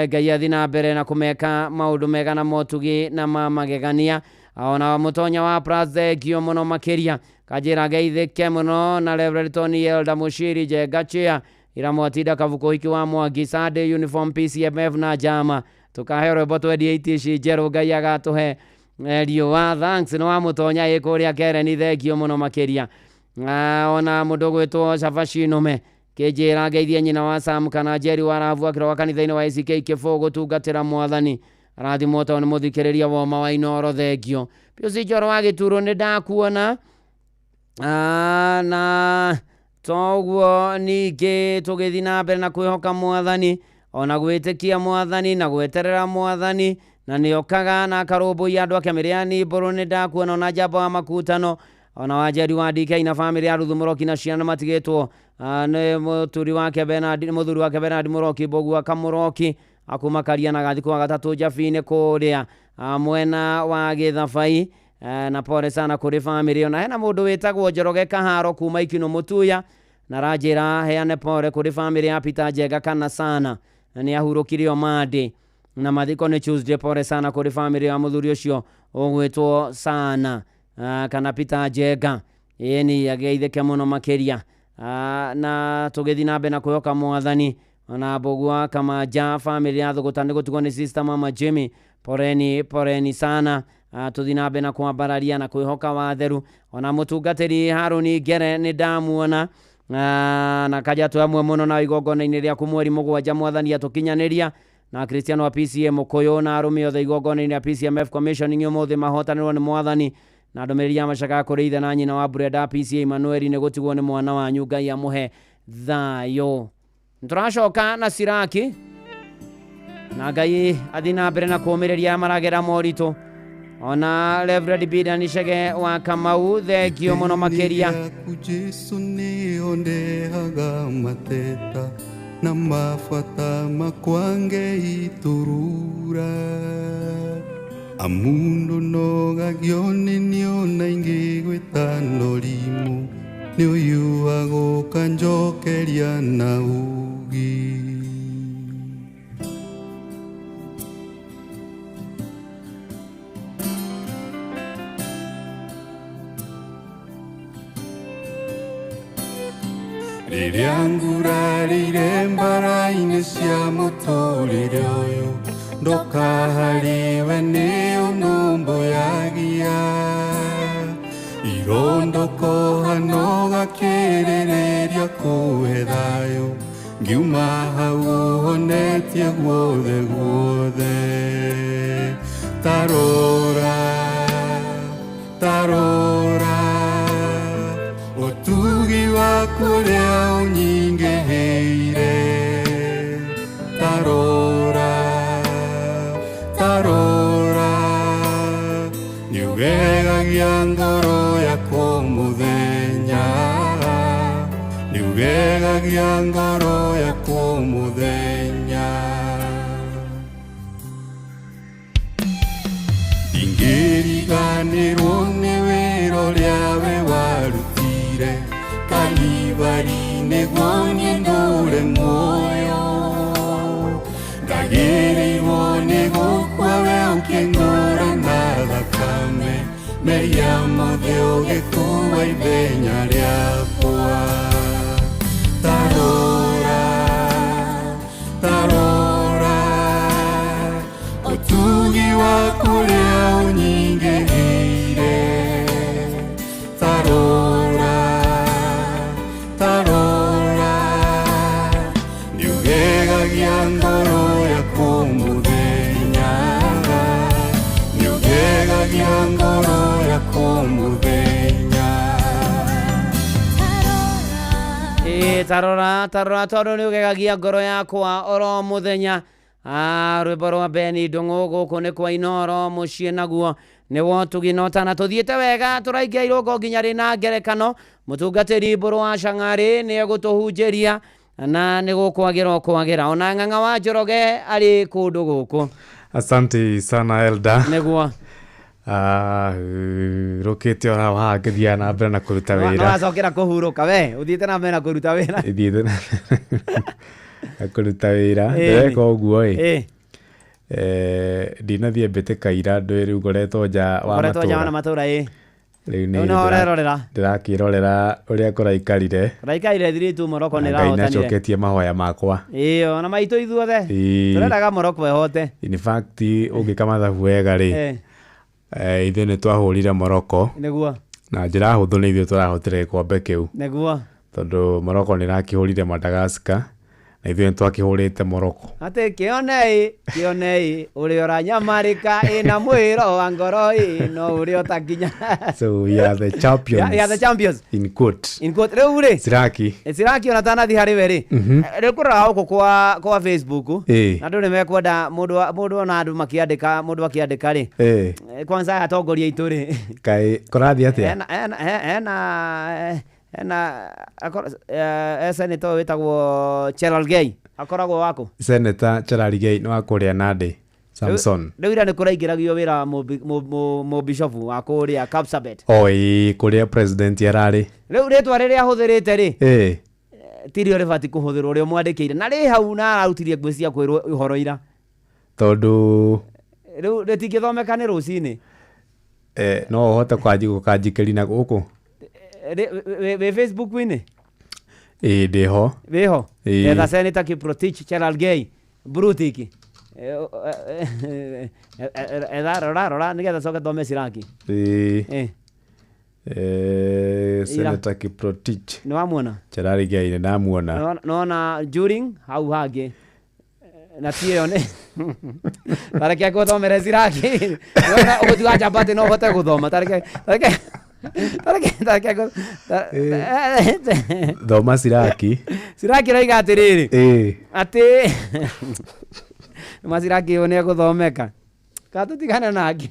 Ngai athi na mbere na kũmeka maũndũ mega na motugi na ma magegania. Ona mũtonya wa Prathengio mũno makĩria kanjĩra ngeithĩke mũno na Reverend Tony Elda Mũciri Njenga Chia ira mwatinda Kabuku hiki wa Mwangi Sunday uniform PCMF na njama tũkahe rwĩmbo twendie iti ici njerũ Ngai agatũhe riũa. Thanks nĩ wa mũtonya ĩ kũrĩa Kereni, thengio mũno makĩria. Ona mũndũ gwĩtwo Cabaci Nũme kĩnjĩra ngeithie nyina wa Sam kana Jerry wa Ravu akĩroga kanitha-inĩ wa ACK Kĩbũ gũtungatĩra mwathani. Arathimwo tondũ nĩ mũthikĩrĩria woma wa Inooro, thengio. Pius Njoro wa Gĩturo nĩ ndakuona na toguo ningĩ tũgĩthiĩ na mbere na kwĩhoka mwathani ona gwĩtĩkia mwathani na gweterera mwathani na nĩokaga na akarũmbũiya andũ ake. Mĩrĩani Mbũrũ nĩ ndakuona ona Njamba wa Makutano ona wa Njeri wa DK na bamĩrĩ ya Ruthu Mũroki na ciana matigĩtwo nĩ mũturi wake Bernard, mũthuri wake Bernard Mũroki Mbũgua Kamũroki akuma Karia na gathikũ wa gatatũ Njabi-inĩ kũrĩa mwena wa Gĩthabai. Na pole sana kũrĩ bamĩrĩ. Ona hena mũndũ wĩtagwo Njoroge Kaharo kuma Ikino Mũtuya na ranjĩra heane pole kũrĩ bamĩrĩ ya Peter Njenga kana sana na nĩ ahurũkire Monday na mathiko nĩ Tuesday. Pole sana kũrĩ bamĩrĩ ya mũthuri ũcio ũgwĩtwo sana kana Peter Njenga ĩni ageithĩke mũno makĩria. Na tũgĩthiĩ na mbere na kwĩhoka mwathani ona Mbũgua Kamanja bamĩrĩ ya Thũgũta nĩ gũtigwo nĩ sister mama Jimmy, poreni poreni sana. Tũthiĩ na mbere na kwambararia na kwĩhoka watheru. Ona mũtungatĩri Harũni Ngere nĩ ndamuona na kaja twĩ amwe mũno na igongona-inĩ rĩaku mweri 7 mwathani atũkinyanĩria na Kristiano wa PCA Mũkũyũ na arũme othe igongona-inĩ rĩa PCMF Commissioning ũmũthĩ mahotanĩrwo nĩ mwathani na ndũmĩrĩri ya macaka kũrĩ ithe na nyina wa Brenda PCA Emmanuel nĩ gũtigwo nĩ mwana wanyu Ngai amũhe thayũ. Nĩtũracoka na Siraki na Ngai athi na mbere na kũũmĩrĩria maragera moritũ. Ona Reverend Bidan Chege wa Kamau, thengio mũno makĩria. Yaku Jesu nĩyo ndehaga mateta na mabata makwa ngeiturura amundu nogagio nĩ niona ingĩ gwĩtano rimũ nĩ ũyũ agũka njokeria na ugi. Rĩrĩa ngurarĩire mbara-inĩ cia mũtũrĩre ũyũ ndoka harĩwe nĩ ũnũmbũyagia irondokoha no gakĩrĩrĩria kũhe thayũ ngiuma hau ũhonetie guothe guothe. Tarora, tarora, ũtugi waku ũrĩa ũnyingĩhĩire. Tarora, tarora, nĩũgegagia ngoro yakwa mũthenya, nĩũgegagia ngoro yakwa mũthenya. Ndingĩriganĩrwo nĩ wĩra ũrĩa we warutire Kalivari nĩguo niĩ ndũre muoyo. Ndagĩrĩirwo nĩ gũkua we ũkĩngũra na thakame, mehia mothe ũgĩkua ithenya rĩakwa. Tarora, tarora, ũtugi waku ũrĩa ũnyingĩhĩire. Tarora, tarora, nĩũgegagia ngoro yakwa mũthenya, nĩũgegagia ngoro yakwa mũthenya. Ĩĩ, tarora, tarora, tondũ nĩ ũgegagia ngoro yakwa oro mũthenya. Rwĩmbo rwa Beni Ndũng'ũ gũkũ nĩ kwa Inoro mũciĩ naguo nĩ wotugi na ũtana. Tũthiĩte wega tũraingĩra irũngo nginya rĩ na ngerekano. Mũtungatĩri Mbũrũ wa Cang'arĩ nĩ egũtũhunjĩria na nĩ gũkwagĩra ũkwagĩra. Ona Ng'ang'a wa Njoroge arĩ kũndũ gũkũ. Asante sana Elda. Nĩguo. Rũkĩte ora haha ngĩthiaga na mbere na kũruta wĩra. No wacokera kũhurũka we, ũthiĩte na mbere na kũruta wĩra. Ithiĩte na kũruta wĩra. Ndĩreka ũguo ĩ. Ndinathiĩ mbĩtĩka ira ndwĩ rĩu ngoretwo nja wa Ngoretwo nja wa matũra. matũra ĩ. Rĩu Rĩu nĩho ũrerorera. Ndĩrakĩrorera ũrĩa kũraikarire. Kũraikarire 3-2 Morocco nĩ Ngai ĩrahotanire. nĩacoketie mahoya makwa. Ĩĩ, ona maitũ ithuothe. Tũrendaga Morocco ĩhote. In fact ũngĩka mathabu wega rĩ, ithuĩ nĩ twahũrire Morocco. Nĩguo. Na njĩra hũthũ nĩ ithuĩ tũrahotire gĩkombe kĩu. Nĩguo. Tondũ Morocco nĩ ĩrakĩhũrire Madagascar na ithuĩ nĩ twakĩhũrĩte Morocco. Atĩ kĩonei, kĩonei, ũrĩa ũranyamarĩka ĩna mwĩro wa ngoro ĩ, no ũrĩa ũtakinya. So we are the champions. We are the champions. In quote. In quote. Rĩu rĩ. Siraki. Siraki ona tanathi harĩ we rĩ. Rĩu kũrora gũkũ kwa Facebook. Na andũ nĩ mekwenda mũndũ ona andũ makĩandĩka, mũndũ akĩandĩka rĩ. Kwanza aya atongoria aitũ rĩ. Kaĩ kũrathiĩ atĩa? Hena senator wĩtagwo Cherargei akoragwo wakũ? Senator Cherargei nĩ wa kũrĩa Nandi Samson. Rĩu ira nĩ kũraingĩragio wĩra mũbishofu wa kũrĩa Kapsabet. O ĩĩ kũrĩa president ararĩ. Rĩu rĩtwa rĩrĩa ahũthĩrĩte rĩ, tirio rĩbatiĩ kũhũthĩrwo ũrĩa mwandĩkĩire na rĩ hau na ararutirie nguo cia kwĩrwo ũhoro ira. Tondũ rĩu rĩtingĩthomeka nĩ rũcinĩ. No ũhote gũkanjikĩria na gũkũ? Wĩ Facebook-inĩ? Ĩĩ ndĩho. Wĩho? Etha Senator Kiprotich Cherargei Brutiki. Etha rora rora nĩgetha coke thome Siraki. Ĩĩ. Senator Kiprotich Nĩ wamuona? Cherargei nĩ ndamuona. Nona during hau hangĩ na ti ĩyo nĩ tareke ngũthomere Siraki. Nona ũgũtuga chapati no ũhote gũthoma tareke Thoma Siraki. Siraki raiga atĩrĩrĩ. Atĩ ma Siraki ũyũ nĩ egũthomeka. Ka tũtigane nake.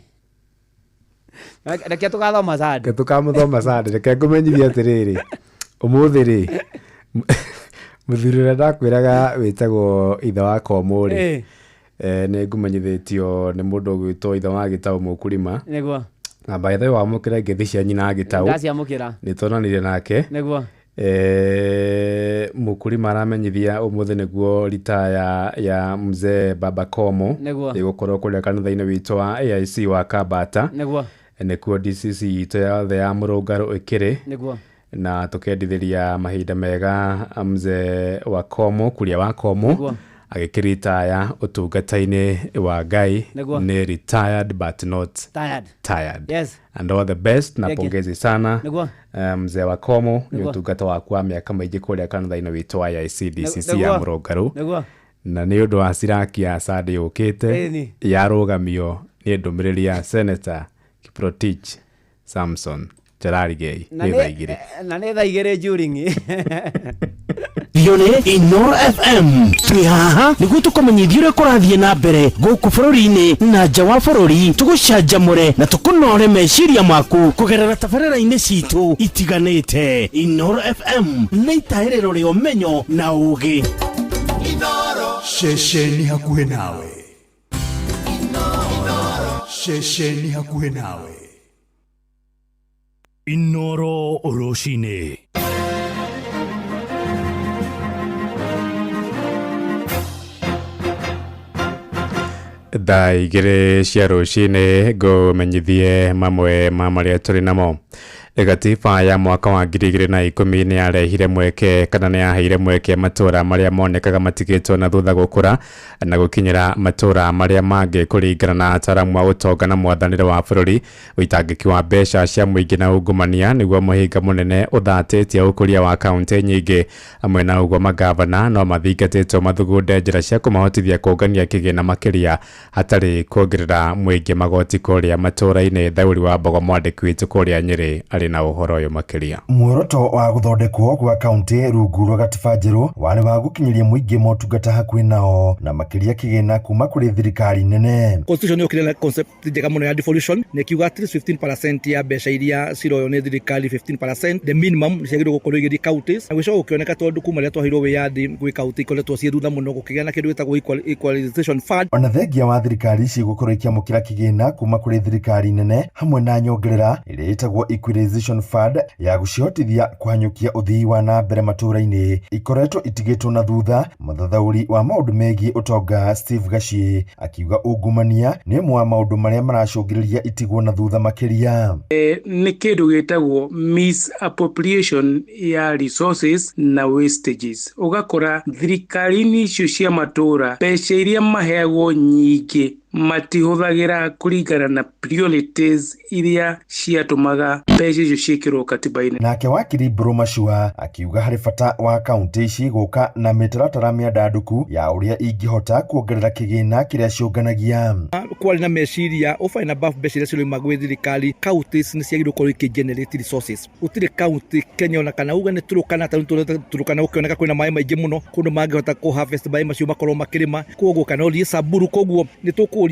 Reke tũgathoma Sunday. Reke tũkamũthoma Sunday. Reke ngũmenyithie atĩrĩrĩ, ũmũthĩ rĩ, mũthuri ũrĩa ndakwĩraga wĩtagwo ithe wa Komũ rĩ, nĩ ngũmenyithĩtio nĩ mũndũ ũgwĩtwo ithe wa Gĩtaũ Mũkurima. Nĩguo. Na by the way wamũkĩra ngeithi cia nyina Gĩtaũ. Ndaciamũkĩra. Nĩ tuonanire nake. Nĩguo. Mũkurima aramenyithia ũmũthĩ nĩguo ritaya ya mzee Baba Komo ĩgũkorwo kũrĩa kanitha-inĩ witũ wa AIC wa Kabata. Nĩguo. Nĩkuo DCC itũ yothe ya Mũrũngarũ ĩkĩrĩ. Nĩguo. Na tũkendithĩria mahinda mega mzee wa Komo, Kuria wa Komo, agĩkĩritaya ũtungata-inĩ wa Ngai. Nĩ retired but not tired. Tired. Yes. And all the best na pongezi sana mzee wa Komo nĩ ũtungata waku wa mĩaka mĩingĩ kũrĩa kanitha-inĩ witũ wa AIC DCC ya Mũrũngarũ. Na nĩ ũndũ wa ciraki ya Sunday yũkĩte yarũgamio nĩ ndũmĩrĩri ya Senator Kiprotich Samson Cherargei nĩ thaa 2. Na nĩ thaa 2 during. Yone Inoro FM twĩ haha nĩguo tũkũmenyithie ũrĩa kũrathiĩ na mbere gũkũ bũrũri-inĩ na nja wa bũrũri, tũgũcanjamũre na tũkũnore meciria maku kũgerera tabarĩra-inĩ citũ itiganĩte. Inoro FM nĩ itahĩrĩro rĩa ũmenyo na ũũgĩ. Ceceni hakuhĩ nawe. Ceceni hakuhĩ nawe. Inoro rũcinĩ. Thaa 2 cia rũcinĩ ngũmenyithie mamwe ma marĩa tũrĩ namo. Gatiba ya mwaka wa 2010 nĩ yarehire mweke kana nĩ yaheire mweke matũra marĩa monekaga matigĩtwo na thutha gũkũra na gũkinyĩra matũra marĩa mangĩ kũringana na ataaramu a ũtonga na mwathanĩre wa bũrũri. Ũitangĩki wa mbeca cia mũingĩ na ungumania nĩguo mũhĩnga mũnene ũthatĩtie ũkũria wa kaunti nyingĩ. Hamwe na ũguo magavana no mathingatĩtwo mathugunde njĩra cia kũmahotithia kũngania kĩgĩna makĩria hatarĩ kuongerera mũingĩ magoti kũrĩa matũra-inĩ. Thauri wa Mbogo mwandĩki witũ kũrĩa Nyĩrĩ arĩ na ũhoro ũyũ makĩria. Muoroto wa gũthondekwo gwa kaunti rungu rwa gatiba njerũ warĩ wa gũkinyĩria mũingĩ motungata hakuhĩ nao na makĩria kĩgĩna kuma kũrĩ thirikari nene. Constitution yokire na concept njega mũno ya devolution nĩ kiuga at least 15% ya mbeca iria ciroywo nĩ thirikari, 15% the minimum ciagĩrĩirwo gũkorwo igĩthiĩ counties. Na gũcoka gũkĩoneka tondũ kuma rĩrĩa twaheirwo wĩyathi gwĩ kaunti ikoretwo ciĩ thutha mũno, gũkĩgĩa na kĩndũ gĩtagwo equalization fund. Ona thengia wa thirikari ici gũkorwo ikĩamũkĩra kĩgĩna kuma kũrĩ thirikari nene hamwe na nyongerera ĩrĩa ĩtagwo equalization fund ya gũcihotithia kũhanyũkia ũthii wa na mbere matũra-inĩ ikoretwo itigĩtwo na thutha. Mũthathaũri wa maũndũ megiĩ ũtonga Steve Gachie akiuga ungumania nĩ ũmwe wa maũndũ marĩa maracũngĩrĩria itigwo na thutha makĩria. Nĩ kĩndũ gĩtagwo misappropriation ya resources na wastages. Ũgakora thirikari-inĩ icio cia matũra mbeca iria maheagwo nyingĩ matihũthagĩra kũringana na priorities iria ciatũmaga mbeca icio ciĩkĩrwo katiba-inĩ. Nake wakiri Mburu Machua akiuga harĩ bata wa kaunti ici gũka na mĩtaratara mĩandandũku ya ũrĩa ingĩhota kuongerera kĩgĩna kĩrĩa ciũnganagia. Kwarĩ na meciria over and above mbeca iria ciroima gwĩ thirikari, counties nĩ ciagĩrĩirwo gũkorwo ikĩgenerate resources. Gũtirĩ kaunti Kenya ona kana uge nĩ Turkana, ta Turkana gũkĩoneka kwĩna maĩ maingĩ mũno kũndũ mangĩhota kũ harvest maĩ macio makorwo makĩrĩma, koguo kana ũthiĩ Samburu. Koguo nĩ tũkũria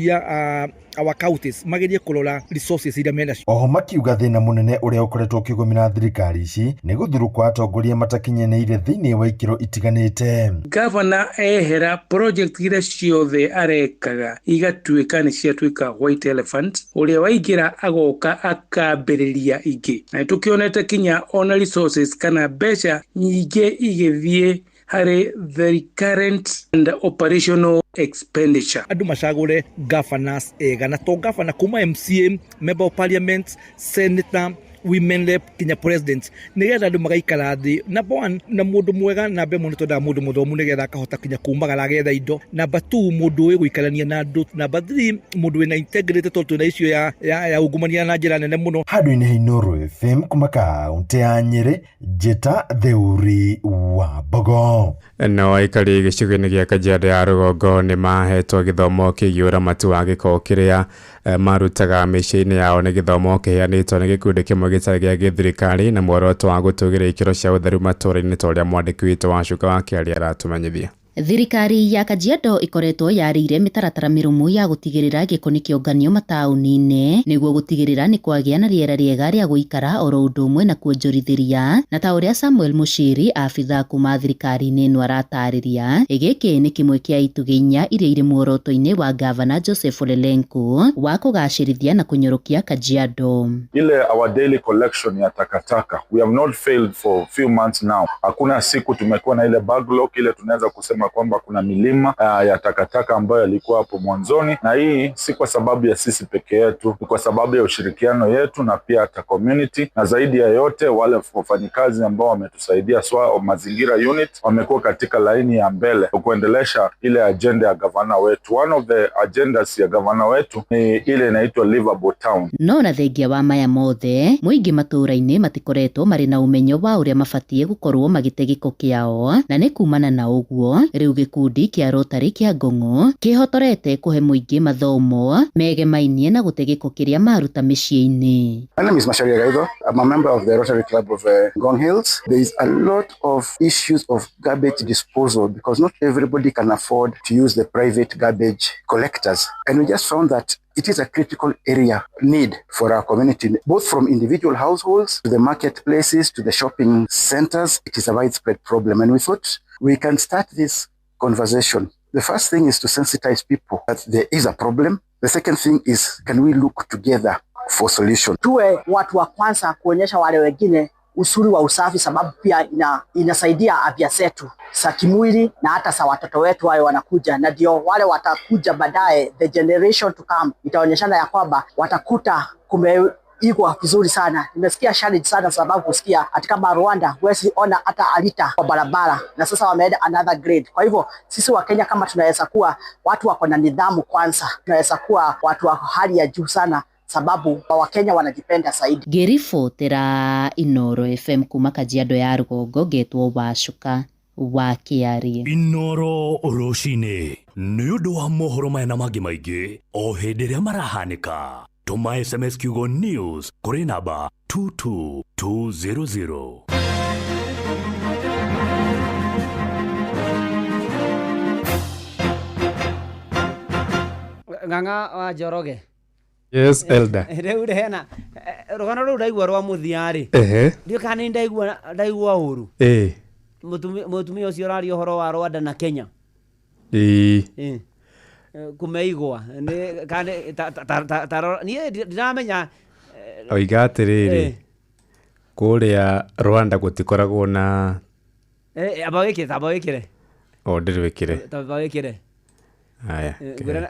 our counties magerie kũrora resources iria menacio. Oho makiuga thĩna mũnene ũrĩa ũkoretwo ũkĩgũmĩra thirikari ici nĩ gũthurwo kwa atongoria matakinyanĩire thĩinĩ wa ikĩro itiganĩte. Gavana ehera project iria ciothe arekaga igatuĩka nĩ ciatuĩka white elephant, ũrĩa waingĩra agoka akambĩrĩria ingĩ. Na nĩtũkĩonete kinya ona resources kana mbeca nyingĩ igĩthiĩ harĩ the recurrent and operational expenditure. Andũ macagũre governors ega, na to governor kuma MCA, member of parliament, senator, women rep kinya president, nigetha andũ magaikara thĩ. Number 1 na mũndũ mwega, namba ĩmwe nĩ twendaga mũndũ mũthomu nigetha akahota kinya kumagara agetha indo. Namba 2 mũndũ ũĩ gũikarania na andũ. Namba 3 mũndũ wĩna integrity tondũ twĩna icio ya ungumania na njĩra nene mũno. Handũ-inĩ ha Inooro FM kuma kaunti ya Nyĩrĩ, Njĩta Theuri wa Mbogo. No aikari gĩcigo-inĩ gĩa Kajiado ya rũgongo nĩ mahetwo gĩthomo kĩgiĩ ũramati wa gĩko kĩrĩa marutaga mĩciĩ-inĩ yao. Nĩ gĩthomo kĩheanĩtwo nĩ gĩkundi kĩmwe gĩtarĩ gĩa gĩthirikari na muoroto wa gũtũgĩria ikĩro cia ũtheru matũũra-inĩ ta ũrĩa mwandĩki witũ wa Cuka wa Kĩaria aratũmenyithia. Thirikari ya Kajiado ĩkoretwo yarĩire mĩtaratara mĩrũmu ya gũtigĩrĩra gĩko nĩ kĩonganio mataũni-inĩ nĩguo gũtigĩrĩra nĩ kwagĩa na rĩera rĩega rĩa gũikara oro ũndũ ũmwe na kuonjorithĩria, na ta ũrĩa Samuel Muchiri abithaa kuma thirikari-inĩ ĩno aratarĩria, gĩkĩ nĩ kĩmwe kĩa itugĩ inya iria irĩ muoroto-inĩ wa gavana Joseph Ole Lenku wa kũgacĩrithia na kũnyorokia Kajiado. Ile our daily collection ya takataka, we have not failed for few months now. Hakuna siku tumekuwa na ile backlog ile tunaweza kusema kwamba kuna milima ya takataka ambayo yalikuwa hapo mwanzoni, na hii si kwa sababu ya sisi peke yetu, ni kwa sababu ya ushirikiano yetu na pia hata community, na zaidi ya yote wale wafanyikazi ambao wametusaidia swa mazingira unit wamekuwa katika laini ya mbele kuendelesha ile agenda ya gavana wetu. One of the agendas ya gavana wetu ni ile inaitwa livable town. No na thengia wa maya mothe mũingĩ matũũra-inĩ matikoretwo marĩ na ũmenyo wa ũrĩa mabatiĩ gũkorwo magĩte gĩko kĩao, na nĩ kumana na ũguo rĩu gĩkundi kĩa Rotary kĩa Ngong'o kĩhotorete kũhe mũingĩ mathomo megemainie na gũte gĩko kĩrĩa maruta mĩciĩ-inĩ. My name is Masharia Gaitho. I'm a member of the Rotary Club of Ngong Hills. There is a lot of issues of garbage disposal because not everybody can afford to use the private garbage collectors. And we just found that it is a critical area need for our community, both from individual households to the marketplaces to the shopping centers. It is a widespread problem. And we thought we can start this conversation. The first thing is to sensitize people that there is a problem. The second thing is, can we look together for solution? Tuwe watu wa kwanza kuonyesha wale wengine uzuri wa usafi, sababu pia inasaidia afya zetu za kimwili na hata za watoto wetu wale wanakuja, na ndio wale watakuja baadaye, the generation to come, itaonyeshana ya kwamba watakuta kumeigwa vizuri sana. Nimesikia challenge sana sababu kusikia ati kama Rwanda huwezi ona hata alita kwa barabara, na sasa wameenda another grade. Kwa hivyo sisi wa Kenya kama tunaweza kuwa watu wako na nidhamu kwanza, tunaweza kuwa watu wa hali ya juu sana, sababu Wakenya wanajipenda zaidi. Ngĩribotera Inoro FM kuma Kajiado ya rũgongo, ngetwo Wacuka wa Kĩarie. Inoro rũcinĩ nĩ ũndũ wa mohoro maya na mangĩ maingĩ o hĩndĩ ĩrĩa marahanĩka, tũma SMS kiugo news kũrĩ namba 22200. Ng'ang'a wa Njoroge. Yes, elder. Rĩu rĩ hena rũgano rũu ndaigua rwa mũthia rĩ, ndiũĩ kana nĩ ndaigua ũru. Mũtumia ũcio ũraria ũhoro wa Rwanda na Kenya. Kũmeigwa nĩ kana niĩ ndiramenya. Oiga atĩrĩrĩ, kũrĩa Rwanda gũtikoragwo na amba wĩkĩre, tamba wĩkĩre. O ndĩrwĩkĩre. Tamba wĩkĩre. Aya.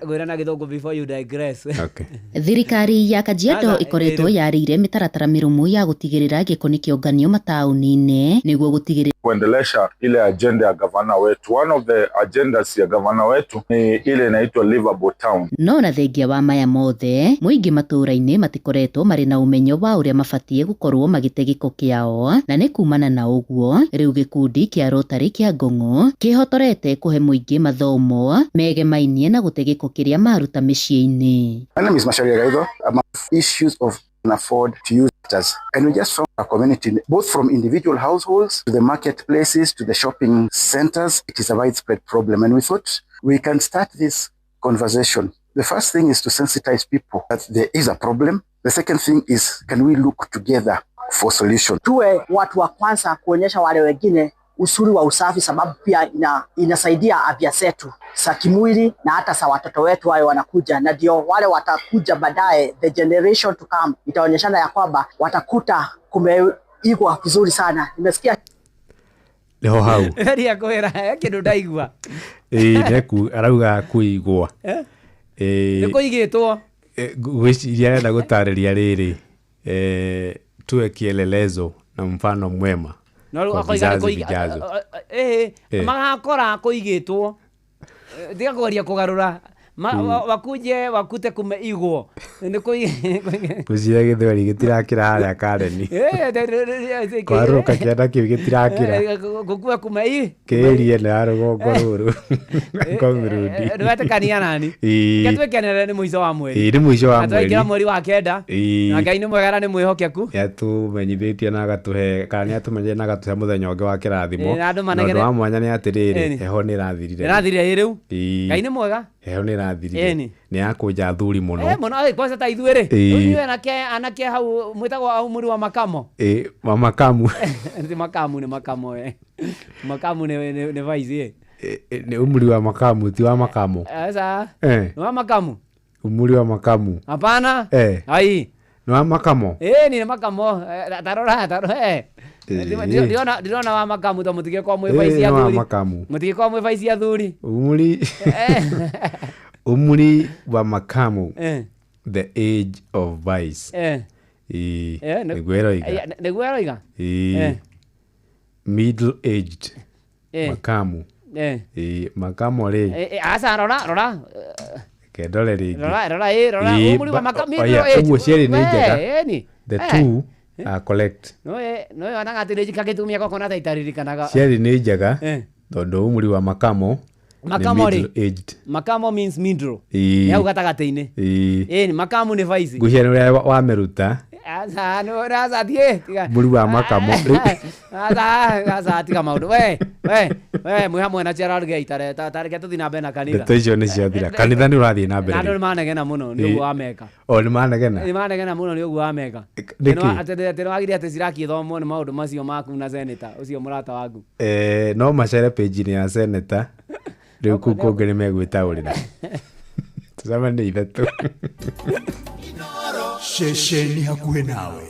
Ngwĩra na gĩthũngũ before you digress. Okay. Thirikari ya Kajiado ĩkoretwo yarĩire mĩtaratara mĩrũmu ya gũtigĩrĩra gĩko nĩ kĩonganio mataũni-inĩ nĩguo gũtigĩrĩra kuendelesha ile agenda ya gavana wetu. One of the agendas ya gavana wetu ni ile inaitwa livable town. No na thengia wa maya mothe mũingĩ matũũra-inĩ matikoretwo marĩ na ũmenyo wa ũrĩa mabatiĩ gũkorwo magĩte gĩko kĩao, na nĩ kumana na ũguo rĩu gĩkundi kĩa Rotary kĩa Ngong'o kĩhotorete kũhe mũingĩ mathomo megemainie na gũte gĩko kĩrĩa maruta mĩciĩ-inĩ. My name is Masharia Gaitho. I'm issues of can afford to use us. And we just found our community, both from individual households to the marketplaces to the shopping centers, it is a widespread problem. And we thought we can start this conversation. The first thing is to sensitize people that there is a problem. The second thing is, can we look together for solution? Tuwe watu wa kwanza kuonyesha wale wengine uzuri wa usafi, sababu pia inasaidia afya zetu za kimwili na hata za watoto wetu wale wanakuja, na ndio wale watakuja baadaye, the generation to come, itaonyeshana ya kwamba watakuta kumeigwa vizuri sana. Nimesikia Niho hau Ria kwĩra kĩndũ ndaigua. Ĩĩ arauga kũigwa. Nĩ kũigĩtwo. Ngwĩciria arenda gũtarĩria rĩrĩ, tuwe kielelezo na mfano mwema. No rĩu akoiga nĩ magakora kũigĩtwo. Tiga kũgeria kũgarũra. Wakuje wakute kumeigwo nĩ Ngwĩciria gĩthweri gĩtirakĩra harĩa Kareni. Kwarũrũka kĩanda kĩu gĩtirakĩra. Gũkua kumei Kĩĩrie ĩno ya rũgongo rũrũ. Ngong Road. Ndwetĩkania nani? Ĩĩ. Reke twĩkenere nĩ mũico wa mweri. Ĩĩ, nĩ mũico wa Na twaingĩra mweri. mweri wa kenda. Ĩĩ. Na Ngai nĩ mwega na nĩ mwĩhokeku. Nĩatũmenyithĩtie na agatũhe kana nĩatũmenyire na agatũhe mũthenya ũngĩ wa kĩrathimo. Ĩĩ, na andũ Na ũndũ manegene. wa mwanya nĩ atĩrĩrĩ, Ĩni. heho nĩ ĩrathirire. Ĩrathirire ĩ rĩu. Ĩĩ. Ngai nĩ mwega. Heho nĩ ĩrathirire. Ĩni. Nĩ yakũnja athuri mũno. Eh, mũno eh, kwanza ta ithuĩ rĩ. Ĩĩ. Rĩu inyuĩ anake hau mwĩtagwo au mũri wa makamo. Ĩĩ, wa makamu. Ti makamu nĩ makamo eh. Makamu nĩ vice eh. Ĩ, nĩ umri wa makamu ti wa makamo. Sasa Eh. nĩ wa makamu. Umri wa makamu. Hapana. Eh. Ai. Nĩ wa makamo. Eh, ni makamo. Eh, tarora tarora eh. Ĩĩ. Ndĩrona wa makamu to mũtigĩkorwo mwĩ Ĩĩ, vice nĩ wa athuri. makamu. Mũtigĩkorwo mwĩ vice athuri. Umri Eh. umri wa makamu. Eh. The age of vice. Eh. Ĩĩ. Eh, Nĩguo ĩroiga. Eh, nĩguo ĩroiga. Ĩĩ. Eh. Middle aged. Eh. Makamu. Eh. Ĩĩ, makamo rĩ. Eh, eh, aca rora rora. Reke ndore rĩngĩ. Rora rora ĩ rora Ĩĩ, umri wa makamu oya, middle age. ũguo cierĩ nĩ We, njega. ĩni. The Eh. two are correct. No yonaga atĩ nĩ njikagĩtumia gakona ta itaririkanaga. Cierĩ nĩ njega Eh. tondũ umri wa makamo nĩ Makamo rĩ. middle aged. Makamo means middle. Ĩĩ. Nĩ hau gatagatĩ-inĩ. Ĩĩ. Ĩni makamu nĩ vice. Ngwĩciria nĩ ũrĩa wamĩruta Aca no aca thiĩ tiga. umri wa makamo. Rĩu- Aca aca tiga maũndũ. We we we mwĩ hamwe na Gerald Geita ta reke tũthiĩ na mbere na kanitha. Ndeto icio nĩ ciathira. Kanitha nĩ ũrathiĩ na mbere. Na andũ rĩu. nĩ manegena mũno nĩ Ĩĩ. ũguo wameka. O nĩ manegena. Nĩ manegena mũno nĩ ũguo wameka. Nĩkĩ? Atĩ nĩwagire atĩ Siraki ĩthomwo nĩ maũndũ macio maku na seneta ũcio mũrata waku. Eh, no macere page-inĩ ya seneta rĩu kũu kũngĩ nĩ megwĩtaũrĩra. Tũcemanie ithatũ. Ceceni hakuhĩ nawe.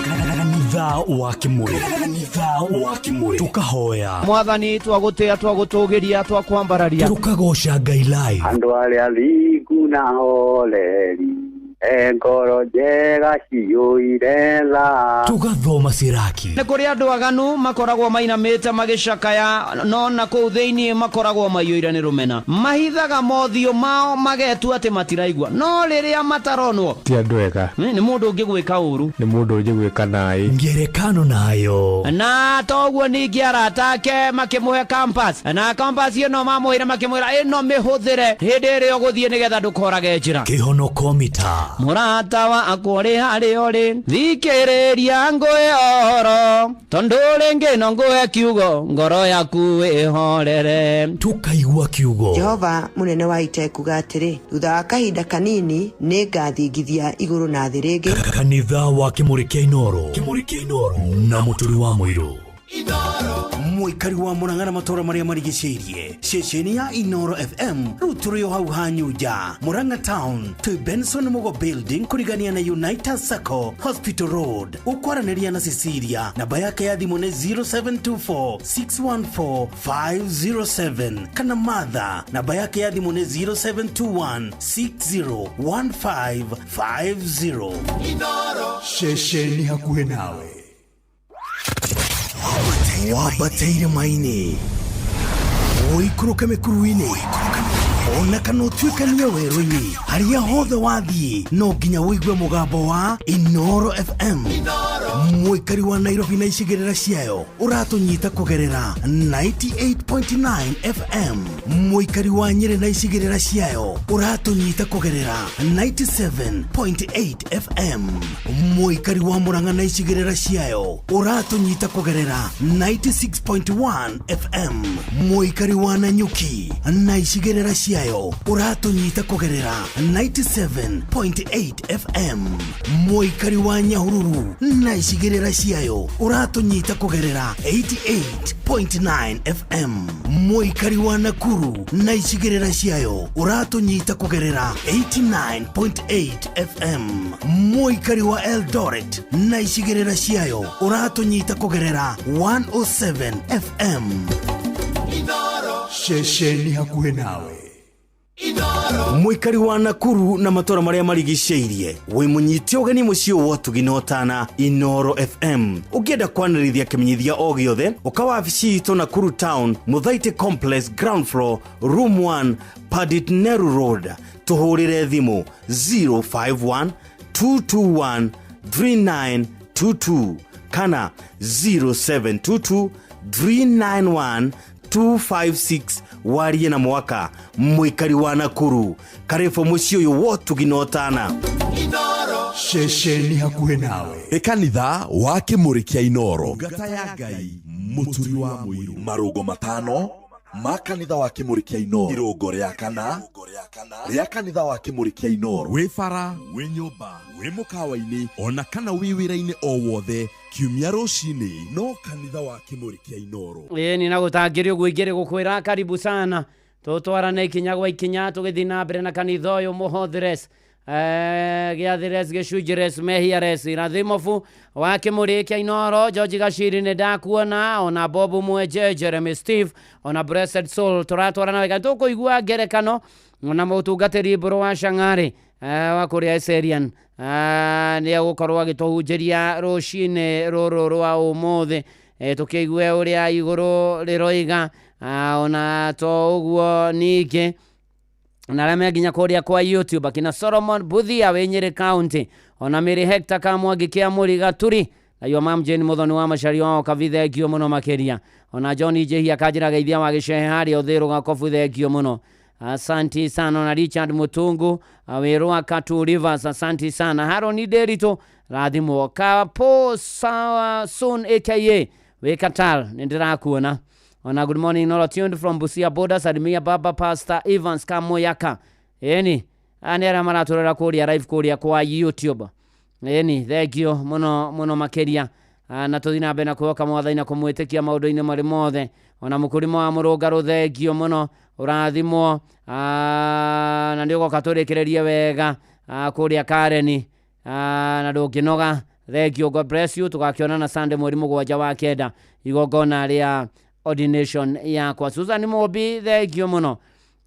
Kanitha wa Kimuri. Kanitha wa Kimuri. Tukahoya. Mwathani twagũtĩa twagũtũgĩria twakwambararia. Tukagoca Ngai live. Andũ arĩa thingu na horeri e ngoro njega ciyũire tha. Tugathoma Siraki. Nĩ kũrĩ andũ aganu makoragwo mainamĩte magĩcakaya no na kũu thĩinĩ makoragwo maiyũire nĩ rũmena. Mahithaga mothiũ mao magetua atĩ matiraigua no rĩrĩa mataronwo Ti andũ ega. Nĩ mũndũ ũngĩgwĩka ũru. Nĩ mũndũ ũngĩgwĩka naĩ. Ngerekano nayo. Na toguo ningĩ arata ake makĩmũhe compass na compass ĩno mamwĩra makĩmwĩra ĩno mĩhũthĩre hĩndĩ ĩrĩa ũgũthiĩ nĩgetha ndũkorage njĩra. Kĩhonoko mita. Mũrata wakwa ũrĩ harĩa ũrĩ thikĩrĩria ngũhe ũhoro tondũ rĩngĩ no ngũhe kiugo ngoro yaku ĩhorere. Tukaigua kiugo. Jehova mũnene wa ita ekuga atĩrĩ, thutha wa kahinda kanini nĩ ngathingithia igũrũ na thĩ rĩngĩ. Kanitha wa Kimuri kĩa Inooro. Kimuri kĩa Inooro. Na mũturi wa mũirũ. Mũikari wa Murang'a na matũra marĩa marigicĩirie ceceni ya Inoro FM rĩu tũrĩ o hau Hanyunja Murang'a Town twĩ Benson Mugo Building kũrigania na United Sacco Hospital Road. Ũkwaranĩria na Cecilia namba yake ya thimũ nĩ 0724 614 507 kana Martha namba yake ya thimũ nĩ 0721 601550. Ceceni hakuhĩ nawe. Wambateire maini ũikũrũke mĩkuru-inĩ ona kana ũtuĩkanie werũ-inĩ harĩa hothe wathiĩ no nginya ũigue mũgambo wa Inoro FM. Mũikari wa Nairobi na icigĩrĩra ciayo ũratũnyita kũgerera 98.9 FM. Mũikari wa Nyĩrĩ na icigĩrĩra ciayo ũratũnyita kũgerera 97.8 FM. Mũikari wa Murang'a na icigĩrĩra ciayo ũratũnyita kũgerera 96.1 FM. Mũikari wa Nanyuki na icigĩrĩra ciayo ũratũnyita kũgerera 97.8 FM. Mũikari wa Nyahururu na icigĩrĩra ciayo ũratũnyita kũgerera 88.9 FM. Mũikari wa Nakuru na icigĩrĩra ciayo ũratũnyita kũgerera 89.8 FM. Mũikari wa Eldoret na icigĩrĩra ciayo ũratũnyita kũgerera 107 FM. Ceceni hakuhĩ nawe. Mũikari wa Nakuru na matũra marĩa marigicĩirie, wĩ mũnyite ũgeni mũciĩ wa ũtugi na ũtana Inoro FM. Ũngĩenda kwanĩrithia kĩmenyithia o gĩothe, ũka wabici itũ Nakuru Town, Mũthaitĩ Complex, ground floor, room 1, Padit Neru Road. Tũhũrĩre thimũ 051 221 3922 kana 0722 391 256. Warie na mwaka mũikari wa Nakuru, karibu mũciĩ ũyũ wotugi na ũtana. Ceceni hakuhĩ nawe. Ĩ kanitha wa Kĩmũrĩ kĩa Inoro, ngata ya Ngai, mũturi wa mũiru. Marũngo matano ma kanitha wa Kĩmũrĩ kĩa Inoro, irũngo rĩa kana rĩa kanitha wa Kĩmũrĩ kĩa Inoro. Wĩ bara, wĩ nyũmba, wĩ mũkawa-inĩ, ona kana wĩ wĩra-inĩ o wothe, kiumia rũcinĩ no kanitha wa Kĩmũrĩ kĩa Inoro. Ĩni na gũtangĩrĩ ũguo ingĩrĩ gũkwĩra karibu sana, tũtwarane ikinya gwa ikinya tũgĩthiĩ na mbere na kanitha ũyũ mũhothires, gĩathires, gĩcunjires, mehiares, irathimobu wa Kĩmũrĩ kĩa Inoro. George Gaciri nĩ ndakuona, ona Bob Mwenje, Jeremy Steve, ona Blessed Soul, tũratwarana wega, tũkũigua ngerekano na mũtungatĩri Mbũrũ wa Shang'arĩ, wa kũrĩa Eserian, nĩ egũkorwo agĩtũhunjĩria rũcinĩ rũrũ rwa ũmũthĩ, tũkĩigue ũrĩa igũrũ rĩroiga. Ona to ũguo ningĩ na arĩa me nginya kũrĩa kwa YouTube, akina Solomon Buthia wĩ Nyĩrĩ County, ona Mary Hector Kamwangi kĩa Mũrigaturi, na yo mam Jane Muthoni wa Macaria wao Kabi, thengio mũno makĩria. Ona John Njihia Kanjĩra geithia wa Gĩcehe harĩa Ũthĩrũ Gakobu, thengio mũno, asanti sana. Na Richard Mutungu wĩ Rwaka Rivers, asanti sana. Haroni Nderitu, rathimwo. Kapo Sawa Soon aka wĩ Qatar, nĩ ndĩrakuona. Ona good morning Nora, tuned from Busia border, salimia baba Pastor Evans Kamoyaka. Eni aya nĩ arĩa maratũrora kũrĩa live kũrĩa kwa YouTube. Eni thengio mũno mũno makĩria. Na tũthiĩ na mbere na kwĩhoka Mwathani na kũmwĩtĩkia maũndũ-inĩ marĩ mothe. Ona mũkũrima wa mũrũngarũ, thengio mũno, ũrathimwo. Na nĩ ũgoka tũrĩkĩrĩrie wega kũrĩa Kareni, na ndũngĩnoga. Thengio, God bless you. Tũgakĩonana Sunday mweri 7 wa 9, igongona rĩa ordination yakwa. Susan Mobi, thengio mũno.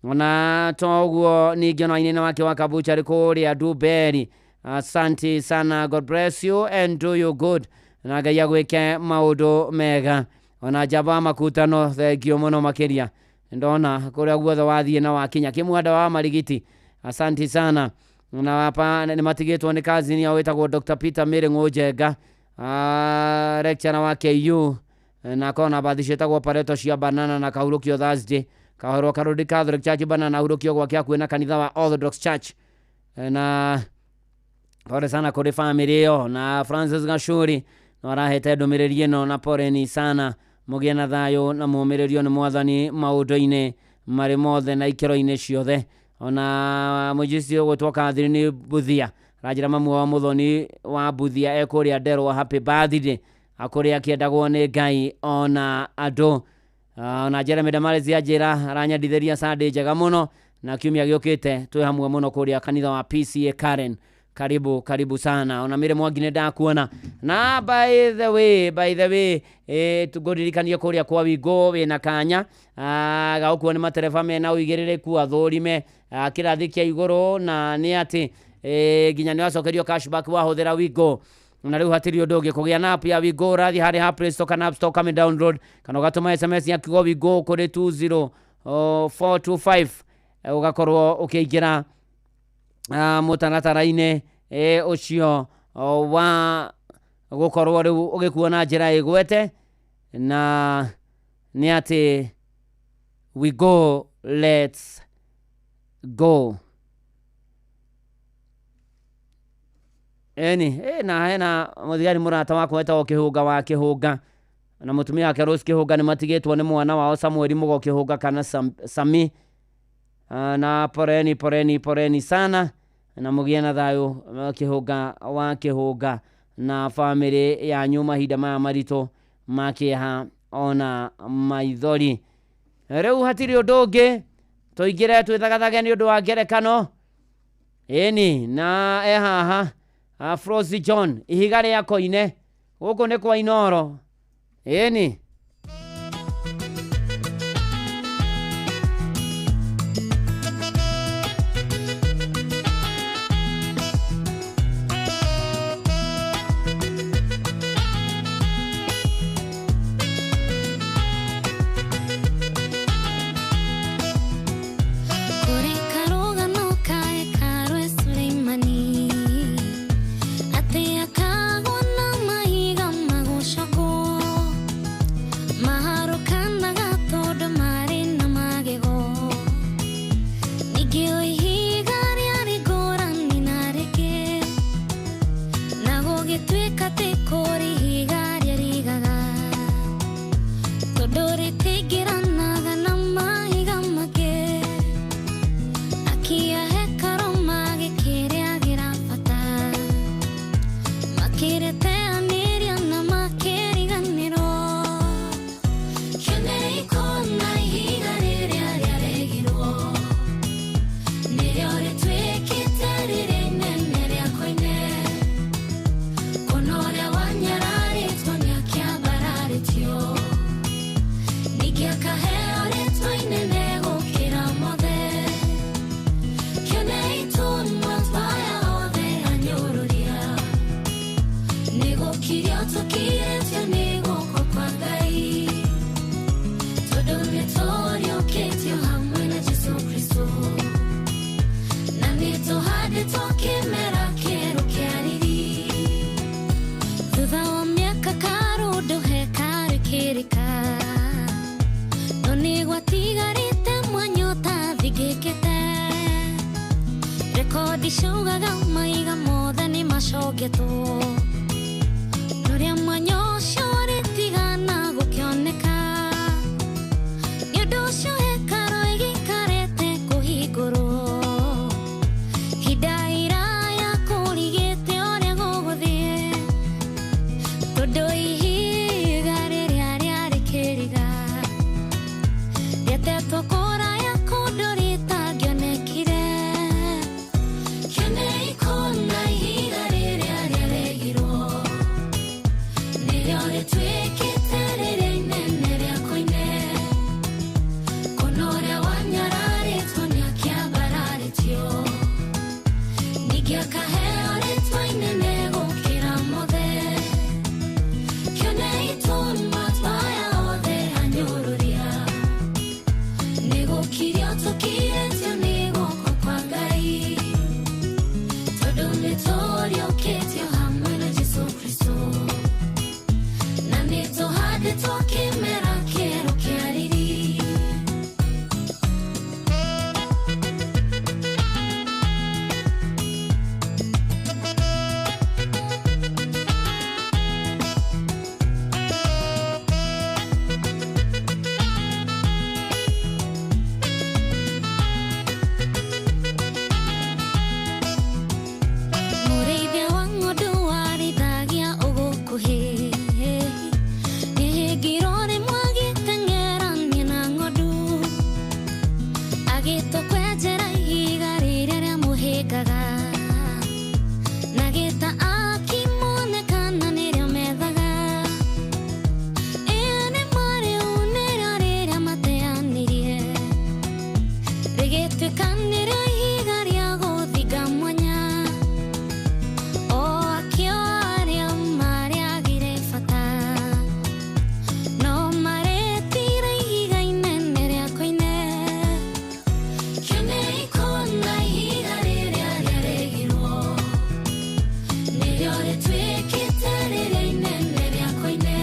Ona toguo ningĩ ona wainĩna wake wa Kabuchari kũrĩa Duberi, asanti sana, God bless you and do you good, na Ngai agwĩke maũndũ mega. Ona njamba wa makutano, thengio mũno makĩria, ndona kũrĩa guothe wathiĩ na wakinya. Kĩmwanda wa Marigiti, asanti sana. Na hapa nĩ matigĩtwo nĩ kazini yao wĩtagwo Dr. Peter Mary Ng'ũnjenga, lecturer wa KU, na kona bathi ciĩtagwo Pareto cia Banana na kahurũkio Thursday, kahorwo Karũndi Catholic Church Banana, hurũkio gwake hakuhĩ na kanitha wa Orthodox Church, na pole sana kũrĩ famĩlĩ ĩyo. Na Francis Gacuri no arahete ndũmĩrĩri ĩno, na poleni sana, mũgĩe na thayũ na mũmĩrĩrio nĩ Mwathani maũndũ-inĩ marĩ mothe na ikĩro-inĩ ciothe. Ona mũnjisi ũgwĩtwo Catherine Buthia aranjĩra mamu wa Mũthoni wa Buthia ekũrĩa Nderwa, happy birthday, akũrĩa akĩendagwo nĩ Ngai ona andũ. Ona Jeremy Damaris anjĩra aranyendithĩria Sunday njega mũno, na kiumia gĩũkĩte twĩ hamwe mũno kũrĩa kanitha wa PCA Karen. Karibu karibu sana. Ona Mire Mwangi nĩ ndakuona. Na by the way, tũngũririkanie kũrĩa kwa Wingo wĩna kanya ga gũkuo nĩ matereba mena ũigĩrĩrĩku, athũrime kĩrathi kĩa igũrũ, na nĩ atĩ nginya nĩ wacokerio cashback wahũthĩra Wingo. Na rĩu hatirĩ ũndũ ũngĩ kũgĩa na app ya Wingo, ũrathiĩ harĩa ha Play Store kana App Store kame download, kana ũgatũma SMS ya kiugo Wingo kũrĩ 20425, ũgakorwo ũkĩingĩra mũtaratara-inĩ ũcio wa gũkorwo rĩu ũgĩkuo na njĩra ĩgwete, na nĩ atĩ we go, let's go. Eni na hena mũthigari mũrata wakwa wetagwo Kĩhũnga wa Kĩhũnga na mũtumia wake Rose Kĩhũnga, nĩ matigĩtwo nĩ mwana wao Samuel Mũgo Kĩhũnga kana Sami. Na poreni poreni poreni sana, na mũgĩe na thayũ, Kĩhũnga wa Kĩhũnga na bamĩrĩ yanyu mahinda maya maritũ ma kĩeha ona maithori. Rĩu hatirĩ ũndũ ũngĩ, tũingĩre twĩthagathage nĩ ũndũ wa ngerekano. Ĩni na e haha Frozy John, ihiga rĩa koine, gũkũ nĩ kwa Inoro. Ĩni. Kĩonei kũna ihiga rĩrĩa rĩaregirwo, nĩrĩo rĩtuĩkĩte rĩrĩa inene rĩa koine. Kũna ũrĩa wanyararĩtwo nĩakĩambararĩtio, ningĩ akaheo rĩtwa inene gũkĩra mothe. Kĩonei tũnua twa aya othe anyũrũria, nĩgũkirio tũkirĩtio nĩ guoko kwa Ngai, tondũ nĩtũriũkĩtio hamwe na Jesũ Kristũ, na nĩtũhandĩtwo kĩmera kĩerũ kĩa riri. Thutha wa mĩaka karũndũ hekarũ ĩkĩrĩka, no nĩgwatigarĩte mwanya ũtathingĩkĩte. Rekondi ciaugaga maiga mothe nĩmacongetwo, norĩa mwanya ũcio ũrĩtigana gũkĩoneka. Nĩ ũndũ ũcio hekarũ ĩgĩikarĩte kũhingũrwo, ihinda iraya kũrigĩte ũrĩa gũgũthiĩ, tondũ ihiga rĩrĩa rĩarĩ kĩriga rĩatetwo kũraya kũndũ rĩtangĩonekire. Kĩonei kũna ihiga rĩrĩa rĩaregirwo, nĩrĩo rĩtuĩkĩte rĩrĩa inene rĩa koine. Kũna ũrĩa wanyararĩtwo nĩakĩambararĩtio, ningĩ akaheo rĩtwa inene gũkĩra mothe. Kĩonei tũnua twa aya othe anyũrũria, nĩgũkirio tũkirĩtio nĩ guoko kwa Ngai, tondũ nĩtũriũkĩtio hamwe na Jesũ Kristũ, na nĩtũhandĩtwo kĩmera kĩerũ kĩa riri. Mũrĩithia wa ng'ondu warĩithagia ũgũkuhĩ, nĩhĩngirwo rĩmwe agĩteng'erania na ng'ondu, agĩtua kwenjera ihiga rĩrĩa rĩamũhĩngaga, na gĩta akĩmonekana nĩrĩo methaga. Ĩĩ nĩ ma rĩu nĩrĩo rĩrĩa mateanĩrie, rĩgĩtuĩka nĩrĩo ihiga rĩa gũthinga mwanya. O akĩo arĩa marĩagire bata, no marĩtire ihiga inene rĩa koine. Kĩonei kũna ihiga rĩrĩa rĩaregirwo, nĩrĩo rĩtuĩkĩte rĩrĩa inene rĩa koine.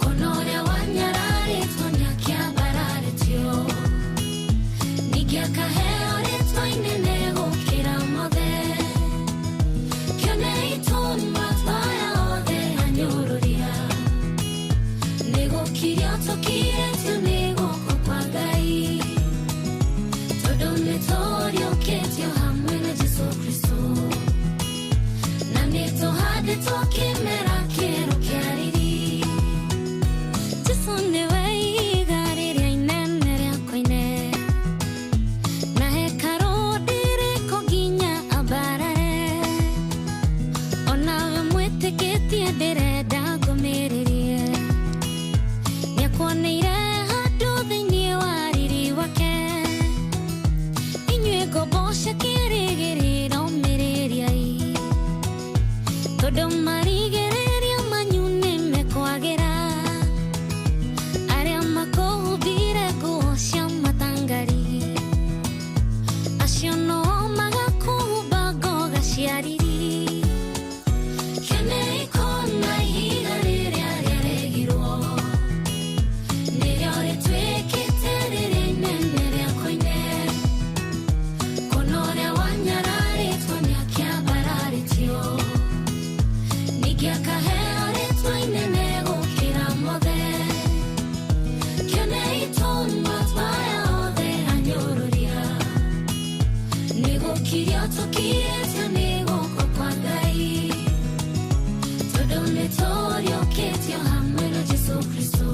Kũna ũrĩa wanyararĩtwo nĩakĩambararĩtio, ningĩ akaheo rĩtwa inene gũkĩra mothe. Kĩonei tũnua twa aya othe anyũrũria, nĩgũkirio tũkirĩtio nĩ guoko kwa Ngai, tondũ nĩtũriũkĩtio hamwe na Jesũ Kristũ, na nĩtũhandĩtwo kĩmera kĩerũ kĩa riri. Jesũ nĩwe ihiga rĩrĩa inene rĩa koine, na hekarũ ndĩrĩkwo nginya ambarare. Onawe mwĩtĩkĩtie ndĩrenda ngũmĩrĩrie, nĩakuoneire handũ thĩinĩ wa riri wake. Inyuĩ ngombo cia kĩrĩgĩrĩro mĩrĩriai, tondũ marigĩrĩrio manyu nĩmekwagĩra. Arĩa makũhumbire nguo cia matangari, acio no magakũhumba ngoga cia riri. Kĩonei kũna ihiga rĩrĩa rĩaregirwo, nĩrĩo rĩtuĩkĩte rĩrĩa inene rĩa koine. Kũna ũrĩa wanyararĩtwo nĩakĩambararĩtio, ningĩ akaheo rĩtwa inene gũkĩra mothe. Kĩonei tũnua twa aya othe anyũrũria, nĩgũkirio tũkirĩtio nĩ guoko kwa Ngai, tondũ nĩtũriũkĩtio hamwe na Jesũ Kristũ,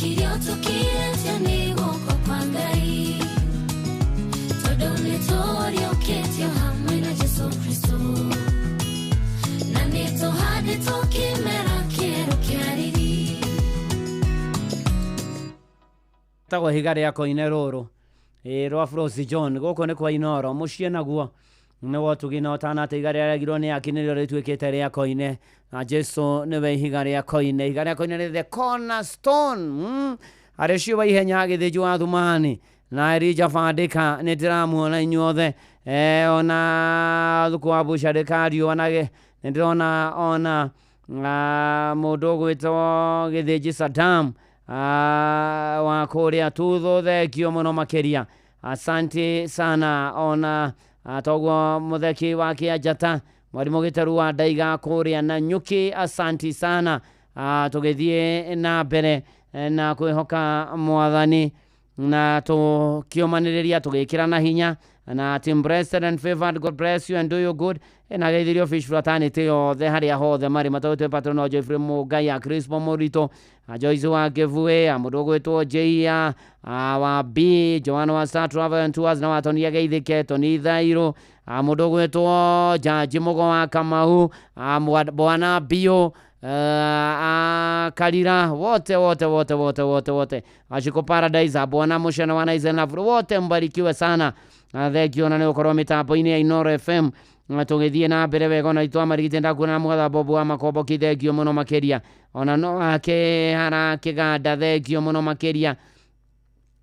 Tũkirio tũkirĩtio nĩ guoko kwa Ngai, tondũ nĩ tũriũkĩtio hamwe na Jesũ Kristo, na nĩ tũhandĩtwo kĩmera kĩerũ kĩa riri. Tagwo ihiga rĩa koine rũrũ ĩ rwa Frosi John gũkũ nĩ kwa Inoro mũciĩ naguo nĩ wotugi na ũtana atĩ ihiga rĩrĩa rĩagirwo nĩ aki nĩrĩo rĩtuĩkĩte rĩa koine na Jesu nĩwe ihiga rĩa koine. Ihiga rĩa koine nĩ the cornerstone. Arĩ cio wa ihenya gĩthĩnji wa Thumani na Elija Bandĩka nĩ ndĩramuona inyuothe, ona thuku wa bucarĩ kariũa na nĩ ndĩrona ona mũndũ ũgwĩtwo gĩthĩnji Saddam wa kũrĩa Tutho, thengio mũno makĩria, asante sana. Ona toguo mũtheki wa kĩanjata mwarimũ gĩtaru wa ndaiga kũrĩa na nyuki, asanti sana. Tũgĩthiĩ na mbere na kwĩhoka mwathani na tũkĩũmanĩrĩria tũgĩkĩrana hinya na team blessed and favored. God bless you and do you good. Na geithirio fish fraternity yothe harĩa hothe marĩ matũĩtwe patron o Geoffrey Mũngai a Crispo Mũritũ a Joyce wa Kĩbue a mũndũ ũgwĩtwo J wa B Joan wa Star Travel and Tours na watonia geithĩke Tony Thairũ a mũndũ ũgwĩtwo Jaji Mũgo wa Kamau a Bwana Bio Kalira wote wote wote wote wote wote Ashiko Paradise Bwana Mushana wana Izenafuru wote mbarikiwe sana. Thengio na nĩ gũkorwo mĩtambo-inĩ ya Inoro FM tũgĩthiĩ na mbere wega ona itwa marigite ndakuona mwatha Bobu wa Makomboki, thengio mũno makĩria. Ona no akĩhara kĩganda, thengio mũno makĩria.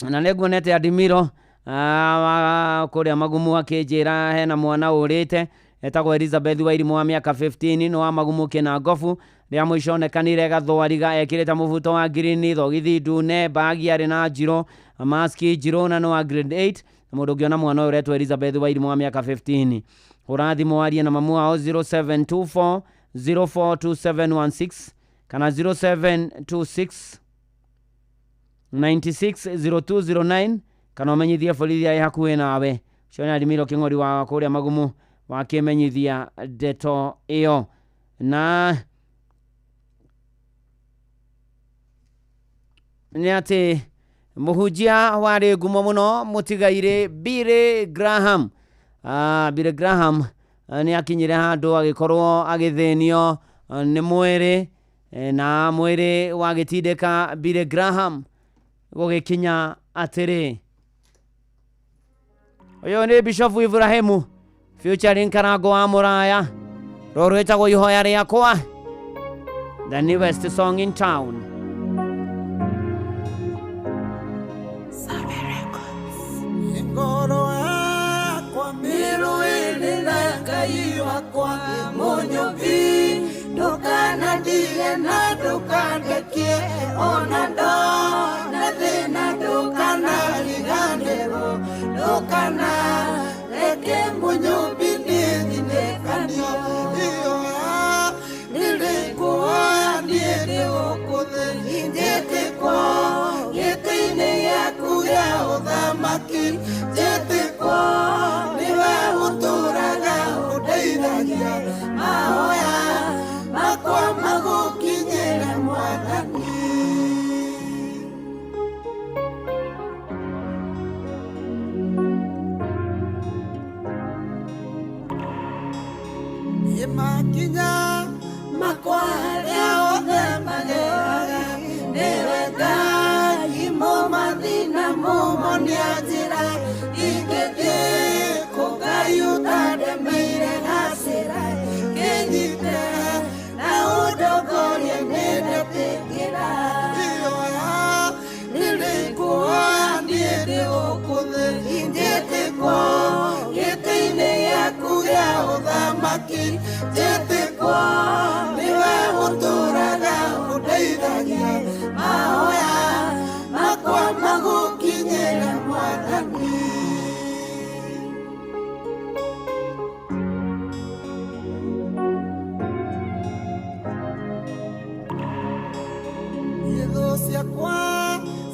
Na nĩ nguonete Adimiro kũrĩa Magumu akĩnjĩra hena mwana ũrĩte etagwo Elizabeth Wairimu wa mĩaka 15 nĩ wa Magumu Kĩnangobu rĩa mũico onekanire gathwariga ekĩrĩte mũbuto wa ngirini thogithi ndune bagi arĩ na njirũ maski njirũ na nĩ wa grade 8. Mũndũ ũngĩona mwana ũyũ ũretwo Elizabeth Wairimu wa mĩaka 15 hũra thimũ warie na mamu wao 0724 042716 kana 0726 960209 kana ũmenyithie borithi arĩ hakuhĩ nawe. Ũcio nĩ Adimiro Kĩng'ori wa kũrĩa Magumu wakĩmenyithia ndeto ĩyo. Na nĩ atĩ mũhunjia warĩ ngumo mũno mũtigairĩ Billy Graham. Billy Graham nĩ akinyire handũ agĩkorwo agĩthĩnio nĩ mwĩrĩ na mwĩrĩ wagĩtindĩka Billy Graham gũgĩkinya atĩrĩ ũyũ nĩ Bishop Ibrahimu featuring Karango wa Mũraya rũrũ rwĩtagwo ihoya rĩakwa, the newest song in town. Ngoro yakwa mĩrũĩrĩ na Ngai wakwa mũnyũmbi ndũkanandige na ndũkandekie ona ndona thĩna ndũkanariganĩrwo ndũkanareke mũnyũmbi nĩthinĩkanio ihoya nĩrĩkuoya niĩ ndĩ gũkũ thĩ njĩtĩkwo gĩtĩ-inĩ gĩaku gĩa ũthamaki njĩtĩkwo nĩwe ũtũũraga ũndeithagia mahoya makwa magũkinyĩre mwathani. Makinya makwa harĩa othe mageraga nĩwe Ngai mũmathĩna mũmonia njĩra ingĩthiĩ kũ Ngai ũtandemeire gacĩra kĩnyite na ũndongorie nĩndetĩkĩra ihoya nĩrĩkuoya niĩ ndĩ gũkũ thĩ njĩtĩkwo gĩtĩ-inĩ gĩaku gĩa ũthamaki njĩtĩkwo nĩwe ũtũũraga ũndeithagia mahoya makwa magũkinyĩre mwathani. Thũ ciakwa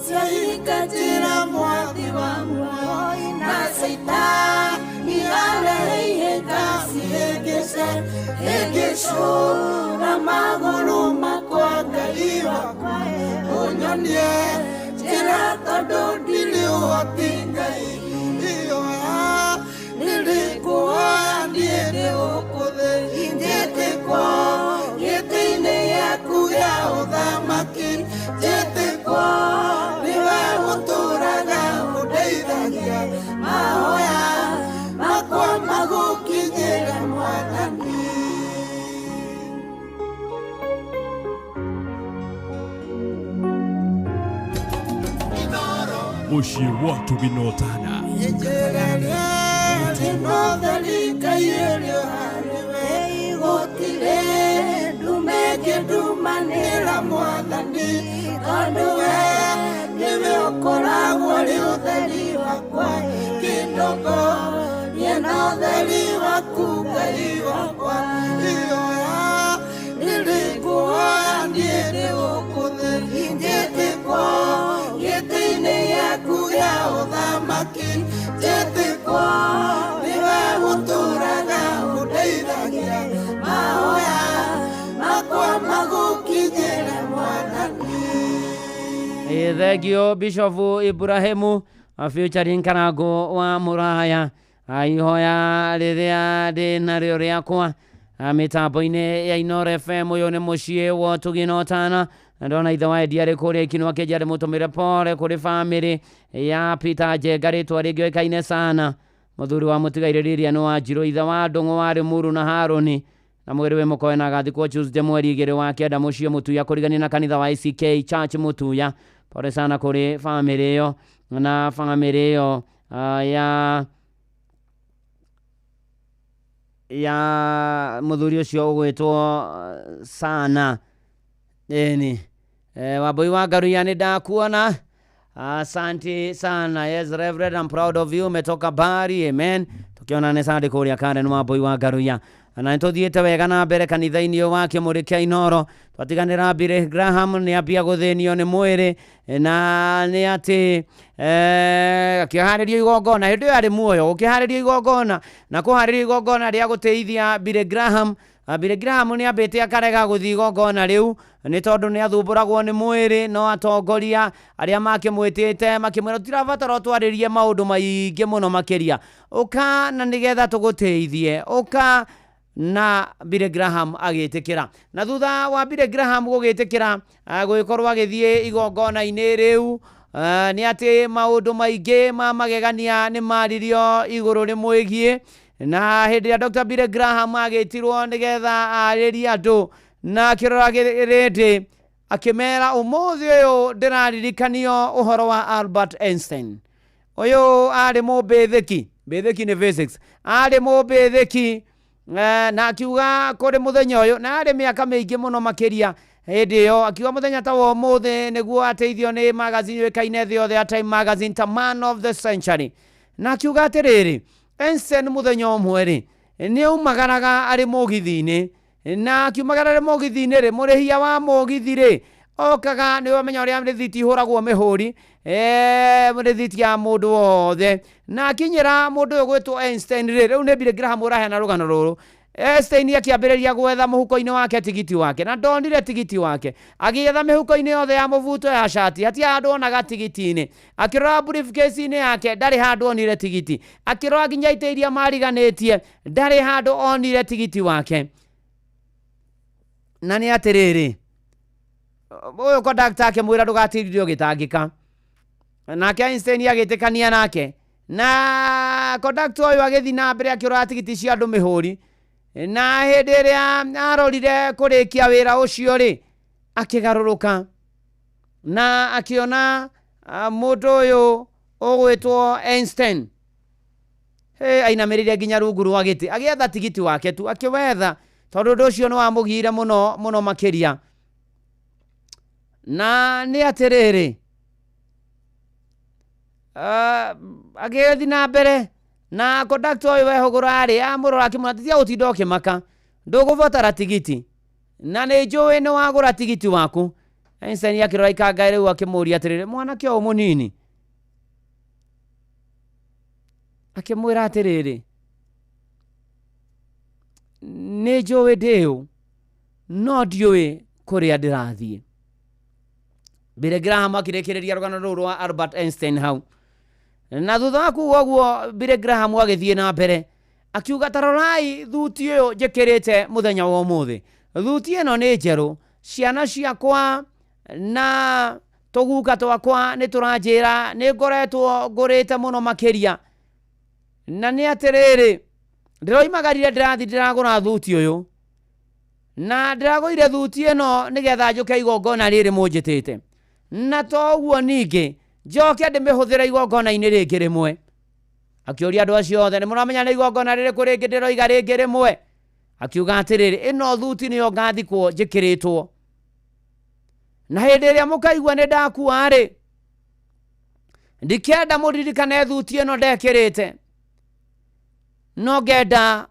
ciahinga njĩra mwathi wa muoyo na Caitani arehe ihĩnga cihĩngĩce hĩngĩcũra magũrũ makwa Ngai wakwa ũnyonie nyonie njĩra tondũ ndirĩ ũhoti Ngai ihoya nĩrĩkũhoya niĩ ndĩ gũkũ thĩ njĩtĩkwo gĩtĩ-inĩ gĩaku gĩa ũthamaki njĩtĩkwo nĩwe ũtũũraga ũndeithagia mahoya makwa magũkinyĩra Mwathani. Mũciĩ wa ũtugi na ũtana. Njĩra rĩarĩ na ũtheri Ngai ũrĩ harĩ we gũtirĩ ndume ĩngĩndumanĩra Mwathani tondũ we nĩwe ũkoragwo ũrĩ ũtheri wakwa kĩndongorie na ũtheri waku Ngai wakwa ihoya nĩrĩkũhoya niĩ ndĩ gũkũ thĩ njĩtĩkwo gĩtĩ-inĩ gĩaku gĩa ũthamaki njĩtĩkwo nĩwe ũtũũraga ũndeithagia mahoya makwa magũkinyĩra Mwathani. Thengio Bishop Ibrahimu featuring Karago wa Muraya ihoya rĩrĩa ndĩ narĩo rĩakwa mĩtambo-inĩ ya Inooro FM. Ũyũ nĩ mũciĩ wa ũtugi na ũtana. Ndona ithe wa Eddie arĩ kũrĩa Ikinwa Kĩnja ndĩmũtũmĩre pole kũrĩ bamĩrĩ ya Peter Njenga rĩtwa rĩngĩoĩkaine sana mũthuri wa mũtigairĩ Lilian Wanjirũ ithe wa Ndũng'ũ warĩ Muru na Harũni na mwĩrĩ wĩ mũkoe na agathikwo Tuesday mweri 2 wa 9 mũciĩ Mũtuya kũrigania na kanitha wa ACK Church Mũtuya. Pole sana kũrĩ bamĩrĩ ĩyo na bamĩrĩ ĩyo ya mũthuri ũcio ũgwĩtwo sana ĩni Wambui wa Ngaruiya nĩ ndakuona. Asante sana. Yes, Reverend, I'm proud of you. Umetoka bari. Amen. Tukionane Sunday kũrĩa Karen Wambui wa Ngaruiya. Na nĩtũthiĩte wega na mbere kanitha-inĩ ũyũ wa Kĩmũrĩ kĩa Inooro. Twatiganĩra Billy Graham nĩ ambia gũthĩnio nĩ mwĩrĩ na nĩ atĩ akĩharĩrio igongona hĩndĩ ĩyo arĩ muoyo gũkĩharĩrio igongona na kũharĩrio igongona rĩa gũtĩithia Billy Graham. Billy Graham nĩ ambĩte akarega gũthiĩ igongona rĩu nĩ tondũ nĩ athumbũragwo nĩ mwĩrĩ no atongoria arĩa makĩmwĩtĩte makĩmwĩra tũtirabatara ũtwarĩrie maũndũ maingĩ mũno makĩria ũka na nĩgetha tũgũteithie ũka na Billy Graham agĩtĩkĩra. Na thutha wa Billy Graham gũgĩtĩkĩra gũgĩkorwo agĩthiĩ igongona-inĩ rĩu nĩ atĩ maũndũ maingĩ ma magegania nĩ maririo igũrũ rĩmwĩgiĩ na hĩndĩ ĩrĩa Dr. Billy Graham agĩtirwo nĩgetha arĩrie andũ na akĩrora rĩndĩ akĩmera ũmũthĩ ũyũ ndĩraririkanio ũhoro wa Albert Einstein. Ũyũ arĩ mũmbĩthĩki, mbĩthĩki nĩ physics, arĩ mũmbĩthĩki na akiuga kũrĩ mũthenya ũyũ na arĩ mĩaka mĩingĩ mũno makĩria hĩndĩ ĩyo akiuga mũthenya ta wa ũmũthĩ nĩguo ateithio nĩ magazine yũĩkaine thĩ yothe ya Time Magazine ta Man of the Century. Na akiuga atĩrĩrĩ Einstein mũthenya ũmwe rĩ nĩ aumagaraga arĩ mũgithi-inĩ na akiumagara arĩ mũgithi-inĩ rĩ mũrĩhia wa mũgithi rĩ okaga nĩ wamenya ũrĩa rĩthiti ihũragwo mĩhũri rĩthiti ya mũndũ wothe na akinyĩra mũndũ ũyũ gwĩtwo Einstein rĩ rĩu nĩ Billy Graham ũraheana rũgano rũrũ. Einstein akĩambĩrĩria gwetha mũhuko-inĩ wake tigiti wake na ndonire tigiti wake agĩetha mĩhuko-inĩ yothe ya mũbuto ya shati hatirĩ handũ onaga tigiti-inĩ akĩrora briefcase-inĩ yake ndarĩ handũ onire tigiti akĩrora nginya itĩ iria mariganĩtie ndarĩ handũ onire tigiti wake. Na nĩ atĩrĩrĩ ũyũ conductor akĩmwĩra ndũgatirire ũgĩtangĩka nake Einstein agĩtĩkania nake na conductor ũyũ agĩthiĩ na mbere akĩrora tigiti cia andũ mĩhũri na hĩndĩ ĩrĩa arorire kũrĩkia wĩra ũcio rĩ akĩgarũrũka na akĩona mũndũ ũyũ ũgwĩtwo Einstein ainamĩrĩire nginya rungu rwa gĩtĩ agĩetha tigiti wake tu akĩwetha tondũ ũndũ ũcio nĩ wamũgiire mũno mũno makĩria. Na nĩ atĩrĩrĩ agĩthiĩ na mbere na conductor ũyũ wehũgũra arĩ amũrora akĩmwĩra tiga gũtinda ũkĩmaka ndũgũbatara tigiti na nĩ njũĩ nĩ wagũra tigiti waku. Einstein akĩrora ikanga rĩu akĩmũria atĩrĩrĩ mwanake ũyũ mũnini akĩmwĩra atĩrĩrĩ nĩ njũĩ ndĩũ no ndiũĩ kũrĩa ndĩrathiĩ. Billy Graham akĩrĩkĩrĩria rũgano rũu rwa Albert Einstein hau. Na thutha wa kuga ũguo Billy Graham agĩthiĩ na mbere akiuga, ta rorai thuti ũyũ njĩkĩrĩte mũthenya wa ũmũthĩ, thuti ĩno nĩ njerũ, ciana ciakwa na tũguka twakwa nĩ tũranjĩra nĩ ngoretwo ngũrĩte mũno makĩria, na nĩ atĩrĩrĩ, ndĩroimagarire ndĩrathi ndĩragũra thuti ũyũ, na ndĩragũire thuti ĩno nĩgetha njũke igongona rĩrĩ mũnjĩtĩte, na to ũguo ningĩ njoke ndĩmĩhũthĩre igongona-inĩ rĩngĩ rĩmwe. Akĩũria andũ acio othe, nĩ mũramenya nĩ igongona rĩrĩkũ rĩngĩ ndĩroiga rĩngĩ rĩmwe? Akiuga atĩrĩrĩ, ĩno thuti nĩyo ngathikwo njĩkĩrĩtwo, na hĩndĩ ĩrĩa mũkaigua nĩ ndakua-rĩ, ndikenda mũririkane thuti ĩno ndekĩrĩte, no ngenda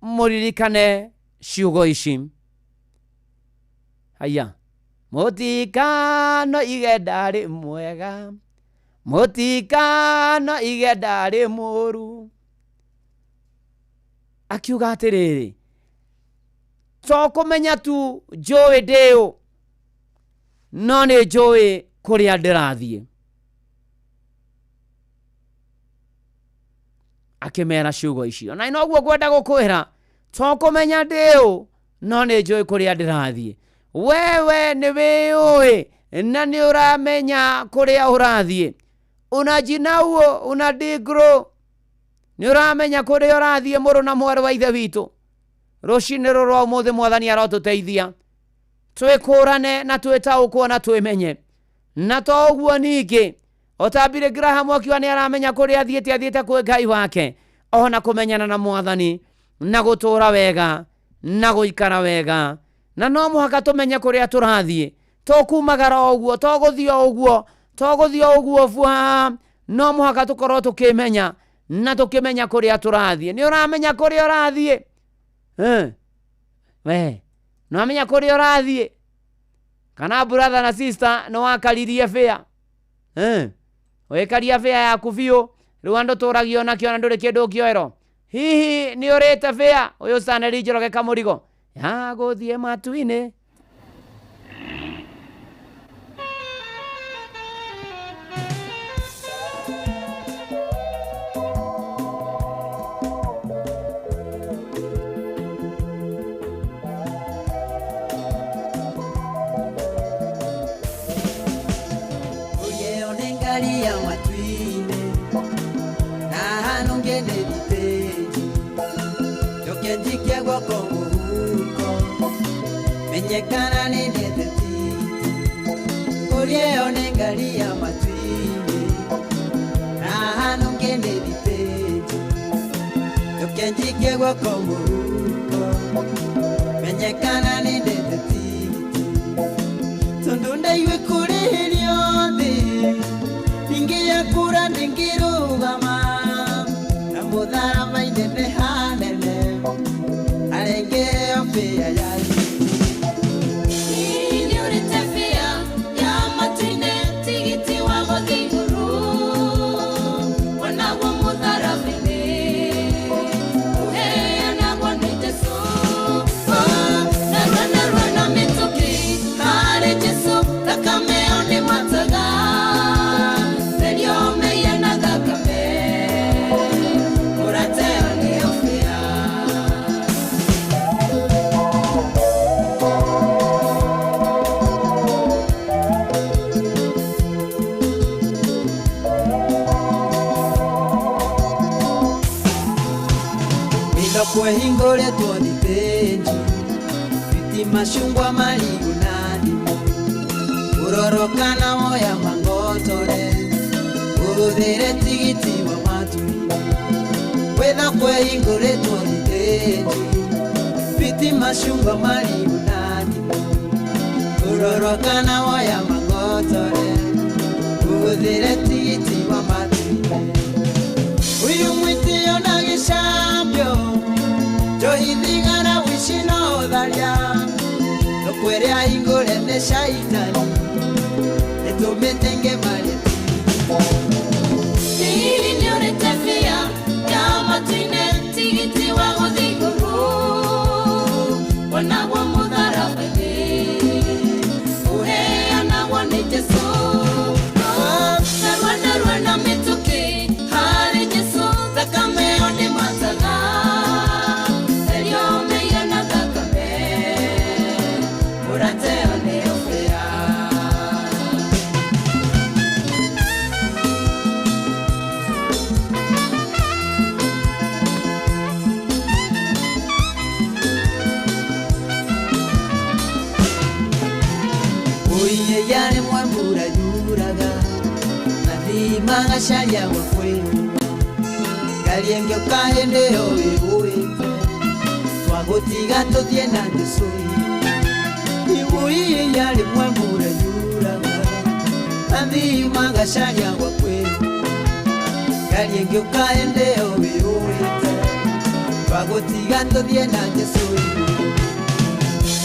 mũririkane ciugo ici. Haya, mũtikano ige ndarĩ mwega, mũtikano ige ndarĩ mũru. Akiuga atĩrĩrĩ, to kũmenya tu njũĩ ndĩũ, no nĩ njũĩ kũrĩa ndĩrathiĩ. Akĩmera ciugo icio, na noguo ngwenda gũkwĩra, to kũmenya ndĩũ, no nĩ njũĩ kũrĩa ndĩrathiĩ. Wewe nĩ wĩũĩ na nĩ ũramenya kũrĩa ũrathiĩ, unajinauo unadigro, nĩ ũramenya kũrĩa ũrathiĩ, mũrũ na mwarĩ wa ithe witũ. Rũcinĩ rũrũ rwa ũmũthĩ mwathani arotũteithia twĩkũrane na twĩtaũkwo na twĩmenye. Na to ũguo ningĩ, o ta Billy Graham akiuga nĩ aramenya kũrĩa athiĩte, athiĩte kwĩ Ngai wake, ona kũmenyana na mwathani na gũtũra wega na gũikara wega. Na no mũhaka tũmenye kũrĩa tũrathiĩ, to kumagara o ũguo, to gũthiĩ o ũguo, to gũthiĩ o ũguo bua, no mũhaka tũkorwo tũkĩmenya na tũkĩmenya kũrĩa tũrathiĩ. Nĩ ũramenya kũrĩa ũrathiĩ? We nĩ wamenya kũrĩa ũrathiĩ? Kana brother na sister nĩ wakaririe bĩa? Wĩkaria bĩa yaku biũ, rĩu andũ tũragio nakĩo na ndũrĩ kĩndũ ũngĩoerwo. Hihi nĩ ũrĩte bĩa? Ũyũ Stanley Njoroge Kamũrigo ya gũthiĩ matu-inĩ. Menyekana nĩ ndete titi kũrĩa ĩyo nĩ ngari ya matu-inĩ, na hanu ngende thitĩnji njoke njikie guoko mũhuko, menyekana nĩ ndete titi tondũ ndaigue kũrĩhĩrio thĩ ndingĩakũra ndingĩrũgama na mũtharaba-inĩ nĩ hanene arengeo bĩa ya Kwehingũrĩtwo thitĩnji biti macungwa marigũ na ndimũ ũroroka na woya mangotore ũhũthĩre tigiti wa matu-inĩ wĩtha kwehingũrĩtwo thitĩnji biti macungwa marigũ na ndimũ ũroroka na woya mangotore ũhũthĩre tigiti wa matu-inĩ ũyũ mwĩtĩo na gĩcambio njohithigana wici no tharia tũkwĩrĩa hingũre nĩ caitani ĩtũmĩte ngemarie. Hihi nĩ ũrĩte bĩa ya matu-inĩ tigiti wa gũthiĩ igũrũ wonagwo mũtharaba-inĩ ũheanagwo nĩ Jesũ. Jesũ. Narua narua na mĩtũkĩ harĩ Jesũ, thakame ĩyo ndĩmataga. Therio mehia na thakame, mũrata ĩyo nĩyo bĩa. Oiye yarĩ mwe mbura yuraga mathima gacaria gwa kwĩyũa ngari ĩngĩũka hĩndĩ ĩyo ĩgũĩte twagũtiga tũthiĩ na Jesũ. Iwũiye yarĩ mwe mbura yuraga mathima gacaria gwa kwĩyũa ngari ĩngĩũka hĩndĩ ĩyo ĩgũĩte twagũtiga tũthiĩ na Jesũ.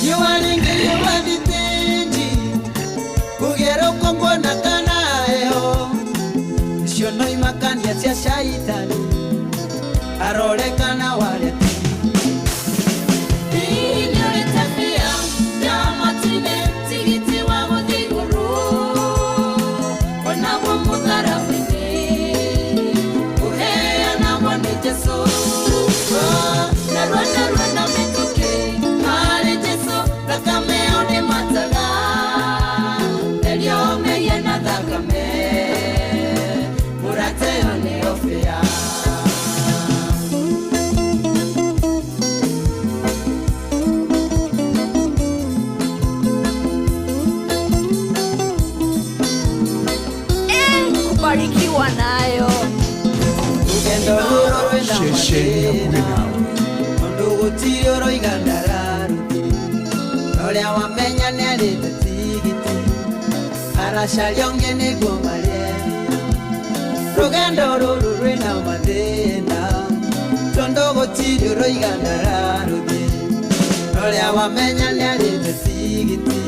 Riũa rĩngĩhiũha thitĩnji kũgera ũkũngũ na kana heho icio no imakania cia caitani arore kana warĩa. Hihi nĩũrĩte bĩa ya matu-inĩ, tigiti wa gũthiĩ igũrũ, onaguo mũtharaba-inĩ, ũheanagwo nĩ Jesũ. Narua narua na mĩtũkĩ harĩ Jesũ, thakame ĩyo ndĩmataga. Therio mehia na thakame, mũrata ĩyo nĩyo bĩa. Kubarikiwa nayo. Rũgendo rũrũ rwĩna mathĩna tondũ gũtirĩ ũroiga ndararũthi na ũrĩa wamenya nĩarĩte tigiti aracaria ũngĩ nĩguo marĩe. Rũgendo rũrũ rwĩna mathĩna tondũ gũtirĩ ũroiga ndararũthi na ũrĩa wamenya nĩarĩte tigiti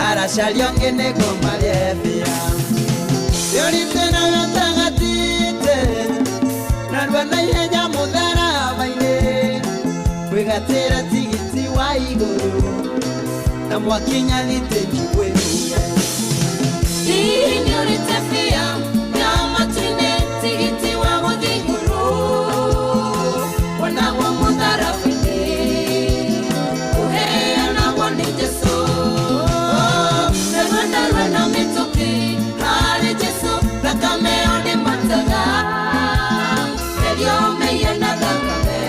aracaria ũngĩ nĩguo marĩe bĩa. Yũrĩte na gatagatĩte narua na ihenya mũtharaba-inĩ kwĩgatĩra tigiti wa igũrũ na mwakinya thitĩnji gwĩkuwe. Hihi nĩũrĩte bĩa ya matu-inĩ, tigiti wa gũthiĩ igũrũ, onaguo mũtharaba-inĩ, ũheanagwo nĩ Jesũ. Narua narua na mĩtũkĩ harĩ Jesũ, thakame ĩyo ndĩmataga. Therio mehia na thakame,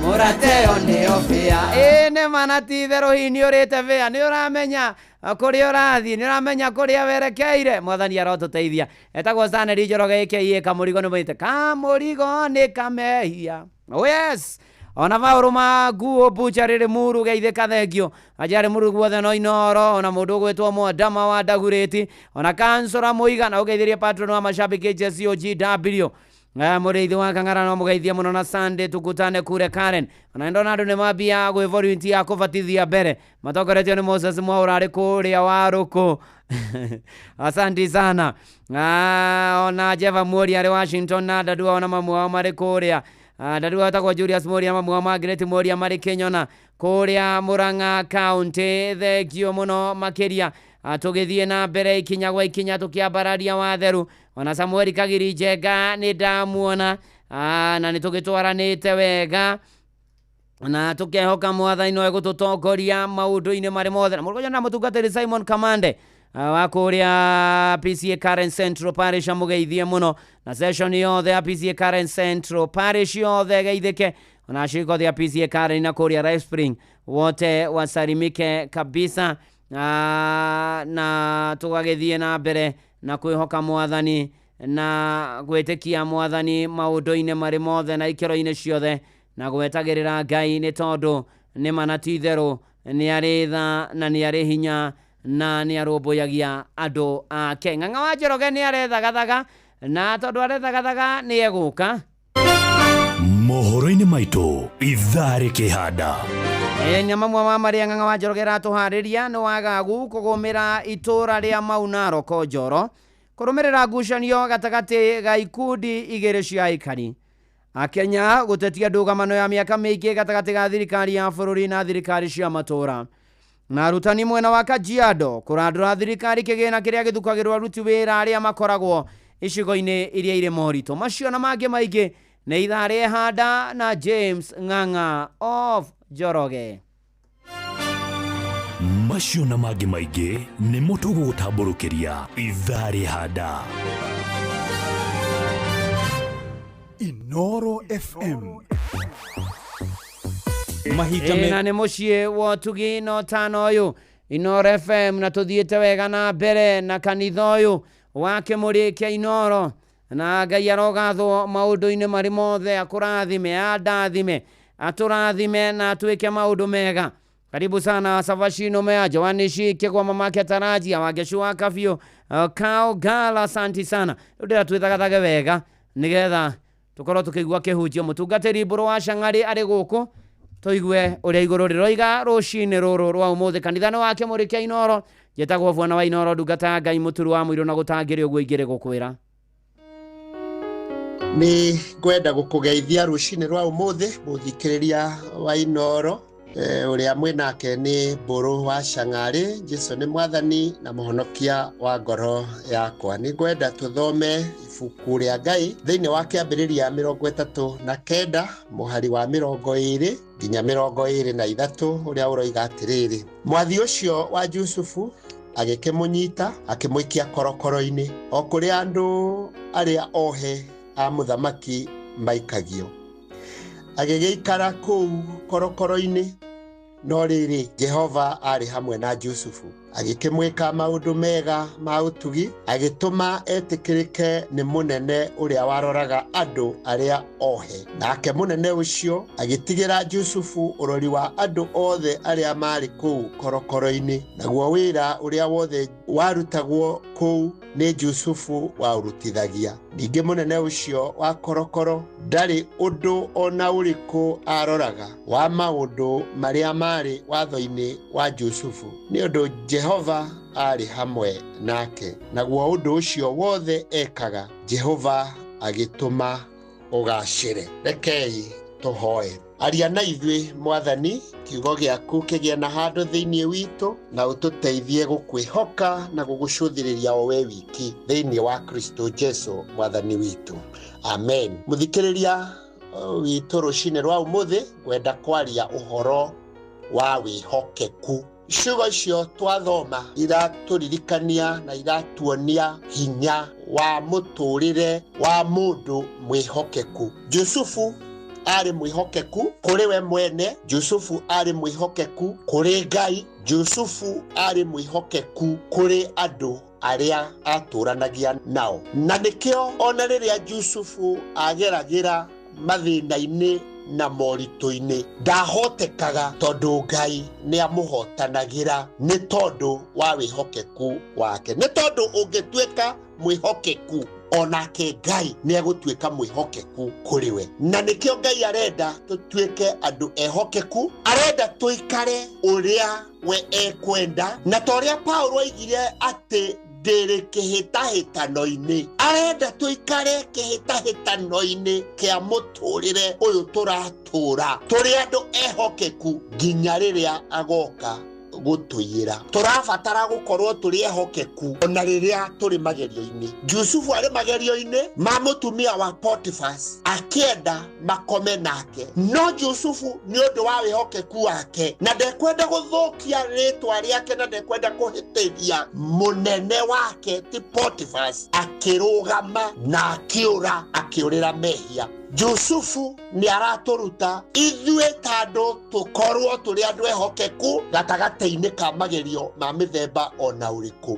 Mũrata ĩyo nĩyo bĩa. Ĩĩ nĩ ma na ti itherũ hihi nĩ ũrĩte bĩa, nĩ ũramenya kũrĩa ũrathiĩ, nĩ ũramenya kũrĩa werekeire. Mwathani arotũteithia. Etagwo Stanley Njoroge aka Kamũrigo nĩ mwĩte Kamũrigo nĩ kamehia. Oh yes. Ona Paũlũ Manguo Bucha rĩrĩ muru geithĩka thengio ajarĩ muru guothe no inoro ona mũndũ ũgwĩtwo Mwandama wa Ndagurĩti ona kansora Mũigana ũgeithĩrie patron wa mashabiki HSOGW mũrĩithi wa Kang'ara no mũgeithie mũno na Sunday tukutane kure Karen. Ona ndona andũ nĩ mambia gwĩ volunteer ya kũbatithia mbere matongoretio nĩ Moses Mwaura arĩ kũrĩa Warũkũ. Asante sana. Ona Jeva Mori arĩ Washington na Dadua ona mamu wao marĩ kũrĩa. Dadua etagwo Julius Mori na mamu wao Margaret Mori marĩ Kĩnyona kũrĩa Murang'a County. Thengio mũno makĩria. Tũgĩthiĩ na mbere ikinya gwa ikinya tũkĩambararia watheru. Ona Samueli Kagiri Njenga nĩ ndamuona, na nĩ tũgĩtwaranĩte wega na tũkehoka mwathani no egũtũtongoria maũndũ-inĩ marĩ mothe. Na mũrũgũria na mũtungatĩri Simon Kamande wa kũrĩa PCA Karen Central Parish amũgeithie mũno na session yothe ya PCA Karen Central Parish yothe geithĩke ona ashirika othe ya PCA Karen na kũrĩa Rice Spring wote wasalimike kabisa. Na tũgagĩthiĩ na mbere na kwĩhoka mwathani na gwĩtĩkia mwathani maũndũ-inĩ marĩ mothe na ikĩro-inĩ ciothe na gwetagĩrĩra Ngai nĩ tondũ nĩ ma na ti itherũ nĩ arĩ tha na nĩ arĩ hinya na nĩ arũmbũyagia andũ ake. Ng'ang'a wa Njoroge nĩ arethagathaga na tondũ arethagathaga nĩ egũka. Mohoro-inĩ maitũ ithaa rĩkĩhanda. Nĩ mamwe ma marĩa Ng'ang'a wa Njoroge aratũharĩria nĩ wagagu kũgũmĩra itũra rĩa Mau Narok Njoro kũrũmĩrĩra ngucanio gatagatĩ ga ikundi igĩrĩ cia aikari. Akenya gũtetia ndũgamano ya mĩaka mĩingĩ gatagatĩ ga thirikari ya bũrũri na thirikari cia matũra. Na arutani mwena wa Kajiado kũrandũra thirikari kĩgĩna kĩrĩa gĩthukagĩrwo aruti wĩra arĩa makoragwo icigo-inĩ iria irĩ moritũ. Macio na mangĩ maingĩ nĩ ithaa rĩa Handa na James Ng'ang'a of Njoroge. Macio na mangĩ maingĩ nĩmo tũgũgũtambũrũkĩria ithaa rĩhanda. Inoro FM. Mahinda Ĩ, na nĩ mũciĩ wa ũtugi na ũtana ũyũ Inoro FM, na tũthiĩte wega na mbere na kanitha ũyũ wa kĩmũrĩ kĩa Inoro, na Ngai arogathwo maũndũ-inĩ marĩ mothe, akũrathime, andathime, atũrathime na atwĩke maũndũ mega. Karibu sana Savashino Mea, Joanishi Kegwa, mamake Tarajia Wagecua Kafio, Kao Gala, asanti sana. Rĩu ndĩra twĩthagathage wega nĩgetha tũkorwo tũkĩigua kĩhunjio. Mũtungatĩri Mbũrũ wa Cang'arĩ arĩ gũkũ, tũigue ũrĩa igũrũ rĩroiga rũcinĩ rũrũ rwa ũmũthĩ. Kanitha nĩ wa kĩmũrĩ kĩa Inoro, njĩtagwo Bwana wa Inoro, ndungata ya Ngai, mũturu wa mũirũ na gũtangĩrĩ ũguo ingĩrĩ gũkwĩra. Nĩ ngwenda gũkũgeithia rũcinĩ rwa ũmũthĩ, mũthikĩrĩria wa Inoro. Ũrĩa mwĩ nake nĩ Mbũrũ wa Cang'arĩ. Jesu nĩ mwathani na mũhonokia wa ngoro yakwa. Nĩ ngwenda tũthome ibuku rĩa Ngai thĩinĩ wa Kĩambĩrĩria 39 mũhari wa 20 nginya 23, ũrĩa ũroiga atĩrĩrĩ: mwathi ũcio wa Jusufu agĩkĩmũnyita akĩmũikia korokoro-inĩ, o kũrĩa andũ arĩa ohe a mũthamaki maikagio. Agĩgĩikara kũu korokoro-inĩ, no rĩrĩ, Jehova aarĩ hamwe na Jusufu, agĩkĩmwĩka maũndũ mega ma ũtugi, agĩtũma etĩkĩrĩke nĩ mũnene ũrĩa waroraga andũ arĩa ohe. Nake mũnene ũcio agĩtigĩra Jusufu ũrori wa andũ othe arĩa maarĩ kũu korokoro-inĩ, naguo wĩra ũrĩa wothe warutagwo kũu nĩ Jusufu waũrutithagia. Ningĩ mũnene ũcio wa korokoro ndarĩ ũndũ ona ũrĩkũ aroraga wa maũndũ marĩa maarĩ watho-inĩ wa Jusufu, nĩ ũndũ Jehova aarĩ hamwe nake. Naguo ũndũ ũcio wothe ekaga, Jehova agĩtũma ũgaacĩre. Rekei tũhoe. Aria na ithuĩ Mwathani, kiugo gĩaku kĩgĩe na handũ thĩinĩ witũ, na ũtũteithie gũkwĩhoka na gũgũcũthĩrĩria o we wiki thĩinĩ wa Kristo Jesu Mwathani witũ, amen. Mũthikĩrĩria witũ, rũcinĩ rwa ũmũthĩ ngwenda kwaria ũhoro wa wĩhokeku. Ciugo icio twathoma iratũririkania na iratuonia hinya wa mũtũrĩre wa mũndũ mwĩhokeku. Jusufu arĩ mwĩhokeku kũrĩ we mwene, Jusufu arĩ mwĩhokeku kũrĩ Ngai, Jusufu arĩ mwĩhokeku kũrĩ andũ arĩa atũranagia nao. Na nĩkĩo ona rĩrĩa Jusufu ageragĩra mathĩna-inĩ na moritũ-inĩ, ndahotekaga, tondũ Ngai nĩ amũhotanagĩra nĩ tondũ wa wĩhokeku wake. Nĩ tondũ ũngĩtuĩka mwĩhokeku, onake Ngai nĩ egũtuĩka mwĩhokeku kũrĩ we. Na nĩkĩo Ngai arenda tũtuĩke andũ ehokeku, arenda tũikare ũrĩa we ekwenda, na ta ũrĩa Paulo oigire atĩ ndĩrĩ kĩhĩtahĩtano-inĩ, arenda tũikare kĩhĩtahĩtano-inĩ kĩa mũtũrĩre ũyũ tũratũra tũrĩ andũ ehokeku nginya rĩrĩa agoka gũtũiyĩra. Tũrabatara gũkorwo tũrĩ ehokeku ona rĩrĩa tũrĩ magerio-inĩ. Jusufu arĩ magerio-inĩ ma mũtumia wa Potifas, akĩenda makome nake, no Jusufu nĩ ũndũ wa wĩhokeku wake na ndekwenda gũthũkia rĩtwa rĩake na ndekwenda kũhĩtĩria mũnene wake ti Potifas, akĩrũgama na akĩũra, akĩũrĩra mehia. Jusufu nĩ aratũruta ithuĩ ta andũ tũkorwo tũrĩ andũ ehokeku gatagatĩ-inĩ ka magerio ma mĩthemba ona ũrĩkũ.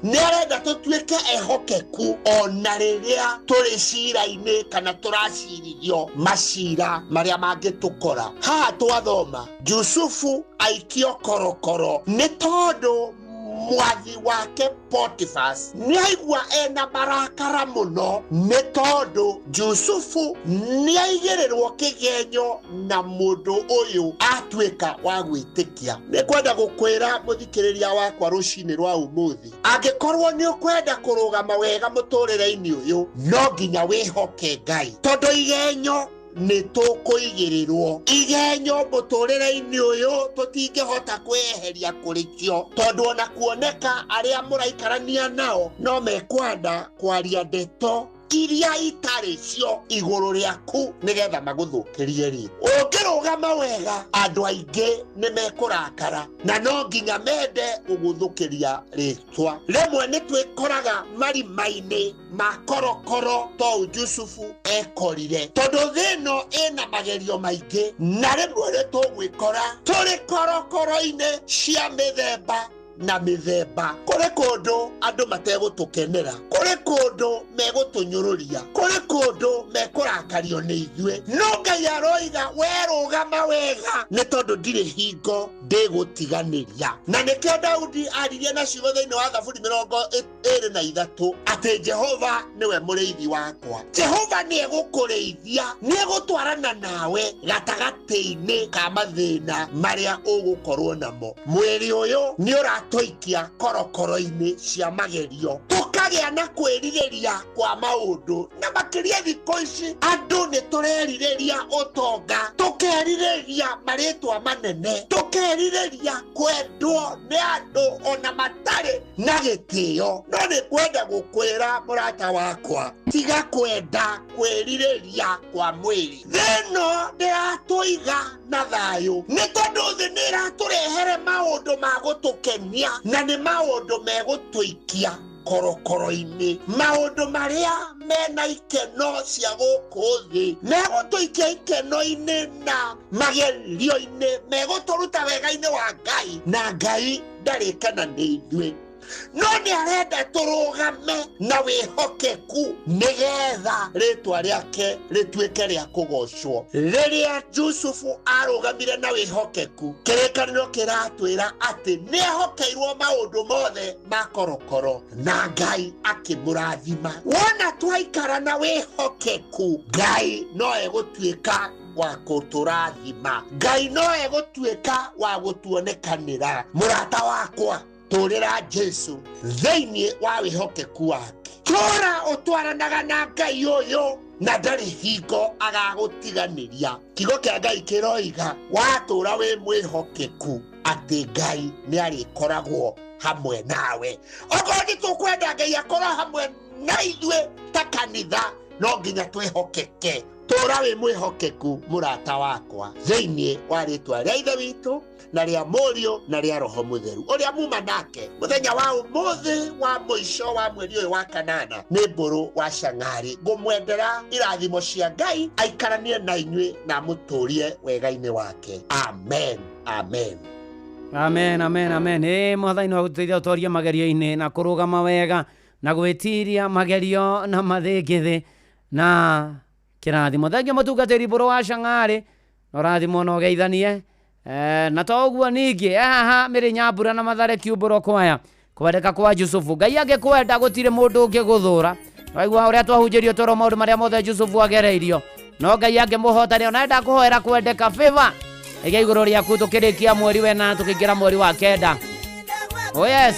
Nĩ arenda tũtuĩke ehokeku ona rĩrĩa tũrĩ cira-inĩ kana tũracirithio macira marĩa mangĩtũkora. Haha twathoma Jusufu aikio korokoro nĩ tondũ mwathi wake Potifas nĩ aigua ena marakara mũno, nĩ tondũ Jusufu nĩ aigĩrĩrwo kĩgenyo na mũndũ ũyũ atuĩka wa gwĩtĩkia. Nĩ kwenda gũkwĩra mũthikĩrĩria wakwa rũcinĩ rwa ũmũthĩ, angĩkorwo nĩ ũkwenda kũrũgama wega mũtũrĩre-inĩ ũyũ, no nginya wĩhoke Ngai, tondũ igenyo Nĩ tũkũigĩrĩrwo igenyo mũtũrĩre-inĩ ũyũ, tũtingĩhota kwĩyeheria kũrĩ kĩo, tondũ ona kuoneka arĩa mũraikarania nao no mekwenda kwaria ndeto iria itarĩ cio igũrũ rĩaku nĩgetha magũthũkĩrie rĩ. Ũngĩrũgama wega, andũ aingĩ nĩ mekũrakara na no nginya mende gũgũthũkĩria rĩtwa. Rĩmwe nĩ twĩkoraga marima-inĩ ma korokoro tou Jusufu ekorire, tondũ thĩ ĩno ĩna magerio maingĩ, na rĩmwe nĩ tũgwĩkora tũrĩ korokoro-inĩ cia mĩthemba na mĩthemba. Kũrĩ kũndũ andũ mategũtũkenera, kũrĩ kũndũ megũtũnyũrũria, kũrĩ kũndũ mekũrakario nĩ ithuĩ, no Ngai aroiga werũgama wega, nĩ tondũ ndirĩ hingo ndĩgũtiganĩria. Na nĩkĩo Daudi aririe na ciugo thĩinĩ wa Thaburi 23 atĩ Jehova nĩwe mũrĩithi wakwa. Jehova nĩ egũkũrĩithia, nĩ egũtwarana nawe gatagatĩ-inĩ ka mathĩna marĩa ũgũkorwo namo. Mwĩrĩ ũyũ nĩ ũratũikia korokoro-inĩ cia magerio, tũkagĩa na kwĩrirĩria kwa maũndũ, na makĩria thikũ ici andũ nĩ tũrerirĩria ũtonga, tũkerirĩria marĩtwa manene, tũkerirĩria kwendwo nĩ andũ ona matarĩ na gĩtĩo. No nĩ kwenda gũkwĩra mũrata wakwa, tiga kwenda kwĩrirĩria kwa mwĩrĩ. Thĩ ĩno ndĩratũiga na thayũ, nĩ tondũ thĩ nĩ ĩratũrehere maũndũ ma gũtũkenia na nĩ maũndũ megũtũikia korokoro-inĩ, maũndũ marĩa mena ikeno cia gũkũ thĩ megũtũikia ikeno-inĩ na magerio-inĩ, megũtũruta wega-inĩ wa Ngai, na Ngai ndarĩkana nĩ ithuĩ. No nĩ arenda tũrũgame na wĩhokeku nĩgetha rĩtwa rĩake rĩtuĩke rĩa kũgocwo. Rĩrĩa Jusufu arũgamire na wĩhokeku, kĩrĩkanĩro kĩratwĩra atĩ nĩ ehokeirwo maũndũ mothe ma korokoro na Ngai akĩmũrathima. Wona twaikara na wĩhokeku, Ngai no egũtuĩka wa gũtũrathima, Ngai no egũtuĩka wa gũtuonekanĩra. Mũrata wakwa, tũrĩra Jesu thĩinĩ wa wĩhokeku wake, tũra ũtwaranaga na Ngai ũyũ na ndarĩ hingo agagũtiganĩria. Kiugo kĩa Ngai kĩroiga watũra wĩ mwĩhokeku atĩ Ngai nĩ arĩkoragwo hamwe nawe. Okorwo nĩ tũkwenda Ngai akorwo hamwe na ithuĩ ta kanitha, no nginya twĩhokeke. Tũra wĩ mwĩhokeku mũrata wakwa, thĩinĩ wa rĩtwa rĩa Ithe witũ na rĩa Mũriũ na rĩa Roho Mũtheru, ũrĩa muma nake mũthenya wa ũmũthĩ wa mũico wa mweri ũyũ wa kanana nĩ Mbũrũ wa Cang'arĩ. Ngũmwendera irathimo cia Ngai, aikaranie na inyuĩ na amũtũrie wega-inĩ wake. Amen, amen. Amen, amen, amen. Ĩ Mwathani no agũteithia ũtorie magerio-inĩ na kũrũgama wega na gwĩtiria magerio na mathĩngĩthĩ na kĩrathimo. Thengiũ mũtungatĩri Mbũrũ wa Cang'arĩ, na ũrathimwo na ũgeithanie. Na to ũguo ningĩ haha mĩrĩ Nyambura na Mathare Kiumbũro kwaya kwendeka kwa Jusufu. Ngai angĩkwenda gũtirĩ mũndũ ũngĩgũthũra. Waigua ũrĩa twahunjĩrio toro maũndũ marĩa mothe Jusufu agereirio, no Ngai angĩmũhotania ona enda kũhoera kwendeka favor ĩgĩa igũrũ rĩaku tũkĩrĩkia mweri wena tũkĩingĩra mweri wa kenda. Oh yes.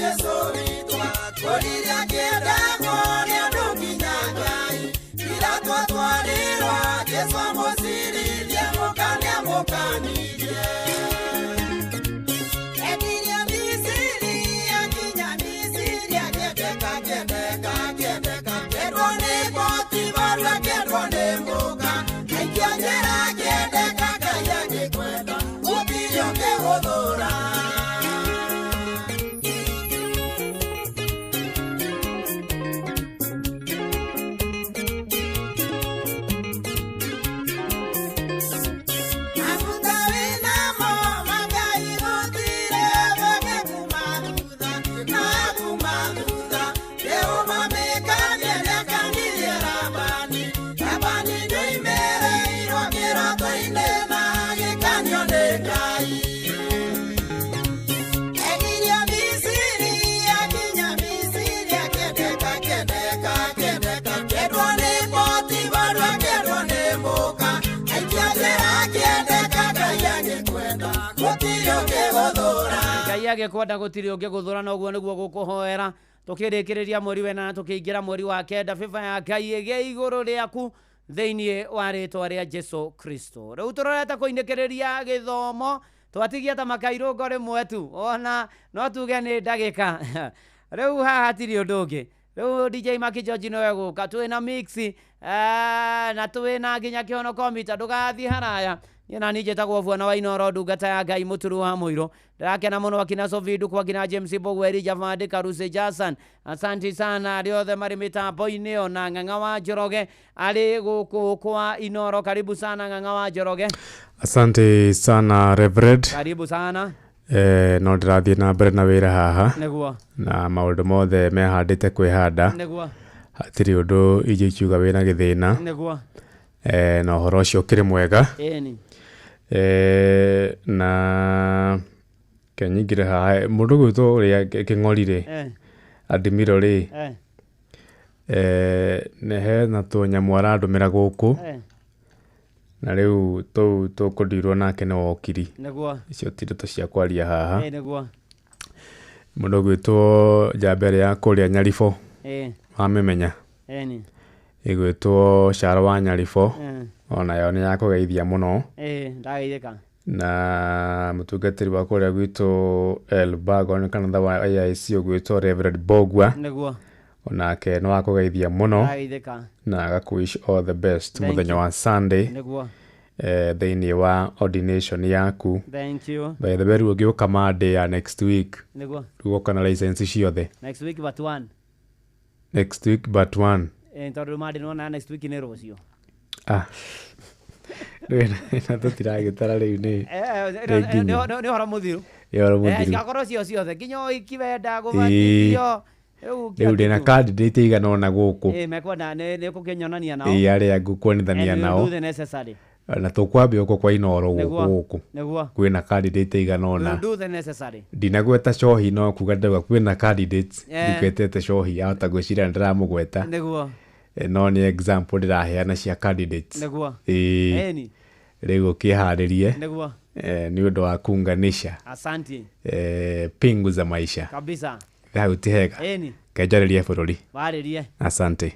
Jesu witwa, Ngai agĩkwenda gũtirĩ ũngĩgũthũra na ũguo nĩguo gũkũhoera. Tũkĩrĩkĩrĩria mweri wena tũkĩingĩra mweri wa kenda, bĩba ya Ngai ĩgĩe igũrũ rĩaku thĩinĩ wa rĩtwa rĩa Jesu Kristo. Rĩu tũrorete kũinĩkĩrĩria gĩthomo, twatigia ta makairũngo rĩmwe tu, ona no tuge nĩ ndagĩka. Rĩu haha hatirĩ ũndũ ũngĩ. Rĩu DJ Maki George nĩwe gũka, twĩna mix na twĩna nginya kĩhono mita. Ndũgathiĩ haraya. Niĩ na niĩ njĩtagwo Bwana wa Inoro, ndungata ya Ngai, mũturu wa mũirũ. Ndĩrakena mũno akina Sophie Nduku, akina James Mbugua, Javandi Karuse, Jason, asanti sana arĩa othe marĩ mĩtambo-inĩ, ona Ng'ang'a wa Njoroge arĩ gũkũ kwa Inoro. Karibu sana Ng'ang'a wa Njoroge. Asante sana, Reverend. Karibu sana. No ndĩrathiĩ na mbere na wĩra haha. Na maũndũ mothe mehandĩte kwĩhanda. Hatirĩ ũndũ ingĩ ikiuga wĩna gĩthĩna. Na ũhoro ũcio ũkĩrĩ mwega. Na kenyingĩre haha mũndũ gwĩtwo ũrĩa kĩng'ori rĩ, adimiro rĩ, nĩ hena tũnyamũ arandũmĩra gũkũ. Na rĩu tũu tũkũndirwo nake nĩ wokiri. Icio ti ndeto cia kwaria haha. Mũndũ ũgwĩtwo njamba ĩrĩa ya kũrĩa Nyaribũ, wamĩmenya? Ĩni. Ĩgwĩtwo Caro wa Nyaribũ, onayo nĩ yakũgeithia mũno. Ndageithĩka. Na mũtungatĩri wa kũrĩa gwitũ Elbago nĩ kanitha wa AIC ũgwĩtwo Reverend Bogwa, onake nĩ wakũgeithia mũno. Ndageithĩka. Na agakũ wish all the best Thank mũthenya you. wa Sunday thĩinĩ wa ordination yaku. Thank you. By the way, rĩu ũngĩũka Monday ya next week, rĩu ũka na license ciothe. Next week but one. Next week but one. Tondũ Monday nĩwona next week nĩ rũciũ. Ah, rĩu na tũtiragĩtara rĩu nĩ nĩ nginya. Nĩ ũhoro mũthiru. Nĩ ũhoro mũthiru. Cigakorwo cio ciothe nginya ũhiki wenda gũbatithio. Rĩu Rĩu ndĩna candidate igana ũna gũkũ. Mekwenda nĩ ũkũkĩnyonania nao. Ĩĩ, arĩa ngũkuonithania And we'll nao. do the necessary. Na tũkwambia gũkũ kwa Inoro gũkũ gũkũ. Kwĩna candidate igana We'll ũna. do the necessary. Ndinagweta cohi no kuga ndauga kwĩna candidates. Ndigwetete cohi, ahota gwĩciria nĩ ndĩramũgweta. No nĩ example ndĩraheana cia candidates. Ĩĩ. Rĩu ũkĩharĩrie nĩ ũndũ wa kuunganisha Asante. Pingu za maisha. Kabisa. Hau ti hega? Ĩni. Kenjarĩrie bũrũri. Warĩrie. Asante.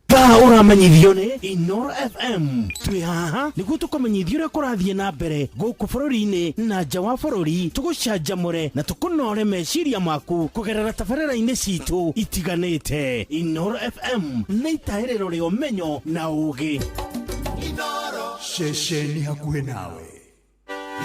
Thaa ũramenyithio nĩ Inoro FM. Twĩ haha nĩguo tũkũmenyithia ũrĩa kũrathiĩ na mbere gũkũ bũrũri-inĩ na nja wa bũrũri, tũgũcanjamũre na tũkũnore meciria maku kũgerera tabarĩra-inĩ citũ itiganĩte. Inoro FM nĩ itahĩrĩro rĩa ũmenyo na ũgĩ. Ceceni hakuhĩ nawe.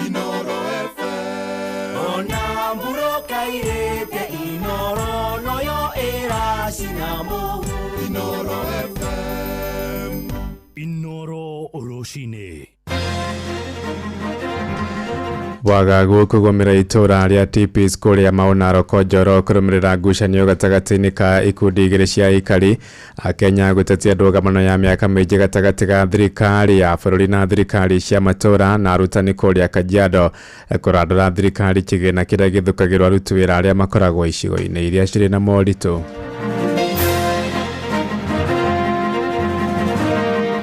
Inoro FM. Ona mburoka irĩte Inoro noyo ĩracina mũhu. Inoro FM. Inoro rũcinĩ. Wagagu kũgũmĩra itũra rĩa TPs kũrĩa Maũnaro Njoro kũrũmĩrĩra ngucanio gatagatĩ-inĩ ka ikundi igĩrĩ cia aikari a Kenya gũtetia ndũgamano ya mĩaka mĩingĩ gatagatĩ ga thirikari ya bũrũri na thirikari cia matũra, na arutani kũrĩa Kajiado kũrandũra thirikari kĩgĩna kĩrĩa gĩthũkagĩrwo aruti wĩra arĩa makoragwo icigo-inĩ iria cirĩ na moritũ.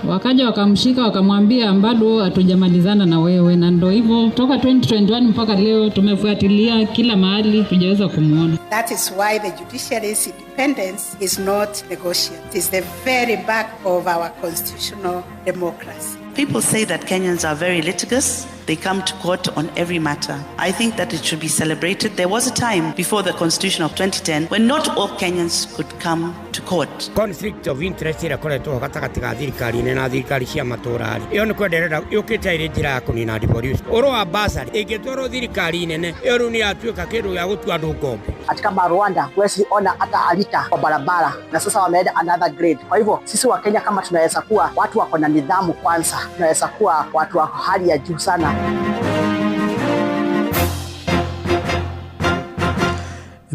Wakaja wakamshika wakamwambia, bado hatujamalizana na wewe, na ndo hivyo toka 2021 mpaka leo tumefuatilia kila mahali, tujaweza kumuona. That is why the judiciary's independence is not negotiable. It is the very back of our constitutional democracy. People say that Kenyans are very litigious. They come to court on every matter. I think that it should be celebrated. There was a time before the Constitution of 2010 when not all Kenyans could come to court. Conflict of interest ĩrĩa ĩkoretwo ho gatagatĩ ga thirikari nene na thirikari cia matũra rĩ, ĩyo nĩ kwenderera yũkĩte ĩrĩ njĩra ya kũnina devolution. Ũhoro wa bursary ĩngĩtwarwo thirikari nene, ĩyo rĩu nĩ yatuĩka kĩndũ gĩa gũtua andũ ngombo. Ati kama Rwanda huwezi ona hata alita kwa barabara, na sasa wameenda another grade. Kwa hivyo sisi wa Kenya kama tunaweza kuwa watu wako na nidhamu kwanza, tunaweza kuwa watu wa hali ya juu sana.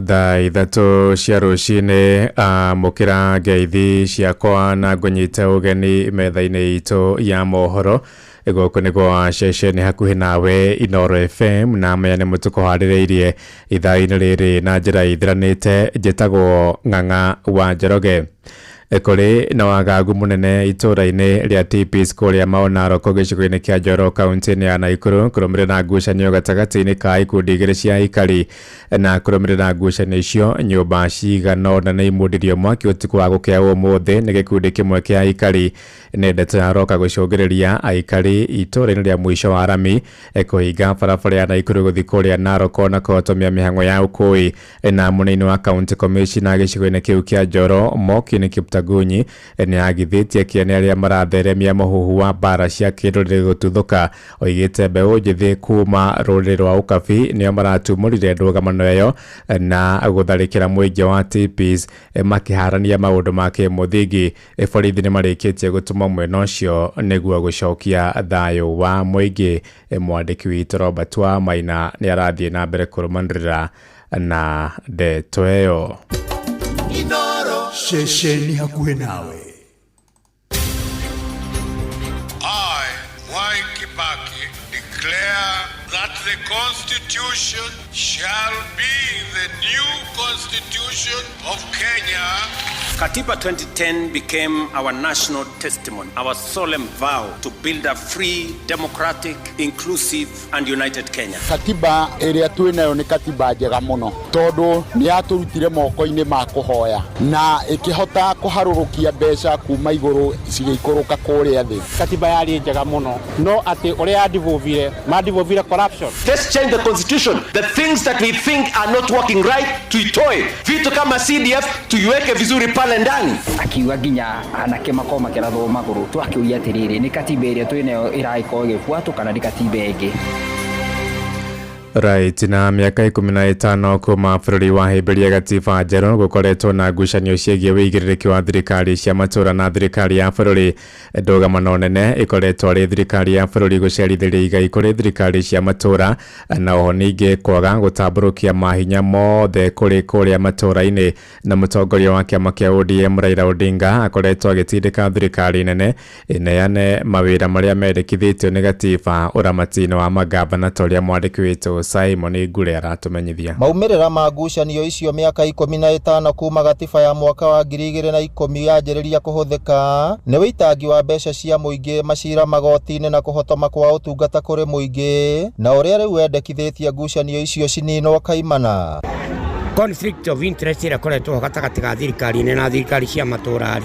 Thaa 3 cia rũcinĩ, amũkĩra ngeithi ciakwa na ngũnyite ũgeni metha-inĩ itũ ya mohoro. Gũkũ nĩ gwa ceceni hakuhĩ nawe Inoro FM, na maya nĩ mũtũkũharĩrĩirie ithaa-inĩ rĩrĩ na njĩra ithiranĩte. Njĩtagwo Ng'ang'a wa Njoroge. Kũrĩ na wagagu mũnene itũũra-inĩ rĩa Tipis kũrĩa Mau Narok gĩcigo-inĩ kĩa Njoro kaunti-inĩ ya Naikuru kũrũmĩrĩra ngucanio gatagatĩ-inĩ ka ikundi igĩrĩ cia aikari. Na kũrũmĩrĩra ngucanio icio, nyũmba cigana ũna nĩ imundirio mwaki ũtukũ wa gũkĩa ũmũthĩ nĩ gĩkundi kĩmwe kĩa aikari. Nĩ ndeto yaroka gũcũngĩrĩria aikari itũũra-inĩ rĩa mũico wa rami kũhinga barabara ya Naikuru gũthiĩ kũrĩa Narok na kũhotomia mĩhang'o ya ũkui. Na mũnini wa county commissioner gĩcigo-inĩ kĩu kĩa Njoro Mokin Kiptagunyi nĩ agithĩtie kĩene arĩa maratheremia mũhuhu wa mbara cia kĩrũrĩrĩ gũtuthũka. Oigĩte mbeũ njĩthĩ kuma rũrĩrĩ rwa Ũkabi nĩo maratumũrire ndũgamano ĩyo na gũtharĩkĩra mũingĩ wa Tipis makĩharania maũndũ ma kĩmũthingi. Borithi nĩ marĩkĩtie gũtũmwo mwena ũcio nĩguo gũcokia thayũ wa mũingĩ. Mwandĩki witũ Robert wa Maina nĩ arathiĩ na mbere kũrũmanĩrĩra na ndeto ĩyo. Ceceni hakuhĩ nawe. I, Mwai Kibaki, declare that the Constitution shall be the new Constitution of Kenya. Katiba 2010 became our national testimony, our solemn vow to build a free, democratic, inclusive, and united Kenya. Katiba ĩrĩa twĩ nayo nĩ katiba njega mũno tondũ nĩ yatũrutire moko-inĩ ma kũhoya na ĩkĩhota kũharũrũkia mbeca kuma igũrũ cigĩikũrũka kũrĩa thĩ. Katiba yarĩ njega mũno no atĩ ũrĩa yadivovire madivovire corruption. Let's change the constitution. The things that we think are not working right tuitoe. Vitu kama CDF tuiweke vizuri pale ndani. Akiuga nginya anake makorwo makĩrathwo magũrũ, twakĩũria atĩrĩrĩ, nĩ katiba ĩrĩa twĩ nayo ĩragĩkorwo ĩgĩbuatwo kana nĩ katiba ĩngĩ? Right, na mĩaka 15 kuma bũrũri wahĩmbĩria gatiba njerũ gũkoretwo na ngucanio ciĩgiĩ wĩigĩrĩrĩki wa thirikari cia matũũra na thirikari ya bũrũri. Ndũgamano nene ĩkoretwo arĩ thirikari ya bũrũri gũcerithĩria igai kũrĩ thirikari cia matũũra na oho ningĩ kwaga gũtambũrũkia mahinya mothe kũrĩ kũrĩa matũũra-inĩ. Na mũtongoria wa kĩama kĩa ODM Raila Odinga akoretwo agĩtindĩka thirikari nene ĩneane mawĩra marĩa mendekithĩtio nĩ gatiba ũramati-inĩ wa mangabana ta ũrĩa mwandĩki witũ Simon Ngure aratumenyithia. Maumĩrĩra ma ngucanio icio mĩaka 15 kuma gatiba ya mwaka wa 2010 yanjĩrĩria kũhũthĩka nĩ wĩitangi wa mbeca cia mũingĩ, macira magoti-inĩ na kũhotoma kwa ũtungata kũrĩ mũingĩ, na ũrĩa rĩu wendekithĩtie ngucanio icio cininwo kaimana. Conflict of interest ĩrĩa ĩkoretwo ho gatagatĩ ga thirikari nene na thirikari cia matũũra rĩ,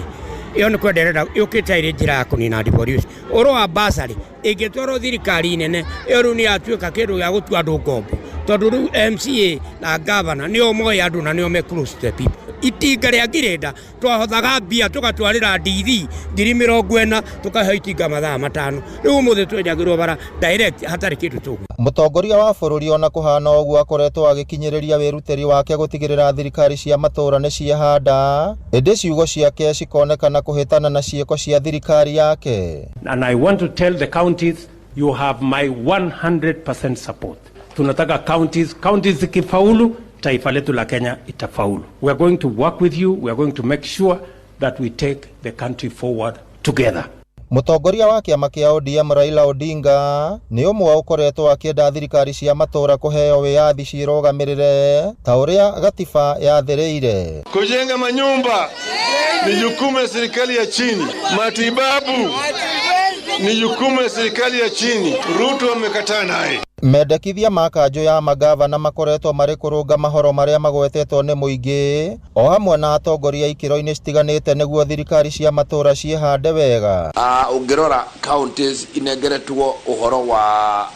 ĩyo nĩ kwenda ĩrenda yũkĩte ĩrĩ njĩra ya kũnina devolution. Ũhoro wa bursary ĩngĩtwarwo thirikari nene, ĩyo rĩu nĩ yatuĩka kĩndũ gĩa gũtua andũ ngombo, tondũ rĩu MCA na governor nĩo moĩ andũ na nĩo me close to the people. Itinga rĩa ngirĩnda twahothaga mbia tũgatwarĩra DD 40,000 tũkahe itinga mathaa 5. Rĩu ũmũthĩ twenjagĩrwo bara direct hatarĩ kĩndũ tũgũ. Mũtongoria wa bũrũri ona kũhana ũguo akoretwo agĩkinyĩrĩria wĩrutĩri wake gũtigĩrĩra thirikari cia matũũra nĩ ciehanda, ĩndĩ ciugo ciake cikonekana kũhĩtana na ciĩko cia thirikari yake. And I want to tell the counties, you have my 100% support. Tunataka counties, counties zikifaulu, taifa letu la Kenya itafaulu. We are going to work with you, we are going to make sure that we take the country forward together. Mũtongoria wa kĩama kĩa ODM Raila Odinga nĩ ũmwe ũkoretwo akĩenda thirikari cia matũũra kũheo wĩyathi cirũgamĩrĩre ta ũrĩa gatiba yathĩrĩire. Kujenga manyumba ni jukumu la serikali ya chini, matibabu ni jukumu la serikali ya chini. Ruto amekataa naye. Mendekithia ma kanjũ ya magavana makoretwo marĩ kũrũnga mahoro marĩa magwetetwo nĩ mũingĩ o hamwe na atongoria ikĩro-inĩ citiganĩte nĩguo thirikari cia matũũra ciĩhande wega. Ũngĩrora counties inengeretwo ũhoro wa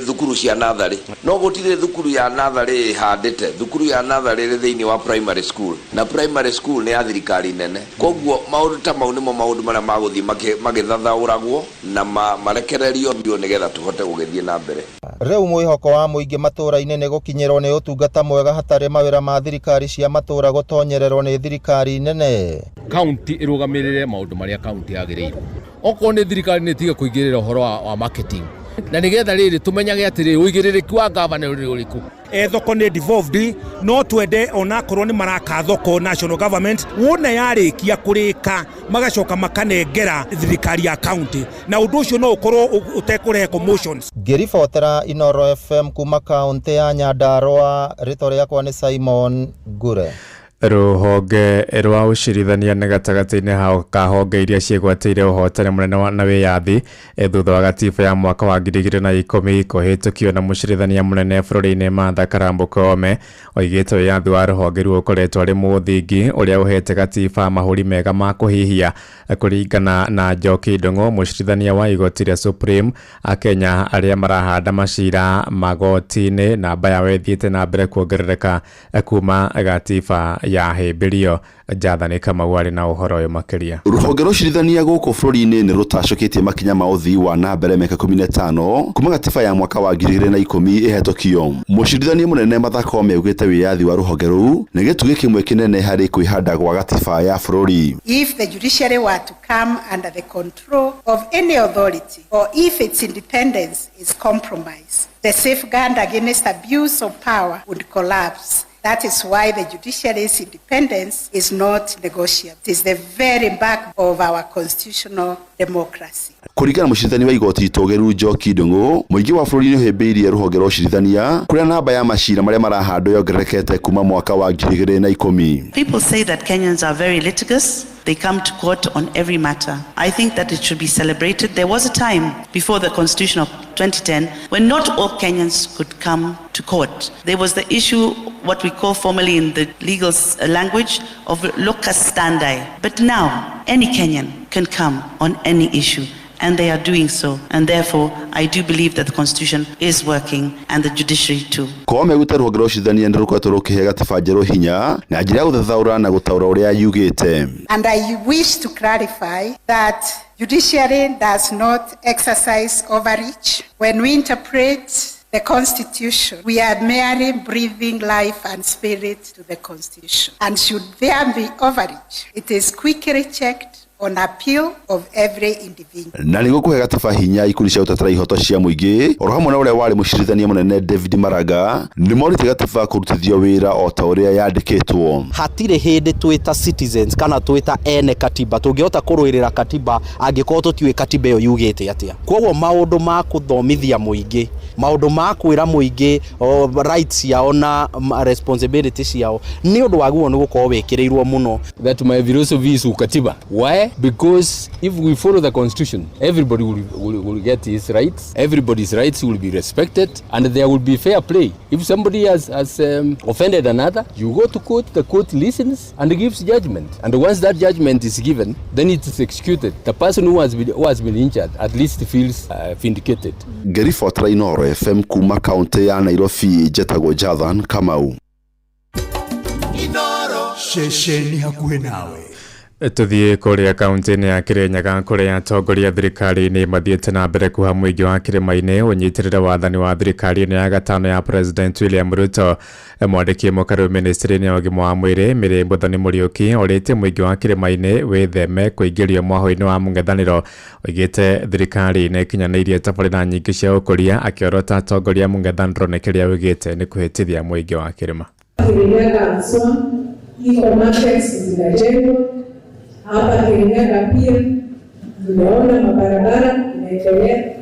thukuru cia natharĩ, no gũtirĩ thukuru ya natharĩ ĩhandĩte. Thukuru ya natharĩ ĩrĩ thĩinĩ wa primary school, na primary school nĩ ya thirikari nene. Koguo maũndũ ta mau nĩmo maũndũ marĩa magũthiĩ magĩthathaũragwo na marekererio biũ nĩgetha tũhote gũgĩthiĩ na mbere. Rĩu mwĩhoko wa mũingĩ matũũra-inĩ nĩ gũkinyĩrwo nĩ ũtungata mwega hatarĩ mawĩra ma thirikari cia matũũra gũtonyererwo nĩ thirikari nene. Kaunti ĩrũgamĩrĩre maũndũ marĩa kaunti yagĩrĩirwo. Okorwo nĩ thirikari nĩ ĩtige kũingĩrĩra ũhoro wa marketing, na nĩgetha rĩrĩ tũmenyage atĩrĩrĩ ũigĩrĩrĩki wa gavana ũrĩ ũrĩkũ. Thoko nĩ devolved, no twende onakorwo nĩ maraka thoko national government wona yarĩkia kũrĩka magacoka makanengera thirikari ya county, na ũndũ ũcio no ũkorwo ũtekũrehe commotions. Ngĩribotera Inoro FM kuma kaunti ya Nyandarua, rĩtwa rĩakwa nĩ Simon Ngure. Rũhonge rwa ũcirithania nĩ gatagatĩ-inĩ ka honge iria ciĩgwatĩire ũhotani mũnene na wĩyathi thutha wa gatiba ya mwaka wa 2010 kũhĩtũkio na mũcirithania mũnene bũrũri-inĩ Martha Karambu Koome oigĩte wĩyathi wa rũhonge rũu ũkoretwo arĩ mũthingi ũrĩa ũhete gatiba mahũri mega ma kũhihia. Kũringana na Njoki Ndung'u, mũcirithania wa igoti rĩa Supreme, Akenya arĩa marahanda macira magoti-inĩ namba yao ĩthiĩte na mbere kuongerereka kuma gatiba ya hĩmbĩrio. Jathani Kamau arĩ na ũhoro ũyũ makĩria. Rũhonge rwa ũcirithania gũkũ bũrũri-inĩ nĩ rũtacũkĩtie makinya ma ũthii wa na mbere mĩaka 15 kuma gatiba ya mwaka wa 2010 ĩhetũkio. Mũcirithania mũnene Martha Koome augĩte wĩyathi wa rũhonge rũu nĩ gĩtugĩ kĩmwe kĩnene harĩ kwĩhanda gwa gatiba ya bũrũri. If the judiciary were to come under the control of any authority or if its independence is compromised, the safeguard against abuse of power would collapse. That is why the judiciary's independence is not negotiable. It is the very back of our constitutional democracy. Kũringana mũcirithania wa igoti itũgĩru Njoki Ndung'u, mũingĩ wa bũrũri nĩũhĩmbĩirie rũhonge rwa ũcirithania kũrĩa namba ya macira marĩa marahandwo yongererekete kuma mwaka wa 2010. People say that Kenyans are very litigious. They come to court on every matter. I think that it should be celebrated. There was a time before the Constitution of 2010 when not all Kenyans could come to court. There was the issue, what we call formally in the legal language, of locus standi. But now, any Kenyan can come on any issue, and they are doing so. And therefore, I do believe that the Constitution is working and the judiciary too. Koome augĩte rũhonge rwa ũcirithania nĩ rũkoretwo rũkĩhe gatiba njerũ hinya na njĩra ya gũthathaũra na gũtaũra ũrĩa yugĩte. And I wish to clarify that judiciary does not exercise overreach. When we interpret the Constitution, we are merely breathing life and spirit to the Constitution. And should there be overreach, it is quickly checked on appeal of every individual. Na nĩguo kũhe gatiba hinya ikundi cia gũtetera ihoto cia mũingĩ oro hamwe na ũrĩa warĩ mũcirithania mũnene David Maraga nĩ morĩtie gatiba kũrutithio wĩra o ta ũrĩa yandĩkĩtwo. Hatirĩ hĩndĩ twĩta citizens kana twĩta ene katiba tũngĩhota kũrũĩrĩra katiba angĩkorwo tũtiũĩ katiba ĩyo yugĩte atĩa. Koguo maũndũ ma kũthomithia mũingĩ, maũndũ ma kwĩra mũingĩ rights ciao na responsibility ciao nĩ ũndũ wagĩrĩirwo nĩ gũkorwo wĩkĩrĩirwo mũno. That my philosophy is ukatiba. Why? Because if we follow the Constitution, everybody will get his rights, everybody's rights will be respected, and there will be fair play. If somebody has offended another, you go to court, the court listens and gives judgment. And once that judgment is given, then it is executed. The person who has been injured at least feels vindicated. Ngĩribotera Inooro FM kuma kaunti ya Nairobi, njetagwo Jathan Kamau. Inooro ceceni hakuhĩ nawe. Tuthiĩ kũrĩa kaunti-inĩ ya Kirinyaga kũrĩa atongoria thirikari-inĩ mathiĩte na mbere kuha mũingĩ wa kĩrĩma-inĩ ũnyitĩrĩre wathani wa thirikari-inĩ ya gatano ya President William Ruto. Mwandĩki mũkaru ministry-inĩ ya ũgima wa mwĩrĩ Mary Muthoni Mũriũki orĩtie mũingĩ wa kĩrĩma-inĩ wĩtheme kũingĩrio mwahũ-inĩ wa mũng'ethanĩro. Oigĩte thirikari nĩ ĩkinyanĩirie tabarĩra nyingĩ cia ũkũria, akĩorota atongoria mũng'ethanĩro nĩ kĩrĩa oigĩte nĩ kũhĩtithia mũingĩ wa kĩrĩma. Kirinyaga haswa iko markets zinajengwa hapa Kirinyaga, pia tumeona mabarabara inaendelea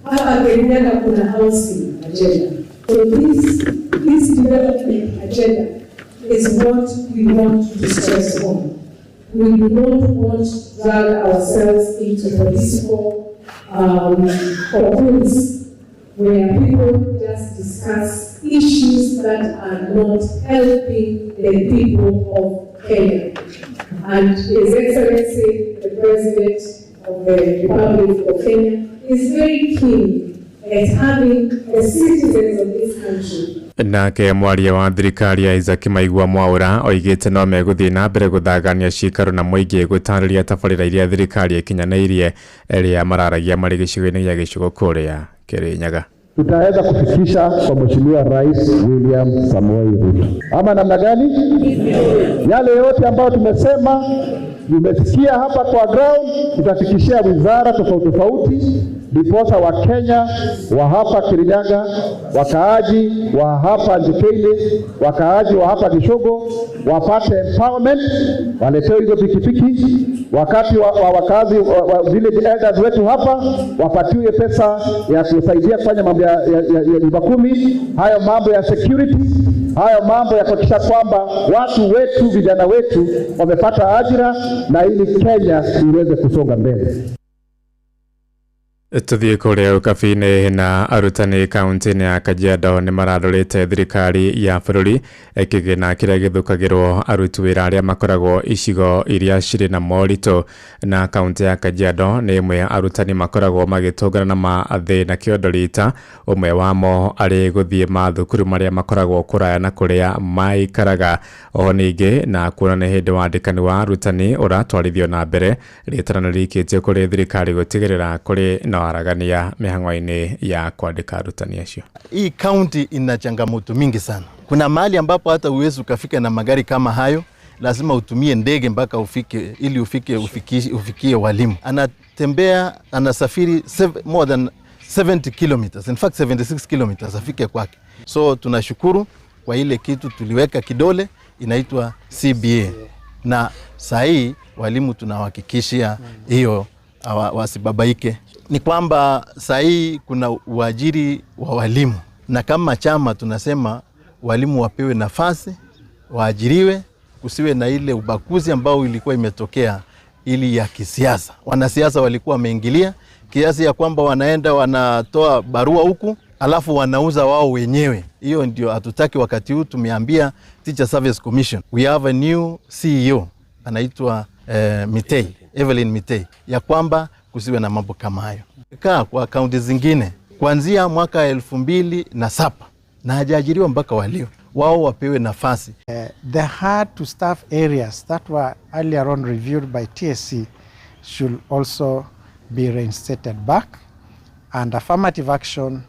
hapa Kirinyaga, kuna housing agenda. So this development agenda is what we want to stress on. We do not want to drag ourselves into political cocoons where people just discuss issues that are not helping the people of Kenya. And His Excellency, the President of the Republic of Kenya, is very keen at having the citizens of this country. Nake mwaria wa thirikari ya Isaac Maigua Mwaura oigĩte no megũthiĩ na mbere gũthagania cikaro na mũingĩ gũtarĩria tabarĩra iria thirikari ĩkinyanĩirie ĩrĩa mararagia marĩ gĩcigo-inĩ gĩa Gĩcugo kũrĩa Kirinyaga. Tutaweza kufikisha kwa Mheshimiwa Rais William Samoei Ruto. Ama namna gani? Yale yote ambayo tumesema, nimesikia hapa kwa ground, tutafikishia wizara tofauti tofauti Ndiposa Wakenya wa hapa Kirinyaga, wakaaji wa hapa Njikini, wakaaji wa hapa Kishogo wapate empowerment, waletewe hizo pikipiki. Wakati wa wakazi wa village elders wetu hapa wapatiwe pesa ya kusaidia kufanya mambo ya nyumba kumi, hayo mambo ya security, hayo mambo ya kuhakikisha kwamba watu wetu, vijana wetu wamepata ajira, na ili Kenya iweze kusonga mbele. Tuthiĩ kũrĩa ũkabi-inĩ na arutani kaunti-inĩ ya Kajiado nĩ mararorĩte thirikari ya bũrũri kĩgĩna kĩrĩa gĩthũkagĩrwo aruti wĩra arĩa makoragwo icigo iria cirĩ na moritũ. Na kaunti ya Kajiado nĩ ĩmwe ya arutani makoragwo magĩtũngana na mathĩna kĩondo rita, ũmwe wamo arĩ gũthiĩ mathukuru marĩa makoragwo kũraya na kũrĩa maikaraga. Oho ningĩ na kuona nĩ hĩndĩ wandĩkani wa arutani ũratwarithio na mbere, rĩtana nĩ rĩikĩtio kũrĩ thirikari gũtigĩrĩra kũrĩ na waragania mĩhang'o-inĩ ya kuandĩka arutani acio. Hii county ina changamoto mingi sana. Kuna mahali ambapo hata huwezi ukafika na magari kama hayo, lazima utumie ndege mpaka ufike, ili ufikie walimu. Anatembea, anasafiri more than 70 kilometers, in fact 76 kilometers afike kwake. So tunashukuru kwa ile kitu tuliweka kidole inaitwa CBA. Na saa hii walimu tunawahakikishia hiyo wasibabaike. Ni kwamba saa hii kuna uajiri wa walimu, na kama chama tunasema walimu wapewe nafasi, waajiriwe, kusiwe na ile ubaguzi ambao ilikuwa imetokea ili ya kisiasa. Wanasiasa walikuwa wameingilia kiasi ya kwamba wanaenda wanatoa barua huku alafu wanauza wao wenyewe. Hiyo ndio hatutaki wakati huu. Tumeambia Teacher Service Commission, we have a new CEO anaitwa Mitei, Evelyn Mitei, ya kwamba kusiwe na mambo kama hayo. Kaa kwa kaunti zingine kuanzia mwaka 2007 na hajaajiriwa mpaka walio wao wapewe nafasi. The hard to staff areas that were earlier on reviewed by TSC should also be reinstated back and affirmative action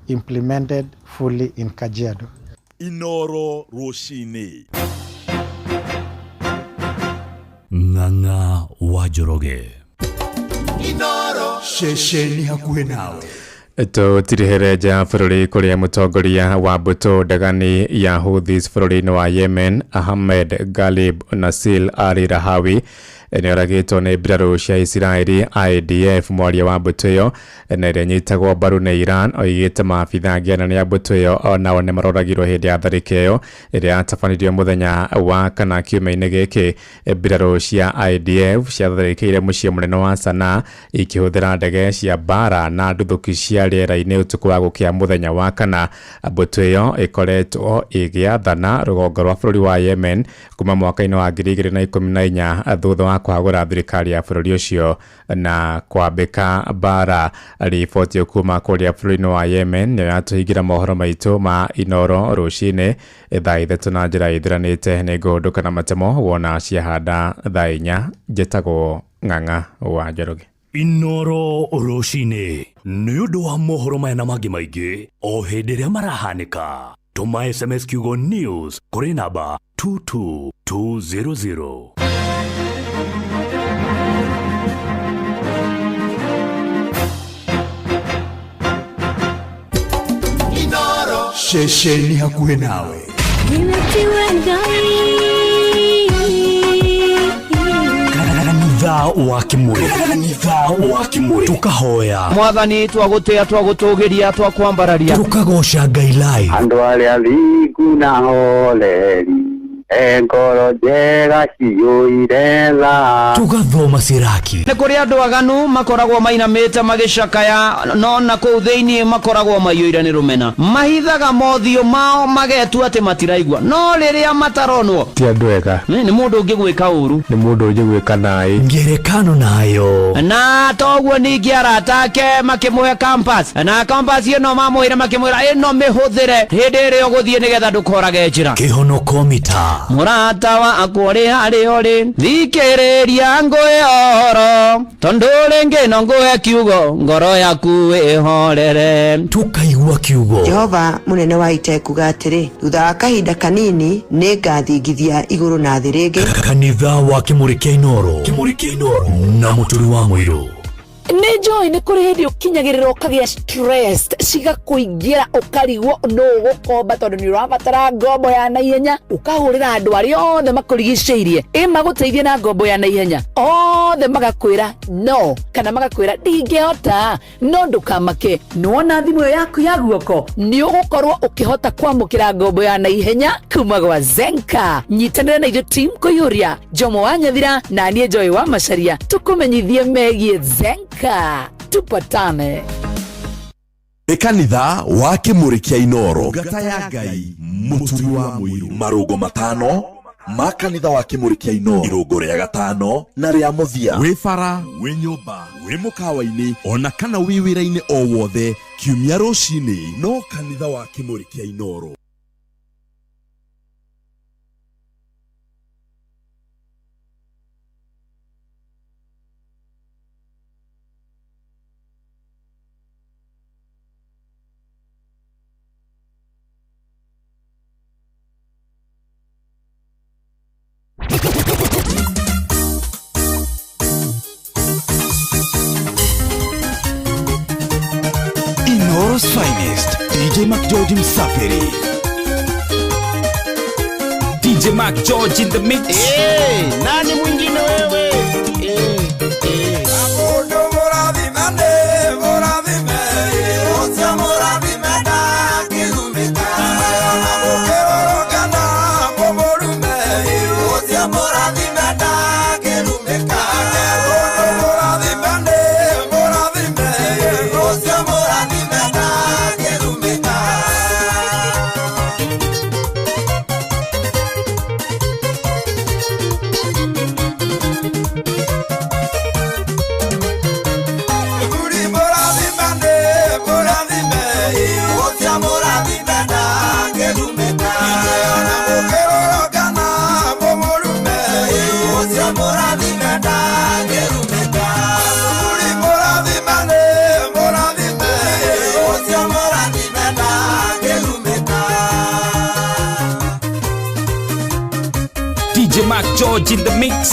implemented fully in Kajiado. Inoro Roshini. Ng'ang'a wa Njoroge. Inoro ceceni hakuhĩ nawe. Tũtirihere nja ya bũrũri kũrĩa mũtongoria wa mbũtũ ndegani ya Houthis bũrũri-inĩ wa Yemen Ahmed Ghalib Nasil Ali Rahawi nĩoragĩtwo nĩ mbirarũ cia Isiraeli IDF. Mwaria wa mbũtũ ĩyo na ĩrĩa ĩnyitagwo mbaru nĩ Iran oigĩte maabitha angĩ anene a mbũtũ ĩyo onao nĩmaroragirwo hĩndĩ ya tharĩkĩro ĩyo ĩrĩa yatabanirio mũthenya wa kana kiumia-inĩ gĩkĩ. Mbirarũ cia IDF ciatharĩkĩire mũciĩ mũnene wa Sanaa ikĩhũthĩra ndege cia mbara na nduthũki cia rĩera-inĩ ũtukũ wa gũkĩa mũthenya wa kana. Mbũtũ ĩyo ĩkoretwo ĩgĩathana rũgongo rwa bũrũri wa Yemen kuma mwaka-inĩ wa 2014 thutha wa kwagũra thirikari ya bũrũri ũcio na kwambĩka mbara. Riboti kuma kũrĩa bũrũri-inĩ wa Yemen nĩyo yatũhingĩra mohoro maitũ ma Inoro rũcinĩ thaa 3 na njĩra ĩthiranĩte. Nĩ ngũhũndũka na matemo wona ciahanda thaa 4. Njĩtagwo Ng'ang'a wa Njoroge. Inoro rũcinĩ nĩ ũndũ wa mohoro maya na mangĩ maingĩ o hĩndĩ ĩrĩa marahanĩka. Tũma SMS kiugo news kũrĩ namba 22200. Ceceni hakuhĩ nawe. Kanitha wa Kimuri, kanitha wa Kimuri, tukahoya Mwathani, twagũtĩa, twagũtũgĩria, twakwambararia, tukagoca Ngai live. Andũ arĩa thingu na holeri, ngoro njega ciyũire tha, tugathoma Siraki. Nĩ kũrĩ andũ aganu makoragwo mainamĩte magĩcakaya, no na kũu thĩinĩ makoragwo maiyũire nĩ rũmena. Mahithaga mothiũ mao magetua atĩ matiraigua, no rĩrĩa mataronwo ti andũ ega. Nĩ mũndũ ũngĩgwĩka ũru, nĩ mũndũ ũngĩgwĩka naĩ ngerekano nayo. Na toguo ningĩ arata ake makĩmũhe compass, na compass ĩno mamũheire makĩmwĩra ĩno mĩhũthĩre hĩndĩ ĩrĩa ũgũthiĩ nĩgetha ndũkorage njĩra. Kĩhonoko mita Mũrata wakwa ũrĩ harĩa ũrĩ, thikĩrĩria ngũhe ũhoro, tondũ rĩngĩ no ngũhe kiugo, ngoro yaku ĩhorere. Tukaigua kiugo. Jehova mũnene wa ita ekuga atĩrĩ, thutha wa kahinda kanini nĩngathingithia igũrũ na thĩ rĩngĩ. Kanitha wa Kimuri kĩa Inoro, Kimuri kĩa Inoro na Mũturi wa Mũirũ. Nĩ njũĩ nĩ kũrĩ hĩndĩ ũkinyagĩrĩra ũkagĩa stress cigakũingĩra ũkarigwo nũ ũgũkomba tondũ nĩ ũrabatara ngombo ya naihenya, ũkahũrĩra andũ arĩa othe makũrigicĩirie ĩ magũteithie na ngombo ya naihenya, othe magakwĩra no kana magakwĩra ndingĩhota. No ndũkamake, nĩwona thimũ ĩyo yaku ya guoko nĩ ũgũkorwo ũkĩhota kwamũkĩra ngombo ya naihenya kuma gwa Zenka. Nyitanĩra na ithuĩ team kũiyũria Jomo wa Nyathira na niĩ Joy wa Macharia tũkũmenyithie megiĩ Zenka. Tupatane. Nĩ kanitha wa Kĩmũrĩ kĩa Inoro, ngata ya Ngai, mũturi wa mũiru, marũngo matano ma kanitha wa Kĩmũrĩ kĩa Inoro, irũngo rĩa gatano na rĩa mũthia, wĩ bara, wĩ nyũmba, wĩ mũkawa-inĩ, ona kana wĩ wĩra-inĩ o wothe, kiumia rũcinĩ no kanitha wa Kĩmũrĩ kĩa Inoro. Inoro's finest, DJ Mac George Msafiri. DJ Mac George in the mix. Hey, nani mwingine wewe? Hey, hey. DJ Mac George in the mix.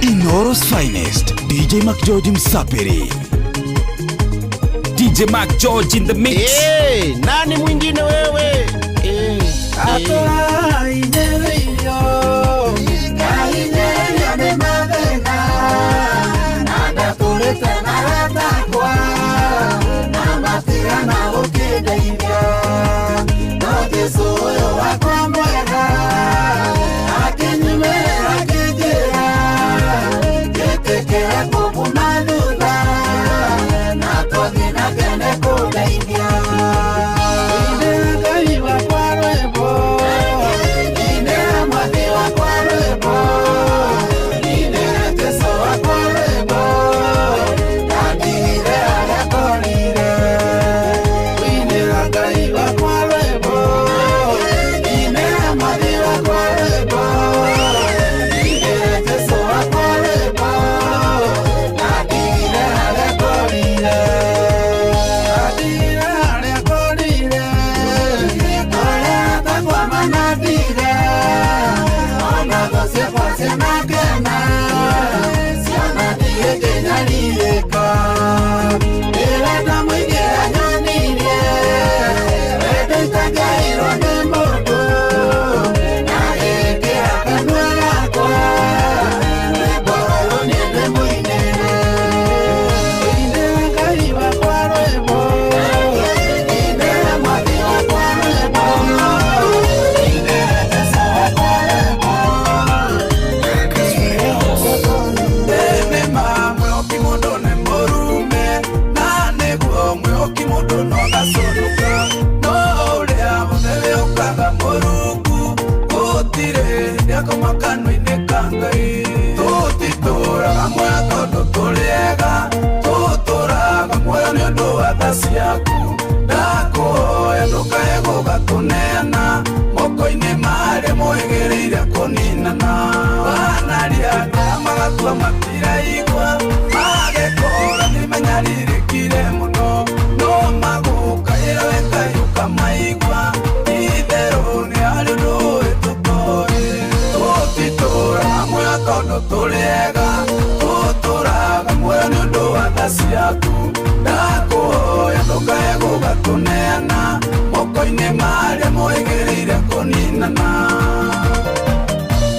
Inoro's finest, DJ Mac George Msafiri. DJ Mark George in the mix. Hey, nani mwingine wewe?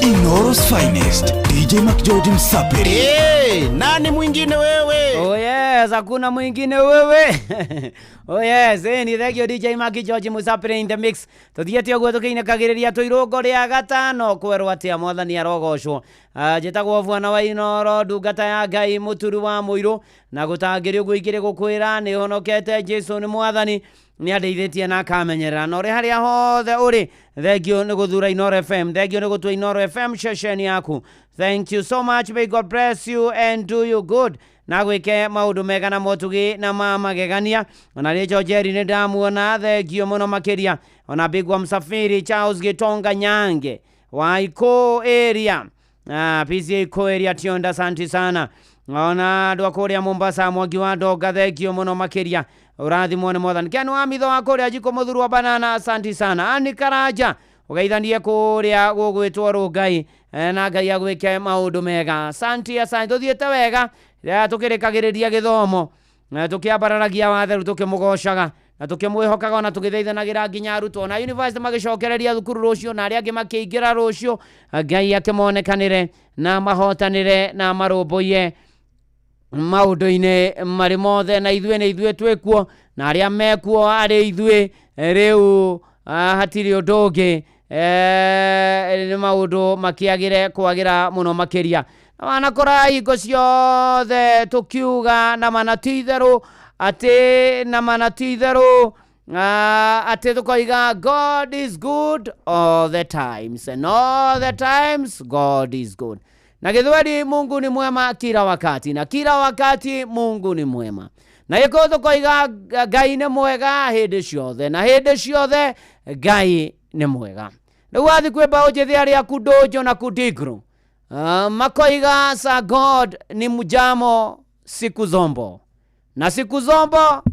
Inoro's finest DJ McGeorge Msapiri. Hey, nani mwingine wewe? Oh yes, hakuna mwingine wewe. Oh yes, ni thank you DJ McGeorge Msapiri in the mix. Tuthiete uguo tukiinakagiriria tuirungo ria gatano kwerwo atia mwathani arogocwo. Njĩtagwo bwana wa Inoro, ndungata ya Ngai mũturu wa mũirũ, na gũtangĩrĩ ũguo ingĩrĩ gũkwĩra nĩ honokete Jesu nĩ mwathani nĩ andeithĩtie na akamenyerera na ũrĩ harĩa hothe ũrĩ. Thank you nĩ gũthura Inoro FM, thank you nĩ gũtua Inoro FM ceceni yaku. Thank you so much, may God bless you and do you good, na gwĩke maũndũ mega na motugi na ma magegania. Ona Rachel Njeri nĩ ndamuona, thank you mũno makĩria. Ona Bigwa Msafiri, Charles Gitonga Nyange wa Iko area, PCA Iko area Tionda, asante sana. Ona andũ a kũrĩa Mombasa, Mwangi wa Ndonga, thank you mũno makĩria, ũrathimwo nĩ mwathani. Ken wa Mitho wa kũrĩa Jiko mũthuru wa banana, asante sana. Ani Karanja ũgeithanie kũrĩa gũgwĩtwo Rũngai, na Ngai agwĩke maũndũ mega. Asante, asante. Tũthiĩte wega, tũkĩrĩkagĩrĩria gĩthomo, tũkĩambararagia watheru, tũkĩmũgocaga na tũkĩmwĩhokaga, ona tũgĩthaithanagĩra nginya arutwo na university magĩcokereria thukuru rũciũ, na arĩa angĩ makĩingĩra rũciũ, Ngai akĩmonekanĩre na mahotanĩre na marũmbũiye maũndũ-inĩ marĩ mothe, na ithuĩ nĩ ithuĩ twĩkuo na arĩa mekuo arĩ ithuĩ rĩu, hatirĩ ũndũ ũngĩ, nĩ maũndũ makĩagĩre kwagĩra mũno makĩria. Na wanakora hingo ciothe tũkiuga na mana ti itherũ atĩ, na mana ti itherũ atĩ tũkoiga God is good all the times and all the times God is good. Na gĩthweri Mungu ni mwema kila wakati na kila wakati Mungu ni mwema. Na gĩkũyũ tũkoiga Ngai nĩ mwega hĩndĩ ciothe na hĩndĩ ciothe Ngai nĩ mwega. Rĩu wathiĩ kwĩ mbaũ njĩthĩ arĩa kundũnjo na kundigru, makoiga sa God ni mjamo siku zombo na siku zombo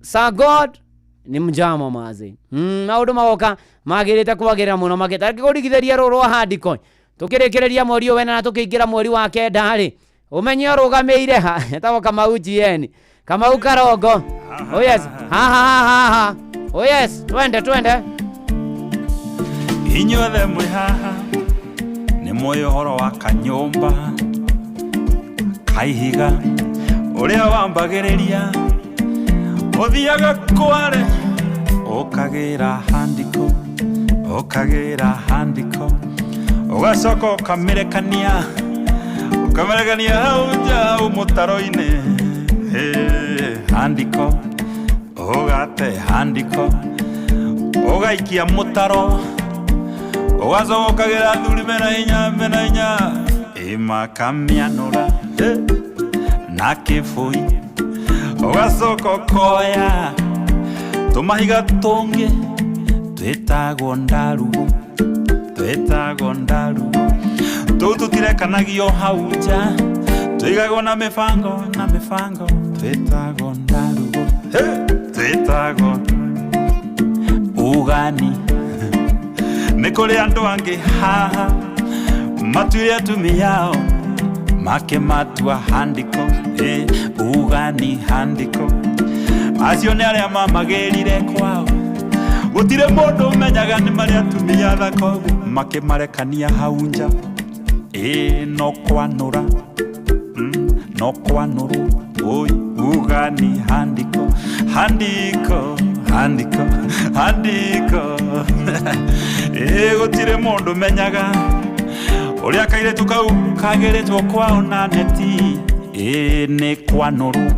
sa God ni mjamo mazi. Maũndũ magoka magĩrĩte kwagĩrĩra mũno makĩria. Reke rũrũ rwa handiko tukirikireria mweri wena na tukiingira mweri wa kenda ri umenye urugamire ha etagwo Kamau GN Kamau Karongo. Oh yes. Ha ha ha ha. Oh yes, twende twende. Inyuothe mwĩ haha nĩ mũĩ ũhoro wa kanyũmba kaihiga ũrĩa wambagĩrĩria ũthiaga kware ũkagĩra handiko ũkagĩra handiko ũgacoka ũkamĩrekania ũkamĩrekania hau nja hau mũtaro-inĩ. Handiko ũgate handiko ũgaikia mũtaro ũgacoka ũkagĩra athuri mena hinya ĩmakamianũra na kĩbũi ũgacoka ũkoya tũmahiga tũngĩ twĩtagwo ndarugu tũu tũtirekanagio hau nja tũigagwo na mĩbango twĩtagwo ndarugu twĩtagwo ugani. Nĩ kũrĩ andũ angĩ haha matuire atumia ao makĩmatua handiko ugani handiko acio nĩ arĩa mamagĩrire kwao gũtirĩ mũndũ ũmenyaga nĩ marĩa atumia thaka ũguo makĩmarekania hau nja no kwanũra no kwanũrwo oi ugani handiko handiko handiko handiko gũtirĩ mũndũ ũmenyaga ũrĩa kairĩtu kau kagĩrĩtwo kwao na neti nĩ kwanũrwo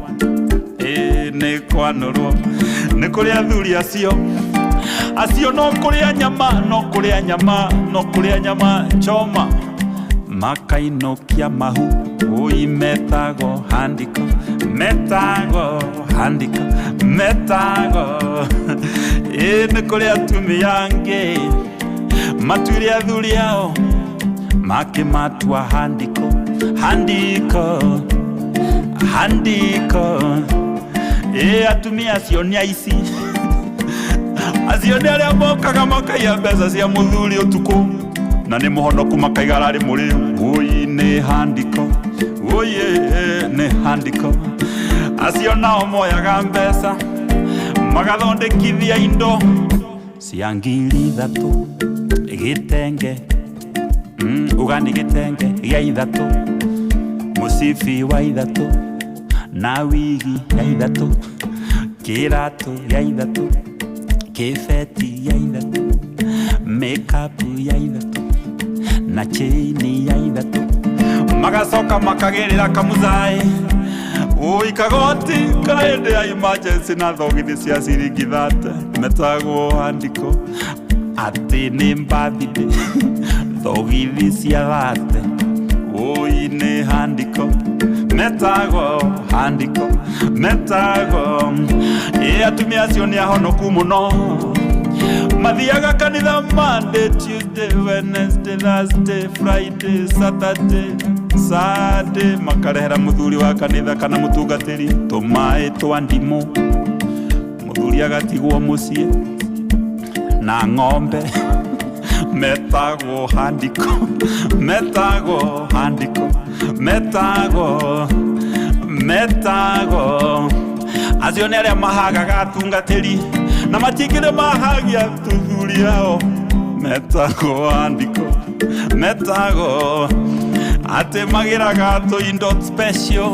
nĩ kwanũrwo nĩ kũrĩ athuri acio no kũrĩa nyama no kũrĩa nyama no kũrĩa nyama choma makainũkia mahu oi metagwo handiko metagwo handiko metagwo nĩ kũrĩ atumia angĩ matuire athuri ao makĩmatua handiko handiko handiko atumia acio nĩ aici acio nĩ arĩa mokaga makaiya mbeca cia mũthuri ũtukũ na nĩ mũhonoku makaiga ararĩ mũrĩu oi nĩ handiko oi nĩ handiko acio nao moyaga mbeca magathondekithia indo cia 3,000 gĩtenge ugani gĩtenge gĩa 3 mũcibi wa 3 na wigi ya 3 kĩratũ gĩa 3 kĩbeti ya 3 makeup ya 3 na chaini ya 3 magacoka makagĩrĩra kamũthai oi kagoti ka hĩndĩ ya emergency na thogithi cia ciringi 30 metagwo handiko atĩ nĩ mbathithĩ thogithi cia 30 oi nĩ handiko metagwo handiko metagwo atumia acio nĩ ahonoku mũno mathiaga kanitha Monday, Tuesday, Wednesday, Thursday, Friday, Saturday, Sunday makarehera mũthuri wa kanitha kana mũtungatĩri tũmaĩ twa ndimũ mũthuri agatigwo mũciĩ na ng'ombe metagwo handiko metagwo handiko metagwo metagwo acio nĩ arĩa mahagaga atungatĩri na matingĩrĩ mahagia athuri ao metagwo handiko metagwo atĩ magĩraga tũindo special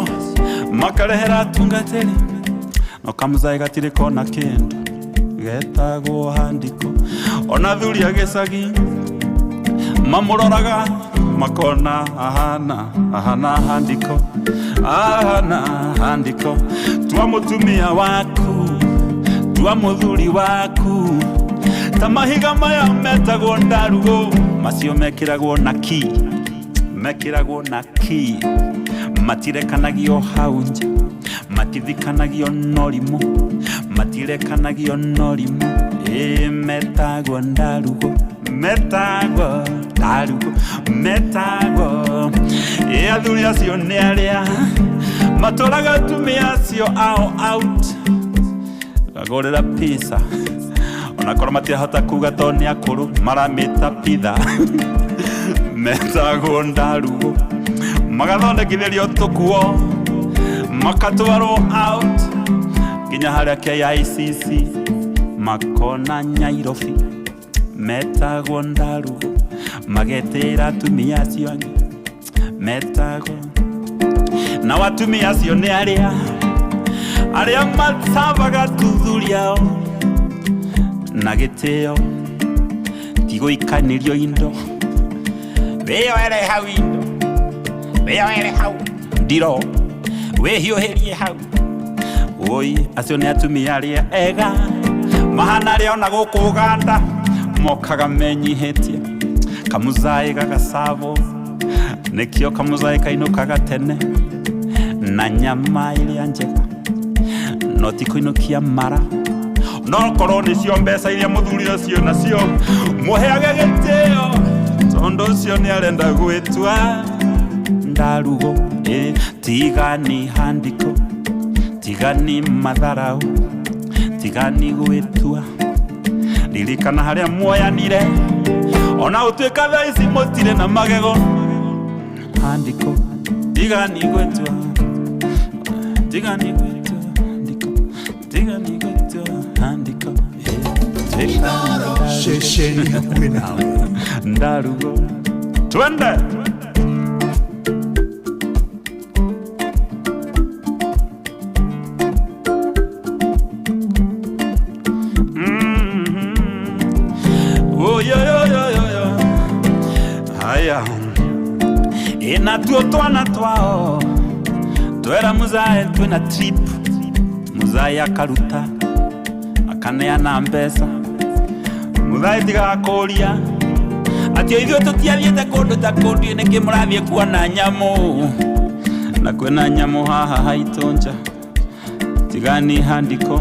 makarehera atungatĩri no kamũthai gatirĩ kona kĩndũ getagwo handiko ona athuri a gĩcagi mamũroraga makona ahana ahana handiko ahana handiko tua mũtumia waku tua mũthuri waku ta mahiga maya metagwo ndarugo macio mekĩragwo na ki mekĩragwo na ki matirekanagio hau nja matithikanagio norimũ matirekanagio norimũ metagwo ndarugo metagwo ndarugo metagwo athuri acio nĩ arĩa matũraga atumia acio ao out gagũrĩra pizza onakorwo matirahota kuga tondũ nĩ akũrũ maramĩta pitha metagwo ndarugo magathondekithĩrio tũkuo makatwarwo out Nginya harĩa KICC makona Nyairobi metagwo ndarugo magetĩra atumia acio angĩ metagwo na watumia acio nĩ arĩa arĩa mathabaga tuthuri ao na gĩtĩo ti gũikanĩrio indo wĩyoere hau indo wĩyoere hau ndiro wĩhiũhĩrie hau oi acio nĩ atumia arĩa ega mahana arĩa ona gũkũ Uganda mokaga menyihĩtie kamuzaĩ gagacabwo nĩkĩo kamuzaĩ kainũkaga tene na nyama ĩrĩa njega no ti kũinũkia mara no korwo nĩcio mbeca iria mũthuri ũcio nacio mũheage gĩtĩo tondũ ũcio nĩ arenda gwĩtua ndarugo tigani handiko tigani matharau tigani gwĩtua ririkana harĩa muoyanire ona ũtuĩka thaa ici mũtirĩ na magego handiko tigani gwĩtua tigani gwĩtua handiko tigani gwĩtua handiko Shesheni hakuhĩ nawe ndarugo twende. Ina tuo twana twao twera muzae twina trip muzae akaruta akaneana mbeca muzae tigakuria ati ithuĩ tũtiathiĩte kũndũ ta kũndũ nĩkĩ mũrathiĩ kuona nyamũ na kwĩna nyamũ haha haitũ nja tigani handiko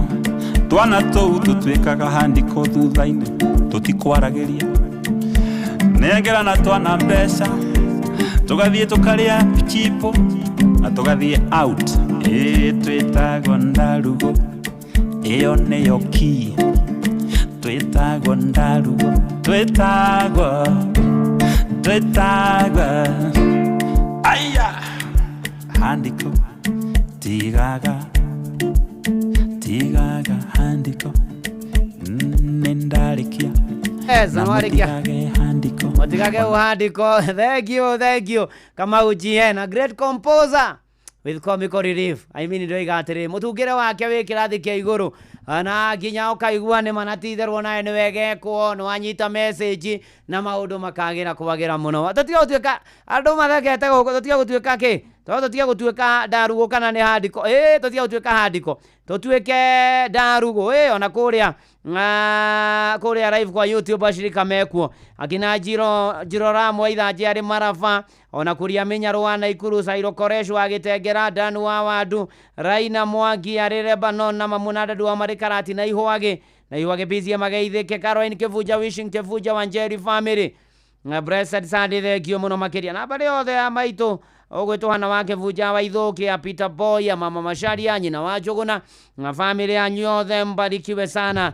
twana tũu tũtuĩkaga handiko thutha-inĩ tũtikwaragĩria nengerana twana mbeca tugathiĩ tukarĩa chipo na tugathiĩ out twĩtagwo ndarugo ĩyo nĩyo key twĩtagwo ndarugo twĩtagwo twĩtagwo aya handiko tigaga tigaga handiko nĩndarĩkia. Yes, Mutigage uhandiko. Thank you, thank you. Kamau GN, a great composer with comical relief. I mean, ndoiga atĩrĩ mũtungĩre wake wĩ kĩrathi kĩa igũrũ na nginya ũkaigua nĩ ma na ti-itherũ onawe nĩ wegekwo nĩ wanyita message na maũndũ makagĩra kwagĩra mũno. Tũtige gũtuĩka andũ mathekete gũkũ, tũtige gũtuĩka kĩ tondũ tũtige gũtuĩka ndarugo kana nĩ handiko tũtige gũtuĩka handiko tũtuĩke ndarugo ona kũrĩa kũrĩa live kwa YouTube ashirika mekuo akina Jiro Ramo ithanjĩ arĩ Maraba ona kũria Mĩnyarũ wa Naikuru Sairo Koreshu wa Gĩtengera Dan wa Wandu Raina Mwangi arĩ Lebanon na Mamunadadu wa marĩ Karati na Ihwagĩ bizie mageithĩke Caroline Kĩbunja Wishing Kĩbunja Wanjeri family na Blessed Sunday thengio mũno makĩria na barĩ othe a maitũ ũgwĩtwo Hana wa Kĩbunja wa Ithũki ya Peter Boy ya Mama Macharia nyina wa Njũgũna na family yanyu yothe mbarikiwe sana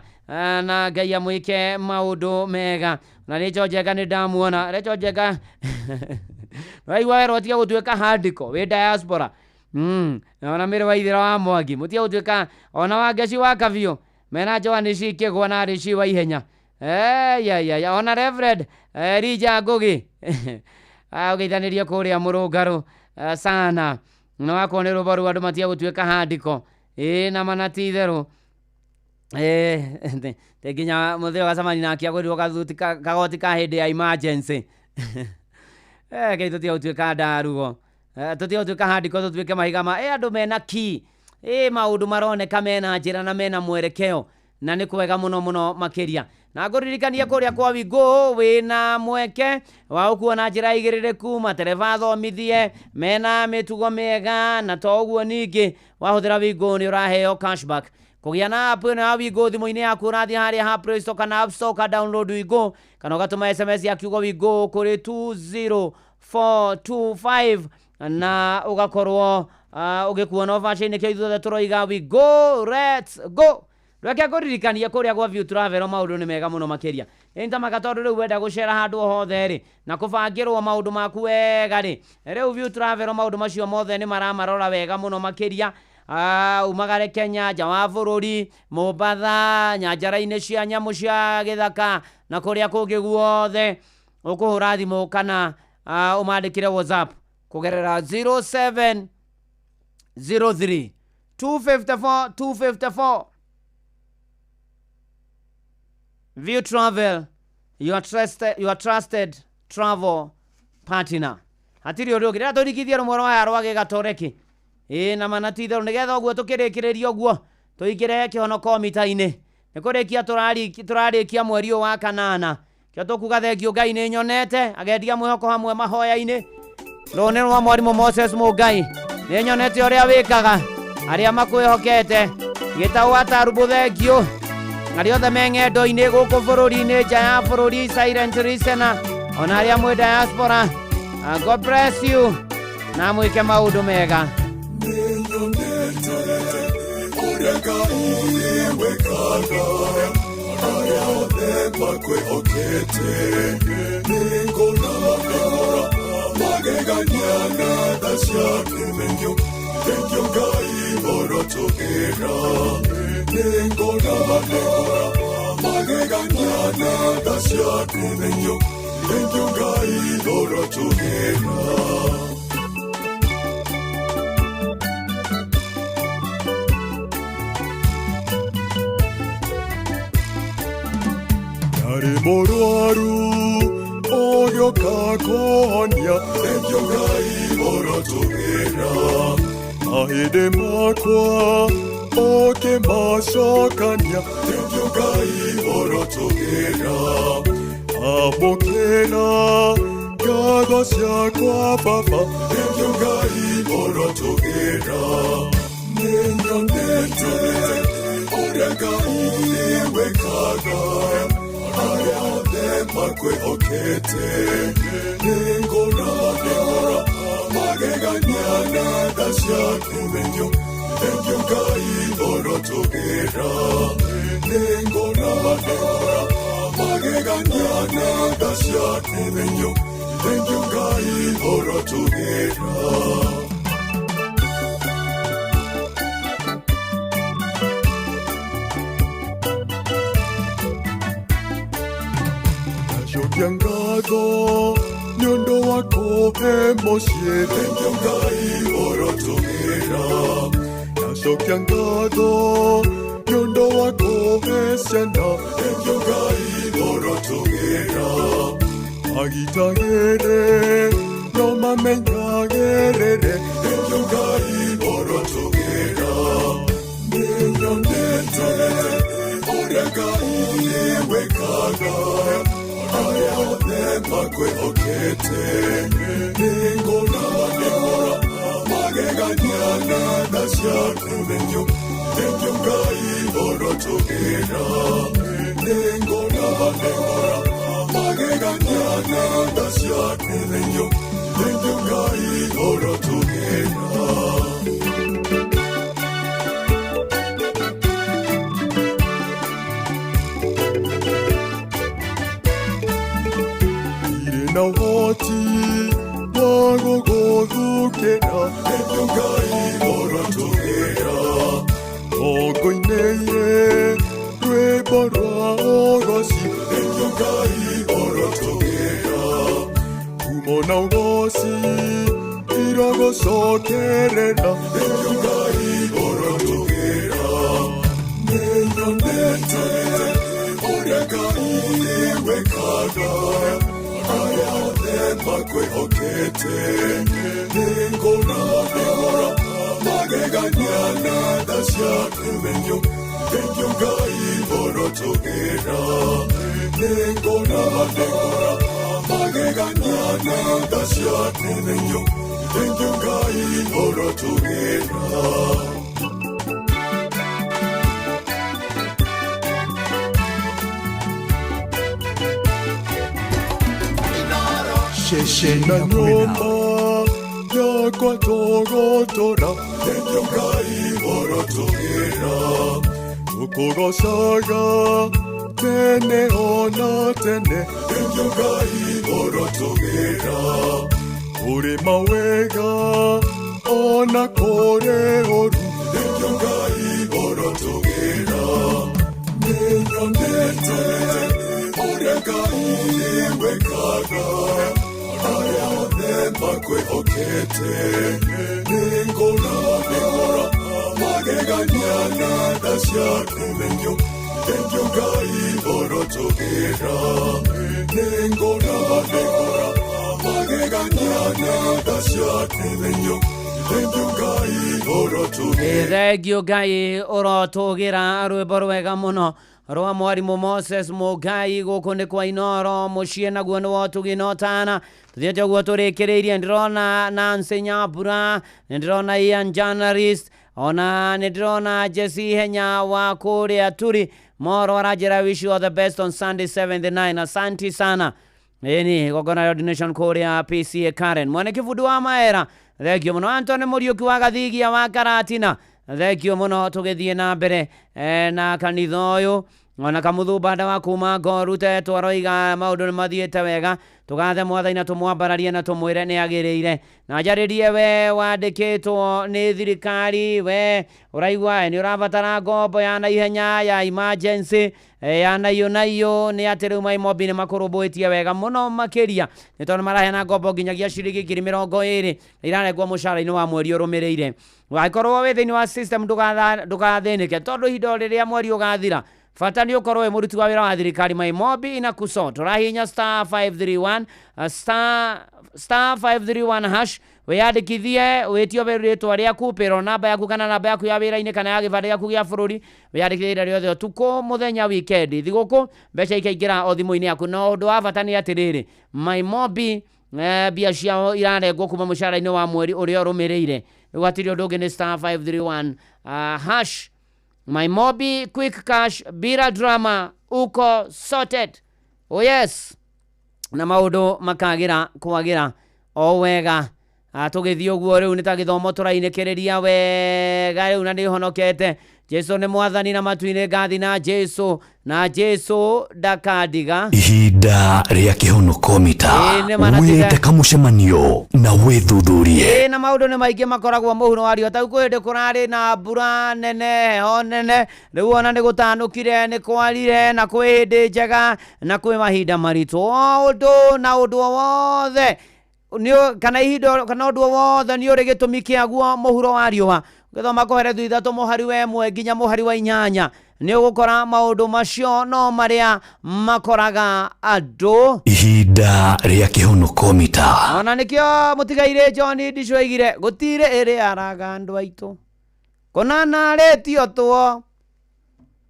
na Ngai amwĩke maũndũ mega na Rachel Njega nĩ ndamuona Rachel Njega waigua werwo tiga gũtuĩka handiko wĩ diaspora ona mĩrĩ wa Ithĩra wa Mwangi mũtige gũtuĩka ona wa Ngeci wa Kabiũ mena Joan Cikĩgwa na Rĩci wa Ihenya ya ona Reverend Rija Ngugi ũgeithanĩrie kũrĩa mũrũngarũ sana na wakorwo nĩ rũbaru andũ matige gũtuĩka handiko na mana ti itherũ te nginya mũthĩ ũgacemania nake agũrirwo gathuti kagoti ka hĩndĩ ya emergency kei tũtige gũtuĩka ndarugo tũtige gũtuĩka handiko tũtuĩke mahiga ma andũ mena key maũndũ maroneka mena njĩra na mena mwerekeo na nĩ kwega mũno mũno makĩria na ngũririkanie kũrĩa kwa Wigo wĩna mweke wa ũkuo na njĩra igĩrĩrĩku matereba athomithie mena mĩtugo mĩega na to ũguo ningĩ wahũthĩra Wigo nĩ ũraheo cashback kũgĩa na app ĩno ya Wigo thimũ-inĩ yaku ũrathiĩ harĩa ha Play Store kana App Store ka download Wigo kana ũgatũma SMS ya kiugo Wigo kũrĩ 20425 na ũgakorwo ũgĩkuona obaca-inĩ kĩo ithuothe tũroiga Wigo let's go. Reke ngũririkanie kũrĩa gwa View Travel maũndũ nĩ mega mũno makĩria ĩntamaka tondũ rĩu wenda gũcera handũ o hothe rĩ na kũbangĩrwo maũndũ maku wega rĩ rĩu View Travel maũndũ macio mothe nĩ maramarora wega mũno makĩria Umagare Kenya, nja wa bũrũri, Mombatha, nyanjara-inĩ cia nyamũ cia gĩthaka na kũrĩa kũngĩ guothe, ũkũhũra thimũ kana ũmandĩkĩre WhatsApp kũgerera 0703 254 254. View Travel, your trusted travel partner. Hatirĩ ũndũ ũngĩ rĩrĩa tũrigithie rũmwe rwa aya rwa gĩgatoreki. Ĩĩ na mana ti itherũ nĩgetha ũguo tũkĩrĩkĩrĩria ũguo tũingĩre kĩhonoko mita-inĩ. Nĩ kũrĩkia tũrarĩkia mweri ũyũ wa kanana. Kĩo tũkuga thengio Ngai nĩ nyonete agendia mwĩhoko hamwe mahoya-inĩ. Rũnĩ rwa mwarimũ Moses Mũngai nĩ nyonete ũrĩa wĩkaga arĩa makwĩhokete gĩtaũ atarubũ thengio arĩa othe me ng'endo-inĩ gũkũ bũrũri-inĩ nja ya bũrũri silent listener ona arĩa mwĩ diaspora. God bless you na mwĩke maũndũ mega. Morwaru ogĩũka kũhonia thengio Ngai ũrotũgĩra mahĩndĩ makwa ũkĩmacokania thengio Ngai ũrotũgĩra amũkĩra ngatho ciakwa Baba thengio Ngai ũrotũgĩra nĩnyonete ũrĩa Ngai wĩkaga arĩa othe makwĩhokete nĩngũra magegania na tha ciaku thengio thengio Ngai ũrotũgĩra nĩngũra magegania na tha ciaku thengio thengio Ngai ũrotũgĩra. Ngatho nĩ ũndũ wa kũhe mũciĩ thengio Ngai ũrotũgĩra ndacokia ngatho nĩ ũndũ wa kũhe ciana thengio Ngai ũrotũgĩra magitagĩre no mamenyagĩrĩre thengio Ngai ũrotũgĩra nĩnyonete ũrĩa Ngai wĩkaga arĩa othe makwĩhokete nĩngũra magegania na tha ciaku thengio thengio Ngai ũrotũgĩra nĩngũra magegania na tha ciaku thengio thengio Ngai ũrotũgĩra. Na ũhoti wa gũgũthukĩra thengio Ngai ũrotũgĩra ngũinĩire rwĩmbo rwa ũgoci thengio Ngai ũrotũgĩra ngumo na ũgoci irogũcokerera thengio Ngai ũrotũgĩra nĩnyonete ũrĩa Ngai wĩkaga arĩa othe makwĩhokete nĩngũra magegania na tha ciaku thengio thengio Ngai ũrotũgĩra nĩngũra magegania na tha ciaku thengio thengio Ngai ũrotũgĩra. Na nyũmba yakwa tũgũtũra thengio Ngai ũrotũgĩra tũkũgocaga tene ona tene thengio Ngai ũrotũgĩra kũrĩ mawega ona kũrĩ ũru. Nĩngũraga arĩa othe makwĩhokete nĩngũra nĩngũra magegania na tha ciaku thengiũ thengiũ Ngai ũrotũgĩra nĩngũra nĩngũra magegania na tha ciaku thengiũ thengiũ Ngai ũrotũgĩra Thengio Ngai ũrotũgĩra rwĩmbo rwega mũno rwa mwarimũ Moses Mũngai gũkũ nĩ kwa Inoro mũciĩ naguo nĩ wotugi na ũtana tũthiĩte ũguo tũrĩkĩrĩirie ndĩrona Nancy Nyambura nĩ ndĩrona Ian Journalist ona nĩ ndĩrona Jesse Henya wa kũrĩa Turi Moro aranjĩra wish you all the best on Sunday 79 asanti sana ĩni igongona rĩa ordination kũrĩa PCA Karen mwene kĩbundu wa maera thengio mũno Antony Mũriũki wa Gathigia wa Karatina thengio mũno tũgĩthiĩ na mbere na kanitha ũyũ ona kamũthumbanda wa kuma Ngoru tetwo aroiga maũndũ nĩ mathiĩte wega tũgathe mwathani na tũmwambararie na tũmwĩre nĩ agĩrĩire na njarĩrie we wandĩkĩtwo nĩ thirikari we ũraigua nĩ ũrabatara ngombo ya naihenya ya emergency ya naiyũ naiyũ nĩ atĩ rĩu maimobi nĩ makũrũmbũĩtie wega mũno makĩria nĩ tondũ maraheana ngombo nginyagia ciringi 20,000 na irarengwo mũcara-inĩ wa mweri ũrũmĩrĩire wangĩkorwo wĩ thĩinĩ wa system ndũgathĩnĩke tondũ ihinda o rĩrĩa mweri ũgathira bata nĩ ũkorwo wĩ mũruti wa wĩra wa thirikari maimobi inakusot ũrahihinya star 531 star 531 hash wĩyandĩkithie wĩtio rĩtwa rĩaku payroll namba yaku kana namba yaku ya wĩra-inĩ kana ya gĩbandĩ gĩaku gĩa bũrũri wĩyandĩkithie ihinda rĩothe ũtukũ mũthenya weekend thigũkũ mbeca ikaingĩra o thimũ-inĩ yaku na ũndũ wa bata nĩ atĩrĩrĩ maimobi mbia ciao irarengwo kuma mũcara-inĩ wa mweri ũrĩa ũrũmĩrĩire rĩu hatirĩ ũndũ ũngĩ nĩ star 531 hash Maimobi quick cash bila drama uko sorted. Oh yes. Na maũndũ makagira kwagira o wega tũgĩthiĩ ũguo rĩu nĩ ta gĩthomo tũrainĩkĩrĩria wega rĩu na nĩhonokete Jesu nĩ mwathani na matu-inĩ ngathi na Jesu na Jesu ndakandiga Ihinda rĩa kĩhonoko mita Ĩĩ, nĩ ma na tiga- wĩte kamũcemanio na wĩthuthurie Ĩĩ, na maũndũ nĩ maingĩ makoragwo mũhuro wa riũa tau kwĩ hĩndĩ kũrarĩ na mbura nene heho nene rĩu ona nĩ gũtanũkire nĩ kwarire na kwĩ hĩndĩ njega na kwĩ mahinda maritũ o ũndũ na ũndũ o wothe kana ihinda kana ũndũ o wothe nĩ ũrĩ gĩtũmi kĩaguo mũhuro wa riũa ũgĩthoma Kohelethu 3 mũhari wa 1 nginya mũhari wa 8 nĩ ũgũkora maũndũ macio no marĩa makoraga andũ Ihinda rĩa kĩhonoko mita ona nĩkĩo mũtigairĩ John Ndicũ oigire gũtirĩ ĩrĩ araga andũ aitũ kũna narĩtio tũo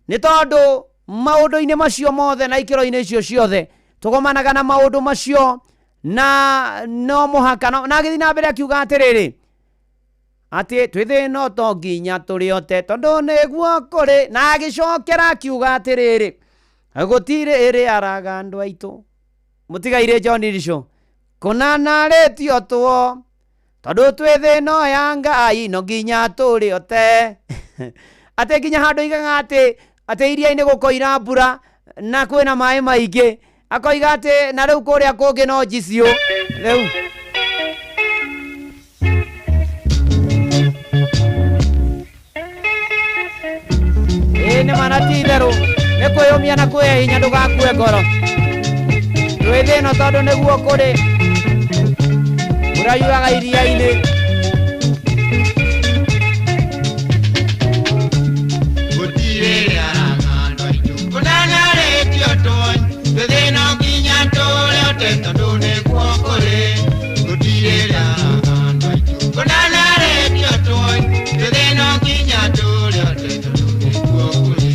nĩ tondũ maũndũ-inĩ macio mothe na ikĩro-inĩ icio ciothe tũgomanaga na maũndũ macio na no mũhaka na agĩthiĩ na mbere akiuga atĩrĩrĩ atĩ twĩ thĩna to nginya tũrĩote tondũ nĩguo kũrĩ na agĩcokera akiuga atĩrĩrĩ gũtirĩ ĩrĩ araga andũ aitũ mũtigairĩ John Ndicũ kũna narĩtio tũo tondũ twĩ thĩna ya Ngai no nginya tũrĩote atĩ nginya handũ igaga atĩ iria-inĩ gũkoira mbura na kwĩna maĩ maingĩ akoiga atĩ na rĩu kũrĩa kũngĩ no njicio rĩu ĩĩ nĩ ma na ti itherũ nĩ kwĩyũmia na kwĩhe hinya ndũgakue ngoro twĩ thĩna tondũ nĩguo kũrĩ mbura yuraga iria-inĩ Gũtirĩ araga andũ aitũ kũna narĩtio tũo twĩ thĩna nginya tũrĩote tondũ nĩguo kũrĩ gũtirĩ araga andũ aitũ kũna narĩtio tũo twĩ thĩna nginya tũrĩote tondũ nĩguo kũrĩ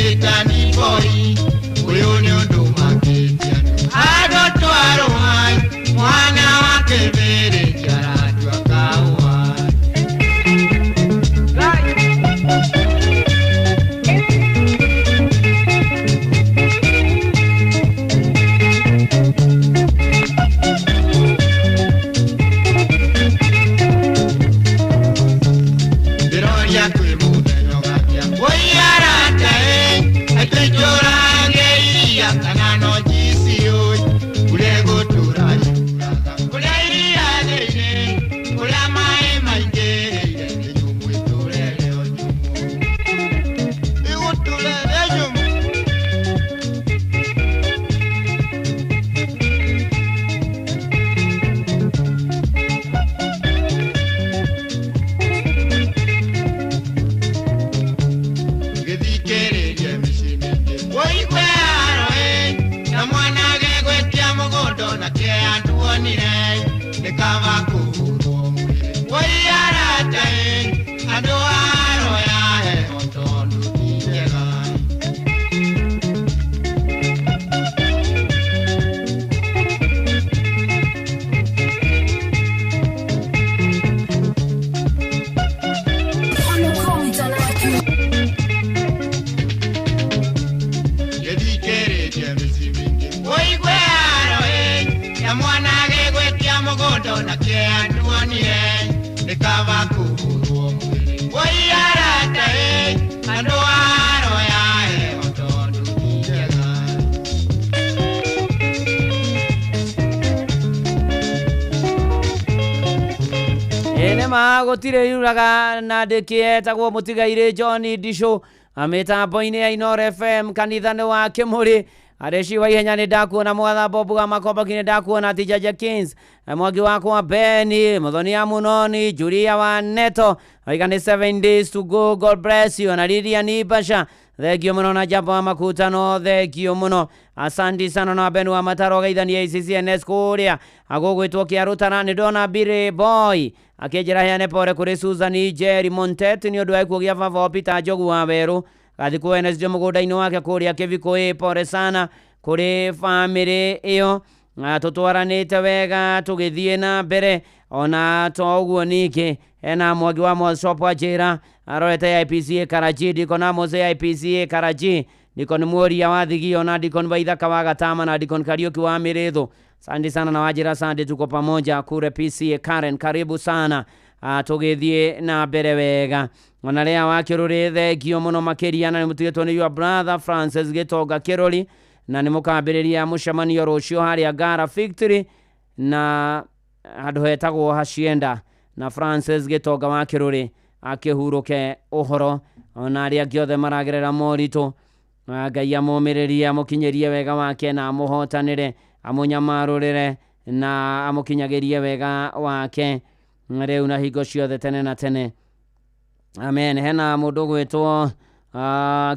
Ĩtani boy ũyũ nĩ ũndũ makĩtie andũ twarũa mwana wa kĩbĩrĩ kĩaratua kahũa. Ndĩroria kwĩ mũthenya ũgakĩa woi arata ĩ atũitũrange iria kana no njiciũi kũrĩa gũtũra yuraga kũrĩa iria thĩinĩ kũrĩa maĩ maingĩrĩire nĩ nyũmũ ĩtũrere o nyũmũ ĩgũtũrere nyũmũ. Gĩthikĩrĩrie mĩciĩ mĩingĩ ũigue haro ĩ na mwana gegwĩtia mũgũnda nake anduonire nĩ kaba kũhũrwo mwĩrĩ woi arata ĩ andũ aro ya heho tondũ ti njega. Gĩthikĩrĩrie mĩciĩ mĩingĩ ũigue haro ĩ na mwana gegwĩtia mũgũnda nake anduonire nĩ kaba kũhũrwo mwĩrĩ woi arata ĩ andũ aro ya heho tondũ ti njega. Ĩ nĩ ma gũtirĩ yuraga na ndĩkĩetagwo mũtigairĩ John Ndicũ mĩtambo-inĩ ya Inoro FM kanitha-nĩ wa Kĩmũrĩ areci wa ihenya nĩ ndakuona mwatha Bob wa Makomboki nĩ ndakuona Tija Jakins mwangi wakwa Beni Muthoni ya Munoni Julia wa Neto oiga nĩ 7 days to go, God bless you na Lidia Nibasha thengio mũno na jambo wa makutano thengio mũno asanti sana na Ben wa Mataro geithania ICCNS kũrĩa agũgwĩtwo kĩarũtara nĩ ndona Billy Boy akĩnjĩra heane pore kũrĩ Susan Jerry Montet nĩ ũndũ wa gĩkuũ gĩa baba wao Peter Njogu wa Werũ gathikũ NSD mũgũnda-inĩ wake kũrĩa Kĩbikũ ĩ pore sana kũrĩ bamĩrĩ ĩyo. Tũtwaranĩte wega tũgĩthiĩ na mbere ona to ũguo ningĩ hena mwangi wa Mosop wa njĩra arorete IPCA Karachi Deacon Amos IPCA Karachi Deacon Muoria wa Thigio na Deacon Waithaka wa Gatama na Deacon Kariuki wa Mĩrĩthũ. Asante sana na wajira sande, tuko pamoja kure PCA Karen, karibu sana. Tũgĩthiĩ na mbere wega ona rĩa wa Kĩrũrĩ thengio mũno makĩria na nĩ mũtigĩtwo nĩ your brother Francis Gĩtonga Kĩrũri na nĩ mũkambĩrĩria mũcemanio rũciũ harĩa Ngara Victory na handũ hetagwo Hacienda na Francis Gĩtonga wa Kĩrũrĩ akĩhurũke ũhoro ona arĩa angĩ othe maragerera moritũ. Ngai amũmĩrĩrie amũkinyĩrie wega wake na amũhotanĩre amũnyamarũrĩre na amũkinyagĩrie wega wake rĩu na hingo ciothe tene na tene, amen. Hena mũndũ ũgwĩtwo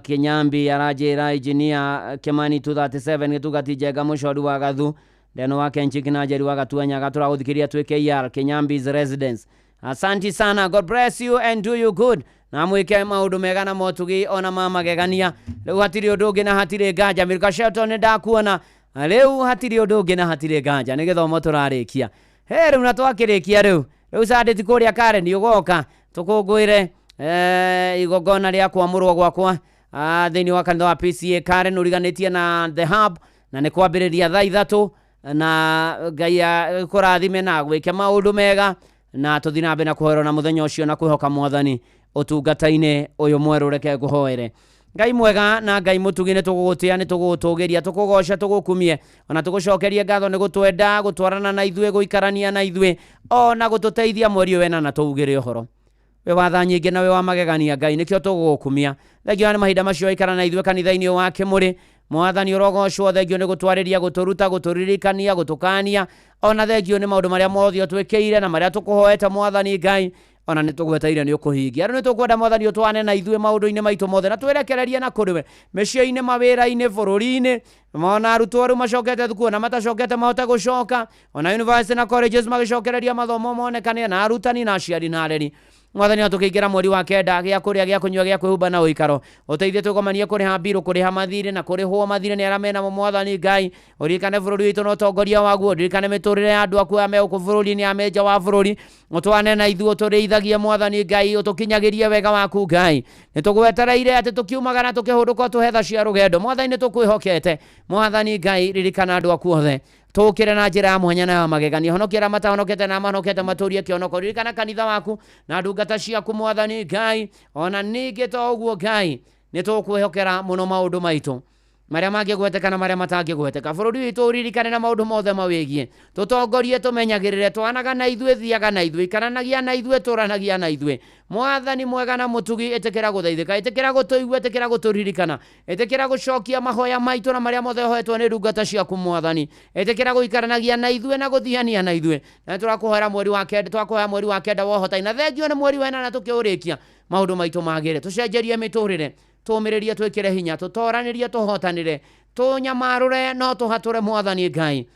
Kinyambi aranjĩra engineer Kimani 237 gĩtungati Njenga mũcori wa Gathu ndeno wa Kenchik na Njeri wa Gatuanyaga tũragũthikĩria twĩ KR Kinyambi's residence. Asanti sana, God bless you and do you good na mwĩke maũndũ mega na motugi ona ma magegania. Rĩu hatirĩ ũndũ ũngĩ na hatirĩ nganja. Milka Shelton nĩ ndakuona rĩu hatirĩ ũndũ ũngĩ na hatirĩ nganja nĩ gĩthomo tũrarĩkia. He rĩu na twakĩrĩkia rĩu rĩu Sunday ti kũrĩa Karen ũgoka tũkũngũĩre igongona rĩa kwamũrwo gwakwa thĩinĩ wa kanitha wa PCA Karen ũriganĩtie na The Hub na nĩ kwambĩrĩria thaa 3 na Ngai akũrathime na gwĩke maũndũ mega na tũthiĩ na mbere na kũhoerwo na mũthenya ũcio na kwĩhoka mwathani ũtungata-inĩ ũyũ mwerũ reke ngũhoere. Ngai mwega na Ngai mũtugi nĩ tũgũgũtĩa nĩ tũgũgũtũgĩria tũkũgoca tũgũkumie ona tũgũcokerie ngatho nĩ gũtwenda gũtwarana na ithuĩ gũikarania na ithuĩ ona gũtũteithia mweri ũyũ wena na tũugĩre ũhoro we watha nyingĩ na we wa magegania Ngai nĩkĩo tũgũgũkumia. Thengio nĩ mahinda macio waikara na ithuĩ kanitha-inĩ wa Kĩmũrĩ mwathani ũrogocwo thengio nĩ gũtwarĩria gũtũruta gũtũririkania gũtũkania ona thengio nĩ maũndũ marĩa mothe ũtwĩkĩire na marĩa tũkũhoete mwathani Ngai ona nĩ tũgweteire nĩ ũkũhingia. Rĩu nĩ tũkwenda mwathani ũtwane na ithuĩ maũndũ-inĩ maitũ mothe na twĩrekererie na kũrĩ we mĩciĩ-inĩ mawĩra-inĩ bũrũri-inĩ ona arutwo rĩu macokete thukuru na matacokete mahote gũcoka ona university na colleges magĩcokereria mathomo monekane na arutani na aciari na areri Mwathani tũkĩingĩra mweri wa kenda gĩa kũrĩa gĩa kũnyua gĩa kwĩhumba na ũikaro ũteithie tũgomanie kũrĩha mbirũ kũrĩha mathirĩ na kũrĩhwo mathirĩ nĩ arĩa menamo Mwathani Ngai ũririkane bũrũri witũ na ũtongoria waguo ũririkane mĩtũrĩre ya andũ aku arĩa me gũkũ bũrũri-inĩ a me nja wa bũrũri ũtwane na ithuĩ ũtũrĩithagie Mwathani Ngai ũtũkinyagĩrie wega waku Ngai nĩ tũgwetereire atĩ tũkiumagara tũkĩhũndũka ũtũhe tha cia rũgendo Mwathani nĩ tũkwĩhokete Mwathani Ngai ririkana andũ aku othe tũkĩre na njĩra ya mwanya na ya magegania honokia arĩa matahonokete na mahonokete matũrie kĩhonoko ririkana kanitha waku na ndungata ciaku Mwathani Ngai ona ningĩ to ũguo Ngai nĩ tũkwĩhokera mũno maũndũ maitũ marĩa mangĩgweteka na marĩa matangĩgweteka bũrũri witũ ũririkane na maũndũ mothe mawĩgiĩ tũtongorie tũmenyagĩrĩre twanaga na ithuĩ thiaga na ithuĩ ikaranagia na ithuĩ tũranagia na ithuĩ Mwathani mwega na mũtugi ĩtĩkĩra gũthaithĩka ĩtĩkĩra gũtũigua ĩtĩkĩra gũtũririkana ĩtĩkĩra gũcokia mahoya maitũ na marĩa mothe ũhoetwo nĩ ndungata ciaku Mwathani ĩtĩkĩra gũikaranagia na ithuĩ na gũthiania na ithuĩ na tũrakũhoera mweri wa kenda twakũhoya mweri wa kenda wa ũhotani na thengio nĩ mweri wa ĩnana tũkĩũrĩkia maũndũ maitũ magĩre tũcenjerie mĩtũrĩre tũmĩrĩrie twĩkĩre hinya tũtoranĩrie tũhotanĩre tũnyamarũre no tũhatũre Mwathani Ngai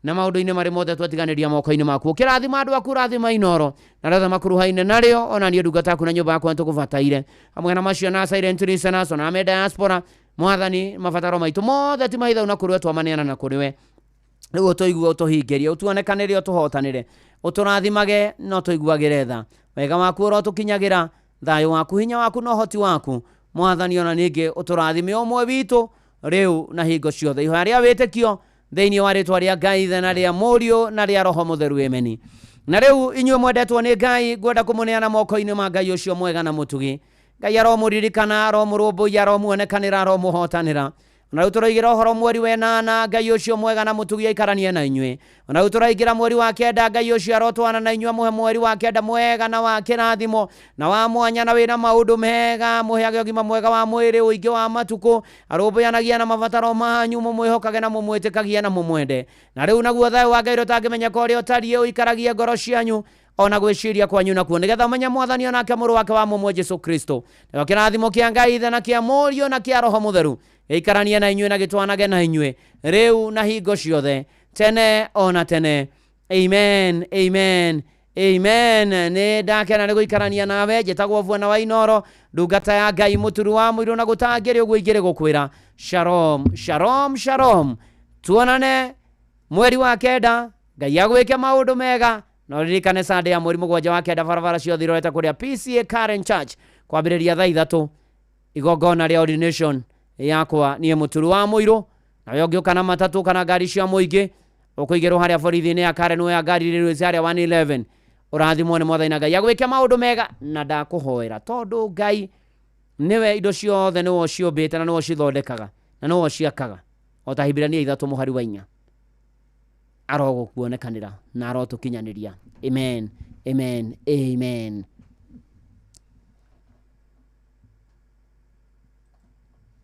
na maũndũ-inĩ marĩ mothe twatiganĩria moko-inĩ maku ũkĩrathima andũ aku rathima Inooro na rĩothe makuruhaine narĩo ona niĩ ndungata yaku na nyũmba yakwa nĩtũkũbataire hamwe na macio na silent listeners ona me diaspora Mwathani mabataro maitũ mothe ti mahithau na kũrĩ we twamaneana na kũrĩ we rĩu ũtũigue ũtũhingĩrie ũtuonekanĩre ũtũhotanĩre ũtũrathimage no tũiguagĩre tha wega waku ũrotũkinyagĩra thayũ waku hinya waku na ũhoti waku Mwathani ona ningĩ ũtũrathime ũmwe witũ rĩu na hingo ciothe ihoya rĩa wĩtĩkio thĩinĩ wa rĩtwa rĩa Ngai Ithe na rĩa Mũriũ na rĩa Roho Mũtheru ameni na rĩu inyuĩ mwendetwo nĩ Ngai ngwenda kũmũneana moko-inĩ ma Ngai ũcio mwega na mũtugi Ngai aromũririkana aromũrũmbũiya aromuonekanĩra aromũhotanĩra ona rĩu tũraigĩra ũhoro mweri wa ĩnana Ngai ũcio mwega na mũtugi aikaranie na inyuĩ ona rĩu tũraingĩra mweri wa kenda Ngai ũcio arotwana na inyuĩ amũhe mweri wa kenda mwega na wa kĩrathimo na wa mwanya na wĩna maũndũ mega mũheage ũgima mwega wa mwĩrĩ ũingĩ wa matukũ arũmbũyanagia na mabataro manyu mũmwĩhokage na mũmwĩtĩkagie na mũmwende na rĩu naguo thayũ wa Ngai ũrĩa ũtangĩmenyeka ũrĩa ũtariĩ ũikaragie ngoro cianyu ona gwĩciria kwanyu nakuo nĩgetha ũmenye Mwathani onake mũrũ wake wa mũmwe Jesũ Kristo nakĩo kĩrathimo kĩa Ngai Ithe na kĩa Mũriũ na kĩa Roho Mũtheru gĩikaranie na inyuĩ na gĩtwanage na inyuĩ rĩu na hingo ciothe tene ona tene amen amen amen nĩ ndakena nĩ gũikarania nawe njĩtagwo Bwana wa Inooro ndungata ya Ngai mũturu wa mũirũ na gũtangĩrĩ ũguo ingĩrĩ gũkwĩra shalom shalom shalom tuonane mweri wa kenda Ngai agwĩke maũndũ mega na ũririkane Sunday ya mweri mũgwanja wa kenda barabara ciothe irorete kũrĩa PCA Karen Church kwambĩrĩria thaa 3 igongona rĩa ordination yakwa niĩ mũturu wa mũirũ nawe ũngĩũka na matatũ kana ngari cia mũingĩ ũkũigĩrwo harĩa borithi-inĩ ya Karen ya ngari rĩrĩ harĩa 111 ũrathimwo nĩ Mwathani na Ngai agwĩke maũndũ mega na ndakũhoera tondũ Ngai nĩwe indo ciothe nĩwe ũciũmbĩte na nĩwe ũcithondekaga na nĩwe ũciakaga o ta Hibirania 3 mũhari wa 4 arogũkuonekanĩra na arotũkinyanĩria amen amen amen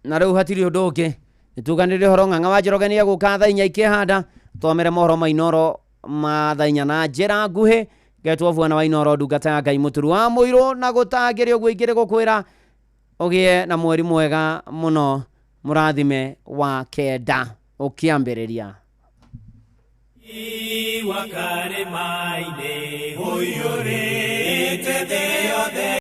na rĩu hatirĩ ũndũ ũngĩ nĩtuganĩrĩre ũhoro ng'ang'a wa Njoroge nĩegũka thaa 4 ikĩhanda twamere mohoro ma Inooro ma thaa 4 na njĩra nguhĩ ngetwo Bwana wa Inooro ndungata ya Ngai mũturu wa mũirũ na gũtangĩrĩ ũguo ingĩrĩ gũkwĩra ũgĩe na mweri mwega mũno mũrathime wa kenda ũkĩambĩrĩria Wakaremaine, oyore, te de